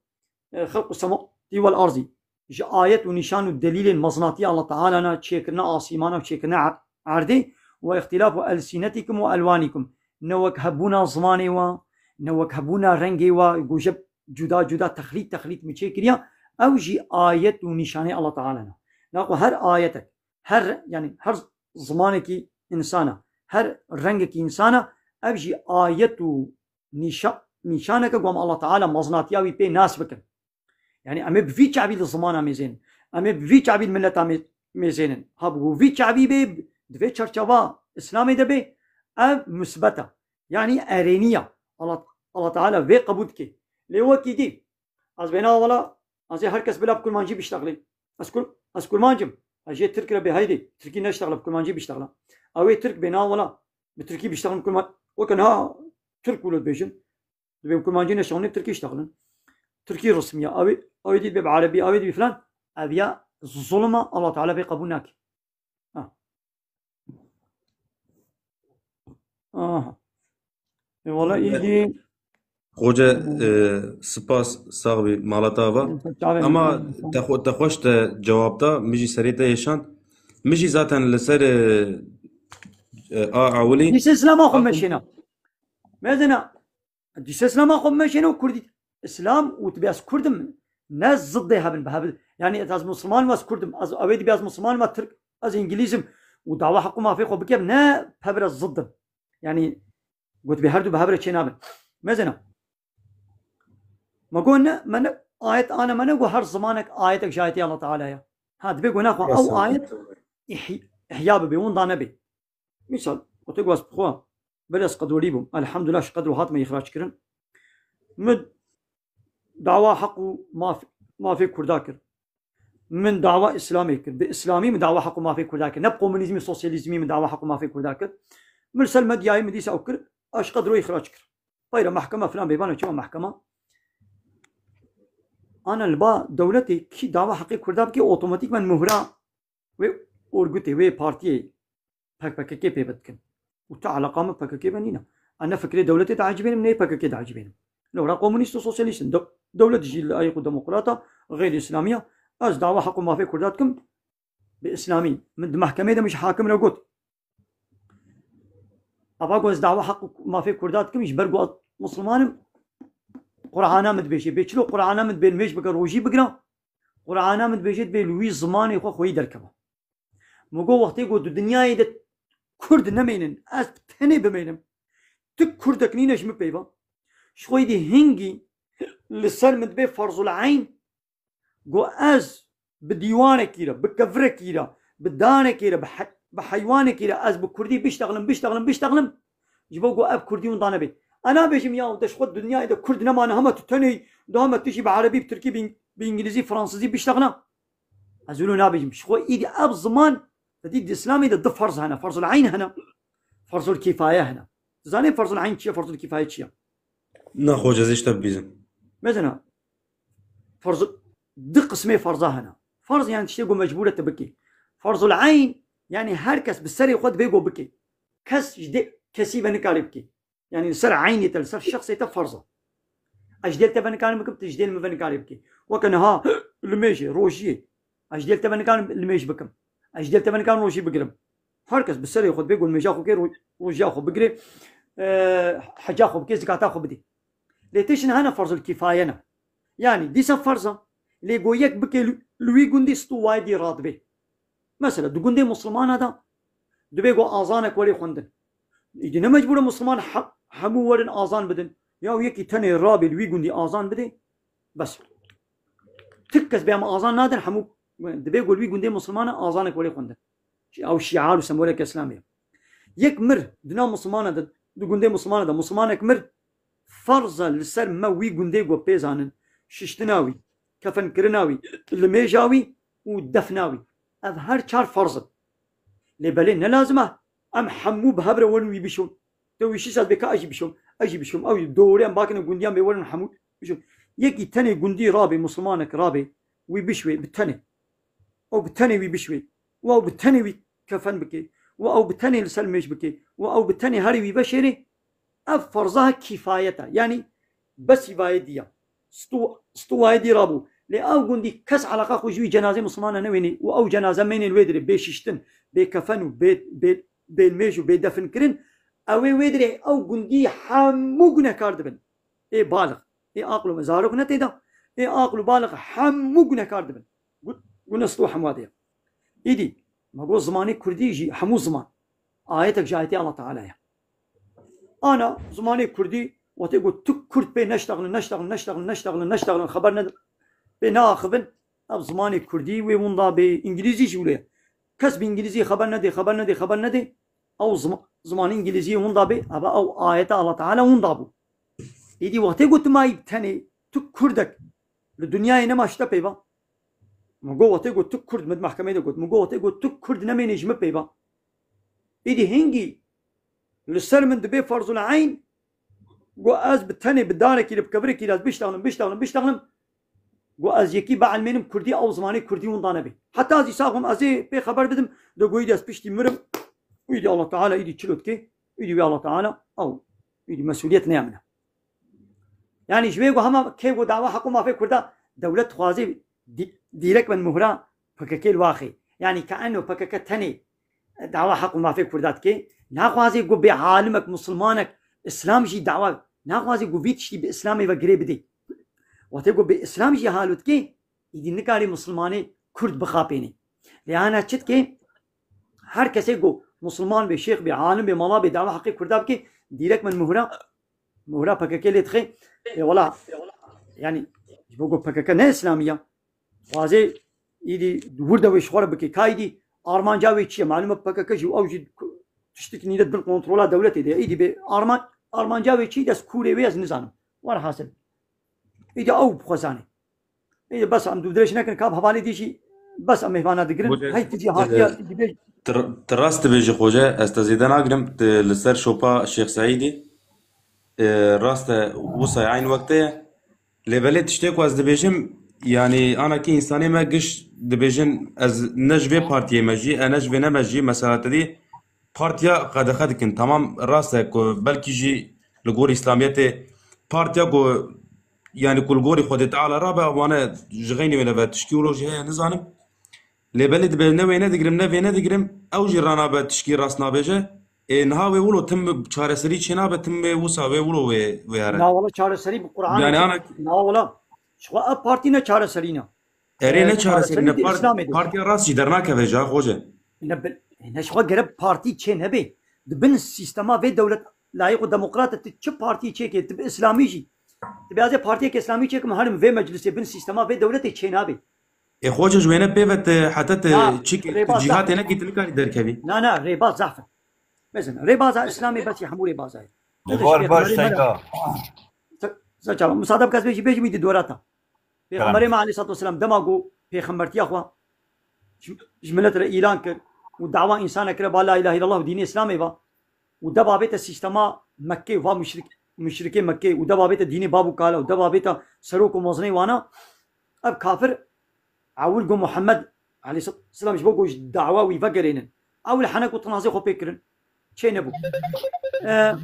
e, xelqu semawatî vel arzî." Ji ayet û nîşan û delîlên mezinatiya Allah Teala ne çêkirina asîmana û çêkirina erdê, "ve îxtîlafu elsînetîkum ve elwanîkum." Ne wek hebûna zimanê wa, ne wek hebûna rengê wa, goje cuda cuda texlît texlît min çêkiriya, ew jî ayet û nîşanê Allah Teala ne. Naxwe her ayetek, her, yanî her zimanekî însana, her rengekî însana, ev jî ayet û nîşa-, nîşaneke ku em Allah Teala mezinatiya wî pê nas bikin. Yanî em ê bi vî çavî li zimana mêzênin. Em ê bi vî çavî li mileta mê-, mêzênin. Ha bi vî çavî bê, di vê çerçeva Îslamê de bê, ev musbet e. Yanî erênî ye. Allah, Allah Teala vê qebûl dike. Lê wekî dî, ez bêna wela, ez ê her kes bila bi kurmancî biştexlê. Ez kur-, ez kurmanc im. Ez jê Tirk re bê, heydê, Tirkî neştexle, bi kurmancî biştexle. Ew ê Tirk bêna wela, bi Tirkî biştexlin, kurman-, weke niha Tirk wilo dibêjin. Dibê bi kurmancî neştexlin, Tirkî ştexlin. Tirkî resmî ya. Ew ê, ew ê dî dibê bi erebî, ew ê dî bi filan. Ev ya zulm e, Allah Teala vê qebûl nake. Ha. Aha. E, wala Evet. îdî Xoce, e, spas, sax bî, mala te ava. Çavê Ama min. te xwe-, te xweş te cewab da, min jî serê te hêşand. Min jî zaten li ser, e, e, a ewilî Dîse Îslama xwe Akum- meşêna. Mezina. Dîse Îslama xwe meşêna û Kurdî. Îslam û tu bê ez Kurd im, ne ziddê hev in bi hev. Yanî ez Musulman im, ez Kurd im. Ez, ew ê dibê ez Musulman im, ez Tirk, ez Îngilîz im. Û dawa heq û mafê xwe bikem, ne pevre zidd in. Yanî Gotibê her du bi hev re çênabin. Mezena. Me got ne, me ne, ayet ane me ne got her zimanek ayetek ji ayetê Allah Teala ye. Ha, dibê got naxwe ew Mesela. ayet îhy-, îhya bibe, winda nebe. Misal, gote got ez bi xwe, belê ez qedwelî bûm. Elhamdulillah, ji qedro hatime îxrac kirin. Min dawa heq û maf-, mafê Kurda kir. Min dawa Îslamê kir. Bi Îslamî min dawa heq û mafê Kurda kir. Ne bi komunîzmî, sosyalîzmî min dawa heq û mafê Kurda kir. Min li ser medyayê min dîsa ew kir, ez ji qedro îxrac kir. Peyre mehkeme filan bêbana çima mehkema? Ana li ba dewletê kî dawa heqê Kurda bike, otomatîkmen muhra wê orgutê, wê partiyê P K K pê bidikin. Û tu eleqa min P K K ve nîne. Ez ne fikrê dewletê diecibênim, ne P K K diecibênim. Lewra komûnîst û sosyalîst in. Dew-, dewlet jî layîq û demokrat e, xeyrî îslamî ye. Ez dawa heq û mafê Kurda dikim bi îslamî. Min di mehkemeyê de min ji hakim re got. Ava ku ez dawa heq û mafê Kurda dikim, ji ber ku ez Musliman im, Qur'ana min dibêje. Bê çilo Qur'ana min dibê nimêj bike, rojî bigire, Qur'ana min dibêje dibê li wî zimanê xwe xweyî derkeve. Min got, wextê ku di dinyayê de Kurd nemênin, ez tenê bimênim, tu Kurdek nîne ji min peyva. Ji xwe êdî hingî li ser min dibê ferzul eyn, got, ez bi dîwanekî re, bi kevirekî re, bi danekî re, bi he-, bi heywanekî re ez bi Kurdî biştexlim, biştexlim, biştexlim, ji bo ku ev Kurdî winda nebe. Ez nabêjim ya de ji xwe dinyayê de Kurd nemane, hema tu tenê, du hema tu jî bi Erebî, bi Tirkî, bi, bi Îngilîzî, Fransizî biştexla. Ez wilo nabêjim. Ji xwe êdî ev ziman, te dî di Îslamê de du ferz hene. Ferzul eyn hene. Ferzul kîfaye hene. Tu zanî ferzul eyn çi ye, ferzul kîfaye çi ye? Na, xoca, ez ê ji te bibîzim. Mesela, ferz, du qismê ferza hene. Ferz yani tiştê ku mecbûr e tu bikî. Ferzul eyn, yani her kes bi serê xwe dibê ku bikê. Kes ji dê kesî ve nikare bikê. Yani li ser eynê te, li ser şexsê te ferz e. Ez ji dêl te ve nikarim bikim, tu ji dêl min ve nikarî bikî. Weke niha limêjê, rojiyê. Ez ji dêl te ve nikarim limêj bikim. Ez ji dêl te ve nikarim rojî bigirim. Her kes bi serê xwe dibê ku limêja xwe bikê, ro-, rojiya xwe bigirê, e, heca xwe bikê, zikata xwe bidê. Lê tiştin hene ferzul kîfaye ne. Yani dîsa ferz e. Lê go yek bikê li, li wî gundî stû wayê dî radibê. Mesela, di gundê Muslimana de dibê ku azanek were xwendin. Îdî ne mecbûr e Musliman he-, hemû werin azan bidin. Ya yekî tenê rabê li wî gundî azan bidê, bes. Tik kes bê em azan nadin, hemû dibê ku li wî gundê Muslimana azanek were xwendin. Ew şiar û sembolek Îslamê ye. Yek mir, di nav Muslimana de, di gundê Muslimana de, Muslimanek mir, ferz e li ser me wî gundê ku pê zanin, şiştina wî, kefinkirina wî, limêja wî û defna wî. Ev her çar ferz in. Lê belê ne lazim e em hemû bi hev re werin wî bişon. Te wî şîş sed bê ka ez jî bişom, ez jî bişom, ew jî dore em bakine gundiyan bê werin hemû bişon. Yekî tenê gundî rabê, Muslimanek rabê, wî bişwê bi tenê. Ew bi tenê wî bişwê. Û ew bi tenê wî kefen bike. Û ew bi tenê li ser mêj bike. Û ew bi tenê herî wî veşêrê. Ev ferza kîfayet e. Yanî besî vayê dî ya. Stû-, stû wayê dî rabû. Lê ew gundî kes eleqa xwe ji wî cenazê Muslimana newênê û ew cenaze mênên wê dirê bê şiştin, bê kefen û bê, bê, bê mêj û bê defin kirin. Ew ê wê dirê ew gundî hemû gunehkar dibin. Ê balix, ê aqil û zarok ne tê de. Ê aqil û balix hemû gunehkar dibin. Gu-, gune stû hemû de ye. Îdî, me got zimanê kurdî jî hemû ziman. Ayetek ji ayetê Allah Teala ye. Ana zimanê kurdî, wextê got tu kurd pê neştexlin, neştexlin, neştexlin, neştexlin, neştexlin, xeber ne, pê neaxivin, ev zimanê kurdî wê winda bê, îngilîzî jî wile ye. Kes bi îngilîzî xeber nedê, xeber nedê, xeber nedê, ew zima-, zimanê îngilîzî winda bê, eva ew ayete Allah Teala winda bû. Îdî wextê got tu mayî bi tenê, tu kurdek, li dinyayê nema ji te peyva. Min got wextê got tu kurd, min di mehkemeyê de got, min got wextê got tu kurd nemênê ji min peyva. Îdî hingî li ser min dibê ferzul eyn, got ez bi tenê, bi darekî re, bi kevirekî re ez biştexlim, biştexlim, biştexlim. Got ez yekî bielmênim kurdî, ew zimanê kurdî winda nebê. Heta ez îsa xwim ez ê pê xeber bidim, de got îdî ez piştî mirim. Û îdî Allah Teala îdî çilo dike, îdî wê Allah Teala ew, îdî mesûliyet ne ya min e. Yani ji wê ku hema kê ku dawa heq û mafê kurda dewlet dixwaze dî-, dîrek ben muhra P K K li waxê. Yani ke eno P K K tenê dawa heq û mafê kurda dike, naxwaze ku bê alimek, musulmanek, Îslam jî dawa, naxwaze ku vî tiştî bi Îslamê ve girê bidê. Wextê ku bi Îslam jî halo dike, îdî nikarî musulmanê kurd bixapênê. Lê ana çi dike? Her kesê ku musulman bê, şêx bê, alim bê, mala bê, dawa heqê kurda bike, dîrek min muhra Muhra P K K lê dixê. Ê wela, yani, ji bo ku P K K ne Îslamî ya. Dixwaze îdî wir de wê ji xwe re bike. Ka îdî armanca wê çi ye? Malum e P K K jî û ew jî tiştik nîne di bin kontrola dewletê de ye. Îdî bê arman-, armanca wê çi? Dest kûrê wê ez nizanim. Werhasil. Îdî ew bi xwe zanê. Ê, bes em dû dirêj nekin, ka bi hevalê dî jî bes em mêvana digirin. Hoca, hey, tu jî hatiye, e, tu jî bêj. Tu, tu rast dibêjî, Hoca, ez te zêde nagirim, tu li ser şopa Şêx Seîdî, e, rast e, wisa eyn wekte ye. Lê belê tiştê ku ez dibêjim, yanî ana kî însanê me giş dibêjin, ez ne ji vê partiyê me jî, e, ne ji vê ne me jî, mesela te dî, partiya qedexe dikin. Tamam, rast e ku belkî jî li gor Îslamiyetê partiya ku yani ku li gorî Xwedê Teala rabe, wane ji xeynî wê nebe tişkî wilo jî heye nizanim. Lê belê dibe ne wê nedigirim, ne vê nedigirim, ew jî ranabe tişkî rast nabêje. Ê, niha wê wilo tim çareserî çê nabe, tim wê wisa wê wilo wê, wê here. Na wala çareserî bi Qur'an Yani ana Na wala. Ji xwe ev partî ne çareserî ne. Erê, Ee, ne çareserî çareserî ne di par-, Îslamê de. Partiya rast jî dernakeve ji ha xoce. Ne bil-, ne ji xwe gere partî çê nebe. Di bin sîstema vê dewlet layîq û demokrat e, tu çi partî çêkê, tu bi Îslamî jî. Tu bi azê partiyeke Îslamî çêkim herim vê meclisê bin sîstema vê dewletê çê nabe. Ê xoce ji wêne pê ve te heta te Na, çik rêbaz cîhatê zaf. Nekî tu nikarî derkevî. Na, na, rêbaz zaf e. Mesela rêbaza Îslamê besî hemû rêbaza ye. Êvar baş Seyda. Sa-, sa çawa. Musade bike ez bêjî, bêjî wî di dorata. Pêxemberê me aleyhissalatu vesselam dema ku pêxembertiya xwe ji, ji milet re îlan kir û dawa însana kire ba la ilahe illallah û dînê Îslamê ba û deba bête sîstema Mekkê û va muşrik, muşrikê Mekkê û deba bête dînê bab û kala û deba bête serok û mezinê wana, ev kafir ewil got Muhammed aleyhisselam ji bo ku ji dawa wî vegerênin. Ewil henek û tinazê xwe pê kirin. Çê nebû. E,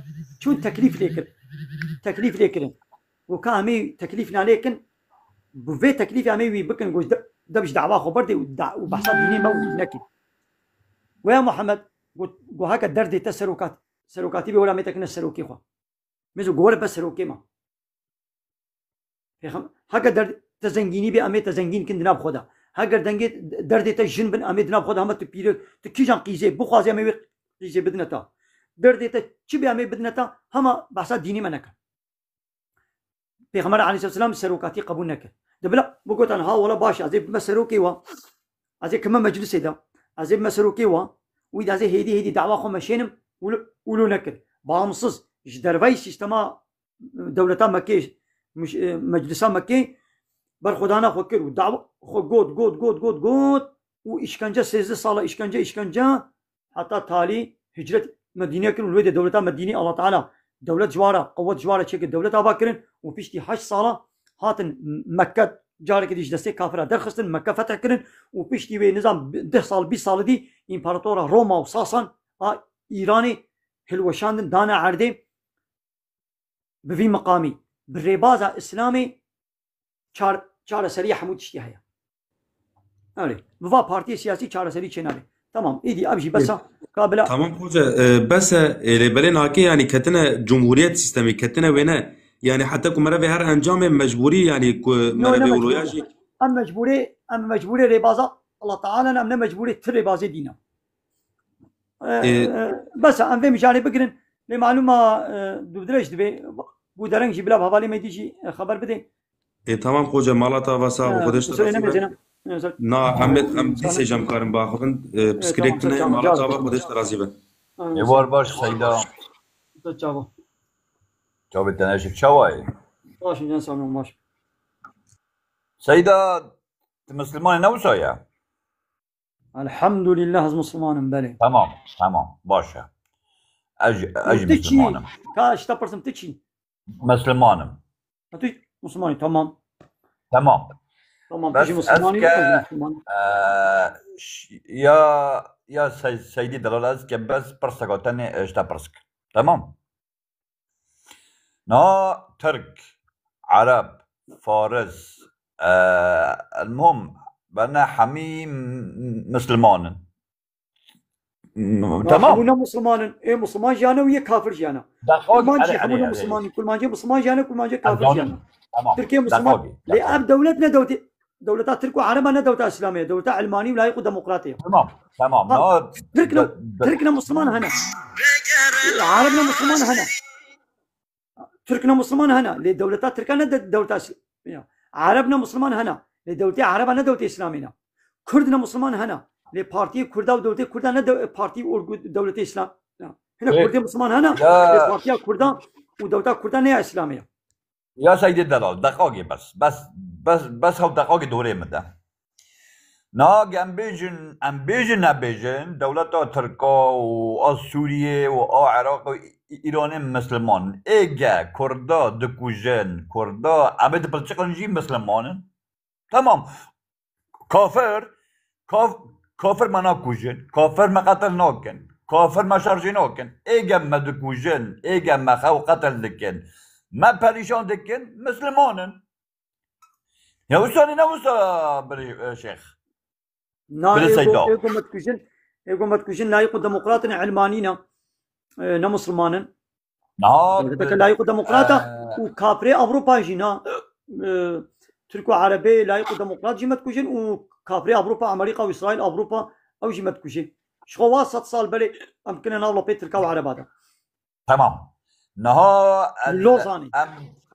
çûn teklîf lê kir. Teklîf lê kirin. Û ka em ê teklîf nalêkin, bi vê teklîfê em ê wî bikin, got de, de ji dawa xwe berdê û da, û behsa dînê me û wî nekî. Weya Muhammed, got, got heke derdê te serokat, serokatî bê wela mê te kine serokê xwe. Mêzo got were be serokê me. Pêxem-, heke derd te zengînî bê, em ê te zengîn kin di nav xwe de. Heger dengê derdê te jin bin, em ê di nav xwe de hema tu pîre, tu kîjan qîzê bixwazê, em ê wê qîzê bidine te. Derdê te çi bê, em ê bidine te, hema behsa dînê me neke. Pêxember aleyhisselam serokatî qebûl neke. De bila bigotan, ha wala baş e, ez ê bime serokê wa. Ez ê kime meclisê de. Ez ê bime serokê wa. Wî de ez ê hêdî hêdî dawa xwe meşênim, wilo, wilo nekir. Bağımsız, ji derveyî sîstema dewleta Mekkê, muş-, e, meclisa Mekkê berxwedana xwe kir û dawa xwe got, got, got, got, got û îşkence, sêzdeh sala îşkence, îşkence, heta talî hicret Medînê kirin û wê de dewleta Medînê Allah Teala dewlet ji wa re, qewet ji wa re çêkir, dewlet ava kirin û piştî heşt sala hatin Mekke carekê dî ji destê kafira derxistin, Mekke fetih kirin û piştî wê nizam deh sal, bîst sal dî împaratora Roma û Sasan a Îranê hilweşandin, dane erdê. Bi vî miqamî, bi rêbaza Îslamê çar-, çareseriya hemû tiştî heye. Erê, bi va partiyê siyasî çareserî çênabe. Tamam, îdî ev jî bes e. Ka bila Tamam hoca, e, bes e, e, lê belê nake, yani ketine cumhuriyet sistemî, ketine wêne. Yani heta ku mere vê her encamê mecbûrî, yani ku No, mere ne vê mecbûrî uloya ye. jî. Em mecbûrê, em mecbûrê rêbaza Allah Teala ne, em ne mecbûrê ti rêbazê dîna. E, Ê, e, bes e, em vê mijarê bigirin. Lê malûm e, e, dûdirêj dibe. Bû dereng jî bila bi hevalê me dî jî, e, xeber bidê. Ê, tamam, xoce, mala te ava sax be, Xwedê ji te razî be. Na, em, em dîsê jî em karin biaxivin. Ê, piskirêk tune ye, mala te ava, Xwedê ji te razî be. Ê, war baş, Seyda. Çawa? Çavê te neşik çawa ye? Baş, can sağ olun, baş. Seyda, tu Müslüman ne wisa ya? Elhamdülillah, ez Müslümanım, belê. Tamam, tamam, baş e. Ez, ez Müslümanım. Ka, işte, person, tu çi? Müslümanım. Ha, tu Müslümanî, tamam. Tamam. Tamam, tu Bes jî ez Müslümanî, ke, ez jî Müslümanî. e, ş-, ya, ya Sey-, Seydî Delal ez ke bes pirseka tenê, e, ji te pirs kim. Tamam. Na Tirk, Ereb, Faris, e, el-muhim, bene hemî m-, Müslüman in. M-, Na tamam. Hemû ne Müslüman in. Ê Müslüman jî hene û yê kafir jî hene. Daxwak, Kurmancî erê, hemû erê, ne erê. Müslüman in. Kurmancê Müslüman jî hene, Kurmancê kafir jî hene. Tamam. Tirkiye Müslüman. Daxwak, Lê daxwak. Ev dewlet ne dewletê, dewleta Tirk û Ereba ne dewleta Îslamê ye. Dewleta Îlmanî û layîq û demokratê ye. Tamam, tamam. Tamam. Na, Tirk ne, de, de, Tirk ne Müslüman hene. Ereb ne Müslüman hene. Tirk ne Müslüman hene, lê dewleta Tirka ne de-, dewleta Îs-, ya. Ereb ne Müslüman hene, lê dewletê Ereba ne dewletê Îslamê ne. Kurd ne Müslüman hene, lê partiyê Kurda û dewletê Kurda ne de-, partî û örgüt dewletê Îslam. Ya. Hine Ê, Kurdê Müslüman hene, ya. Lê partiya Kurda û dewleta Kurda ne ya Îslamê ya. Ya Seydê Delal, deqakê bes. Bes, bes, bes hew deqakê dorê min de. Na, em bêjin, em bêjin nebêjin, dewleta Tirka û a Sûriyê û a Iraq û Î-, Îranê Misliman in. Ê ge Kurda dikujin, Kurda, em ê dipilçiqin jî Misliman in. Tamam. Kafir, kaf-, kafir me nakujin, kafir me qetil nakin, kafir me şerjê nakin. Ê ge me dikujin, ê ge me xew qetil dikin, me perîşan dikin, Misliman in. Ya wisa ne wisa birê, e, Şêx. Na, Birê êgo, Seyda. êgo me dikujin, êgo me dikujin layîq û demokrat in, ilmanî ne, e, ne musulman in. Na, Dewleteke bi-, layîq û demokrat e, e, û kafirê Ewropa jî na, e, Tirk û Erebê layîq û demokrat jî me dikujin û kafirê Ewropa, Amerîka û Îsraîl, Ewropa, ew jî me dikujin. Ji xwe wa sed sal berê em kine nav lapê Tirka û Ereba de. Tamam. Niha el, Lozanê. em,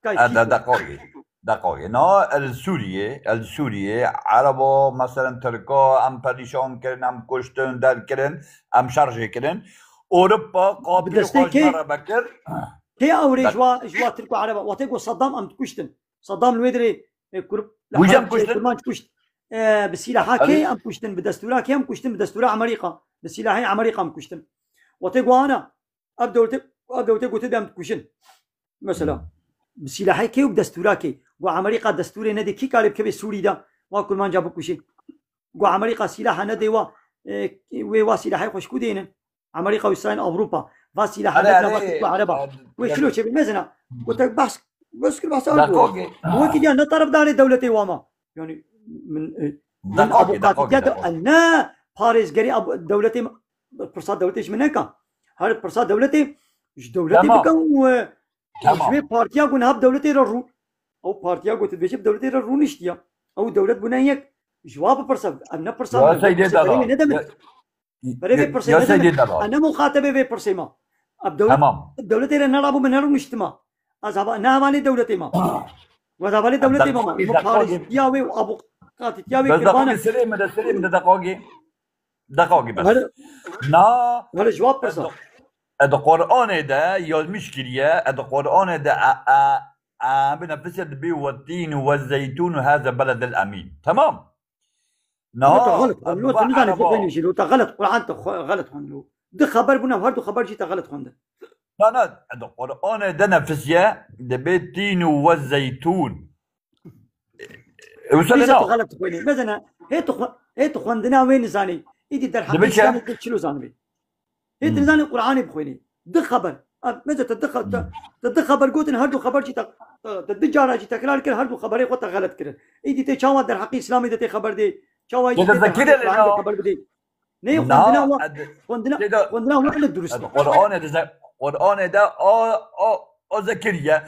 Kay e, de, Kî. deqogê. Deqogê. Niha el Sûriyê, el Sûriyê, Erebo, meselen Tirko, em perîşan kirin, em kuştin, derkirin, em şerjê kirin. Ewropa Bi qabil destê xwe ji kê? me re vekir. Kê ew rê Bak. ji wa, ji wa Tirk û Ereba? Wextê ku Saddam em dikuştin. Saddam li wê dirê, e, kur-, li Wî jî em Hereb kuştin. Kurmanc kuşt. E, bi sîlaha Ev- kê em kuştin? Bi destûra kê em kuştin? Bi destûra Amerîka. Bi sîlahê Amerîka em kuştin. Wextê ku ana, ev dewletê, ev dewletê gotibe em dikujin. Mesela, bi sîlahê kê û bi destûra kê? Ku Amerîka destûrê nedê, kî karê bikeve Sûrî de, wa kurmanca bikuşê? Ku Amerîka sîlaha nedê wa, e, wê wa sîlahê xwe ji ku dênin? Amerîka û Îsraîl, Ewropa. Va sîlaha Erê, nedine, va erê, Tirk û Ereba. e, Wê e, çilo çêbê mezina. Ku te behs, bes kir behsa Erdogan. Dakogê. Wekî diya ne tarafdarê dewletê wa ma. Yani, min, e, min Dakogê, avukatî dakogê, diya de, dakogê. ne parêzgerê ab-, dewletê ma. Pirsa dewletê ji min neka. Her pirsa dewletê ji dewletê Tamam. bikin û, e, Tamam. ji wê partiya ku niha bi dewletê re rû. Ew partiya ku tu dibêjî bi dewletê re rûniştiye. Ew dewlet bûne yek. Ji wa bipirse, em ne pirsa Ya min, Seydê pirsa Dara. berê wê nedemir. Ya, Berê ya, vê pirsê ya nedemir. Seydê Dara. Em ne muxatebê vê pirsê ma. Ev dewlet, Tamam. dewletê re nerabû min nerûniştima. Ez hava, ne hevalê dewletê ma. Ez hevalê dewletê ma. Dakika, Min dakika. parêztiya wê û avukatîtiya wê Bes kirvana. dakika, serê min de, serê min de, dakika. Dakika bes. Her, Na, her ji wa pirsa. Ed, ed Qur'anê de yazmiş kiriye, ed Qur'anê de e, e, e, bi nefsê de bi ve tîn ve zeytûn ve hâze beledil emîn. Tamam. Niha, Lo te xelet xwend, lo te nizanî Ereba. bixwînî jî, lo te xelet, Qur'an te xwe-, xelet xwend lo. Di xeber bûne, her du xeber jî te xelet xwendin. Na, na, di Qur'anê de nefisiye, dibê tîn û we zeytûn. E, wisa Îca lê tu na. xelet dixwînî. Mezene, hê tu xwe-, hê tu xwendina wê nizanî. Îdî derheqê Dibê çi? Îslamê tu çilo zanibî? Hê Hmm. tu nizanî Qur'anê bixwînî. Di xeber. A, meze te di xe-, te, Hmm. te di xeber gotin, her du xeber jî te, te, te di cara jî tekrar kir, her du xeberê xwe te xelet kirin. Îdî tê çawa derheqê Îslamê de tê xeber dê? Çawa îdî Tê de tê zekî derheqê de Qur'anê de lêna. xeber bidê? Neyê Na, xwendina wa, ed, xwendina, tê de, xwendina wa li durust ed, e. Qur'anê de ze-, Qur'anê de a, a, a zekiriye.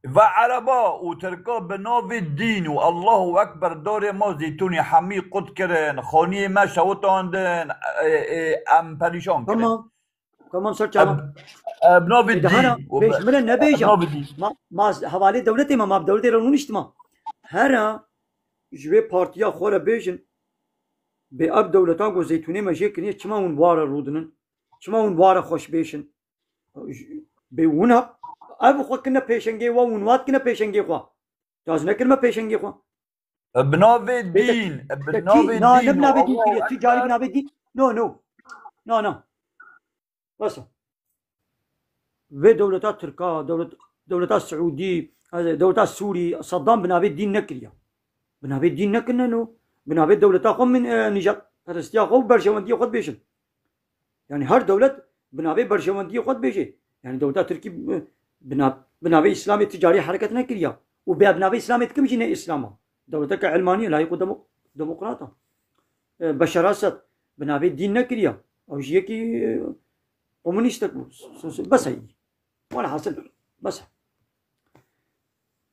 Ve Ereba û Tirka bi navê dîn û Allahu Ekber darê ma zeytûnê hemî qut kirin, xaniyê me şewitandin, e, e, em perîşan kirin. Tamam. Tamam, ser çava. Em, em navê Ê, de dîn hana, û bêj be-, min re nebêja. em navê dîn. Ma, ma hevalê dewletê me, ma bi dewletê re rûniştima. Hera ji vê partiya xwe re bêjin, bê ev dewleta ku zeytûnê me jê kiriye, çima hûn ware rûdinin? Çima hûn ware xweş bêşin? Bê hûn ha, ev xwe kirine pêşengê we, hûn wat kirine pêşengê xwe. Te ez nekirime pêşengê xwe. Bi navê Bê te dîn, bi te navê kî? Na, dîn ne bi û navê dîn Allahu kiriye. Tu carî bi Ekber. navê dîn? No, no. No, no. Bes e. Vê dewleta Tirka, dewlet-, dewleta Siûdî, dewleta Sûrî, Saddam bi navê dîn nekiriye. Bi navê dîn nekirine no. Bi navê dewleta xwe min, e, nîjadperestiya xwe û berjewendiyê xwe dibêjin. Yani her dewlet bi navê berjewendiyê xwe dibêje. Yani dewleta Tirkî, e, bi nav-, bi navê Îslamê ti carî hereket nekiriya. Û bê bi navê Îslamê dikim jî ne Îslam e. Dewleteke ilmanî ye, layîq û demo-, demokrat e. E, Beşar Esed bi navê dîn nekiriya. Ew jî yekî, e, komunîstek bû. S-, s-, bes e. Welhasil, bes e.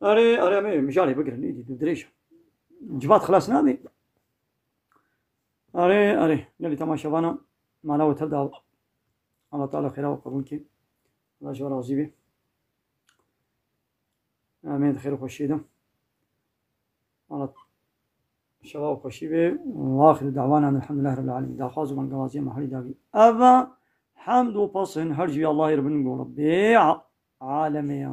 Erê, erê, em ê mijarê bigirin, îdî, tu dirêj e. Civat xilas nabe. Erê, erê, gelî temaşevana, mala we tev da. Allah Teala xêra we qebûl kê. Allah ji we razî be. Em ê di xêr û xweşiyê de. Allah şeva û xweşî be. Ve axiru da'wana elhamdülillahi rabbil alemin. Daxwaz û bangewaziyê me herî dawî. Eva hemd û pasin her ji Allahê re bin go Rabbê a-, alemê ya.